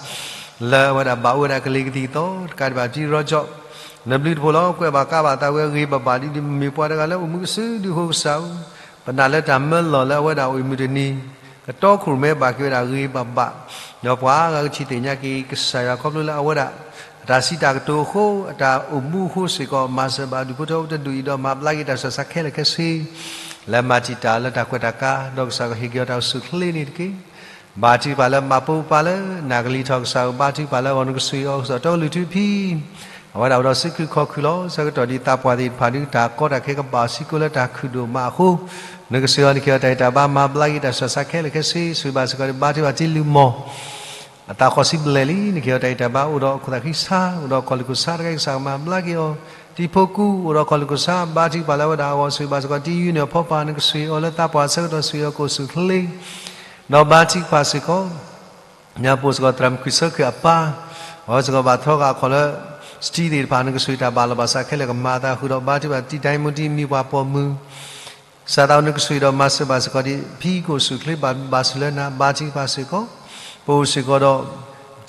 လၢအဝဲဒၣ်ဘၣ်အိၣ်ဝဲဒၣ်ကလံၤကသံၣ်ကသီ တကးဒံးဘၣ်ပတံၤရီကၠီၣ် နဘျုးတဖိလီၤ ကွဲးဘၣ်ကးဘၣ်သးဝဲဂ့ၤဘၣ်ဘၣ်ဒ်မ့ၢ်ပှၤတဂၤလၢအိၣ်မူကစုဒုးဃိကစၢ်ဧၢ ပနာ်လၢတၢ်မၢလီၢ်လၢအဝဲဒၣ်အိၣ်အံၤမုၢ်တနံၤ ကတီခိၣ်ရိၣ်မဲဘၣ်က့ၤဝဲဒၣ်ဂ့ၤဘၣ်ဘၣ် ဒီးပှၤအါဂၤကထံၣ်သ့ၣ်ညါက့ၤကစၢ်ယွၤခီဖျိလၢအဝဲဒၣ် အတၢ်စံးတၢ်ကတိၤအဃိ အတၢ်အိၣ်မူအဃိစ့ၢ်ကီး မၤစၢၤဘၣ်ဒူၣ်ဖိထၢဖိတဒူၣ်အံၤ ဒီးမၤဘျါက့ၤတၢ်ဆှၢစါခဲလၢာ်ခဲဆ့ လၢမၤတံာ်တာ်လၢတၢ်ကွဲးတၢ်ကါ ဒီးကစၢ်ကဟ့ၣ်က့ၤအီၤတၢ်အိၣ်ဆူၣ်ချ့န့ၣ်တက့ၢ်. ဘါထုကဖၣ်လၢမၤပိာ်ပၢ်လၢ နာ်ကလံၤထီၣ်ကစၢ်ဧၢ ဘါထုကဖၣ်လၢအဂီၢ် နကဆိၣ်ဂ့ၤအီၤ ကစီၣ်တီကလုၢ်ထူဖံ အဝဲဒၣ်အိၣ်ဒီးစုခုခီၣ်ခုလီၤ. ဆၢကတီၢ်ဒ်သးပှၢ်သ့ၣ်တဖၣ်ဒုး တၢ်ကီတၢ်ခဲကဘၣ်စံကိးလၢတၢ်ခုၣ်ဒိၣ်မးအဃိ နကဆိၣ်ဂ့ၤအီၤ နကဟ့ၣ်အီၤတၢ်ဂံၢ်တၢ်ဘါ မၤဘျါက့ၤတၢ်ဆှၢစါခဲလၢာ်ခဲဆ့ ဆိၣ်ဂ့ၤဘၣ်စ့ၢ်ကီး ဘါထုကဖၣ်တံၤလုၢ်မီၢ် အသးဃိးဆံဘျဲၣ်လံ နကဟ့ၣ်အီၤတၢ်ဂံၢ်တၢ်ဘါ အိၣ်ဒီးခိၣ်သးဃံဆါ အိၣ်ဒီးကီၢ်လူၢ်ခိၣ်ဆါတခါ ကစၢ်ကမၤဘျါက့ၤအီၤ, တံၤဖိကူ အိၣ်ဒီးကီၢ်လူၢ်ခိၣ်ဆါ ဘါထုကဖၣ်လၢအဝဲဒၣ်အဂီၢ် ဆိၣ်ဂ့ၤဘၣ်စ့ၢ်ကီး တံၤယုၢ်န့ၣ်အဖီပၢ် နကဆိၣ်ဂ့ၤအီၤလၢသးပှၢ်ဆၢကတီၢ် ဆိၣ်ဂ့ၤအီၤကအိၣ်ဆူၣ်ချ့ ဒီးဘါထုကဖၣ်စ့ၢ်ကီး ညါပအိၣ်စ့ၢ်ကီး သရၣ်မုၣ်ခွံၣ်ဆၢခုၣ်အပၢ်, အဝဲစ့ၢ်ကီးဘၣ်ထီဃာ်အခီၣ်လၢ စတံသ့ၣ်တဖၣ် နကဆိၣ်ဂ့ၤတၢ်ဘၣ်လီၤဘၣ်စးခဲလၢာ် ကမၤအသးဃုာ်ဒီး ဘါထုကဖၣ်တံၤတၢ်မူတံၤမံၤပှၤပိာ်မုၣ် ကစၢ်သးအိၣ်နကဆိၣ်ဂ့ၤဒီးမၤစၢၤဘၣ်စ့ၢ်ကီးဒံး ဖံကအိၣ်ဆူၣ်ချ့ဘၣ်ဘျုးဘၣ်ဆိၣ်လၢနၤ ဘါထုကဖၣ်စ့ၢ်ကီး, ပအိၣ်စ့ၢ်ကီး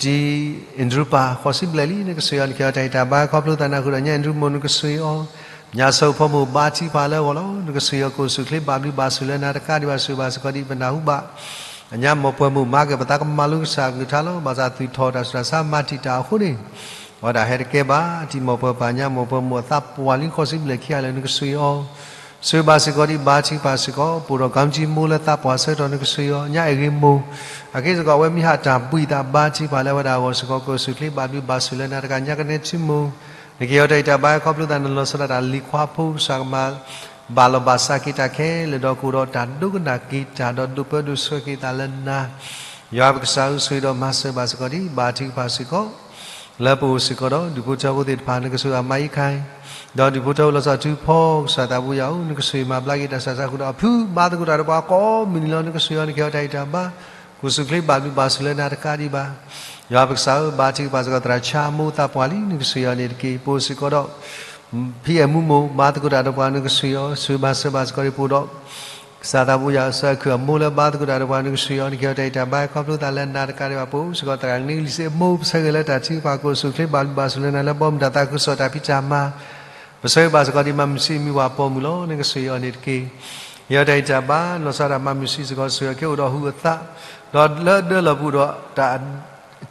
ဒီး ဒ်အ့ၣ်ဒြူပၢ် ဃိးဆံဘျဲၣ်လံ နကဆိၣ်ဂ့ၤအီၤ နကဟ့ၣ်အီၤတၢ်ဂံၢ်တၢ်ဘါ ခီဖျိသးနၢ်ဟူဒီးညါအ့ၣ်ဒြူမိၢ် နကဆိၣ်ဂ့ၤအီၤ, ညါစိၤဖိမိၢ် ဘါထုကဖၣ်လၢအဂီၢ်လီၤ နကဆိၣ်ဂ့ၤအီၤ ကအိၣ်ဆူၣ်ချ့ဘၣ်ဘျုးဘၣ်ဆိၣ်လၢနၤတကးဒံးဘၣ် ဆိၣ်ဂ့ၤဘၣ်စ့ၢ်ကီးဒံး ပနၢ်ဟူဘၣ် အညါမိၢ်ပှၢ်မိၢ် မၤက့ၤပသးကမၤလိကစၢ်အကလုၢ်ကထါလီၤ. ဘၣ်ဆၣ်သူၣ်ထီၣ်တၢ်ဆူးတၢ်ဆါမၤတံာ်တာ်အဃိန့ၣ် အဝဲဒၣ်ဟဲတကဲဘၣ် တံၤမိၢ်ပှၢ်ပၢ်ညါမိၢ်ပှၢ်မိၢ်အသးပှၢ်လံ ဃိးဆံဘျဲၣ်ခံဂၤလၢနကဆိၣ်ဂ့ၤအီၤ, ဆိၣ်ဂ့ၤဘၣ်စ့ၢ်ကီးဒံး ဘါထုကဖၣ်စ့ၢ်ကီး ပအိၣ်ဒီး ကၣ်ကၠံမိၢ်လၢသးပှၢ်ဆၢကတီၢ် နကဆိၣ်ဂ့ၤအီၤ ညါအဲၣ်ဂ့ၤမိၢ် အက့စ့ၢ်ကီး အဝဲမ့ၢ်ဟးတၢ်ဘှံးသး ဘါထုကဖၣ်လၢအဝဲဒၣ်အဂီၢ်စ့ၢ်ကီး ကအိၣ်ဆူၣ်ချ့ဘၣ်ဘျုးဘၣ်ဆိၣ်လၢနၤတကး ညါကနဲထံမိၢ် နကဟ့ၣ်အီၤတၢ်ဂံၢ်တၢ်ဘါ ခီဖျိသးနလီၤဆီဒၣ်တၢ်လံၤခွါဖိ ကစၢ်ကမၤ ဘၣ်လီၤဘၣ်စးက့ၤတၢ်ခဲလၢာ်ဒီးကအိၣ်ဒီးတၢ်ဒိကနၣ်က့ၤတၢ်ဒီးဒိးပၢဒိးဆှၢက့ၤသးလၢနၤ ယွၤပကစၢ်ဧၢ ဆိၣ်ဂ့ၤဒီးမၤစၢၤဘၣ်စ့ၢ်ကီးဒံး ဘါထုကဖၣ်စ့ၢ်ကီး လၢပအိၣ်စ့ၢ်ကီးဒီး ဒူၣ်ဖိထၢဖိသ့ၣ်တဖၣ် နကဆိၣ်ဂ့ၤအမၤအံခါအံၤ ဒီးဒူၣ်ဖိထၢဖိလီၤဆီထူဖီ ကစၢ်သးဘိယွၤဧၢ နကဆိၣ်ဂ့ၤမၤဘျါက့ၤတၢ်ဆူးတၢ်ဆါဃုာ်ဒီးအဖု ဘါသကိးတၢ်ဒီးပှၤကိးမုၢ်နံၤလီၤ နကဆိၣ်ဂ့ၤအီၤ နကဟ့ၣ်အီၤတၢ်ဂံၢ်တၢ်ဘါ ကအိၣ်ဆူၣ်ချ့ဘၣ်ဘျုးဘၣ်ဆိၣ်လၢနၤတကးဒံးဘၣ် ယွၤပကစၢ်ဧၢ ဘါထုကဖၣ်စ့ၢ်ကီး သရၣ်ဆါမိၢ်သးပှၢ်လံ နကဆိၣ်ဂ့ၤအီၤန့ၣ်တက့ၢ် ပအိၣ်စ့ၢ်ကီးဒီး ဖံအဲၣ်မူမိၢ် ဘါသကိးတၢ်ဒီးပှၤ နကဆိၣ်ဂ့ၤအီၤ ဆိၣ်ဂ့ၤမၤစၢၤဘၣ်စ့ၢ်ကီးဒံး ပအိၣ်ဒီး ကစၢ်သးဘိယွၤ စၢၤခုၣ်အမိၢ်လၢဘါသကိးတၢ်ဒီးပှၤ နကဆိၣ်ဂ့ၤအီၤ နကဟ့ၣ်အီၤတၢ်ဂံၢ်တၢ်ဘါ ခီဖျိသးလၢနၤတကးဒံးဘၣ် ပအိၣ်စ့ၢ်ကီး သရၣ်ကန့ကလံၤစ့အမိၢ် ပဆၢဂ့ၤလၢတၢ်ထုကဖၣ် ကအိၣ်ဆူၣ်ချ့ဘၣ်ဘျုးဘၣ်ဆိၣ်လၢနၤ လၢဘီမုၢ်တၢ်သးခုကစီၣ်တၢ်ဖံးတၢ်မၤ ပဆၢဂ့ၤဘၣ်စ့ၢ်ကီးဒံး မၤမုာ်ဆံးမံဝၤပိာ်မုၣ်လီၤ နကဆိၣ်ဂ့ၤအီၤန့ၣ်တက့ၢ် ဟ့ၣ်အီၤတၢ်ဂံၢ်တၢ်ဘါ လီၤဆီဒၣ်တၢ်မၤမုာ်ဆံးစ့ၢ်ကီး ဆိၣ်ဂ့ၤအီၤက့ၤအိၣ်ဒီးဟူးအသး ဒီးလၢဒၢလီၢ်ပူၤဒီးတၢ်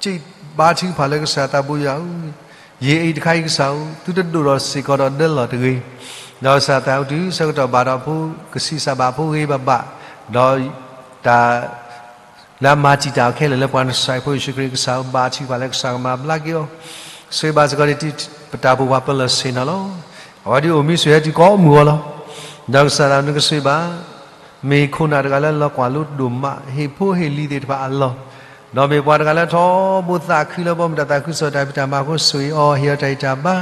စံးဘါထုကဖၣ်လၢကစၢ်သးဘိယွၤဧၢ, ယအံၤတခါအံၤကစၢ်ဧၢ, သုတဒိၣ်ထီၣ်စ့ၢ်ကီးဒီးဒၢလီၢ်တဂ့ၤ, ဒီးကစၢ်သးအိၣ်တုၤဆၢကတီၢ်ဘၣ်ဒီးဖိ ကဆံးစၢ်ဘၣ်ဖိဂ့ၤဘၣ်ဘၣ်, ဒီးတၢ် လၢအမၤတံာ်တာ်အီၤခဲလၢာ်လၢပှၤနစၢ်ဖိယ့ၣ်ၡူးခရံာ်ကစၢ်ဧၢ, ဘါထုကဖၣ်လၢကစၢ်ကမၤဘျါက့ၤအီၤ, ဆိၣ်ဂ့ၤဘၣ်စ့ၢ်ကီးဒံး ပတၢ်အိၣ်ဖှိၣ်ပှၤပၢၤလီၢ်ဆ့ၣ်နီၤလီၤ. အဝဲဒၣ်အိၣ်မံဆိၣ်ဂ့ၤဟဲတုၤကိးမုၢ်ဂီၤလီၤ. ဒီးကစၢ်သးနကဆိၣ်ဂ့ၤဘၣ် မ့ၢ်ခိၣ်နၢ်တဂၤလၢလီၤကွၢ်လိဒိၣ်မး, ဟ့ၣ်ဖိဟ့ၣ်လံၤသ့ၣ်တဖၣ်အလီၢ်, ဒီးမ့ၢ်ပှၤတဂၤလၢထီဘိသးခုလၢဘီမုၢ်တၢ်သးခုကစီၣ်တၢ်ဖံးတၢ်မၤအဃိ ဆိၣ်ဂ့ၤအီၤ ဟ့ၣ်အီၤတၢ်ဂံၢ်တၢ်ဘါ,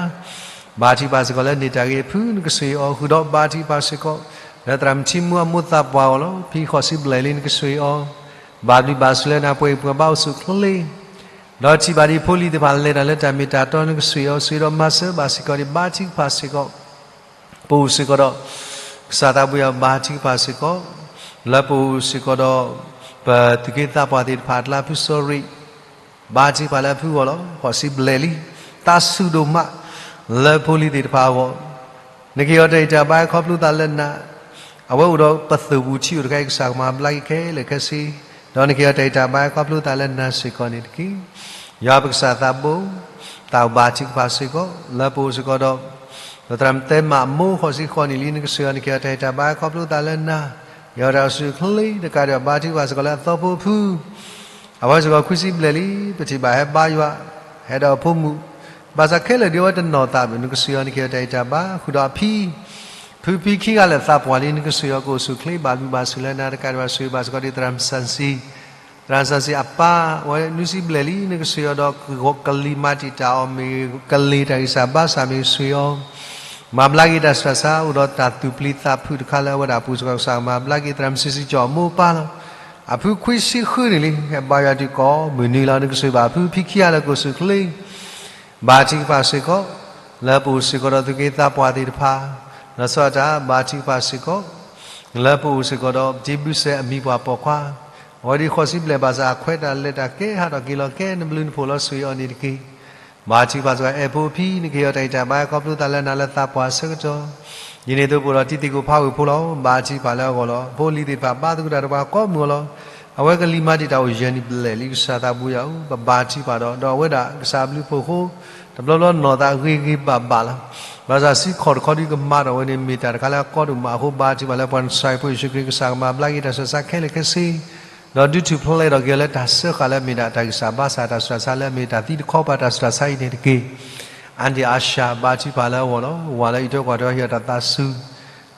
ဘါထုကဖၣ်စ့ၢ်ကီးလၢန့ၢ်တၢ်ဂ့ၤအဖု နကဆိၣ်ဂ့ၤအီၤဃုာ်ဒီး ဘါထုကဖၣ်စ့ၢ်ကီး လၢသရၣ်မုၣ်ထံမူအမိၢ်သးပှၢ်အဂီၢ်လီၤ. ဖံဃိးဆံဘျဲၣ်လံ နကဆိၣ်ဂ့ၤအီၤ, ဘၣ်ဘျုးဘၣ်ဆိၣ်လၢနၤ ပှၤဟ့ၣ်ပှၤဘါအိၣ်ဆူၣ်ချ့ ဒီးထံၣ်ဘၣ်ဒံးဖိလံၤသ့ၣ်တဖၣ်လဲၤတၢ်လၢတၢ်မ့ၢ်တၢ်တီ နကဆိၣ်ဂ့ၤအီၤ ဆိၣ်ဂ့ၤဒီးမၤစၢၤဘၣ်စ့ၢ်ကီးဒံး ဘါထုကဖၣ်စ့ၢ်ကီး ပအိၣ်စ့ၢ်ကီးဒီး ကစၢ်သးဘိယွၤဘါထုကဖၣ်စ့ၢ်ကီး, လၢပအိၣ်စ့ၢ်ကီးဒီး ပသူၣ်က့သးပှၢ်သ့ၣ်တဖၣ်အကျါ ဖုစီၤရံး ဘါထုကဖၣ်လၢအဖုအဂီၢ်လီၤ. ဃိးဆံဘျဲၣ်လံ, သးဆူၣ်ဒိၣ်မး လၢဖိလံၤသ့ၣ်တဖၣ်အဂီၢ် နကဟ့ၣ်အီၤတၢ်ဂံၢ်တၢ်ဘါခီဖျိသးလၢနၤ, အဝဲအိၣ်ဒီးပသိၣ်ပူၤထံအိၣ်တခါအံၤ ကစၢ်ကမၤဘျါက့ၤခဲလၢာ်ခဲဆ့, ဒီးနကဟ့ၣ်အီၤတၢ်ဂံၢ်တၢ်ဘါခီဖျိသးလၢနၤစ့ၢ်ကီးန့ၣ်တက့ၢ်. ယွၤပကစၢ်သးဘိ, သးအိၣ်ဘါထုကဖၣ်စ့ၢ်ကီး လၢပအိၣ်စ့ၢ်ကီးဒီး ပသရၣ်မုၣ်သဲမးအမိၢ်ဃိးဆံဃိးနံၣ်လံ နကဆိၣ်ဂ့ၤအီၤ နကဟ့ၣ်အီၤတၢ်ဂံၢ်တၢ်ဘါခီဖျိသးလၢနၤ, ဟ့ၣ်အီၤတၢ်အိၣ်ဆူၣ်အိၣ်ချ့တကးဒံးဘၣ် ဘါထုကဖၣ်စ့ၢ်ကီးလၢအသီဖိအဖု အဝဲစ့ၢ်ကီးခွံဆံဘျဲၣ်လံ, ပထံၣ်ဘၣ်ဟဲဘါယွၤ, ဟဲဒီးအဖိမုၣ်, ဘၣ်ဆၣ်ခဲလၢာ်ဒ်အဝဲတနီၢ်သးဘၣ် နကဆိၣ်ဂ့ၤအီၤ နကဟ့ၣ်အီၤတၢ်ဂံၢ်တၢ်ဘါဃုာ်ဒီးအဖံ, ဖုဖံခံဂၤလၢာ်သးပှၢ်လံ နကဆိၣ်ဂ့ၤအီၤ ကအိၣ်ဆူၣ်အိၣ်ချ့ဘၣ်ဘျုးဘၣ်ဆိၣ်လၢနၤတကးဒံးဘၣ် ဆိၣ်ဂ့ၤဘၣ်စ့ၢ်ကီးဒံး သရၣ်မုၣ်စၣ်စံ, သရၣ်မုၣ်စၣ်စံအပၢ် အဝဲနွံဆံဘျဲၣ်လံ နကဆိၣ်ဂ့ၤအီၤဒီးကလံၤမၤတံာ်တာ်အီၤမ့ၢ်ဂ့ၤ, ကလံၤတၢ်ဂံၢ်စၢ်ဘါစၢ်မ့ၢ်ဂ့ၤ ဆိၣ်ဂ့ၤအီၤ မၤဘျါက့ၤတၢ်ဆူးတၢ်ဆါ အိၣ်ဒီးတၢ်သူၣ်ပျံၤသးဖုးတခါလၢအဝဲဒၣ်အပူၤစ့ၢ်ကီး ကစၢ်မၤဘျါက့ၤ သရၣ်မုၣ်စံစံကၠီၣ်အမိၢ်အပၢ်လီၤ. အဖုခွံဆံဃုနံၣ်လံ ဟဲဘါယွၤတုၤကိးမုၢ်နံၤလီၤ နကဆိၣ်ဂ့ၤဘၣ်အဖုဖံခံဂၤလၢာ် ကအိၣ်ဆူၣ်အိၣ်ချ့ ဘါထုကဖၣ်စ့ၢ်ကီး လၢပအိၣ်စ့ၢ်ကီးဒီးသူၣ်က့သးပှၢ်သ့ၣ်တဖၣ်, လီၤဆီဒၣ်တၢ်ဘါထုကဖၣ်စ့ၢ်ကီး လၢပအိၣ်စ့ၢ်ကီးဒီး ပတံၤဘုစဲအမံၤပှၢ်ပိာ်ခွါ, အဝဲဒ်ဃိးဆံဘျဲၣ်ဘၣ်ဆၣ် အခွဲးတၢ်လဲၤတၢ်ကဲ ဟးထီၣ်က့ၤလီၤကဲ နဘျုးနဖှိၣ်လီၤ ဆိၣ်ဂ့ၤအီၤန့ၣ်တက့ၢ်. ဘါထုကဖၣ်စ့ၢ်ကီး အဲၣ်ဖိအဖံ နကဟ့ၣ်အီၤတၢ်ဂံၢ်တၢ်ဘါ ခီဖျိသးလၢနၤလၢသးပှၢ်ဆၢကတီၢ်, ဒ်န့ၣ်အသိးပအိၣ်ဒီးတံၤသကိးဖးဝ့ၢ်ဖိလီၤ. ဘါထုကဖၣ်လၢအဂီၢ်လီၤ. ဖိလံၤသ့ၣ်တဖၣ် ဘါသကိးတၢ်ဒီးပှၤကိးမုၢ်ဂီၤလီၤ. အဝဲကလံၤမၤတံာ်တာ်အိၣ်ယဲၢ်နံၣ်ဘျဲၣ်လံ ကစၢ်သးဘိယွၤဧၢ, ပဘါထုကဖၣ်ဒီး ဒီးအဝဲဒၣ်ကစၢ်အဘျုးအဖှိၣ်အဃိ တဘျီဘျီနီၢ်သးဂ့ၤဂ့ၤဘၣ်ဘၣ်လီၤ. ဘၣ်ဆၣ်ဆံးခီၣ်တခီဒုကမၤထီၣ်ဝဲန့ၣ် မ့ၢ်တၢ်တခါလၢအကီဒိၣ်မးအဃိ ဘါထုကဖၣ်လၢပှၤနစၢ်ဖိယ့ၣ်ၡူးခရံာ် ကစၢ်ကမၤဘျါက့ၤတၢ်ဆူးတၢ်ဆါခဲလၢာ်ခဲဆ့ ဒီးဒုးထူၣ်ဖျဲးထီၣ်က့ၤအီၤလၢတၢ်စၢဃာ်လၢအမ့ၢ်ဒၣ်တၢ်ဂံၢ်စၢ်ဘါစၢ်တၢ်ဆူးတၢ်ဆါလၢအမ့ၢ်တၢ်သံတခီပၤတၢ်ဆူးတၢ်ဆါအံၤန့ၣ်တက့ၢ်. အါဒံအါရှါဘါထုကဖၣ်လၢအဂီၢ်လီၤ. ဝၤလၢအံးထွဲကွၢ်ထွဲဟ့ၣ်အီၤတၢ်သးစူၤ,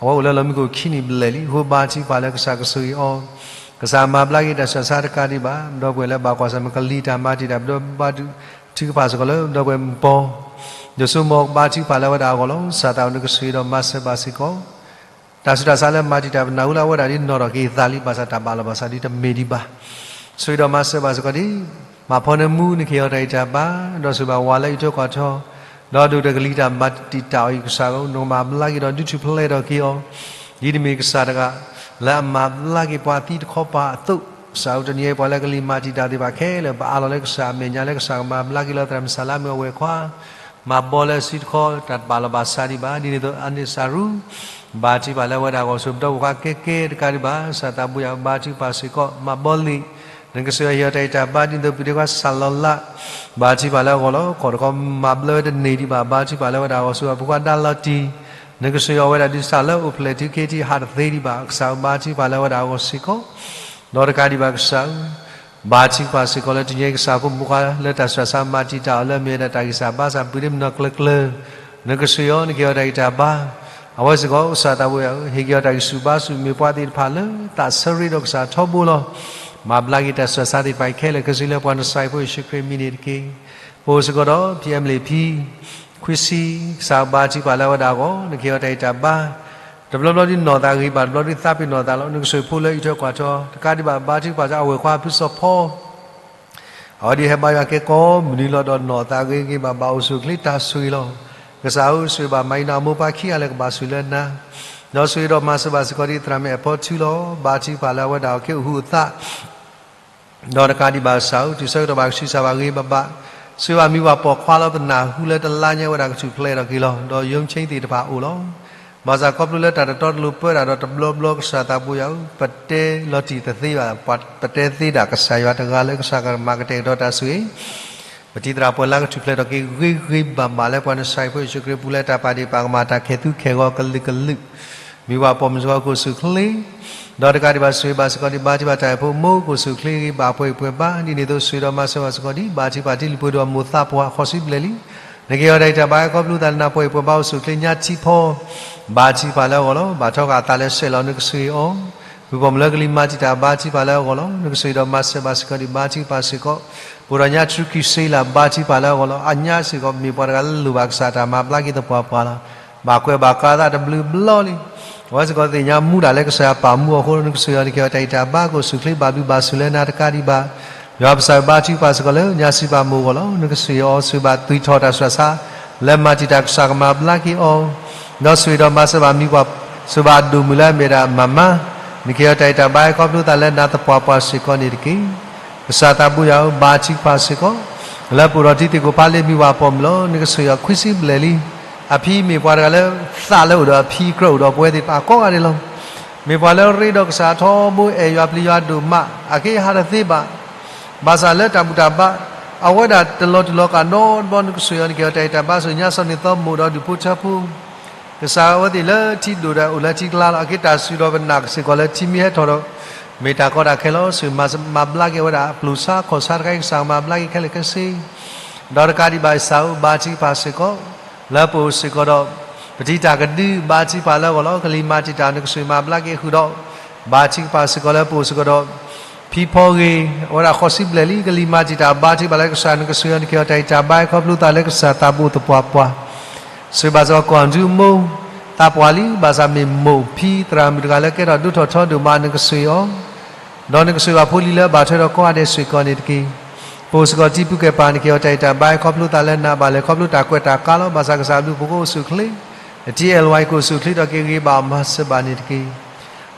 အဝဲအိၣ်လၢလီၢ်မံခိၣ်ခံနံၣ်ဘျဲၣ်လံအဃိ ဘါထုကဖၣ်လၢကစၢ်ကဆိၣ်ဂ့ၤအီၤ, ကစၢ်မၤဘျါက့ၤတၢ်ဆူးတၢ်ဆါတကးဒံးဘၣ်, ဒီပုၢ်ဝဲၢ်လၢဘၣ်ကွၢ်ဆၢၣ်မဲာ်ကလံၤတၢ်မၤတံာ်တာ် ပဒီပုၢ်ဝဲၢ်ဘါထုကဖၣ်စ့ၢ်ကီးလၢ ဒီပုၢ်ဝဲၢ်မုၣ်ပီၤ ယိၤစိမိၢ် ဘါထုကဖၣ်လၢအဝဲဒၣ်အဂီၢ်လီၤ. ကစၢ်သးအိၣ်နကဆိၣ်ဂ့ၤဒီးမၤစၢၤဘၣ်စ့ၢ်ကီး တၢ်ဆူးတၢ်ဆါလၢမၤတံာ်တာ်ပနၢ်ဟူလၢအဝဲဒၣ်ဒ်နီၢ်ထီၣ်က့ၤအသးလံ ဘၣ်ဆၣ်တၢ်ဘၣ်လီၤဘၣ်ဆၣ်ဒ်တမ့ၢ်ဒံးဘၣ်. ဆိၣ်ဂ့ၤဒီးမၤစၢၤဘၣ်စ့ၢ်ကီးဒ် မၤဖီနၢမူ နကဟ့ၣ်အီၤတၢ်ဂံၢ်တၢ်ဘါ, ဒီးဆိၣ်ဂ့ၤဘၣ်ဝၤလၢအံးထွဲကွၢ်ထွဲ, ဒီးဒိၣ်ဒီးကလံၤတၢ်မၤတံာ်တာ်အီၤအံၤ ကစၢ်ဧၢ, နကမၤဘျါက့ၤဒီးဒုးထူၣ်ဖျဲးထီၣ်က့ၤအီၤ, ဒ်တမ့ၢ်ကစၢ်တဂၤ လၢအမၤဘျါက့ၤပှၤသံတခီပၤအသိး, ကစၢ်ဧၢ တနံၤအံၤ ပှၤလၢကလံၤမၤတံာ်တာ်သ့ၣ်တဖၣ်ခဲလၢာ် ပအးလီၤလၢကစၢ်အမဲာ်ညါ လၢကစၢ်ကမၤဘျါက့ၤလီၤသရၣ်မုၣ်စၢ်လၢအမ့ၢ်အဝဲၢ်ခွါ, မၤဘီလၢအစုတခီ တၢ်တပာ်လီၤဘၣ်စးဒံးဘၣ်. ဒ်န့ၣ်အသိး အန့ၣ်စၢ်ရူ ဘါထုကဖၣ်လၢအဝဲဒၣ်အဂီၢ် ဆိပဒီပုၢ်ဝဲၢ်ခွါကဲကဲတကးဒံးဘၣ်. ကစၢ်သးဘိယွၤဧၢ ဘါထုကဖၣ်စ့ၢ်ကီး မၤဘီလံာ် နကစၢ်ယွၤဟ့ၣ်အီၤတၢ်ဂံၢ်တၢ်ဘါ ဒ်သိးပဒ့ခွါစၢ်လီၤလး ဘါထုကဖၣ်လၢအဂီၢ်လီၤ. ခီၣ်တခီမၤဘျါဝဲတန့ၢ်ဒံးဘၣ် ဘါထုကဖၣ်လၢအဝဲဒၣ်အဂီၢ် ဆိပှၤဖိခွါဒါလီၤတံၢ် နကစၢ်ယွၤအိၣ်ဖျဲၣ်ထူခ့ထံ ဟးတသ့ဒံးဘၣ် ကစၢ်ဧၢ ဘါထုကဖၣ်လၢအဝဲဒၣ်အဂီၢ်စ့ၢ်ကီး ဒီးတကးဒံးဘၣ်ကစၢ်ဧၢ, ဘါထုကဖၣ်စ့ၢ်ကီးလၢတနံၤအံၤ ကစၢ်ဖိမုၣ်ဖိခွါလၢတၢ်ဆူးတၢ်ဆါမၤတံာ်တာ်အီၤလၢအမ့ၢ်ဝဲဒၣ်တၢ်ဂံၢ်စၢ်ဘါ ကစၢ်ပှ့ၤဒ့မနီၢ်ကျၢၤကျၢၤ, နကစၢ်ယွၤ နကဟ့ၣ်အီၤတၢ်ဂံၢ်တၢ်ဘါ, အဝဲစ့ၢ်ကီး ကစၢ်သးဘိယွၤဧၢ ဟ့ၣ်က့ၤအီၤတၢ်ဂံၢ်ဆူၣ်ဘါဆူၣ် မ့ၢ်ပှၤသ့ၣ်တဖၣ်လၢသးဆၢရ့ဒီးကစၢ်ထီဘိလီၤ. မၤဘျါက့ၤတၢ်ဆူးတၢ်ဆါသ့ၣ်တဖၣ်ခဲလၢာ်ခဲဆ့လၢပှၤနစၢ်ဖိယ့ၣ်ၡူးခရံာ်အမံၤန့ၣ်တက့ၢ်. ပအိၣ်စ့ၢ်ကီးဒီး ဖံအမလ့ၣ်ဖံ ခွံဆံ, ကစၢ်ဘါထုကဖၣ်လၢအဝဲဒၣ်အဂီၢ် နကဟ့ၣ်အီၤတၢ်ဂံၢ်တၢ်ဘါ တဘျီဘျီဒ်နီၢ်သးဂ့ၤဘၣ် တဘျီဒ်သးပ့ၤနီၢ်သးလီၤ. နကစၢ်ဖိလၢအံးထွဲကွၢ်ထွဲ တကးဒံးဘၣ် ဘါထုကဖၣ်စ့ၢ်ကီးအဝဲၢ်ခွါဖုစီၤဖီ အဝဲဒၣ်ဟဲဘါယွၤကဲကိးမုၢ်နံၤလီၤဒီးနီၢ်သးဂ့ၤဂ့ၤဘၣ်ဘၣ် အိၣ်ဆူၣ်အိၣ်ချ့တၢ်ဆိၣ်ဂ့ၤလီၤ. ကစၢ်ဧၢ ဆိၣ်ဂ့ၤဘၣ်မၤအံၤန့ၣ် အမိၢ်ပၢ်ခံဂၤလၢကဘၣ်ဆိၣ်လၢနၤ, ဒီးဆိၣ်ဂ့ၤဒီးမၤစၢၤဘၣ်စ့ၢ်ကီးဒ်သရၣ်မုၣ်အဲၣ်ဖီထူလီၤ. ဘါထုကဖၣ်လၢအဝဲဒၣ်အက့ၢ်အိၣ်ဟူးအသး ဒီးတကးဒံးဘၣ်ကစၢ်ဧၢ တုၤဆၢကတီၢ်ဘၣ်ကဆံးစၢ်ဘၣ်ဂ့ၤဘၣ်ဘၣ်, ဆိၣ်ဂ့ၤဘၣ်မံၤပှၢ်ပိာ်ခွါလီၤ ပနၢ်ဟူလၢတလါညါဝဲဒၣ်ကထူၣ်ဖျဲးထီၣ်က့ၤလီၤ. ဒီးယိၤဆ့သ့ၣ်တဖၣ်အိၣ်လီၤ. ဘၣ်ဆၣ်ခီဖျိလၢတၢ်တတီတလိၤပၢတၢ်ဒီးတဘျီဘျီကစၢ်သးဘိယွၤဧၢ ပတဲလီၤတံၢ်တသ့ဘၣ်, ပတဲသ့ဒၣ်ကစၢ်ယွၤတဂၤလၢကစၢ်ကမၤကတဲာ်ကတီၤတၢ်ဆိၣ်ဂ့ၤ ပတံၤသရၣ်ပှဲၤလၢကထူၣ်ဖျဲးထီၣ်က့ၤဂ့ၤဂ့ၤဘၣ်ဘၣ်လၢပှၤနစၢ်ဖိယ့ၣ်ၡူးခရံာ်ပူၤလၢတၢ်ပာ်ဒ့ၣ်ပာ်ကမၣ်တၢ်ခဲၣ်သူခဲၣ်ဂီၤကလုာ်ကလုာ်, မံၤပှၢ်ပိာ်မုၣ်စ့ၢ်ကီးကအိၣ်ဆူၣ်အိၣ်ချ့, ဒီးတကးဒံးဘၣ်ဆိၣ်ဂ့ၤဘၣ်စ့ၢ်ကီးဒ်ဘါထုကဖၣ်တၢ်အိၣ်ဖှိၣ်မိၢ် ကအိၣ်ဆူၣ်အိၣ်ချ့ဂ့ၤဘၣ်ပှဲၤပှဲၤဘါ, ဒ်န့ၣ်အသိးဆိၣ်ဂ့ၤဒီးမၤစၢၤဘၣ်စ့ၢ်ကီးဒ်ဘါထုကဖၣ်တံၤလံၤပှ့ၤဒီးမိၢ်သးပှၢ်ဃီၤဆံဘျဲၣ်လံ, နကဟ့ၣ်အီၤတၢ်ဂံၢ်တၢ်ဘါ ခီဖျိသးလၢနၤပှဲၤပှဲၤဘါအိၣ်ဆူၣ်အိၣ်ချ့ညါထံဖီ ဘါထုကဖၣ်လၢအဂီၢ်လီၤ. ဘၣ်ထီၣ်ဃာ်အသးလၢဆဲးလီၤ နကဆိၣ်ဂ့ၤအီၤ, ဖုပိာ်မုၣ်လၢကလံၤမၤတံာ်တာ်ဘါထုကဖၣ်လၢအဂီၢ်လီၤ. နကဆိၣ်ဂ့ၤဒီးမၤစၢၤဘၣ်စ့ၢ်ကီးဒ်ဘါထုကဖၣ်စ့ၢ်ကီး, ပအိၣ်ဒီးညါထြူခရံစ့လး ဘါထုကဖၣ်လၢအဂီၢ်လီၤ. အညါစ့ၢ်ကီးမ့ၢ်ပှၤတဂၤလၢလိၣ်ဘၣ်ကစၢ်တၢ်မၤဘျါက့ၤသပှၢ်ပှၢ်လီၤ. ဘၣ်ကွဲးဘၣ်ကါသးတဘျုးဘျီလံ. အဝဲစ့ၢ်ကီးသ့ၣ်ညါမူဒၣ်လၢကစၢ်ယွၤပာ်မူအဃိ နကဆိၣ်ဂ့ၤအီၤ နကဟ့ၣ်အီၤတၢ်ဂံၢ်တၢ်ဘါ ကအိၣ်ဆူၣ်အိၣ်ချ့ဘၣ်ဘျုးဘၣ်ဆိၣ်လၢနၤတကးဒံးဘၣ် ယွၤပစၢ်ဘါထုကဖၣ်စ့ၢ်ကီးလၢညါစံးဘၣ်မိၢ်အဂီၢ်လီၤ. နကဆိၣ်ဂ့ၤအီၤ ဆိၣ်ဂ့ၤဘၣ်သွံၣ်ထီၣ်တၢ်ဆူးတၢ်ဆါ လၢမၤတံာ်တာ်ကစၢ်ကမၤဘျါက့ၤအီၤ, ဒီးဆိၣ်ဂ့ၤဒီးမၤစၢၤဘၣ်မံၤပှၢ်, ဆိၣ်ဂ့ၤဘၣ်အဒိၣ်မုၣ်လၢအမ့ၢ်ဒၣ်မၤမါ, နကဟ့ၣ်အီၤတၢ်ဂံၢ်တၢ်ဘါ ခီဖျိသးလၢနၤသပှၢ်ပှၢ်စ့ၢ်ကီးန့ၣ်တက့ၢ်. ကစၢ်သးဘိယွၤဧၢ ဘါထုကဖၣ်စ့ၢ်ကီး, လၢပအိၣ်ဒီးတံၤသကိးဖးလ့မံၤပှၢ်ပိာ်မုၣ်လီၤ. နကဆိၣ်ဂ့ၤအီၤခွံဆံဘျဲၣ်လံ. အဖံမ့ၢ်ပှၤတဂၤလၢ သးလၢအိၣ်ဒီးအဖံကြၢးအိၣ်ဒီးပဝဲသ့ၣ်တဖၣ်ကိးဂၤဒဲးလီၤ. မ့ၢ်ပှၤလၢရ့ဒီးကစၢ်ထီဘိ အဲၣ်ယွၤပျံၤယွၤဒိၣ်မး အက့ၢ်ဟးတသ့ဘၣ်. ဘၣ်ဆၣ်လၢတၢ်ဘူၣ်တၢ်ဘါ အဝဲဒၣ်တလီၤတူာ်လီၤကာ်နီတဘျီ နကဆိၣ်ဂ့ၤအီၤ နကဟ့ၣ်အီၤတၢ်ဂံၢ်တၢ်ဘါ ဆိၣ်ညါစီၤန့ၣ်သီမိၢ်ဒီးဒူၣ်ဖိထၢဖိ ကစၢ်အဝဲသ့ၣ်လၢထံဒိၣ်ဒီးအိၣ်လၢထံကျါလီၤ. အက့ၢ်တၢ်စူၤဒီးပနာ်စ့ၢ်ကီးလၢထံမ့ၢ်ဟဲထီၣ်ဒီး မ့ၢ်တၢ်ကီတၢ်ခဲလီၤ. ဆိၣ်ဂ့ၤမၤဘျါက့ၤအဝဲဒၣ်အပျိၢ်ဆါခီၣ်ဆါတခါအံၤ ကစၢ်မၤဘျါက့ၤခဲလၢာ်ခဲဆ့ ဒီးတကးဒံးဘၣ် ကစၢ်ဧၢ ဘါထုကဖၣ်စ့ၢ်ကီး လၢပအိၣ်စ့ၢ်ကီးဒီး ပတံၤတၢ်ကဒု ဘါထုကဖၣ်လၢအဂီၢ်လီၤ. ကလံၤမၤတံာ်တာ် နကဆိၣ်ဂ့ၤမၤဘျါက့ၤဃုာ်ဒီး ဘါထုကဖၣ်စ့ၢ်ကီးလၢပအိၣ်စ့ၢ်ကီးဒီး ဖံဖီဂ့ၤ အဝဲဒၣ်ဃီၤဆံဘျဲၣ်လံ. ကလံၤမၤတံာ်တာ် ဘါထုကဖၣ်လၢကစၢ် နကဆိၣ်ဂ့ၤအီၤ နကဟ့ၣ်အီၤတၢ်ဂံၢ်တၢ်ဘါ ခီဖျိသးလၢကစၢ်သးဘိသပှၢ်ပှၢ် ဆိၣ်ဂ့ၤဘၣ်စ့ၢ်ကီး ကီၢ်ဒူမိၢ် သးပှၢ်လံ. ဘၣ်ဆၣ်မ့ၢ်မိၢ်ဖံသရၣ်မုၣ်တဂၤလၢကဲထီၣ်ဒိၣ်ထီၣ်ထီဒိၣ်မး နကဆိၣ်ဂ့ၤအီၤ ဒီးနကဆိၣ်ဂ့ၤဘၣ်ဖိလံၤလၢအဘၣ်ထွဲဒီးကိးဂၤဒဲးစ့ၢ်ကီးန့ၣ်တက့ၢ်. ပအိၣ်စ့ၢ်ကီးတံၤပူၤကဲပၤ နကဟ့ၣ်အီၤတၢ်ဂံၢ်တၢ်ဘါ ခီဖျိသးလၢနၤဘၣ်လဲၣ် ခီဖျိတၢ်ကွဲးတၢ်ကါလီၤ. ဘၣ်ဆၣ်ကစၢ်အဘျုးအဖှိၣ်ကအိၣ်ဆူၣ်အိၣ်ချ့ နတံၤအဲၣ်ဝါအံၤကအိၣ်ဆူၣ်အိၣ်ချ့ထီၣ်က့ၤဂ့ၤဘၣ်အီၤ မၤစၢၤဘၣ်န့ၣ်တက့ၢ်.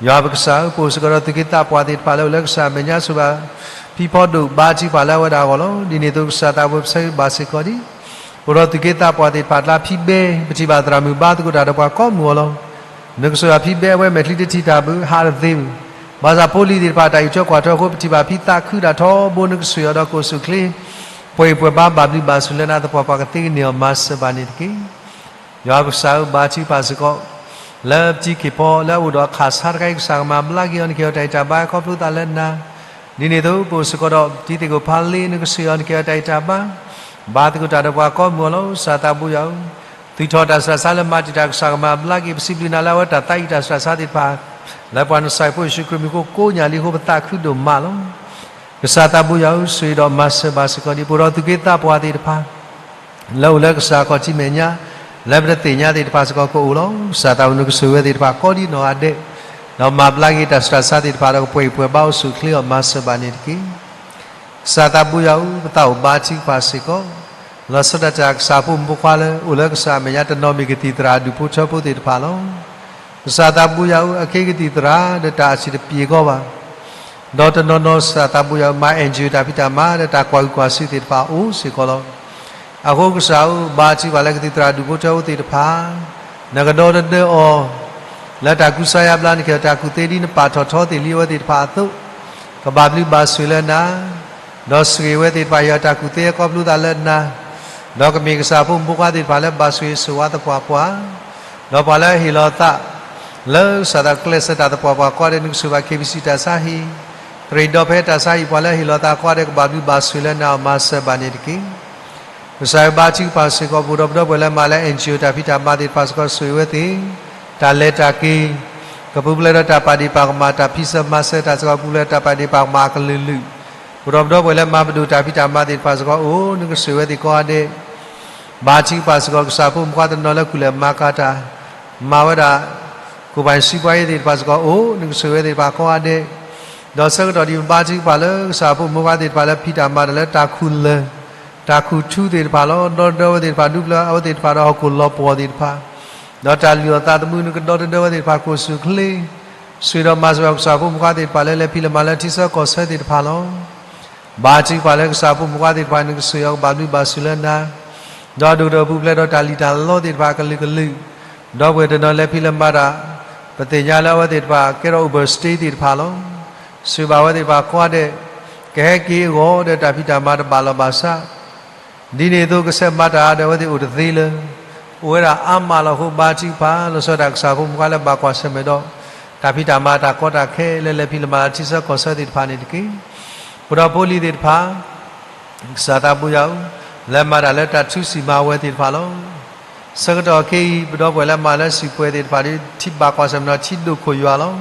ယွၤပကစၢ်ဧၢ ပအိၣ်စ့ၢ်ကီးဒီးသူၣ်က့သးပှၢ်သ့ၣ်တဖၣ်လၢအိၣ်လၢကစၢ်အမဲာ်ညါ ဆိၣ်ဂ့ၤဘၣ် ဖံဖီဒိၣ် ဘါထုကဖၣ်လၢအဝဲဒၣ်အဂီၢ်လီၤ. ဒ်န့ၣ်အသိး ကစၢ်သးဘိယွၤ ပဆၢဂ့ၤဘၣ်စ့ၢ်ကီးဒ် ပအိၣ်ဒီးသူၣ်က့သးပှၢ်သ့ၣ်တဖၣ်အကျါ ဖံဘဲ ပထံၣ်ဘၣ်သရၣ်မုၣ်ဘါသကိးတၢ်ဒီးပှၤကိးမုၢ်အဂီၢ်လီၤ. နကဆိၣ်ဂ့ၤဘၣ်ဖံဘဲ အဝဲမဲာ်ချံတထံၣ်တၢ်ဘၣ် ဟးတသ့ဘၣ်. ဘၣ်ဆၣ်ဖိလံၤသ့ၣ်တဖၣ်တၢ်အံးထွဲကွၢ်ထွဲအဃိ ပထံၣ်ဘၣ်ဖံသးခုတၢ်ထီဘိ နကဆိၣ်ဂ့ၤအီၤဒီးကအိၣ်ဆူၣ်အိၣ်ချ့ ပှဲၤအံၤပှဲၤဘါ ဘၣ်ဘျုးဘၣ်ဆိၣ်လၢနၤသပှၢ်ပှၢ် ကသ့ကန့ၢ်အီၤ မၤစၢၤဘၣ်န့ၣ်တက့ၢ်. ယွၤပကစၢ်ဧၢ ဘါထုကဖၣ်စ့ၢ်ကီး လၢပတံၤခ့ၣ်ဖီလၢအအိၣ်ဒီးအခၣ်ဆါတခါအံၤ ကစၢ်ကမၤဘျါက့ၤအီၤ နကဟ့ၣ်အီၤတၢ်ဂံၢ်တၢ်ဘါ ခီဖျိသးလၢနၤ. ဒ်န့ၣ်အသိး ပအိၣ်စ့ၢ်ကီးဒီးတံၤသကိးဖးလ့ နကဆိၣ်ဂ့ၤအီၤ နကဟ့ၣ်အီၤတၢ်ဂံၢ်တၢ်ဘါ ဘါသကိးတၢ်ဒီးပှၤကိးမုၢ်အဂီၢ်လီၤ. ကစၢ်သးဘိယွၤဧၢ သူၣ်ထီၣ်တၢ်ဆူးတၢ်ဆါလၢမၤတံာ်တာ် ကစၢ်ကမၤဘျါက့ၤ ပစံးဘျုးနၤလၢအဝဲတၢ်သးအံၤတၢ်ဆူးတၢ်ဆါသ့ၣ်တဖၣ် လၢပှၤနစၢ်ဖိယ့ၣ်ၡူးခရံာ်မံၤအဃိ ကိးညၣ်လံအဃိ ပသးခုဒိၣ်မးလီၤ. ကစၢ်သးဘိယွၤဧၢ ဆိၣ်ဂ့ၤဒီးမၤစၢၤဘၣ်စ့ၢ်ကီးဒ် ပအိၣ်ဒီးသူၣ်က့သးပှၢ်သ့ၣ်တဖၣ် လၢအိၣ်လၢကစၢ်အခီၣ်ထံးမဲာ်ညါ လၢပတသ့ၣ်ညါသ့ၣ်တဖၣ်စ့ၢ်ကီးကအိၣ်လီၤ. ကစၢ်သးဘိ နကဆိၣ်ဂ့ၤဝဲသ့ၣ်တဖၣ်ကိးဒ်နီၢ်ဂၤဒဲး ဒီးမၤဘျါက့ၤတၢ်ဆူးတၢ်ဆါသ့ၣ်တဖၣ်ဒီး ကပှဲၤအံၤပှဲၤဘါအိၣ်ဆူၣ်အိၣ်ချ့အီၤ မၤစၢၤဘၣ်န့ၣ်တက့ၢ်. ကစၢ်သးဘိယွၤဧၢ ပသးအိၣ်ဘါထုကဖၣ်စ့ၢ်ကီး လီၤဆီဒၣ်တၢ်ကစၢ်ဖိမုၣ်ဖိခွါလၢ အိၣ်လၢကစၢ်အမဲာ်ညါတနီၤမ့ၢ်ကသံၣ်သရၣ်ဒူၣ်ဖိထၢဖိသ့ၣ်တဖၣ်လီၤ. ကစၢ်သးဘိယွၤဧၢ, အခဲအံၤကသံၣ်သရၣ်ဒီးတၢ်အဆံးတပျ့ၤကီးဘၣ်, ဒီးတနီၤနီၤကစၢ်သးဘိယွၤဧၢ မၤ NGO တၢ်ဖံးတၢ်မၤဒီးတၢ်ကွၢ်ဟုၣ်ကွၢ်ဆၢသ့ၣ်တဖၣ်အိၣ်စ့ၢ်ကီးလီၤ. အဃိကစၢ်ဧၢ, ဘါထုကဖၣ်လၢကသံၣ်သရၣ်ဒူၣ်ဖိထၢဖိသ့ၣ်တဖၣ် နကဒီတဒၢအီၤ လၢတၢ်ကူစါယါဘျါ နကဟ့ၣ်အီၤတၢ်ကူၣ်သ့ဒ်နပာ်ထီၣ်ထီသ့ၣ်လံအဝဲသ့ၣ်တဖၣ်အသိး, ကဘၣ်ဘျုးဘၣ်ဆိၣ်လၢနၤ, ဒီးဆိၣ်ဂ့ၤအဝဲသ့ၣ်တဖၣ် ဟ့ၣ်အီၤတၢ်ကူၣ်သ့အကီဖျိသးလၢနၤ, ဒီးကမ့ၢ်ကစၢ်ဖိမုၣ်ဖိခွါသ့ၣ်တဖၣ်လၢဘၣ်ဆိၣ်ဂ့ၤဆိၣ်ဝါသပှၢ်ပှၢ်, ဒီးပှၤလၢဟ့ၣ်လီၤသး လၢကစၢ်သးကျဲးစၢးတၢ်သပှၢ်ပှၢ်ကိးဂၤဒဲး နကဆိၣ်ဘၣ် KBC တၢ်ဆါဟံၣ်, သရံၣ်ဒီဖဲတၢ်ဆါဟံၣ် ပှၤလၢဟ့ၣ်လီၤသးကိးဂၤဒဲး ကဘၣ်ဘျုးဘၣ်ဆိၣ်လၢနၤအီၤ မၤစၢၤဘၣ်န့ၣ်တက့ၢ်. ကစၢ်ဧၢ, ဘါထုကဖၣ်စ့ၢ်ကီး ပအိၣ်ဒီးပဒီပုၢ်ဝဲၢ်လၢမၤလၢ NGO တၢ်ဖံးတၢ်မၤသ့ၣ်တဖၣ်စ့ၢ်ကီး ဆိၣ်ဂ့ၤဝဲသ့ၣ်, တၢ်လဲၤတၢ်က့ၤ ကပူၤဖျဲးဒီးတၢ်ပာ်ဒ့ၣ်ပာ်ကမၣ် တၢ်ဖံးစၢၤမၤစၢၤတၢ်စ့ၢ်ကီး ပူၤဖျဲးဒီးတၢ်ပာ်ဒ့ၣ်ပာ်ကမၣ်အကလုာ်ကလုာ်, ပအိၣ်ဒီးပဒီပုၢ်ဝဲၢ်လၢမၤပဒိၣ်တၢ်ဖံးတၢ်မၤသ့ၣ်တဖၣ်စ့ၢ်ကီး အိၣ်နကဆိၣ်ဂ့ၤဝဲသ့ၣ်ကိးဂၤဒဲး, ဘါထုကဖၣ်စ့ၢ်ကီး ကစၢ်ဖိမုၣ်ဖိခွါတနီၤလၢကူၣ်လဲၤမၤကၤတၢ် မၤဝဲဒၣ် ကိၢ်ပှၤစံးပှၤယဲသ့ၣ်တဖၣ်စ့ၢ်ကီး အိၣ်နကဆိၣ်ဂ့ၤဝဲသ့ၣ်တဖၣ်ကိးဂၤဒဲး, ဒီးဆၢကတီၢ်ဒ်ဘါထုကဖၣ်လၢကစၢ်ဖိမုၣ်ဖိခွါသ့ၣ်တဖၣ်လၢဖံးတၢ်မၤတၢ်လၢတၢ်ခူၣ်လၢၢ် တၢ်ခူၣ်ထူသ့ၣ်တဖၣ်လီၤ. ဒီတဒၢဝဲသ့ၣ်တဖၣ် ဒူပျၢၤအဝဲသ့ၣ်တဖၣ်ဒီးဟီၣ်ခိၣ်လီၤပှီၢ်သ့ၣ်တဖၣ်, ဒီးတၢ်လုၢ်အီၣ်သးသမူ နကဒီတဒၢဝဲသ့ၣ်တဖၣ် ကိၣ်ဆူၣ်ချ့, ဆိၣ်ဒီးမၤစၢၤဘၣ်ကစၢ်ဖိမုၣ်ဖိခွါသ့ၣ်တဖၣ်လၢလဲၤဖံးလဲၤမၤလၢထံဆၢကီၢ်ဆၢသ့ၣ်တဖၣ်လီၤ. ဘါထုကဖၣ်လၢကစၢ်ဖိမုၣ်ဖိခွါသ့ၣ်တဖၣ် နကဆိၣ်ဂ့ၤအီၤ ကဘၣ်ဘျုးဘၣ်ဆိၣ်လၢနၤ, ဒီးဒိၣ်ကတၢၢ်ပူၤဖျဲးဒီးတၢ်လံၣ်တၢ်လီသ့ၣ်တဖၣ်အကလုာ်ကလုာ်, ဒီပုၢ်ဝဲၢ်တနီၤလဲၤဖံးလဲၤမၤတၢ်, ပသ့ၣ်ညါလၢအဝဲသ့ၣ်တဖၣ်ကဲထီၣ် overstay သ့ၣ်တဖၣ်လီၤ. ဆိၣ်ဂ့ၤဘၣ်ဝဲသ့ၣ်တဖၣ်ကိးဂၤဒဲး, ကဟဲက့ၤအဂီၢ်ဒီးတၢ်ဖံးတၢ်မၤတဘၣ်လီၢ်ဘၣ်စး ဒ်န့ၣ်အသိးကဆဲးမၤတၢ်ဒီးအဝဲသ့ၣ်အိၣ်တသ့လၢၤ, အိၣ်ဝဲဒၣ်အါမးလီၤ. အဃိဘါထုကဖၣ် လီၤဆီဒၣ်တၢ်ကစၢ်ဖိမုၣ်ဖိခွါလၢဘၣ်ကွၢ်ဆၢၣ်မဲာ်ဒီး တၢ်ဖံးတၢ်မၤတၢ်ကီတၢ်ခဲလၢလဲၤဖံးလဲၤမၤလၢထံဆၢကီၢ်ဆၢသ့ၣ်တဖၣ်န့ၣ်တက့ၢ်. ပဒီဖိလံၤသ့ၣ်တဖၣ် ကစၢ်သးဘိယွၤဧၢ, လဲၤမၤတၢ်လၢတၢ်ထူစံၣ်မၤဝဲသ့ၣ်တဖၣ်လီၤ. ဆၢကတီၢ်ခဲအံၤ ပဒီပုၢ်ဝဲၢ်လၢမၤလၢစံာ်ပှဲၤသ့ၣ်တဖၣ်ဒီး ထံၣ်ဘၣ်ကွၢ်ဆၢၣ်မဲာ်ဒီးထံဒိၣ်ခိၣ်ယွၤလီၤ.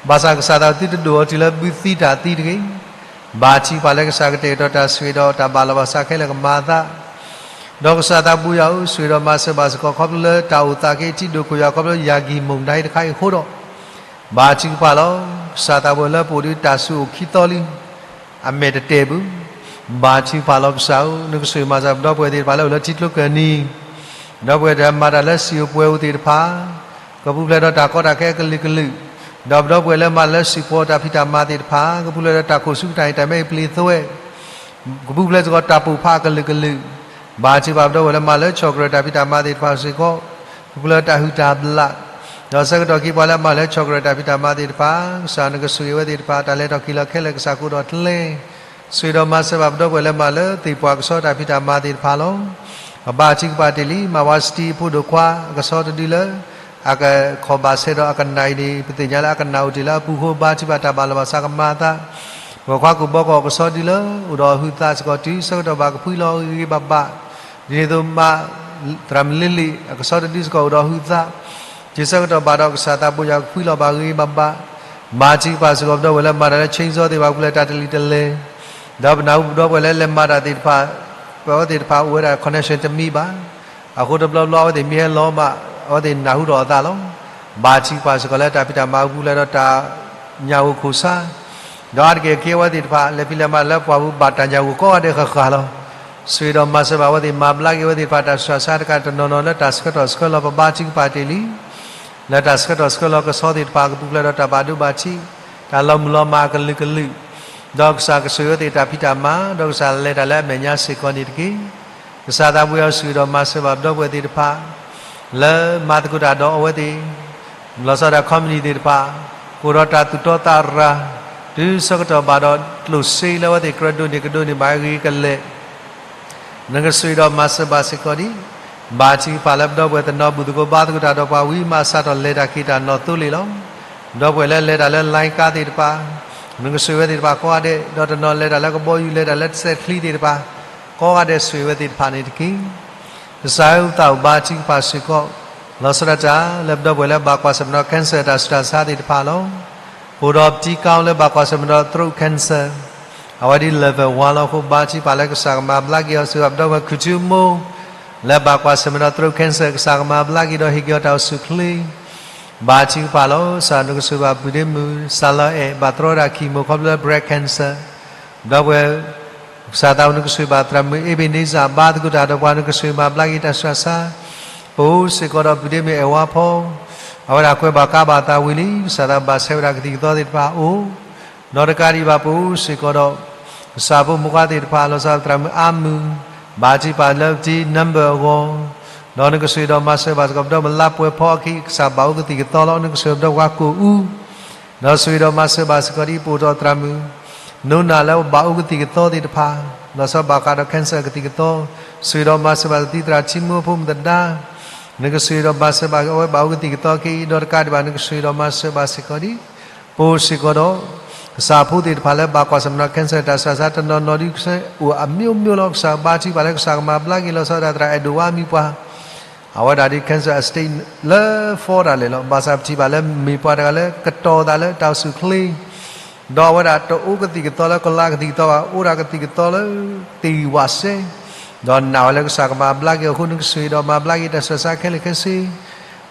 ဘၣ်ဆၣ်ကစၢ်သးသုတဒိၣ်အီၤတုၤလၢဘုသံတၢ်သံတဂ့ၤ. ဘါထုကဖၣ်လၢကစၢ်ကတဲာ်ကတီၤတၢ်ဆိၣ်ဂ့ၤဒီးတၢ်ဘၣ်လီၢ်ဘၣ်စးခဲလၢာ်ကမၤအသး ဒီးကစၢ်သးဘိယွၤဧၢ, ဆိၣ်ဂ့ၤဒီးမၤစၢၤဘၣ်စ့ၢ်ကီး ခီဖျိလၢတၢ်အိၣ်သးက့ၤထံဒိၣ်ခိၣ်ယွၤ ခီဖျိယၤကံၢ်မုၢ်နါအံၤတခါအံၤအဃိဒီး, ဘါထုကဖၣ်လီၤ. ကစၢ်သးဘိလၢပအိၣ်ဒီးတၢ်စိအိၣ်ခံသီလံ, အမဲာ်တတဲာ်ဘၣ်. ဘါထုကဖၣ်လီၤကစၢ်ဧၢ, နကဆိၣ်ဂ့ၤမၤစၢၤပဒီပုၢ်ဝဲၢ်သ့ၣ်တဖၣ်လၢအိၣ်လၢထံကျိကၢၢ်နံၤ, ဒီပုၢ်ဝဲၢ်တၢ်မၤတၢ်လၢစံာ်အိၣ်ပှဲၤအိၣ်သ့ၣ်တဖၣ် ကပူၤဖျဲးဒီးတၢ်ကီတၢ်ခဲအကလုာ်ကလုာ်, ဒီးပဒီပုၢ်ဝဲၢ်လၢမၤလၢစံာ်ပှဲၤတၢ်ဖံးတၢ်မၤသ့ၣ်တဖၣ် ကပူၤဖျဲးဒီးတၢ်ခိၣ်ဆူကတၢၢ်အံၤတၢ်မဲအံၤပျ့ၤသွဲ ကပူၤဖျဲးစ့ၢ်ကီးတၢ်ပိာ်ဖးအကလုာ်ကလုာ်, ဘါထုကဖၣ်ပဒီပုၢ်ဝဲၢ်လၢမၤလၢဆီၣ်ကရၢၢ်တၢ်ဖံးတၢ်မၤသ့ၣ်တဖၣ်စ့ၢ်ကီး ကပူၤဖျဲးတၢ်ဟုၣ်တၢ်ဘျၣ်, ဒီးဆၢကတီၢ်ခံပှၤလၢမၤလၢဆီၣ်ကရၢၢ်တၢ်ဖံးတၢ်မၤသ့ၣ်တဖၣ် ကစၢ်နကဆိၣ်ဂ့ၤဝဲသ့ၣ်တဖၣ် တၢ်လဲၤထီၣ်က့ၤလီၤခဲလၢာ်ကစၢ်ကိးဒီးကျဲ ဆိၣ်ဂ့ၤဒီးမၤစၢၤဘၣ်ပဒီပုၢ်ဝဲၢ်လၢမၤလၢသ့ၣ်ပှၢ်ကဆီတၢ်ဖံးတၢ်မၤသ့ၣ်တဖၣ်လီၤ. အဘါထုကဖၣ်တ့ၢ်လံ မၤဝါစတံအဖိဒိၣ်ခွါအကဆီတဒုလၢ အကခီၣ်ဘၣ်ဆဲးဒီးအကနၣ်အံၤန့ၣ် ပသ့ၣ်ညါလၢအကနၣ်အိၣ်တ့ၢ်လၢအပူၤဃိ ဘါထုကဖၣ်တၢ်ဘၣ်လီၢ်ဘၣ်စးကမၤအသး, ပှၤခွါကူၣ်ဘီကီၢ်အကဆီဒုလၢ အိၣ်ဒီးအဟုးသးစ့ၢ်ကီးတုၤဆၢကတီၢ်ဘၣ်ကဖှံလီၤဂ့ၤဂ့ၤဘၣ်ဘၣ်, ဒ်န့ၣ်အသိးမး သရၣ်မုၣ်လ့လ့ၣ်အကဆီတဒုစ့ၢ်ကီးအိၣ်ဒီးအဟုးသး, တုၤဆၢကတီၢ်ဘၣ်ဒီးကစၢ်သးဘိယွၤကဖှံလီၤဘၣ်ဂ့ၤဂ့ၤဘၣ်ဘၣ်, ဘါထုကဖၣ်စ့ၢ်ကီးပဒီပုၢ်ဝဲၢ်လၢမၤတၢ်လၢ chainsaw သ့ၣ်တဖၣ်ကပူၤဖျဲးတၢ်တလံၣ်တလဲၢ်, ဒီးပနၢ်ဟူပဒီပုၢ်ဝဲၢ်လၢလဲၤမၤတၢ်သ့ၣ်တဖၣ် ပဝဲသ့ၣ်တဖၣ်အိၣ်ဝဲဒၣ် connection တမံၤဘၣ်, အဃိတဘျီဘျီအဝဲသ့ၣ်မ့ၢ်ဟဲလီၤမး အဝဲသ့ၣ်နၢ်ဟူထီၣ်အသးလီၤ. ဘါထုကဖၣ်စ့ၢ်ကီးလၢတၢ်ဖံးတၢ်မၤကပူၤဖျဲးဒီးတၢ်ညၣ်ဂိၢ်ခိၣ်ဆါ, ဒီးအါတက့ၢ်အခ့အဝဲသ့ၣ်တဖၣ် လဲၤဖံးလဲၤမၤလၢပှၢ်ပူၤဘၣ်တၢ်ညၣ်ဂိၢ်ကိးဂၤဒဲးဃၣ်ဃၣ်လီၤ. ဆိၣ်ဂ့ၤဒီးမၤစၢၤဘၣ်အဝဲသ့ၣ်မၤဘျါက့ၤအဝဲသ့ၣ်တဖၣ်တၢ်ဆူးတၢ်ဆါတကးတနီၤနီၤလၢတၢ်ဆှၢထီၣ်ဆှၢလီၤ ပဘါထုကဖၣ်တ့ၢ်လံ လၢတၢ်ဆှၢထီၣ်ဆှၢလီၤကဆီသ့ၣ်တဖၣ် ကပူၤဖျဲးဒီးတၢ်ဘၣ်ဒိဘၣ်ထံး, တၢ်လီၤမုၢ်လီၤမၢ်အကလုာ်ကလုာ်, ဒီးကစၢ်ကဆိၣ်ဂ့ၤအဝဲသ့ၣ်တၢ်ဖံးတၢ်မၤ, ဒီးကစၢ်လဲၤတၢ်လၢအမဲာ်ညါစ့ၢ်ကီးန့ၣ်တက့ၢ်. ကစၢ်သးဘိယွၤဆိၣ်ဂ့ၤဒီးမၤစၢၤဘၣ်ပဒီပုၢ်ဝဲၢ်သ့ၣ်တဖၣ် လၢမၤသကိးတၢ်ဒီးအဝဲသ့ၣ် လီၤဆီဒၣ်တၢ် company သ့ၣ်တဖၣ် ကအိၣ်ဒီးတၢ်သူၣ်တီသးရၤ, တုၤဆၢကတီၢ်ဘၣ်ဒီးကျိၣ်စ့လၢအဝဲသ့ၣ်ကြၢးဒိးန့ၢ်ကဒိးန့ၢ်ဘၣ်ဂ့ၤကလဲာ် နကဆိၣ်ဂ့ၤဒီးမၤစၢၤဘၣ်စ့ၢ်ကီးဒံး, ဘါထုကဖၣ်လၢပဒီပုၢ်ဝဲၢ်တနီၤဘူၣ်သကိးဘါသကိးတၢ်ဒီးပှၤဝံၤမးစးထီၣ်လဲၤတၢ်က့ၤတၢ်နီၢ်သိလ့ၣ်လီၤ. ပဒီပုၢ်ဝဲၢ်လၢလဲၤတၢ်လၢ လိုင်းကား သ့ၣ်တဖၣ် နကဆိၣ်ဂ့ၤဝဲသ့ၣ်တဖၣ်ကိးဂၤဒဲး, ဒီးတနီၤလဲၤတၢ်လၢကဘီယူၤ လဲၤတၢ်လၢစဲးချံသ့ၣ်တဖၣ် ကိးဂၤဒဲးဆိၣ်ဂ့ၤဝဲသ့ၣ်တဖၣ်န့ၣ်တက့ၢ်. ကစၢ်ဧၢ ပသးအိၣ်ဘါထုကဖၣ်စ့ၢ်ကီး လီၤဆီဒၣ်တၢ်လၢပဒီပုၢ်ဝဲၢ်လၢဘၣ်ကွၢ်ဆၢၣ်မဲာ်ဒီး cancer တၢ်ဆူးတၢ်ဆါသ့ၣ်တဖၣ်လီၤ. ပအိၣ်ဒီးပတံၤကီလၢဘၣ်ကွၢ်ဆၢၣ်မဲာ်ဒီး throat cancer အဝဲဒ် level one လီၤ. အဃိဘါထုကဖၣ်လၢကစၢ်ကမၤဘျါက့ၤအီၤ ဆိၣ်ဂ့ၤဘၣ်ပဒီပုၢ်ဝဲၢ်ခူၣ်ထူမိၢ် လၢဘၣ်ကွၢ်ဆၢၣ်မဲာ်ဒီး throat cancer ကစၢ်ကမၤဘျါက့ၤဒီးဟ့ၣ်က့ၤအီၤတၢ်အိၣ်ဆူၣ်အိၣ်ချ့ ဘါထုကဖၣ်လီၤ. ကစၢ်နကဆိၣ်ဂ့ၤဘၣ်ပုၢ်ဒ့မုၣ် စၢ်လီၤအဲၣ် ဘၣ်တြီဝဲဒၣ် chemo ခီဖျိလၢ breast cancer ဒီပုၢ်ဝဲၢ် ကစၢ်သးအိၣ်နကဆိၣ်ဂ့ၤဘၣ်သရၣ်မုၣ် အ့ဘ့ၣ်နံစၢ် ဘါသကိးတၢ်ဒီးပှၤ နကဆိၣ်ဂ့ၤမၤဘျါက့ၤတၢ်ဆူးတၢ်ဆါ ပအိၣ်စ့ၢ်ကီးဒီးပုၢ်ဒ့မုၣ်အဲၣ်ဝါဖီ အဝဲဒၣ်ကွဲးဘၣ်ကးဘၣ်သးဝံၤလံ, ကစၢ်သးဘၣ်ဆဲးဝဲဒၣ်ကသံၣ်ကသီသ့ၣ်တဖၣ်အိၣ်, ဒီးတကးဒံးဘၣ်ပအိၣ်စ့ၢ်ကီးဒီး ကစၢ်ဖိမုၣ်ခွါသ့ၣ်တဖၣ် လီၤဆီဒၣ်တၢ်သရၣ်မုၣ်အါမုၢ်, ဘၣ်ထံးပာ်လၢပတံၤ number အဂီၢ်, ဒီးနကဆိၣ်ဂ့ၤဒီးမၤစၢၤဘၣ်စ့ၢ်ကီး ပဒီပုၢ်ဝဲၢ်လၢပှဲၤဖီအခံ ကစၢ်ဘၣ်အိၣ်ကသံၣ်ကသီလီၤ. နကဆိၣ်ဂ့ၤပဒီပုၢ်ဝဲၢ်ကိၣ်အူ ဒီးဆိၣ်ဂ့ၤဒီးမၤစၢၤဘၣ်စ့ၢ်ကီးဒ် ပအိၣ်ထီၣ်သရၣ်မုၣ် နိနၤလၢဘၣ်အိၣ်ကသံၣ်ကသီသ့ၣ်တဖၣ်, လီၤဆီဘၣ်ဃးဒီး cancer ကသံၣ်ကသီ, ဆိၣ်ဂ့ၤဒီးမၤစၢၤဘၣ်သရၣ်ထံမူအဖိမုၣ်သဒါ, နကဆိၣ်ဂ့ၤဒီးမၤစၢၤဘၣ်အဝဲဘၣ်အိၣ်ကသံၣ်ကသီအခံ, ဒီးတကးဒံးဘၣ် နကဆိၣ်ဂ့ၤဒီးမၤစၢၤဘၣ်စ့ၢ်ကီးဒ် ပအိၣ်စ့ၢ်ကီးဒီး ကစၢ်ဖိသ့ၣ်တဖၣ်လၢဘၣ်ကွၢ်ဆၢၣ်မဲာ်ဒီး cancer တၢ်ဆူးတၢ်ဆါတနီၤနီၤဒ် အိၣ်အမျိုးမျိုးလီၤ. ကစၢ်ဘါထုကဖၣ်လၢ ကစၢ်ကမၤဘျါက့ၤ လီၤဆီဒၣ်တၢ်သရၣ်အဲၣ်ဒိးဝါမံၤပှၢ် အဝဲဒၣ်ဒ် cancer အ stage လၢ four ဒၣ်လဲာ်လီၤ. ဘၣ်ဆၣ်ပထံၣ်ဘၣ်လၢမ့ၢ်ပှၤတဂၤလၢကတီၤသးလၢတၢ်အိၣ်ဆူၣ်အိၣ်ချ့, ဒီးအဝဲဒၣ်တအိၣ်ကသံၣ်ကသီလၢကလးကသံၣ်ကသီဘၣ်, အိၣ်ဒၣ်ကသံၣ်ကသီလၢတ့ၢ်ဝးစဲ, ဒီးနာ်ဝဲလၢကစၢ်ကမၤဘျါက့ၤအဃိ နကဆိၣ်ဂ့ၤဒီးမၤဘျါက့ၤတၢ်ဆူးတၢ်ဆါခဲလၢာ်ခဲဆ့,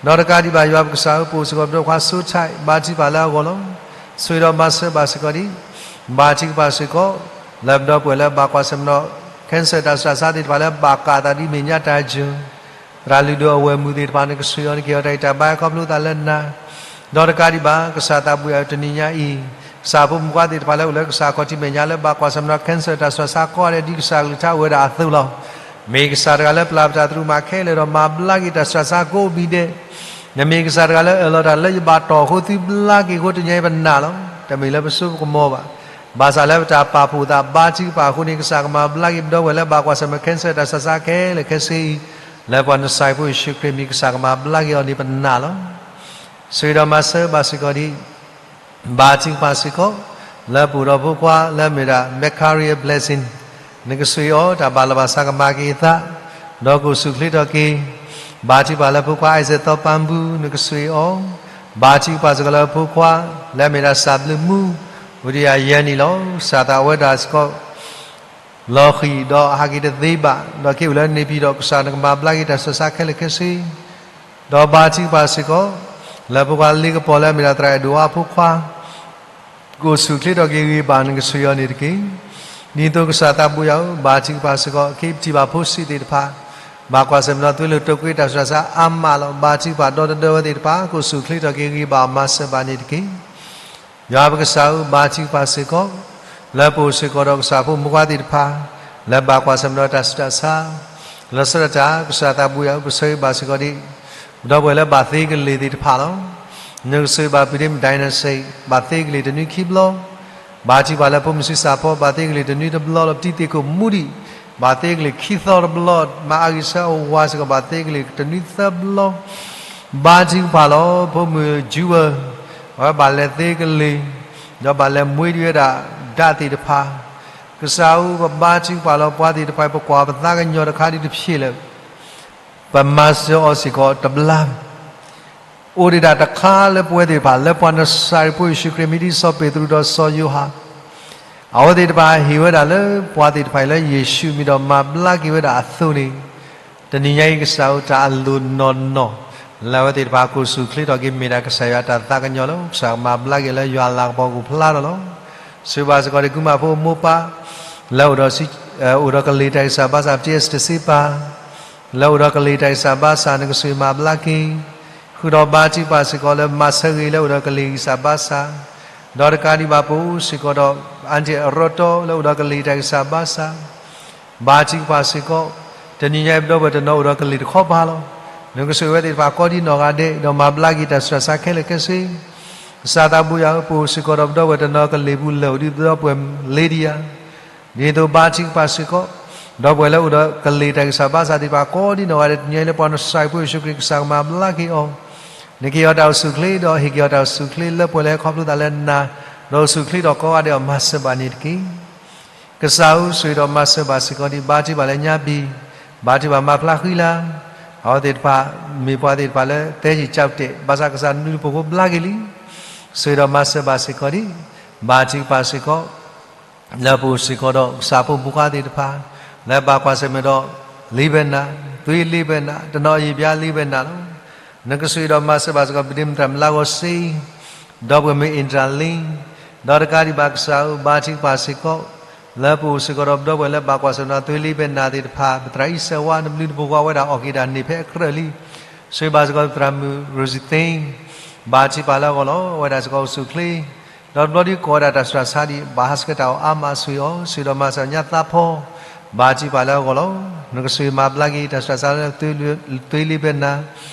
ဒီးတကးဒံးဘၣ်ယွၤပကစၢ်ဧၢ, ပအိၣ်စ့ၢ်ကီးပဒီပုၢ်ဝဲၢ် စိထၢၣ် ဘါထုကဖၣ်လၢအဂီၢ်လီၤ. ဆိၣ်ဂ့ၤဒီးမၤစၢၤဘၣ်စ့ၢ်ကီးဒ် ဘါထုကဖၣ်စ့ၢ်ကီး လၢပဒီပုၢ်ဝဲၢ်လၢဘၣ်ကွၢ်ဆၢၣ်မဲာ်ဒီး cancer တၢ်ဆူးတၢ်ဆါသ့ၣ်တဖၣ်လၢဘၣ်ကးသးဒ်မဲာ်ညါတၢ်ယိာ်, သရၣ်လုၢ်ဒိၣ်အဝဲၢ်မုၣ်သ့ၣ်တဖၣ် နကဆိၣ်ဂ့ၤအီၤ နကဟ့ၣ်အီၤတၢ်ဂံၢ်တၢ်ဘါ ခီဖျိသးလၢနၤ, ဒီးတကးဒံးဘၣ် ကစၢ်သးဘိယွၤဧၢ, တနံၤညါအံၤ ကစၢ်ဖိမုၣ်ခွါသ့ၣ်တဖၣ်လၢအိၣ်လၢကစၢ်ခီၣ်ထံးမဲာ်ညါလၢဘၣ်ကွၢ်ဆၢၣ်မဲာ်ဒီး cancer တၢ်ဆူးတၢ်ဆါကိးဂၤဒဲး ဒ်ကစၢ်ကလုၢ်ကထါအိၣ်ဝဲဒၣ်အသိးလီၤ. မ့ၢ်ကစၢ်တဂၤလၢပျၢ်ပတၢ်သရူးမးခဲလၢာ်ဒီးမၤဘျါက့ၤတၢ်ဆူးတၢ်ဆါကိးဘံၣ်ဒဲး, နမ့ၢ်ကစၢ်တဂၤလၢအၢၣ်လီၤတၢ်လၢယဘၣ်တီၢ်အဃိ သုဘျါက့ၤအဃိ တနံၤညါအံၤပနာ်လီၤ. တမ့ၢ်လၢပစိပကမီၤဘၣ်. ဘၣ်ဆၣ်လၢပတၢ်ပာ်ဖှိၣ်သးဘါထုကဖၣ်အဃိန့ၣ် ကစၢ်ကမၤဘျါက့ၤပဒီပုၢ်ဝဲၢ်လၢဘၣ်ကွၢ်ဆၢၣ်မဲာ် cancer တၢ်ဆူးတၢ်ဆါခဲလၢာ်ခဲဆ့အံၤ, လၢပှၤနစၤရ့းဖိယ့ၣ်ၡူးခရံာ်မံၤ ကစၢ်ကမၤဘျါက့ၤအီၤန့ၣ်ပနာ်လီၤ. ဆိၣ်ဂ့ၤဒီးမၤစၢၤဘၣ်စ့ၢ်ကီးဒ် ဘါထုကဖၣ်စ့ၢ်ကီး လၢပအိၣ်ဒီးဖိခွါလၢအမ့ၢ်ဒၣ် Micaiah Blessing, နကဆိၣ်ဂ့ၤအီၤ တၢ်ဘၣ်လီၤဘၣ်စးကမၤက့ၤအသး, ဒီးကအိၣ်ဆူၣ်ချ့ထီၣ်က့ၤ, ဘါထုကဖၣ်လၢဖိခွါ Isaac သီပၤဘူ, နကဆိၣ်ဂ့ၤအီၤ, ဘါထုကဖၣ်စ့ၢ်ကီးလၢဖိခွါ လၢအမ့ၢ်ဒၣ်စၢ်ဘျုးမူ, အိၣ်ဒံးယၤယဲၢ်နံၣ်လီၤ. ကစၢ်သးအဝဲဒၣ်စ့ၢ်ကီး လီၤဃံၤဒီးဟးက့ၤတသ့ဘၣ်, ဒီးက့ၤအိၣ်လၢန့ၣ်ပံၤဒီး ကစၢ်နကမၤဘျါက့ၤတၢ်ဆူးတၢ်ဆါခဲလၢာ်ခဲဆ့, ဒီးဘါထုကဖၣ်စ့ၢ်ကီး လၢဖိခွါလ့ကပီၤလၢအမ့ၢ်ဒၣ်သရၣ်အဲၣ်ဒိးဝါအဖိခွါ ကအိၣ်ဆူၣ်ချ့ထီၣ်က့ၤဂ့ၤဘၣ် နကဆိၣ်ဂ့ၤအီၤန့ၣ်တက့ၢ်. ဒ်သိးကစၢ်သးဘိယွၤဧၢ, ဘါထုကဖၣ်စ့ၢ်ကီး က့ၤပထံၣ်ဘၣ်ဖိဆံးသ့ၣ်တဖၣ် ဘၣ်ကွၢ်ဆၢၣ်မဲာ်ဒီးသွံၣ်လိာ်တိာ်ကွံာ်တၢ်ဆူးတၢ်ဆါအါမးလီၤ. ဘါထုကဖၣ်ဒီတဒၢဝဲသ့ၣ်တဖၣ် ကအိၣ်ဆူၣ်ချ့ထီၣ်က့ၤဂ့ၤဘၣ် မၤစၢၤဘၣ်န့ၣ်တက့ၢ်. ယွၤပကစၢ်ဧၢ, ဘါထုကဖၣ်စ့ၢ်ကီး လၢပအိၣ်စ့ၢ်ကီးဒီးကစၢ်ဖိမုၣ်ခွါသ့ၣ်တဖၣ် လၢဘၣ်ကွၢ်ဆၢၣ်မဲာ်ဒီးတၢ်ဆူးတၢ်ဆါ လီၤဆီဒၣ်တၢ် ကစၢ်သးဘိယွၤဧၢ, ပဆိၣ်ဂ့ၤဘၣ်စ့ၢ်ကီးဒ် ပဒီပုၢ်ဝဲၢ်လၢဘၣ်သ့ကလံၤသ့ၣ်တဖၣ်လီၤ. နကဆိၣ်ဂ့ၤဘၣ်ပဒ့မုၣ် ဒိၣ်နၣ်စ့ၣ် ဘၣ်သ့ကလံၤတနွံခံဘျီ, ဘါထုကဖၣ်လၢဖိမုၣ်ဆံးစၢ်ဖီ ဘၣ်သ့ကလံၤတနွံတဘျီလီၤ. ပတံၤသ့ၣ်ခိၣ်မူဒံး ဘၣ်သ့ကလံၤခံသီတဘျီ, မၤအါဂံၢ်ဆၢအဝၤစ့ၢ်ကီး ဘၣ်သ့ကလံၤတနွံသၢဘျီ, ဘါထုကဖၣ်လီၤ. ဖိမုၣ် Jewel အဝဲဘၣ်လဲၤသ့ကလံၤ ဒီးဘၣ်လဲၤမှ့ဒံးဝဲဒၣ် ဓာတ် သ့ၣ်တဖၣ်, ကစၢ်ဧၢ, ပဘါထုကဖၣ်လီၤ. ပှၤသ့ၣ်တဖၣ်အံၤ ပကွၢ်ပသးကညီၤတခါဒ်တဖျၢၣ်လၢ ပမၤစၢၤအီၤစ့ၢ်ကီးတဘျါ အိၣ်ဒံးဒၣ်တခါလၢပဝဲသ့ၣ်တဖၣ် လၢပှၤနစၤရ့းဖိယ့ၣ်ၡူးခရံာ် မ့ၢ်ဒ်စီၤပ့းတရူးဒီးစီၤယိၤဟၣ် အဝဲသ့ၣ်တဖၣ်ဟ့ၣ်ဝဲဒၣ်လၢပှၤသ့ၣ်တဖၣ်အံၤလၢယ့ၣ်ၡူးမံၤဒီးမၤဘျါက့ၤဝဲဒၣ်အသိးန့ၣ်, တနံၤညါအံၤကစၢ်ဧၢ, တၢ်အလိၤနီၢ်နီၢ် လၢအဝဲသ့ၣ်တဖၣ် ကအိၣ်ဆူၣ်ချ့ထီၣ်က့ၤ မ့ၢ်ဒၣ်ကစၢ်ယွၤတၢ်သးကညီၤလၢ ကစၢ်ကမၤဘျါက့ၤလၢယွၤအလၤကပီၤအပူၤဖျါထီၣ်လီၤ. ဆိၣ်ဂ့ၤဘၣ်စ့ၢ်ကီးဒ်ကုမၣ်ဖိအမိၢ်ပၢ် လၢအိၣ်ဒီး အိၣ်ဒီးကလံၤတၢ်ဂံၢ်စၢ်ဘါစၢ် ပတ့စတစ့ပၢ် လၢအိၣ်ဒီးကလံၤတၢ်ဂံၢ်စၢ်ဘါစၢ် နကဆိၣ်ဂ့ၤမၤဘျါက့ၤ, ဃုာ်ဒီးဘါထုကဖၣ်စ့ၢ်ကီးလၢမၤဆၢဂ့ၤလၢအိၣ်ဒီးကလံၤဂံၢ်စၢ်ဘါစၢ်, ဒီးတကးဒံးဘၣ်ပအိၣ်စ့ၢ်ကီးဒီး အၣ်တံၣ်အရီတီလၢအိၣ်ဒီးကလံၤတၢ်ဂံၢ်စၢ်ဘါစၢ်, ဘါထုကဖၣ်စ့ၢ်ကီး, တနံၤညါအံၤပဒီပုၢ်ဝဲၢ်တနီၤအိၣ်ဒီးကလံၤတခီပၤလီၤ. နကဆိၣ်ဂ့ၤဝဲသ့ၣ်တဖၣ်ကိးဒံနီၢ်ဂၤဒဲး ဒီးမၤဘျါက့ၤတၢ်ဆူးတၢ်ဆါခဲလၢာ်ခဲဆ့, ကစၢ်သးဘိယွၤဧၢ, ပအိၣ်စ့ၢ်ကီးဒီးပဒီပုၢ်ဝဲၢ်တနီၤကလံၤပူၤလၢာ်အိၣ်ဒ်ပဒီပုၢ်ဝဲၢ် Lydia ဒ်သိးဘါထုကဖၣ်စ့ၢ်ကီး, ဒီပုၢ်ဝဲၢ်လၢအိၣ်ဒီးကလံၤတၢ်ဂံၢ်စၢ်ဘါစၢ်သ့ၣ်တဖၣ်ကိးဒံနီၢ်ဂၤဒဲး တနံၤညါအံၤလၢပှၤနစၤရ့းဖိယ့ၣ်ၡူးခရံာ် ကစၢ်ကမၤဘျါက့ၤအီၤ, နကဟ့ၣ်အီၤတၢ်အိၣ်ဆူၣ်ချ့ဒီးဟ့ၣ်က့ၤအီၤတၢ်အိၣ်ဆူၣ်ချ့လၢပှဲၤလၢခီဖျိသးလၢနၤ, ဒီးအိၣ်ဆူၣ်ချ့ဒီးကိးဂၤဒဲးအီၤ မၤစၢၤဘၣ်န့ၣ်တက့ၢ်. ကစၢ်ဧၢ, ဆိၣ်ဂ့ၤဒီးမၤစၢၤဘၣ်စ့ၢ်ကီးဒ် ဘါထုကဖၣ်လၢညါဘံၣ်, ဘါထုကဖၣ်မၤဖျါဃံလၤ, အဝဲသ့ၣ်တဖၣ် မ့ၢ်ပှၤသ့ၣ်တဖၣ်လၢသဲယံာ်ကၠီတဲာ်, ဘၣ်ဆၣ်ကစၢ်နဘျုးနဖှိၣ်ဖိဘျါက့ၤလံ. ဆိၣ်ဂ့ၤဒီးမၤစၢၤဘၣ်စ့ၢ်ကီးဒ် ဘါထုကဖၣ်စ့ၢ်ကီး လၢပအိၣ်စ့ၢ်ကီးဒီးကစၢ်ဖိမုၣ်ခွါသ့ၣ်တဖၣ် လၢဘၣ်ကွၢ်ဆၢၣ်မဲာ်ဒီး လံာ်ဘဲနၤ, သွံၣ်လံာ်ဘဲနၤ, တနီၤယံာ်ဘျါလံာ်ဘဲနၤလီၤ. နကဆိၣ်ဂ့ၤဒီးမၤစၢၤဘၣ်စ့ၢ်ကီး ပဒ့မုၣ်သရၣ်မုၣ်လါဂီၤစ့, ဒီပုၢ်ဝဲၢ်မုၣ်အ့တြၤလံ, ဒီးတကးဒံးဘၣ်ကစၢ်ဧၢ, ဘါထုကဖၣ်စ့ၢ်ကီး လၢပအိၣ်စ့ၢ်ကီးဒီးပဒီပုၢ်ဝဲၢ်လၢဘၣ်ကွၢ်ဆၢၣ်မဲာ်ဒီးသွံၣ်လံာ်ဘဲနၤသ့ၣ်တဖၣ်, ပသရၣ်အံၣ်စဲးဝါ နဘျုးနဖှိၣ်ဖိအဝဲဒၣ်အီၣ်က့ၤဒၣ်န့ၢ်ဖဲအကြၢးလံ. ဆိၣ်ဂ့ၤဘၣ်စ့ၢ်ကီးသရၣ်မုၣ် Rosie Thing, ဘါထုကဖၣ်လၢအဂီၢ်လီၤ. အဝဲဒၣ်စ့ၢ်ကီးအိၣ်ဆူၣ်အိၣ်ချ့, ဒီးတဘျီဒုးကိးဝဲဒၣ်တၢ်စူၢ်တၢ်ဆါဒံး ဘၣ်ဟးဆှဲးတၢ်အီၣ်အါမးအဆိၣ်ဂ့ၤအီၤ, ဆိၣ်ဂ့ၤဒီးမၤစၢၤညါသးဖီ, ဘါထုကဖၣ်လၢအဂီၢ်လီၤ. နကဆိၣ်ဂ့ၤမၤဘျါက့ၤတၢ်စူၢ်တၢ်ဆါလၢ သွ့လ့ဘဲနၤ, ဒ်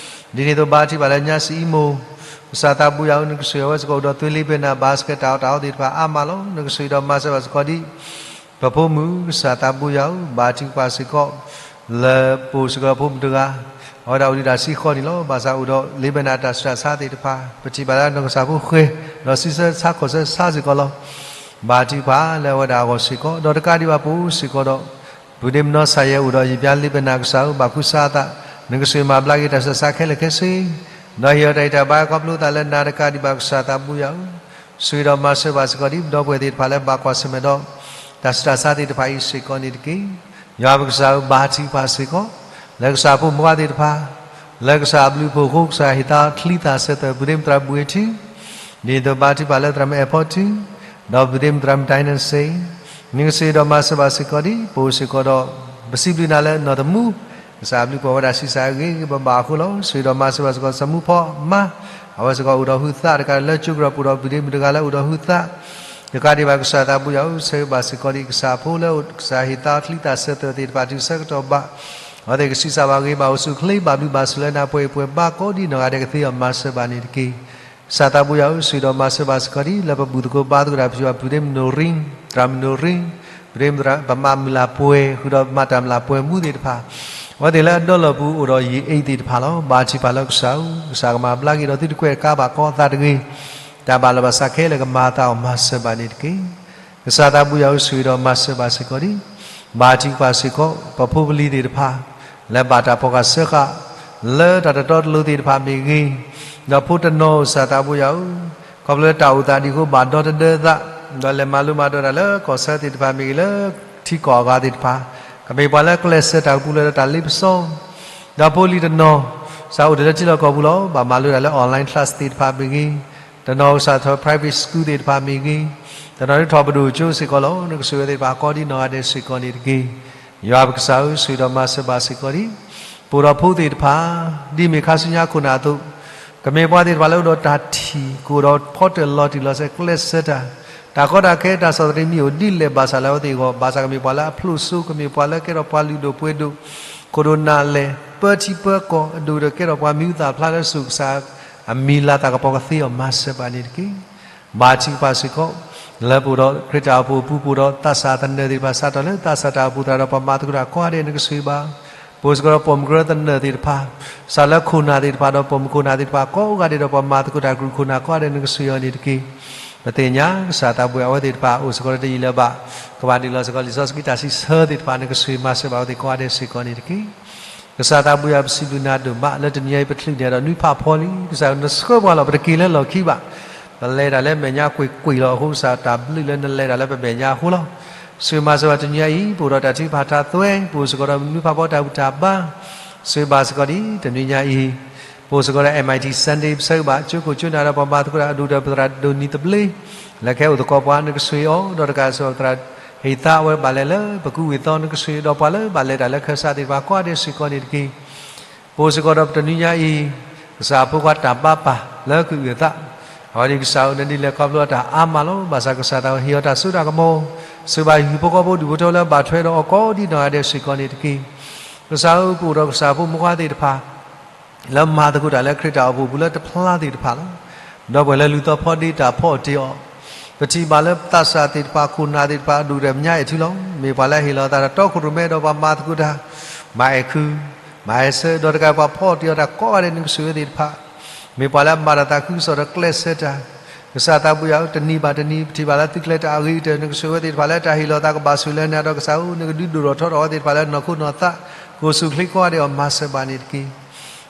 န့ၣ်အသိးဘါထုကဖၣ်လၢညါစံအံမိၢ်, ကစၢ်သးဘိယွၤဧၢ, နကဆိၣ်ဂ့ၤအဝဲစ့ၢ်ကီး အိၣ်ဒီးသွ့လ့ဘဲနၤ ဘၣ်ဟးဆှဲးတၢ်အီၣ်တၢ်အီသ့ၣ်တဖၣ်အါမးလီၤ. နကဆိၣ်ဂ့ၤဒီးမၤစၢၤဘၣ်စ့ၢ်ကီးဒံး ပဖိမုၣ်, ကစၢ်သးဘိယွၤဧၢ, ဘါထုကဖၣ်စ့ၢ်ကီး လၢပအိၣ်စ့ၢ်ကီးဒီးဖိမုၣ်တဂၤ, အဝဲဒၣ်အိၣ်ဒံးတၢ်ဆံဃီန့ၣ်လီၤ. ဘၣ်ဆၣ်အိၣ်ဒီးလ့ဘဲနၤတၢ်စူၢ်တၢ်ဆါသ့ၣ်တဖၣ် ပထံၣ်ဘၣ်လၢနီၢ်ကစၢ်ဖိဃဲၤ, ဒီးစံးဆၢဆါခီၣ်ဆၢဆါစ့ၢ်ကီးလီၤ. ဘါထုကဖၣ်လၢအဝဲဒၣ်အဂီၢ်စ့ၢ်ကီး, ဒီးတကးဒံးဘၣ်ပအိၣ်စ့ၢ်ကီးဒီး ပုၢ်ဒ့မုၣ်နီၢ်ဆၢ်ယဲၢ်အိၣ်ဒီးယပျါလ့ဘဲနၤကစၢ်ဧၢ, ဘၣ်ဃုစးအသး, နကဆိၣ်ဂ့ၤမၤဘျါက့ၤတၢ်စူၢ်တၢ်ဆါခဲလၢာ်ခဲဆ့, ဒီးဟ့ၣ်အီၤတၢ်ဂံၢ်တၢ်ဘါခီဖျိသးလၢနၤတကးဒံးဘၣ် ကစၢ်သးဘိယွၤဧၢ. ဆိၣ်ဂ့ၤဒီးမၤစၢၤဘၣ်စ့ၢ်ကီးဒံး ပဒီပုၢ်ဝဲၢ်သ့ၣ်တဖၣ်လၢဘၣ်ကွၢ်ဆၢၣ်မဲာ်ဒီး တၢ်စူၢ်တၢ်ဆါသ့ၣ်တဖၣ်အံၤစ့ၢ်ကီးန့ၣ်တက့ၢ်. ယွၤပကစၢ်ဧၢ, ဘါထုကဖၣ်စ့ၢ်ကီး လၢကစၢ်ဖိမုၣ်ဖိခွါသ့ၣ်တဖၣ်, လၢကစၢ်အဘျုးအဖှိၣ်အဃိ ကစၢ်ဟ့ၣ်သါချံသၣ်ဆၢထၢၣ် ပုၢ်ဒ့မုၣ်သရၣ်ဘှံးထူ, ဒ်န့ၣ်အသိးဘါထုကဖၣ်လၢသရၣ်မုၣ်အဲၣ်ဖီထူ, ဒီးပုၢ်ဒ့မုၣ်သရၣ်မုၣ် dynasty, နကဆိၣ်ဂ့ၤဒီးမၤစၢၤဘၣ်စ့ၢ်ကီးဒံး ပအိၣ်စ့ၢ်ကီးဒီး ပစံးဘျုးနၤလၢနီၢ်သမူ, ကစၢ်အဘျုးအဖှိၣ်ဝဲဒၣ်ဆံးစၢ်အဂ့ၤဂ့ၤဘၣ်ဘၣ်အဃိလီၤ. ဆိၣ်ဂ့ၤဒီးမၤစၢၤဘၣ်စ့ၢ်ကီး စီၤမူဖီမါ, အဝဲစ့ၢ်ကီးအိၣ်ဒီးဟုသးတကးလၢကၠိကရၢၢ်ပူၤဒီး ပုၢ်ဒ့မုၣ်တဂၤလၢအိၣ်ဒီးဟုသး တကးဒံးဘၣ် ကစၢ်သးဘိယွၤဧၢ, ဆိၣ်ဂ့ၤဘၣ်စ့ၢ်ကီးဒံး ကစၢ်ဖိလၢကစၢ်ဟ့ၣ်သါချံသၣ်ဆၢထၢၣ်သ့ၣ်တဖၣ်တုၤဆၢကတီၢ်ဘၣ်, အဝဲသ့ၣ်ကဆံးစၢ်ဘၣ်ဂ့ၤဘၣ် အိၣ်ဆူၣ်အိၣ်ချ့ ဘၣ်ဘျုးဘၣ်ဆိၣ်လၢနၤ ပှဲၤအံၤပှဲၤဘါ ကိးဒံးနီၢ်ဂၤဒဲးကသ့အီၤ မၤစၢၤဘၣ်န့ၣ်တက့ၢ်. ကစၢ်သးဘိယွၤဧၢ, ဆိၣ်ဂ့ၤဒီးမၤစၢၤဘၣ်စ့ၢ်ကီးဒံး လၢပဘူၣ်သကိးဘါသကိးတၢ် ပထံၣ်ဘၣ် ပုၢ်ဒ့မုၣ်နိၣ်ရံ, သရၣ်မုၣ်နိၣ်ရံ, ပုၢ်ဒ့မုၣ်သရၣ်, ပမၤမုၢ်လၢ်ပှဲၤ ဃုာ်ဒီးမၤတၢ်မုၢ်လၢ်ပှဲၤမူသ့ၣ်တဖၣ်, အဝဲသ့ၣ်လၢအဒီလီၢ်ပူၤအိၣ်ဒီးယံာ်အ့ၣ်သ့ၣ်တဖၣ်လီၤ. ဘါထုကဖၣ်လၢကစၢ်ဧၢ, ကစၢ်ကမၤဘျါက့ၤဒီးသုတကွဲးတကးဘၣ် ကိးသးတဂ့ၤ, တၢ်ဘၣ်လီၤဘၣ်စးခဲလၢာ်ကမၤအသးအီၤ မၤစၢၤဘၣ်န့ၣ်တက့ၢ်. ကစၢ်သးဘိယွၤဧၢ, ဆိၣ်ဂ့ၤဒီးမၤစၢၤဘၣ်စ့ၢ်ကီးဒံး ဘါထုကဖၣ်စ့ၢ်ကီး ပဖိပလံၤသ့ၣ်တဖၣ် လၢဘၣ်တၢ်ဖီၣ်ဃာ်စၢဃာ် လၢတၢ်တတီတလိၤသ့ၣ်တဖၣ်မ့ၢ်ဂ့ၤ, ဒီးဖိတနီၤ ကစၢ်သးဘိယွၤဧၢ, ခီဖျိလၢတၢ်အိၣ်သးဒံးအဃိ ဘၣ်ဒီသဒၢသး, ဒီးလဲၤမၤလိမၤဒိးတၢ်လၢကီၢ်ဆၢသ့ၣ်တဖၣ်မ့ၢ်ဂ့ၤ, လၢထံကီၢ်အဂၤသ့ၣ်တဖၣ်, ကမ့ၢ်ပှၤလၢကျဲးစၢးတၢ်အိၣ်ပူၤလၢတၢ်လ့ပစီ, ဒီးဖိလံၤတနီၤ ကစၢ်အိၣ်တ့ၢ်လၢထံလီၢ်ကီၢ်ပူၤလီၤ, ဘၣ်မၤလိတၢ်လၢ online class သ့ၣ်တဖၣ်မ့ၢ်ဂ့ၤ, တနီၤကစၢ်ထီၣ် private school သ့ၣ်တဖၣ်မ့ၢ်ဂ့ၤ, တနီၤဒုးထီၣ်ပဒိၣ်ကၠိစ့ၢ်ကီးလီၤ. နကဆိၣ်ဂ့ၤသ့ၣ်တဖၣ် ကိးဒံးနီၢ်ဂၤဒဲးစ့ၢ်ကီးန့ၣ်တက့ၢ်. ယွၤပကစၢ်ဧၢ, ဆိၣ်ဂ့ၤဒီးမၤစၢၤဘၣ်စ့ၢ်ကီးဒံး ပအိၣ်ဒီးဖိသ့ၣ်တဖၣ်, ဒ်မ့ၢ်ခါဆူညါခိၣ်နၢ်အသိး, ကမ့ၢ်ပှၤသ့ၣ်တဖၣ်လၢအိၣ်ဒီးတၢ်ထံၣ်, ကအိၣ်ဒီးဖီတၢၣ်လီၤတံၢ်လီၤဆဲး ကျဲးစၢးတၢ်, တၢ်ကီတၢ်ခဲတၢ်ဆီၣ်သနံးမ့ၢ်အိၣ်ဒ်လဲၣ်ဘၣ်ဆၣ်လၢအဝဲသ့ၣ်အဂီၢ်, ဘၣ်ဆၣ်ကမ့ၢ်ပှၤလၢအဖျိၣ်စိ, ကမ့ၢ်ပှၤလၢကဲထီၣ်ပှၤလုၢ်ဒိၣ်ပှ့ၤဒိၣ်, ခိၣ်ဒိၣ်နၢ်လဲၢ်, ပၢထံပၢကီၢ်, အဒိၣ်ဒီးကဲထီၣ်ပှၤမံၤဟူသၣ်ဖျါလၢ ဆိၣ်ကစၢ်အမံၤလၤသးကပီၤကသ့အီၤ မၤစၢၤဘၣ်န့ၣ်တက့ၢ်. ဘါထုကဖၣ်စ့ၢ်ကီး လၢပအိၣ်ဒီးခရံာ်တၢ်အိၣ်ဖှိၣ်အပူၤ, ပအိၣ်ဒီးသးစၢ်သနၢၣ်သ့ၣ်တဖၣ်, စးထီၣ်လၢသးစၢ်တၢ်အိၣ်ဖှိၣ်သရၣ်ဒီးပှၤမၤသကိးတၢ်ကိးဂၤဒဲး နကဆိၣ်ဂ့ၤဘၣ်, ပအိၣ်စ့ၢ်ကီးဒီးပိာ်မုၣ်ကရၢသနၢၣ်သ့ၣ်တဖၣ်, စးလၢခိၣ်နၢ်သ့ၣ်တဖၣ်ဒီးပိာ်မုၣ်ခိၣ်နၢ်သ့ၣ်တဖၣ်ကိးဂၤဒဲးဒီးပှၤမၤသကိးတၢ်ကရူၢ်ခိၣ်နၢ်ကိးဂၤဒဲး နကဆိၣ်ဂ့ၤအီၤန့ၣ်တက့ၢ်. ပသ့ၣ်ညါ ကစၢ်သးဘိယွၤ အဝဲသ့ၣ်တဖၣ်အိၣ်စ့ၢ်ကီးဒီးတယံာ်လၢၤဘၣ်, ကဘၣ်နုာ်လီၤစ့ၢ်ကီးလံာ်စီဆှံတၢ်စံးဆၢသ့ၣ်တဖၣ် နကဆိၣ်ဂ့ၤမၤစၢၤဘၣ်အဝဲသ့ၣ်ကိးဂၤဒဲးစ့ၢ်ကီးန့ၣ်တက့ၢ်. ကစၢ်သးဘိယွၤ ပစံးဘျုးနၤဒိၣ်မး လၢတနံၤအံၤပချုးန့ၢ်ဒီးနွံဖးဖီလံ, ကစၢ်နဆှၢပှၤလီၤ, ပတက့ၤလၢလီၢ်ခံဘၣ်, ပလဲၤတၢ်လၢမဲာ်ညါကွ့ၢ်ကွ့ၢ်လီၤအဃိ ကစၢ်တၢ်ဘျုးလၢနလဲၤတၢ်လၢပမဲာ်ညါအဃိလီၤ. ဆိၣ်ဂ့ၤမၤစၢၤဘၣ်တနံၤအံၤ ပအိၣ်ဒီးတၢ်ထုကဖၣ်တၢ်သွဲ, ပအိၣ်စ့ၢ်ကီးဒီးနွံဖးဖီတၢ်ဘူၣ်တၢ်ဘါ, ဆိၣ်ဂ့ၤဘၣ်စ့ၢ်ကီးဒံးတနွံညါအံၤ, ပအိၣ်စ့ၢ်ကီးဒီး MIT Sunday ပဆၢဂ့ၤဘၣ် ကၠိခိၣ်ကၠိနၢ်ဒီးပှၤမၤသကိးတၢ်အဒိၣ်ဒီးပသရၣ်ဒိၣ်နံၤသဘျ့, လၢခဲအိၣ်သကိးပှၤ နကဆိၣ်ဂ့ၤအီၤ, ဒီးတကးစ့ၢ်ကီးပသရၣ် ဟ့ၣ်သါအဝဲဘၣ်လဲၤလၢပကူဝံၤသီ နကဆိၣ်ဂ့ၤဒီးပှၤလၢဘၣ်လဲၤတၢ်လၢခၢၣ်စးသ့ၣ်တဖၣ်ကိးဂၤဒဲးစ့ၢ်ကီးန့ၣ်တက့ၢ်. ပအိၣ်စ့ၢ်ကီးဒီးပတနွံညါအံၤ, ကစၢ်ဖိခွါတၢ်ဘါပာ်လၢကအုၣ်အသး, အဝဲဒၣ်ကစၢ်ဧၢ နဒုးလဲၤခီဖျိတၢ်အါမးလီၤ. ဘၣ်ဆၣ်ကစၢ်သးဟ့ၣ်အီၤတၢ်စိတၢ်ကမီၤ, ဆိၣ်ဂ့ၤဘၣ်ဟံၣ်ဖိဃီဖိဒူၣ်ဖိထၢဖိလၢဘၣ်ထွဲဒီးအီၤကိးဒံးနီၢ်ဂၤဒဲးစ့ၢ်ကီးန့ၣ်တက့ၢ်. ကစၢ်ဧၢ ပအိၣ်ဒီးကစၢ်ဖိမုၣ်ဖိခွါသ့ၣ်တဖၣ် လၢမၤသကိးတၢ်လၢခရံာ်တၢ်အိၣ်ဖှိၣ်ပူၤလၢတဖျါသ့ၣ်တဖၣ်လီၤ. ဒီပုၢ်ဝဲၢ်လၢလူၤသီဖီဒ့တၢ်ဖီအီၣ်တ့ၢ်အီၤ, ပထံၣ်ဘၣ်လၢသးစၢ်သ့ၣ်တဖၣ် ခိၣ်နၢ်သ့ၣ်တဖၣ် အဒိၣ်ဒီးမဲာ်ညါအဲၣ်ထူလီၤ. မ့ၢ်ပှၤလၢအဟ့ၣ်လီၤသးဒီးတီခိၣ်ရိၣ်မဲဒီးပှၤမၤသကိးတၢ်, မၤအဲၣ်ခု, မၤအဲၣ်ဆၢ, ဒီးတကးပှၤဖီအီၣ်တ့ၢ်အီၤတၢ်ကိးဂၤဒဲး နကဆိၣ်ဂ့ၤသ့ၣ်တဖၣ်, မ့ၢ်ပှၤလၢအမၤတၢ်သးခုကစီၣ်ဒီးကျဲးစၢးတၢ်, ကစၢ်သးဘိယွၤဧၢ တနံၤဘၣ်တနံၤ ပထံၣ်ဘၣ်လၢသုကျဲၤတၢ်အဂ့ၤကတၢၢ် နကဆိၣ်ဂ့ၤဝဲသ့ၣ်တဖၣ်လၢတၢ်ဟ့ၣ်လီၤသးကဘၣ်ဆိၣ်လၢနၤဒီး ကစၢ်ဧၢ နကဒုးဒိၣ်ထီၣ်ထီထီၣ်ဝဲသ့ၣ်တဖၣ်လၢနီၢ်ခိနီၢ်သး, ကအိၣ်ဆူၣ်အိၣ်ချ့ကိးဂၤဒဲးအီၤ မၤစၢၤဘၣ်န့ၣ်တက့ၢ်.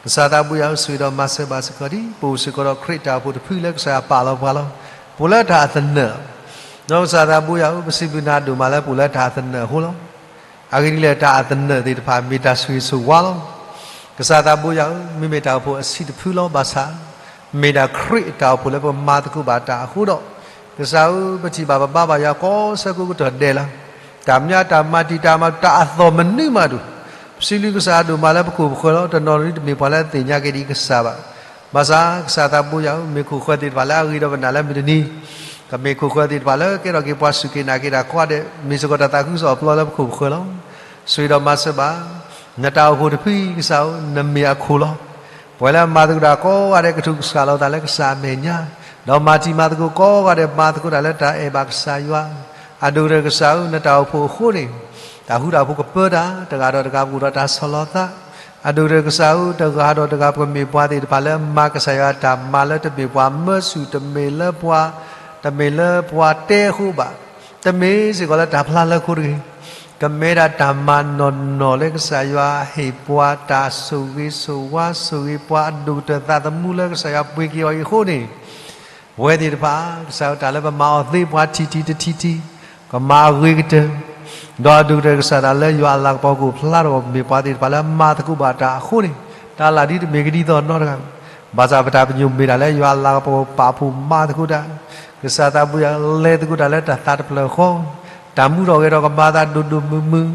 ကစၢ်သးဘိယွၤဧၢ ဆိၣ်ဂ့ၤဒီးမၤစၢၤဘၣ်စ့ၢ်ကီးဒံး ပအိၣ်စ့ၢ်ကီးဒီးခရံာ်တၢ်အိၣ်ဖှိၣ်တဖုလၢကစၢ်ယွၤပာ်လီၤပှၤလီၤ. ပအိၣ်လၢတၢ်အသနၢၣ်, ဒီးကစၢ်သးဘိယွၤဧၢ ပစံးဘျုးနၤဒိၣ်မးလၢပအိၣ်လၢတၢ်အသနၢၣ်အဃိလီၤ. အဂ့ၢ်ဒ်လဲၣ် တၢ်အသနၢၣ်သ့ၣ်တဖၣ် မ့ၢ်တၢ်ဆိၣ်ဂ့ၤဆိၣ်ဝါလီၤ. ကစၢ်သးဘိယွၤဧၢ မ့မ့ၢ်တၢ်အိၣ်ဖှိၣ်အဆံးတဖုလီၤ. ဘၣ်ဆၣ် မ့ၢ်ဒၣ်ခရံာ်အတၢ်အိၣ်ဖှိၣ်လၢပမၤသကိးဘၣ်တၢ်အဃိဒီး, ကစၢ်ဧၢ ပထံၣ်ဘၣ်ပဘါဘၣ်ယွၤကိးဆၢကိးကတီၢ်ဒဲးလီၤ. တၢ်မညါတၢ်မၤတံာ်တာ်မၤ တၢ်အသီၣ်မနုၤမးဒီး, ဖ ပစံးဘျုးကစၢ်အဒိၣ်မးလၢပခိၣ်ပဃၢၤလီၤ. တနီၤနီၤဒ်တမ့ၢ်ပှၤလၢသ့ၣ်ညါက့ၤဒံးကစၢ်ဘၣ်. ဘၣ်ဆၣ်ကစၢ်သးဘိယွၤဧၢ, မ့ၢ်ခိၣ်ဃၢၤသ့ၣ်တဖၣ်လၢအဂ့ၤဒီးပနာ်လၢမုၢ်တနံၤ, ကမ့ၢ်ခိၣ်ဃၢၤသ့ၣ်တဖၣ်လၢကဲထီၣ်က့ၤပှၤစူၢ်က့ၤနာ်က့ၤတၢ်ကိးဂၤဒဲး, မ့ၢ်စ့ၢ်ကီးတၢ်သးခုကစီၣ်အပျီလၢပခိၣ်ပဃၢၤလီၤ. ဆိၣ်ဂ့ၤဒီးမၤစၢၤဘၣ် နတၢ်အိၣ်ဖှိၣ်တဖုအံၤကစၢ်ဧၢ, နမ့ၢ်အခိၣ်လီၤ. ပဝဲလၢအမၤသကိးတၢ်ကိးဂၤဒဲးကထုးကဆှၢလီၤသးလၢကစၢ်အမဲာ်ညါ, ဒီးမၤတံၤမၤသကိးကိးဂၤဒဲး မၤသကိးတၢ်လၢတၢ်အဲၣ်ဘၣ်ကစၢ်ယွၤ, အဒိၣ်ကတၢၢ်ကစၢ်ဧၢ, နတၢ်အိၣ်ဖှိၣ်အဃိန့ၣ် တၢ်ဃူတၢ်ဖိးကပၢတၢ်, တဂၤဒီးတဂၤပအိၣ်ဒီးတၢ်ဆီၣ်လီၤသး, အဒိၣ်ကတၢၢ်ကစၢ်ဧၢ, တဂၤဒီးတဂၤပကမ့ၢ်ပှၤသ့ၣ်တဖၣ်လၢမၤကစၢ်ယွၤအတၢ်မၤလၢတမ့ၢ်ပှၤမၢဆူၣ်, တမ့ၢ်လၢပှၤ, တမ့ၢ်လၢပှၤတဲအဃိဘၣ်, တမ့ၢ်စ့ၢ်ကီးလၢတၢ်ဖျါလၢခိတဂ့ၤ, ကမ့ၢ်ဒၣ်တၢ်မၤနီၢ်နီၢ်လၢကစၢ်ယွၤဟ့ၣ်ပှၤတၢ်ဆိၣ်ဂ့ၤဆိၣ်ဝါ, ဆိၣ်ဂ့ၤပှၤအဒိၣ်ကတၢၢ်သးသမူလၢကစၢ်ယွၤပှ့ၤက့ၤအီၤအံၤအဃိန့ၣ် ပဝဲသ့ၣ်တဖၣ် ကစၢ်ဧၢ, တၢ်လၢပမၤအီၤသ့ပှၤထံၣ်ထံၣ်တထံၣ်ထံၣ်, ကမၤအဂ့ၤကတၢၢ်, ဒီးအဒိၣ်ကတၢၢ်ကစၢ်တၢ်လၢယွၤအလၤကပီၤကအိၣ်ဖျါထီၣ် မ့ၢ်ပှၤသ့ၣ်တဖၣ်လၢမၤသကိးဘၣ်တၢ်အဃိန့ၣ်, တၢ်လၢဒ်တမ့ၢ်ကဒ်သိးနီတဂၤ, ဘၣ်ဆၣ်ပတၢ်ပညိၣ်မ့ၢ်ဒၣ်လၢယွၤအလၤကပီၤပာ်ဖှိၣ်မၤသကိးတၢ်, ကစၢ်သးဘိယွၤလဲၤသကိးတၢ်လၢတၢ်သးတဖျၢၣ်ဃီ, တၢ်မူထီၣ်ဂဲၤထီၣ်ကမၤသးဒိၣ်ဒိၣ်မုၢ်မုၢ်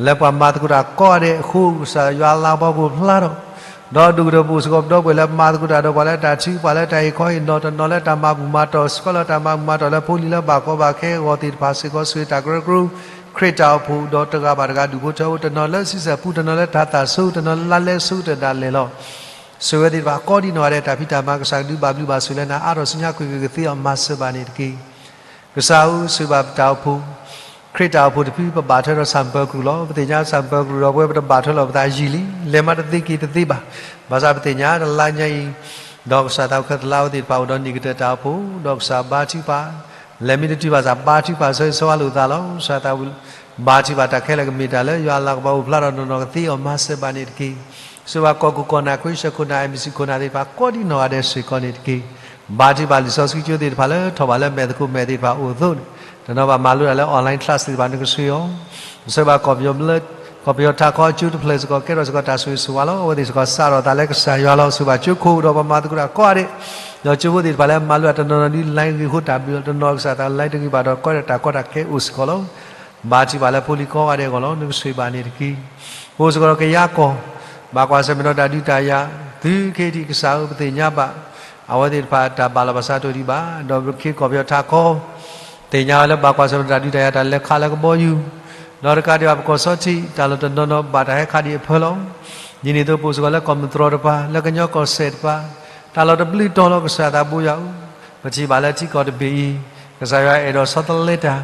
လၢပှၤမၤသကိးတၢ်ကိးဂၤဒဲးအဃိ ကစၢ်ယွၤအလၤကပီၤကအိၣ်ဖျါထီၣ်, ဒီးဒိၣ်ကတၢၢ်ပအိၣ်စ့ၢ်ကီးပဒီပုၢ်ဝဲၢ်လၢမၤသကိးတၢ်ဒီးပှၤလၢတၢ်ထုကဖၣ်လၢတၢ်ဟ့ၣ်ခီဟ့ၣ်နီၤ, တနီၤလၢတၢ်မၤဘူၣ်မၤတီၢ် ဆှၢလီၤတၢ်မၤဘူၣ်မၤတီၢ်လၢဖိလံၤလၢဘၣ်ကီဘၣ်ခဲအဂီၢ်သ့ၣ်တဖၣ်စ့ၢ်ကီး ဆိၣ်ဂ့ၤတၢ်ကရၢကရိ ခရံာ်တၢ်အိၣ်ဖှိၣ်ဒီးတဂၤဘၣ်တဂၤဒူၣ်ဖိထၢဖိ တနီၤလၢဆံဆဲၣ်ပူ တနီၤလၢတၢ်သးဆူ တနီၤလၢလါလဲဆူတဒၣ်လဲာ်လီၤ. ဆိၣ်ဂ့ၤဝဲသ့ၣ်တဖၣ်ကိးဒံးနီၢ်ဂၤဒဲး တၢ်ဖံးတၢ်မၤကစၢ်ကဒုးဘၣ်ဘျုးဘၣ်ဆိၣ်လၢနၤ အါထီၣ်ဆူညါကွ့ၢ်ကွ့ၢ်ကသ့အီၤမၤစၢၤဘၣ်န့ၣ်တက့ၢ်. ကစၢ်ဧၢ, ဆိၣ်ဂ့ၤဘၣ်ပတၢ်အိၣ်ဖှိၣ်, ခရံာ်တၢ်အိၣ်ဖှိၣ်တဖု ပဘၣ်ထွဲဒီးဆၣ်ပၢၤကရူၢ်လီၤ. ပသ့ၣ်ညါဆၣ်ပၢၤကရူၢ်ဒီးပဝဲပတဘၣ်ထွဲလီၤပသးယံာ်လံ, လဲၤမးတသ့က့ၤတသ့ဘၣ်. ဘၣ်ဆၣ်ပသ့ၣ်ညါတလါညါအံၤ ဒီးကစၢ်သးခဲသလါဝဲသ့ၣ်တဖၣ်အိၣ်ဒီးနံၣ်ကတၢၢ်တၢ်အိၣ်ဖှိၣ်, ဒီးကစၢ်ဘါထုကဖၣ်, လဲၤမ့ၢ်တတုၤဘၣ်ဆၣ် ဘါထုကဖၣ်ဆၢဂ့ၤဆၢဝါလိာ်သးလီၤ. ကစၢ်သး ဘါထုကဖၣ်တၢ်ခဲလၢာ်ကမ့ၢ်တၢ်လၢ ယွၤအလၤကပီၤအိၣ်ဖျါထီၣ်နီၢ်နီၢ်ကသ့အီၤမၤစၢၤဘၣ်န့ၣ်တက့ၢ်. ဆိၣ်ဂ့ၤဘၣ်ကီၢ်ခိၣ်ကီၢ်နၢ် ခွ့ဆၢခိၣ်နၢ် အမံၤစူၣ်ခိၣ်နၢ်သ့ၣ်တဖၣ်ကိးဒံးနီၢ်ဂၤဒဲးစ့ၢ်ကီးန့ၣ်တက့ၢ်. ဘါထုကဖၣ်လံာ်စီဆှံကၠိသ့ၣ်တဖၣ်လၢထီၣ်ဘးလၢမဲာ်သကိးမဲာ်သ့ၣ်တဖၣ်အိၣ်အသိးန့ၣ်, တနီၤဘၣ်မၤလိတၢ်လၢ online class သ့ၣ်တဖၣ် နကဆိၣ်ဂ့ၤအီၤ, ဆိၣ်ဂ့ၤဘၣ်ကီၢ်ပယီၤလၢ ကီၢ်ပယီၤထးခီကၠိတဖျၢၣ်စ့ၢ်ကီး ကဲထီၣ်စ့ၢ်ကီးတၢ်ဆိၣ်ဂ့ၤဆိၣ်ဝါလီၤ. အဝဲသ့ၣ်စ့ၢ်ကီးစးထီၣ်သးလၢကစၢ်ယွၤလီၤ. ဆိၣ်ဂ့ၤဘၣ်ကၠိခိၣ်ဒီးပှၤမၤသကိးတၢ်ကိးဂၤဒဲး, ဒီးကၠိဖိသ့ၣ်တဖၣ်လၢမၤလိတၢ်တနီၤနီၤဒ် line ဂ့ၤဃိတၢ်ဘျုးလီၤ. တနီၤကစၢ်သး line တဂ့ၤဘၣ်ဒီး ကီတၢ်ကီတၢ်ခဲအိၣ်စ့ၢ်ကီးလီၤ. ဘါထုကဖၣ်လၢဖိလံၤကိးဂၤဒဲးအဂီၢ်လီၤ. နကဆိၣ်ဂ့ၤဘၣ်န့ၣ်တက့ၢ်. ပအိၣ်စ့ၢ်ကီးဒီးကယၤကီၢ်, ဘၣ်ကွၢ်ဆၢၣ်မဲာ်ဒီးတၢ်ဒုးတၢ်ယၤ, သုးက့တံၢ်ကစၢ်ဧၢ ပသ့ၣ်ညါဘၣ် အဝဲသ့ၣ်တဖၣ်တၢ်ဘၣ်လီၤဘၣ်စးတအိၣ်ဒံးဘၣ်, ဒီးပခ့ကီၢ်ပယီၤထးခီ သ့ၣ်ညါဝဲလၢဘၣ်ကွၢ်ဆၢၣ်မဲာ်တၢ်ဒုးတၢ်ယၤ တၢ်လဲၤခးလၢကဘီယူၤ, ဒီးတကးဒံးဘၣ်ပကီၢ်ဆီထံး တၢ်လီၢ်တနီၤနီၤဘၣ်တၢ်ဟဲခးဒံးအဖၢလီၤ. ဒ်န့ၣ်အသိးပအိၣ်စ့ၢ်ကီးလၢကီၢ်မုၢ်တြီၤတပၤ, လၢကညီကီၢ်စဲၣ်တပၤ, တၢ်လီၢ်တဘျုးတီၤလီၤ. ကစၢ်သးဘိယွၤဧၢ, ပထံၣ်ဘၣ်လၢထံကီၢ်တဘ့ၣ်အံၤ ကစၢ်ယွၤအဲၣ်ဒိးဆီတလဲတၢ်,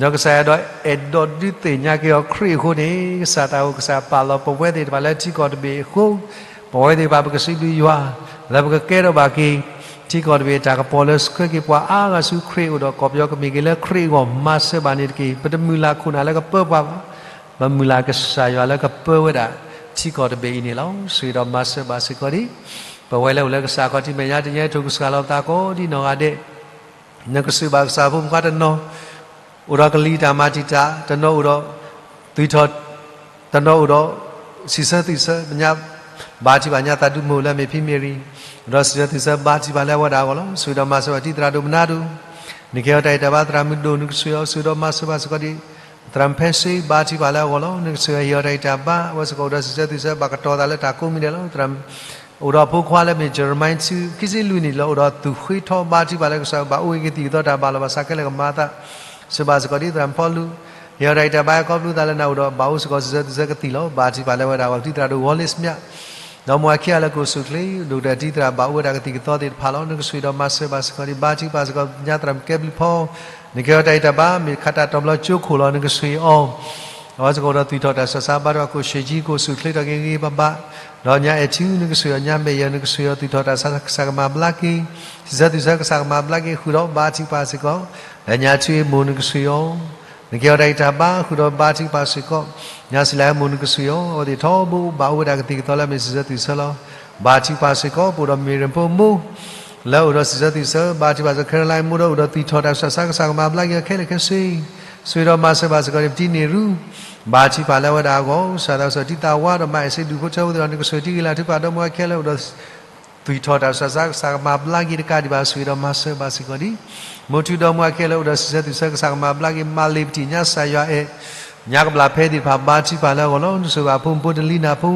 ဒီးကစၢ်ယွၤအဲၣ်ဒိးဒုးသ့ၣ်ညါက့ၤအီၤခရံာ်အဃိန့ၣ်, ကစၢ်သးဧၢ ကစၢ်ပာ်လီၤပဝဲသ့ၣ်တဖၣ်လၢထံကီၢ်တဘ့ၣ်အဃိ, ပဝဲသ့ၣ်တဖၣ်ပကစံးဘျုးယွၤ လၢပကကဲထီၣ်ဘၣ်က့ၤ ထံကီၢ်တဘ့ၣ်အတၢ်ကပီၤလၢဆှၢက့ၤပှၤအါဂၤဆူခရံာ်အအိၣ်ဒီး ကီၢ်ပယီၤကမ့ၢ်က့ၤလၢခရံာ်အဂီၢ် မၤစၢၤဘၣ်န့ၣ်တက့ၢ်. ပတမုၢ်လၢ်ခိၣ်နၢ်လၢကပၢပှၤဘၣ်, ပမုၢ်လၢ်ကစၢ်ယွၤလၢကပၢဝဲဒၣ်ထံကီၢ်တဘ့ၣ်အံၤန့ၣ်လီၤ. ဆိၣ်ဂ့ၤဒီးမၤစၢၤဘၣ်စ့ၢ်ကီးဒံး ပဝဲလၢအိၣ်လၢကစၢ်ခီၣ်ထံးမဲာ်ညါတညါ ထုးကဆှၢလီၤပသးကိးဒံးနီၢ်ဂၤဒဲး, နကဆိၣ်ဂ့ၤဘၣ်ကစၢ်ဖိမုၣ်ဖိတနီၤ အိၣ်ဒီးကလံၤတၢ်မၤတံာ်တာ်, တနီၤအိၣ်ဒီး သွံၣ်ထီၣ်, တနီၤအိၣ်ဒီး စံးဆၢသွံၣ်ဆၢ, ဘါထုကဖၣ်ညါသးဒူမုၢ်လၢအမ့ၢ်ဖံမ့ၢ်ရံ, အိၣ်ဒီးစံးဆၢသွံၣ်ဆၢ ဘါထုကဖၣ်လၢအဝဲဒၣ်အဂီၢ်လီၤ. ဆိၣ်ဂ့ၤဒီးမၤစၢၤဘၣ်တံၤသရၣ်ဒိၣ်မနါဒိၣ်, နကဟ့ၣ်အီၤတၢ်ဂံၢ်တၢ်ဘါသရၣ်မုၣ်ဒိၣ် နကဆိၣ်ဂ့ၤအီၤ ဆိၣ်ဂ့ၤဒီးမၤစၢၤဘၣ်စ့ၢ်ကီးဒံး, သရၣ်မုၣ်ဖဲစ့ ဘါထုကဖၣ်လၢအဂီၢ်လီၤ. နကဆိၣ်ဂ့ၤဟ့ၣ်အီၤတၢ်ဂံၢ်တၢ်ဘါ, အဝဲစ့ၢ်ကီးအိၣ်ဒီးစံးဆၢသွံၣ်ဆၢ ဘၣ်ကတီၤသးလၢတၢ်ကိးမံၤဒဲးလီၤ. အိၣ်ဒီးဖိခွါလၢမ့ၢ် Jeremiah ဆူ ခံဆံလွံၢ်နံၣ်လၢအိၣ်ဒီးသူၣ်ဃ့ထီ ဘါထုကဖၣ်လၢကစၢ်ဘၣ်အိၣ်က့ၤကသံၣ်ကသီတၢ်ဘၣ်လီၤဘၣ်စးခဲလၢာ်ကမၤသး, ဆိၣ်ဂ့ၤဘၣ်စ့ၢ်ကီးဒံး သရၣ်မုၣ်ဖီလူ, ဟ့ၣ်အီၤတၢ်ဂံၢ်တၢ်ဘါ ဟဲခီဖျိသးလၢနၤအိၣ်ဒီး ဘၣ်အိၣ်စ့ၢ်ကီးစံးဆၢသွံၣ်ဆၢကသံၣ်လီၤ. ဘါထုကဖၣ်လၢအဝဲဒၣ်အဂီၢ် တံၤသရၣ်ဒိၣ် Wallace မၠး ဒီးမိၢ်အခံဂၤလၢကအိၣ်ဆူၣ်ချ့, ဒိၣ်ကတၢၢ်တံၤသရၣ်ဘၣ်အိၣ်ဝဲဒၣ်ကသံၣ်ကသီသ့ၣ်တဖၣ်လီၤ. နကဆိၣ်ဂ့ၤဒီးမၤစၢၤဘၣ်စ့ၢ်ကီးဒံး ဘါထုကဖၣ်စ့ၢ်ကီး ညါသရၣ်မုၣ်ကဲဘျုးဖီ, နကဟ့ၣ်အီၤတၢ်ဂံၢ်တၢ်ဘါ မ့ၢ်ခးတၢ်တီၤဘျီကၠိခိၣ်လီၤ. နကဆိၣ်ဂ့ၤအီၤ အဝဲစ့ၢ်ကီးအိၣ်ဒီးသွံၣ်ထီၣ်တၢ်ဆှၢဆါ ဘါထုကဖၣ်ခိၣ် ရှ့ကၠံ ကအိၣ်ဆူၣ်ချ့ထီၣ်က့ၤဂ့ၤဂ့ၤဘၣ်ဘၣ်, ဒီးညါအဲၣ်ထူ နကဆိၣ်ဂ့ၤအီၤ ညါမဲာ်ယၢၤ နကဆိၣ်ဂ့ၤအီၤ သွံၣ်ထီၣ်တၢ်ဆှၢကစၢ်ကမၤဘျါက့ၤ, စံးဆၢသွံၣ်ဆၢကစၢ်ကမၤဘျါက့ၤ ဃုာ်ဒီးဘါထုကဖၣ်စ့ၢ်ကီး, လၢညါထူအ့ၣ်မိၢ် နကဆိၣ်ဂ့ၤအီၤ နကဟ့ၣ်အီၤတၢ်ဂံၢ်တၢ်ဘါ ဃုာ်ဒီးဘါထုကဖၣ်စ့ၢ်ကီး, ညါစံလၤဟဲမိၢ် နကဆိၣ်ဂ့ၤအီၤ အဝဲသ့ၣ်ထီဘိဘၣ်အိၣ်ဝဲဒၣ်ကသံၣ်ကသီလၢအမ့ၢ်စံးဆၢသွံၣ်ဆၢလီၤ. ဘါထုကဖၣ်စ့ၢ်ကီး ပအိၣ်ဒီးမ့ၢ်ရ့ၣ်ဖိမိၢ် လၢအိၣ်ဒီးစံးဆၢသွံၣ်ဆၢ, ဘါထုကဖၣ်စ့ၢ်ကီး ခဲရလၢမိၢ်ဒီး အိၣ်ဒီးသွံၣ်ထီၣ်တၢ်ဆှၢဆါကစၢ်ကမၤဘျါက့ၤအီၤ ခဲလၢာ်ခဲဆ့, ဆိၣ်ဂ့ၤဒီးမၤစၢၤဘၣ်စ့ၢ်ကီး ပတံၤန့ၢ်ရူ ဘါထုကဖၣ်လၢအဝဲဒၣ်အဂီၢ် စၢ်သးစီၤတံၤသၣ်ဝါဒီးမၤအဲၣ်စ့ဒူၣ်ဖိထၢဖိသ့ၣ်ဒီး နကဆိၣ်ဂ့ၤတံၤဂ့ၤလၢ်ထူပာ်ဒီးမိၢ်အခဲလၢာ်အိၣ်ဒီး သွံၣ်ထီၣ်တၢ်ဆှၢဆါကစၢ်ကမၤဘျါက့ၤတကးဒံးဘၣ် ဆိၣ်ဂ့ၤဒီးမၤစၢၤဘၣ်စ့ၢ်ကီးဒံး, မိၢ်ထူဒီးမိၢ်အခဲလၢာ်အိၣ်ဒီးစံးဆၢသွံၣ်ဆၢကစၢ်ကမၤဘျါက့ၤ မၤလ့ၤပတံၢ်ညါစၢ်ယွၤအဲၣ် ညါကဘျးဖဲသ့ၣ်တဖၣ် ဘါထုကဖၣ်လၢအဂီၢ်လီၤ. နဆိၣ်ဂ့ၤအဖိမုၣ်ဖိတလံနၢ်ဖိ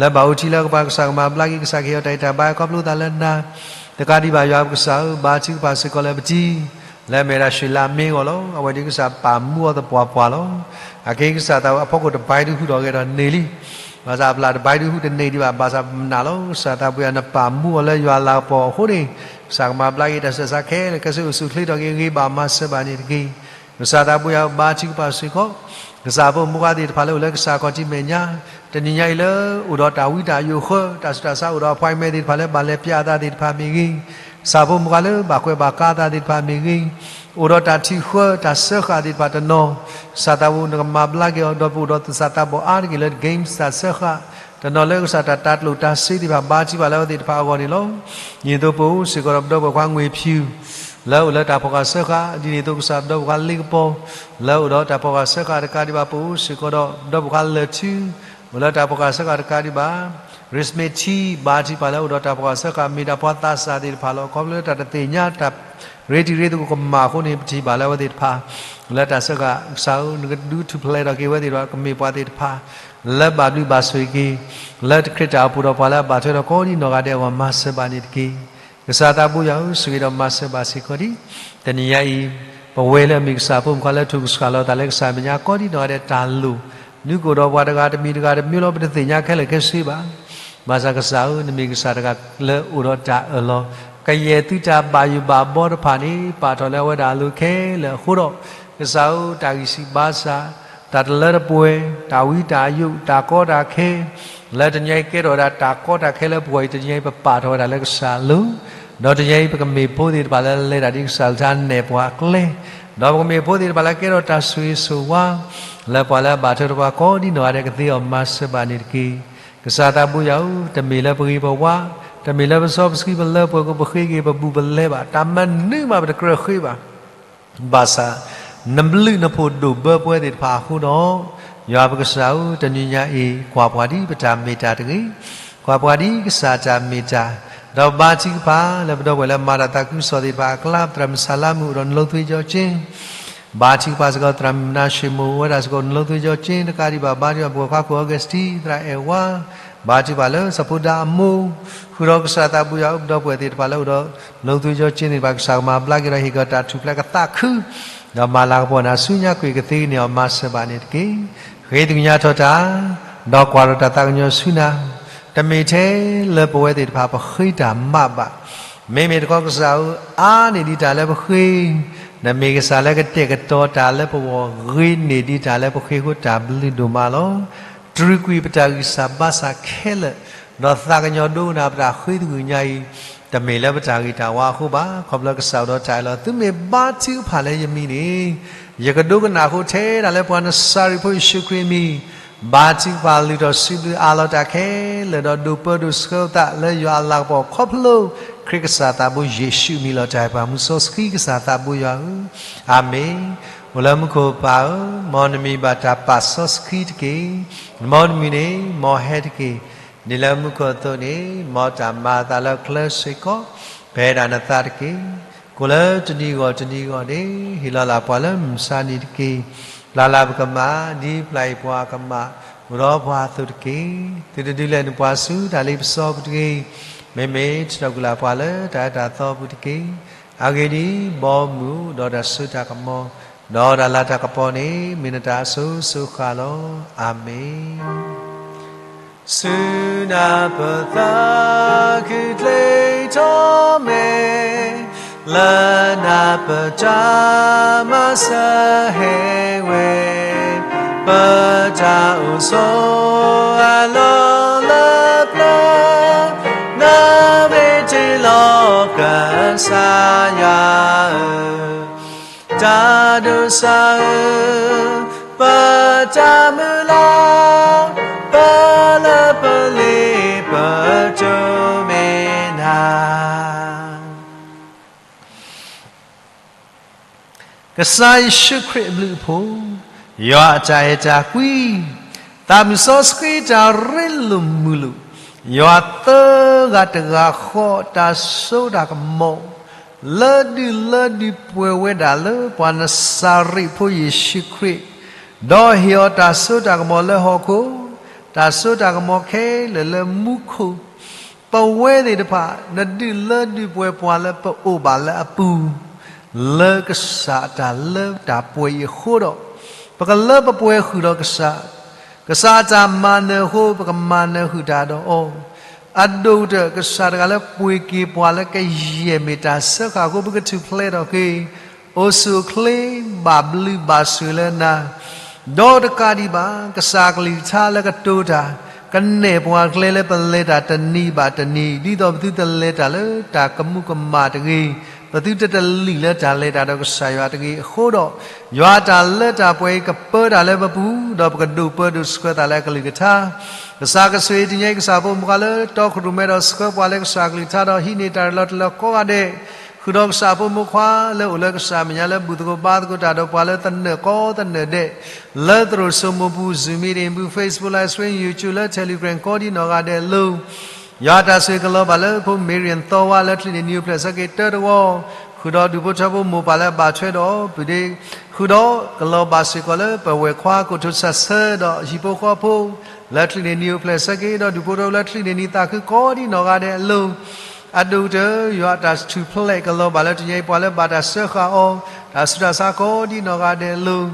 လၢဘၣ်အိၣ်ထံလၢကပၤ ကစၢ်ကမၤဘျါက့ၤ ကစၢ်ကဟ့ၣ်အီၤတၢ်အဲၣ်တၢ်ဘါ ခီဖျိသးလၢနၤ တကးဒံးဘၣ် ယွၤပကစၢ်ဧၢ, ဘါထုကဖၣ်စ့ၢ်ကီးလၢပတံၤ လၢအမ့ၢ်ဝဲဒၣ် ရွှေလမင်း အဂီၢ်လီၤ. အဝဲဒၣ်ကစၢ်ပာ်မူအီၤသပှၢ်ပှၢ်လီၤ. အခဲကစၢ်သးအဖီခိၣ်တဘျီဒုးဟူးထီၣ်ဂဲၤထီၣ်န့ၢ်လံ. ဘၣ်ဆၣ်အပျၢ်တဘျီဒုးဟူးတန့ၢ်ဒံးဘၣ်, ဘၣ်ဆၣ်ပနာ်လီၤ. ကစၢ်သးပူၤယၤ နပာ်မူအီၤလၢယွၤအလၤကပီၤအဃိန့ၣ် ကစၢ်ကမၤဘျါက့ၤတၢ်ဆၢကဆၢခဲလၢာ် ခဲဆ့အိၣ်ဆူၣ်အိၣ်ချ့ထီၣ်က့ၤအဂ့ၤ ဘၣ်မၤစၢၤဘၣ်န့ၣ်တက့ၢ်. ကစၢ်သးပူၤယၤဧၢ, ဘါထုကဖၣ်စ့ၢ်ကီး ကစၢ်ဖိမုၣ်ဖိခွါသ့ၣ်တဖၣ်လၢအိၣ်လၢကစၢ်ခီၣ်ထံးမဲာ်ညါ, တနံၤညါအံၤလၢအိၣ်ဒီးတၢ်ဝံတၢ်ယိးဃၢ, တၢ်ဆူးတၢ်ဆါအိၣ်ဒီး appointment သ့ၣ်တဖၣ်လၢဘၣ်လဲၤပျးအသးသ့ၣ်တဖၣ်မ့ၢ်ဂ့ၤ, ကစၢ်ဖိမုၣ်ဖိခွါလၢဘၣ်ကွဲးဘၣ်ကါအသးသ့ၣ်တဖၣ်မ့ၢ်ဂ့ၤ, အိၣ်ဒီးတၢ်ထံၣ်ဃၢတၢ်စၢဃာ်သ့ၣ်တဖၣ်တနီၤ, ကစၢ်သးပူၤနကမၤဘျါက့ၤအီၤ ဒီးပအိၣ်ဒီးသူၣ်စၢ်သးဘီၣ်အါတက့ၢ်လၢ game တၢ်စၢဃာ် တနီၤလၢကစၢ်တၢ်တၢ်ကျိၣ်တၢ်စ့သ့ၣ်တဖၣ် ဘါထုကဖၣ်လၢအဝဲသ့ၣ်တဖၣ်အဂီၢ်န့ၣ်လီၤ. ဒ်န့ၣ်အသိးပအိၣ်စ့ၢ်ကီးဒီးပဒီပုၢ်ဝဲၢ်ခွါငွေဖြူ လၢအိၣ်လၢတၢ်ဖီၣ်ဃာ်စၢဃာ်, ဒ်န့ၣ်အသိးကစၢ်ပဒီပုၢ်ဝဲၢ်ခွါလ့ကပီၤ လၢအိၣ်ဒီးတၢ်ဖီၣ်ဃာ်စၢဃာ်တကးဒံးဘၣ် ပအိၣ်စ့ၢ်ကီးဒီးပဒီပုၢ်ဝဲၢ်ခွါလၢၢ်ထူ အိၣ်လၢတၢ်ဖီၣ်ဃာ်စၢဃာ်တကးဒံးဘၣ် ရ့ၣ်စမ့ၣ်ထံ ဘါထုကဖၣ်လၢအိၣ်ဒီးတၢ်ဖီၣ်ဃာ်စၢဃာ် မ့ၢ်တၢ်ဖီၣ်သးစၢ်သ့ၣ်တဖၣ်လီၤ. ခီဖျိလၢတၢ်တသ့ၣ်ညါ တၢ်ရ့တံၤရ့သကိးကမၣ်အဃိန့ၣ် ပထံၣ်ဘၣ်လၢအဝဲသ့ၣ်တဖၣ် လၢတၢ်စၢဃာ် ကစၢ်ဧၢ နကဒုးထူၣ်ဖျဲးထီၣ်က့ၤဝဲသ့ၣ်တဖၣ် ကမ့ၢ်ပှၤသ့ၣ်တဖၣ် လၢဘၣ်ဘျုးဘၣ်ဆိၣ်ဂ့ၤက့ၤ လၢတခရံာ်တၢ်အိၣ်ဖှိၣ်ဒီးပှၤလၢအဘၣ်ထွဲဒီးကိးဒံနီၢ်ဂၤဒဲးအဂီၢ် မၤစၢၤဘၣ်န့ၣ်တက့ၢ်. ကစၢ်သးပူၤယွၤဧၢ, ဆိၣ်ဂ့ၤဒီးမၤစၢၤဘၣ်စ့ၢ်ကီးဒံး တနံၤညါအံၤ ပဝဲလၢအမ့ၢ်ကစၢ်ဖိမုၣ်ခွါလၢထိၣ်ကဆှၣ်လီၤသးလၢကစၢ်မဲာ်ညါ ကိးဒံနီၢ်ဂၤဒဲးတၢ်လိၣ် နုာ်ကအိၣ်ဒီးပှၤတဂၤတမံၤတဂၤတမံၤလီၤ ပတသ့ၣ်ညါခဲလၢာ်ခဲဆ့ဘၣ်. ဘၣ်ဆၣ်ကစၢ်ဧၢ, နမ့ၢ်ကစၢ်တဂၤလၢအိၣ်ဒီးတၢ်အၢၣ်လီၤ ကယဲၢ်သုတၢ်ဘၣ်ယိၣ်ဘၣ်ဘီတဖၣ်န့ၣ် ပာ်ထီၣ်လၢအဝဲဒၣ်အလိၤခဲလၢာ်အဃိဒီး ကစၢ်ဧၢ, တၢ်ဂံၢ်စၢ်ဘါစၢ်, တၢ်တလၢတပှဲၤ, တၢ်ဝံတၢ်ယိး, တၢ်ကီတၢ်ခဲ, လၢတနံၤအံၤကဲထီၣ်ဝဲဒၣ်တၢ်ကီတၢ်ခဲလၢပဂီၢ်အံၤ တနံၤအံၤပပာ်ထီၣ်ဝဲဒၣ်လၢကစၢ်အလိၤ, ဒီးတနံၤအံၤပကမ့ၢ်ဖိသ့ၣ်တဖၣ်လၢလဲၤတၢ်ဒ်ကစၢ်လၢတၢ်နဲၣ်ပှၤအကျဲ, ဒီးပကမ့ၢ်ဖိသ့ၣ်တဖၣ်လၢကဲထီၣ်တၢ်ဆိၣ်ဂ့ၤဆိၣ်ဝါ လၢပှၤလၢအဘၣ်ထွဲဒီးပှၤကိးဒံနီၢ်ဂၤဒဲးကသ့အီၤ မၤစၢၤဘၣ်န့ၣ်တက့ၢ်. ကစၢ်သးပူၤယွၤဧၢ, တမ့ၢ်လၢပဂ့ၤပဝါ, တမ့ၢ်လၢပစီပဆှံပလၢပှဲၤ ကပဃ့က့ၤပဘူးပလဲဘၣ်, တၢ်မနုၤမးပတကြၢးဃ့ဘၣ်. ဘၣ်ဆၣ် နဘျုးနဖှိၣ်ဒိၣ်ဘၢပဝဲသ့ၣ်တဖၣ်အဃိဒီး, ယွၤပကစၢ်ဧၢ, တနံၤညါအံၤ ကွၢ်ပှၤဒ်ပတၢ်မ့ၢ်တၢ်တဂ့ၤ, ကွၢ်ပှၤဒ်ကစၢ်တၢ်မ့ၢ်တၢ်, ဒီးဘါထုကဖၣ်လၢပဒီပုၢ်ဝဲၢ်လၢမၤတၢ်သးခုကစီၣ်သ့ၣ်တဖၣ်အကျါ, သရၣ်မုၣ်ဆၣ်လါမုၣ်အိၣ်ဒီးနလိသ့ကၠီကၠ့ ဘါထုကဖၣ်စ့ၢ်ကီး သရၣ်မုၣ်မနၤၡ့မိၢ်ဝဲဒၣ်စ့ၢ်ကီး နလိသ့ကၠီကၠ့တကးဒံးဘၣ်, ဘါထုကဖၣ်ပဝဲၢ်ခွါခိၣ်အီကူးစတံ သရၣ်အဲၣ်ဝါ, ဘါထုကဖၣ်လၢစီၤဖိဒါအမိၢ်, ဃုာ်ဒီးကစၢ်သးပူၤယွၤဧၢ, ပဒီပုၢ်ဝဲၢ်သ့ၣ်တဖၣ်လၢအိၣ်ဒီးနလိသ့ကၠီကၠ့သ့ၣ်တဖၣ် ကစၢ်ကမၤဘျါက့ၤဒီးဟ့ၣ်က့ၤတၢ်ထူၣ်ဖျဲးကသးခု ဒီးမၤလၤကပီၤနၤဆူညါကွံာ်ကသ့န့ၢ်အီၤ မၤစၢၤဘၣ်န့ၣ်တက့ၢ်. ဃ့သကညးထီၣ်တၢ်, ဒီးကွၢ်ထီၣ်တၢ်သးကညီၤဆူနၤ, တမ့ၢ်ထဲလၢပဝဲသ့ၣ်တဖၣ်ပဃ့တၢ်မးဘၣ်. မ့မ့ၢ်တခီကစၢ်ဧၢ, အါန့ၢ်ဒံးတၢ်လၢပဃ့, နမ့ၢ်ကစၢ်လၢကတဲာ်ကတီၤတၢ်လၢပဂီၢ် ဂ့ၤန့ၢ်ဒံးတၢ်လၢပဃ့အဃိ တၢ်ဘျုးဒိၣ်မးလီၤ. တြီကွံာ်ပတၢ်ဂံၢ်စၢ်ဘါစၢ်ခဲလၢာ်, ဒီးသးကညီၤဒိကနၣ်ပတၢ်ဃ့သဂုၢ်ညါအံၤ, တမ့ၢ်လၢပတၢ်ဂ့ၤတၢ်ဝါအဃိဘၣ်, ခီဖျိကစၢ်အိၣ်ဒီးတၢ်အၢၣ်လီၤ, သုမ့ၢ်ဘါထုကဖၣ်လၢယမံၤန့ၣ်, ယကဒိကနၣ်အဃိ ထဲဒၣ်လၢပှၤနစၤရ့းဖိယ့ၣ်ၡူးခရံာ်အမံၤ, ဘါထုကဖၣ်လုၢ်ထီၣ်စံးဘျုးအးလီၤတၢ်ခဲလၢာ် ဒီးဒိးပၢဒိးဆှၢအသးလၢယွၤအလၤကပီၤခီဖျိ ခရံာ်ကစၢ်သးဘိယ့ၣ်ၡူးအမံၤလီၤတၢ်ပၢ် မုၢ်စီဆှံကစၢ်သးဘိယွၤဧၢ, အၤမ့ၣ်. အိၣ်လၢမူခိၣ်ပၢ်ဧၢ, မ်နမံၤဘၣ်တၢ်ပာ်စီဆှံတက့ၢ်. မ်နမုၢ်န့ၣ်မ်ဟဲတက့ၢ်. ဒ်လၢမူခိၣ်အသိးန့ၣ် မ်တၢ်မၤအသးလၢကျဲစ့ၢ်ကီး ပဟဲဒၣ်နသးတက့ၢ်. ကိးလၢတနံၤဂီၢ်တနံၤဂီၢ်န့ၣ် ဟ့ၣ်လီၤလၢ်ပှၤလၢမုၢ်မဆါနံၤတက့ၢ်. ပျၢ်လၢ်ပကမၣ် ဒ်ပျၢ်အံၤပှၤကမၣ် အိၣ်ဒီးပှၤအသိးတက့ၢ်. သုတဒုးလဲၤနပှၤဆူတၢ်လ့ပစီပူၤတဂ့ၤ. မ့မ့ၢ်ထုးထီၣ်ကွံာ်လၢ်ပှၤလၢတၢ်အၢတၢ်သီပူၤတက့ၢ်. အဂ့ၢ်ဒ်အံၤ, ဘီမုၢ်ဒီးတၢ်စိတၢ်ကမီၤ ဒီးတၢ်လၤတၢ်ကပီၤန့ၣ် မ့ၢ်နတၢ်အစိၤစိၤဃၣ်လီၤ. အၤမ့ၣ်. ဆူနၤပသးခုကျ့ထီၣ်မဲာ်, လၢနၤပတၢ်မၤစၢၤဟဲဝဲ, ပတၢ်အိၣ်ဆိးအလီၢ်လၢပျၢၤ, နမ့ၢ်တ့လီၤကစၢ်ယွၤဧၢ, တၢ်ဒိးစၢ်ဧၢ, ပတၢ်မုၢ်လၢ်, ပလၢပလ့ပတိၢ်မ့ၢ်နၤ. ကစၢ်ယ့ၣ်ၡူးခရံာ်အဘျုးအဖှိၣ်, ယွၤအတၢ်အဲၣ်တၢ်ကွံ, သးမုၢ်စီဆှံတၢ်ရ့လိာ်မုာ်လိာ်, ယွၤသၢဂၤတဂၤဃီတၢ်စိတၢ်ကမီၤ, လၢဒုးလၢဒုးပှဲၤဝဲဒၣ်လၢပှၤနစၤရ့းဖိယ့ၣ်ၡူးခရံာ် ဒီးဟ့ၣ်အီၤတၢ်စိတၢ်ကမီၤလၢဟီၣ်ခိၣ်, တၢ်စိတၢ်ကမီၤခဲလၢာ်လၢမူခိၣ်, ပဝဲသ့ၣ်တဖၣ် နဒုးလၢဒုးပှဲၤပှၤလၢပအိၣ်ဘၣ်လၢအပူၤ, လၢကစၢ်အတၢ်လၢတၢ်ပှဲၤအံၤအဃိဒီး, ပကလၢပပှဲၤဃုာ်ဒီးကစၢ်, ကစၢ်အတၢ်မၤနၢၤအဃိ ပကမၤနၢၤဃုာ်တၢ်ဒီးအီၤ, အဒိၣ်ကတၢၢ် ကစၢ်တဂၤလၢပှ့ၤက့ၤပှၤလၢကယဲၢ်မ့ၢ်တၢ်စၢဃာ်အဃိ ပကထူၣ်ဖျဲးထီၣ်က့ၤ, အိၣ်ဆူၣ်အိၣ်ချ့ ဘၣ်ဘျုးဘၣ်ဆိၣ်လၢနၤ, ဒီးတကးဒံးဘၣ် ကစၢ်အကလုၢ်ကထါလၢကတိၤတၢ်, ကနဲၣ်ပှၤကျဲလၢပလဲၤတၢ်တနံၤဘၣ်တနံၤ ဒ်သိးပသုတလဲၤတၢ်လၢတၢ်ကမူးကမၣ်တဂ့ၤ, ပသုတတလံာ်လၢတၢ်လဲၤတၢ်ဒီးကစၢ်ယွၤတဂ့ၤအဃိဒီး, ယွၤအတၢ်လၢတၢ်ပှဲၤအံၤကပၢတၢ်လၢပပူၤ, ဒီးပကဒိၣ်ပၢဒိၣ်ဆှၢသးလၢအကလုၢ်ကထါ, ကစၢ်ကဆိၣ်ဂ့ၤတနံၤအံၤ ကစၢ်ဖိမုၣ်ခွါလၢတီခိၣ်ရိၣ်မဲဒီးဆှၢပှၤလၢကစၢ်အကလုၢ်ကထါဒီးဟံးန့ၢ်တၢ်ရ့လီၤတံၢ်လီၤဆဲးကိးဂၤဒဲး, ဃုာ်ဒီးကစၢ်ဖိမုၣ်ခွါလၢအိၣ်လၢကစၢ်အမဲာ်ညါလၢဘူၣ်သကိးဘါသကိးတၢ်ဒီးပှၤလၢသနၢၣ်ကိးသနၢၣ်ဒဲး, လၢသရိာ်စိမိၢ်ပူၤ Zoom meeting ပူၤ Facebook Live Stream YouTube လၢ Telegram ကိးဒံနီၢ်ဂၤဒဲးအလိၤ, ယွၤအတၢ်ဆိၣ်ဂ့ၤကလီၤဘၣ်လၢဖိမ့ၢ်ရ့ၣ်သီဝါလၢချံၣ်န့ၢ်နံၤအိၣ်ဖျဲၣ်ဆၢက့ၤတၢတဝီ, ဃုာ်ဒီးဒူၣ်ဖိထၢဖိမိၢ်ပၢ်လၢအဘၣ်ထွဲဒီးအီၤ ပုၢ်ဒ့, ဃုာ်ဒီးကလီၤဘၣ်စ့ၢ်ကီးလၢပဝဲၢ်ခွါကိးထူၣ်စၢ်ဆၢဒီးဟံၣ်ဖိဃီဖိ, လၢချံၣ်န့ၢ်နံၤအိၣ်ဖျဲၣ်ဆၢက့ၤ ဒီးဒူၣ်ဖိထၢဖိလၢချံၣ်န့ၢ်နံၤသးခုကိးဒံနီၢ်ဂၤဒဲးအလိၤ, အဒိၣ်ကတၢၢ် ယွၤအတၢ်ထူၣ်ဖျဲးကလီၤဘၣ်လၢတနံၤအံၤ ပှၤလၢဘၣ်တၢ်စၢဃာ်အီၤ, တၢ်ဆူးတၢ်ဆါကိးဒံနီၢ်ဂၤဒဲးအလိၤ,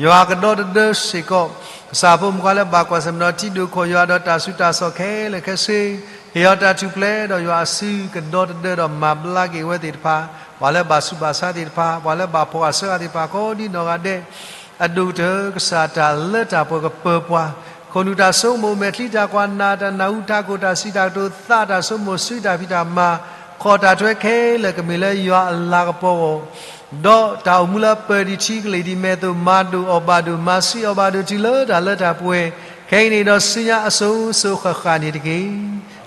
ယွၤကဒီတဒၢစ့ၢ်ကီး, ကစၢ်ဖိမုၣ်ခွါလၢဘၣ်ကွၢ်ဆၢၣ်မဲာ်ဒီးထံဒိၣ်ခိၣ်ယွၤဒီးတၢ်ဆူးတၢ်ဆါခဲလၢာ်ခဲဆ့, ဟ့ၣ်အီၤတၢ်ထူၣ်ဖျဲးဒီးယွၤအစုကဒီတဒၢဒီးမၤဘျါက့ၤအဝဲသ့ၣ်တဖၣ်, ပှၤလၢဘၣ်ဆူးဘၣ်ဆါသ့ၣ်တဖၣ်, ပှၤလၢဘၣ်ဖှီၣ်အစၢဃာ်သ့ၣ်တဖၣ်ကိးဒံနီၢ်ဂၤဒဲး, အဒိၣ်ကတၢၢ် ကစၢ်တၢ်လၢတၢ်ပှဲၤကပၢၤပှၤ, ခိၣ်နူာ်တၢ်ဆိကမိၣ် မဲာ်ချံတၢ်ကွၢ် နၢ်တၢ်နၢ်ဟူတၢ်ကိၢ်တၢ်စံးတၢ်ကတိၤ သးတၢ်ဆိကမိၣ် စုတၢ်ဖံးတၢ်မၤ ခီၣ်တၢ်ထွဲခဲလၢာ်ကမ့ၢ်လၢယွၤအလၤကပီၤအဂီၢ်, ဒီးတၢ်အိၣ်မူလၢပၢၢ်ဒံးထံကလံၤဒံးမဲာ်အသိး မၤဒိၣ်အီၤဘၣ်ဒိၣ် မၤဆှံအီၤဘၣ်ဒိၣ် တုၤလၢတၢ်လၢတၢ်ပှဲၤ, ခဲအံၤန့ၣ်ဒီးဆူညါအစိၤစိၤဃၣ်ဃၣ်န့ၣ်တက့ၢ်.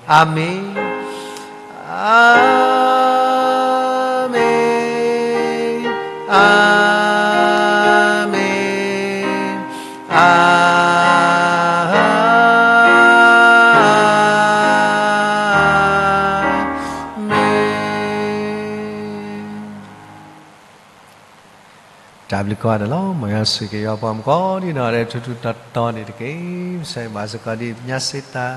အၤမ့ၣ်, အၤမ့ၣ်, အၤမ့ၣ်, အၤ မ့ၣ်. တၢ်ဘျုးကိးဂၤဒဲးလီၤ. မ်ယွၤဆိၣ်ဂ့ၤက့ၤယွၤပှၤမုၣ်ကိးဒံနီၢ်ဂၤဒဲး ထူထူတီတီန့ၣ်တက့ၢ်. ဆၢဘၣ်စ့ၢ်ကီးဒ်ပညါစ့တၢ်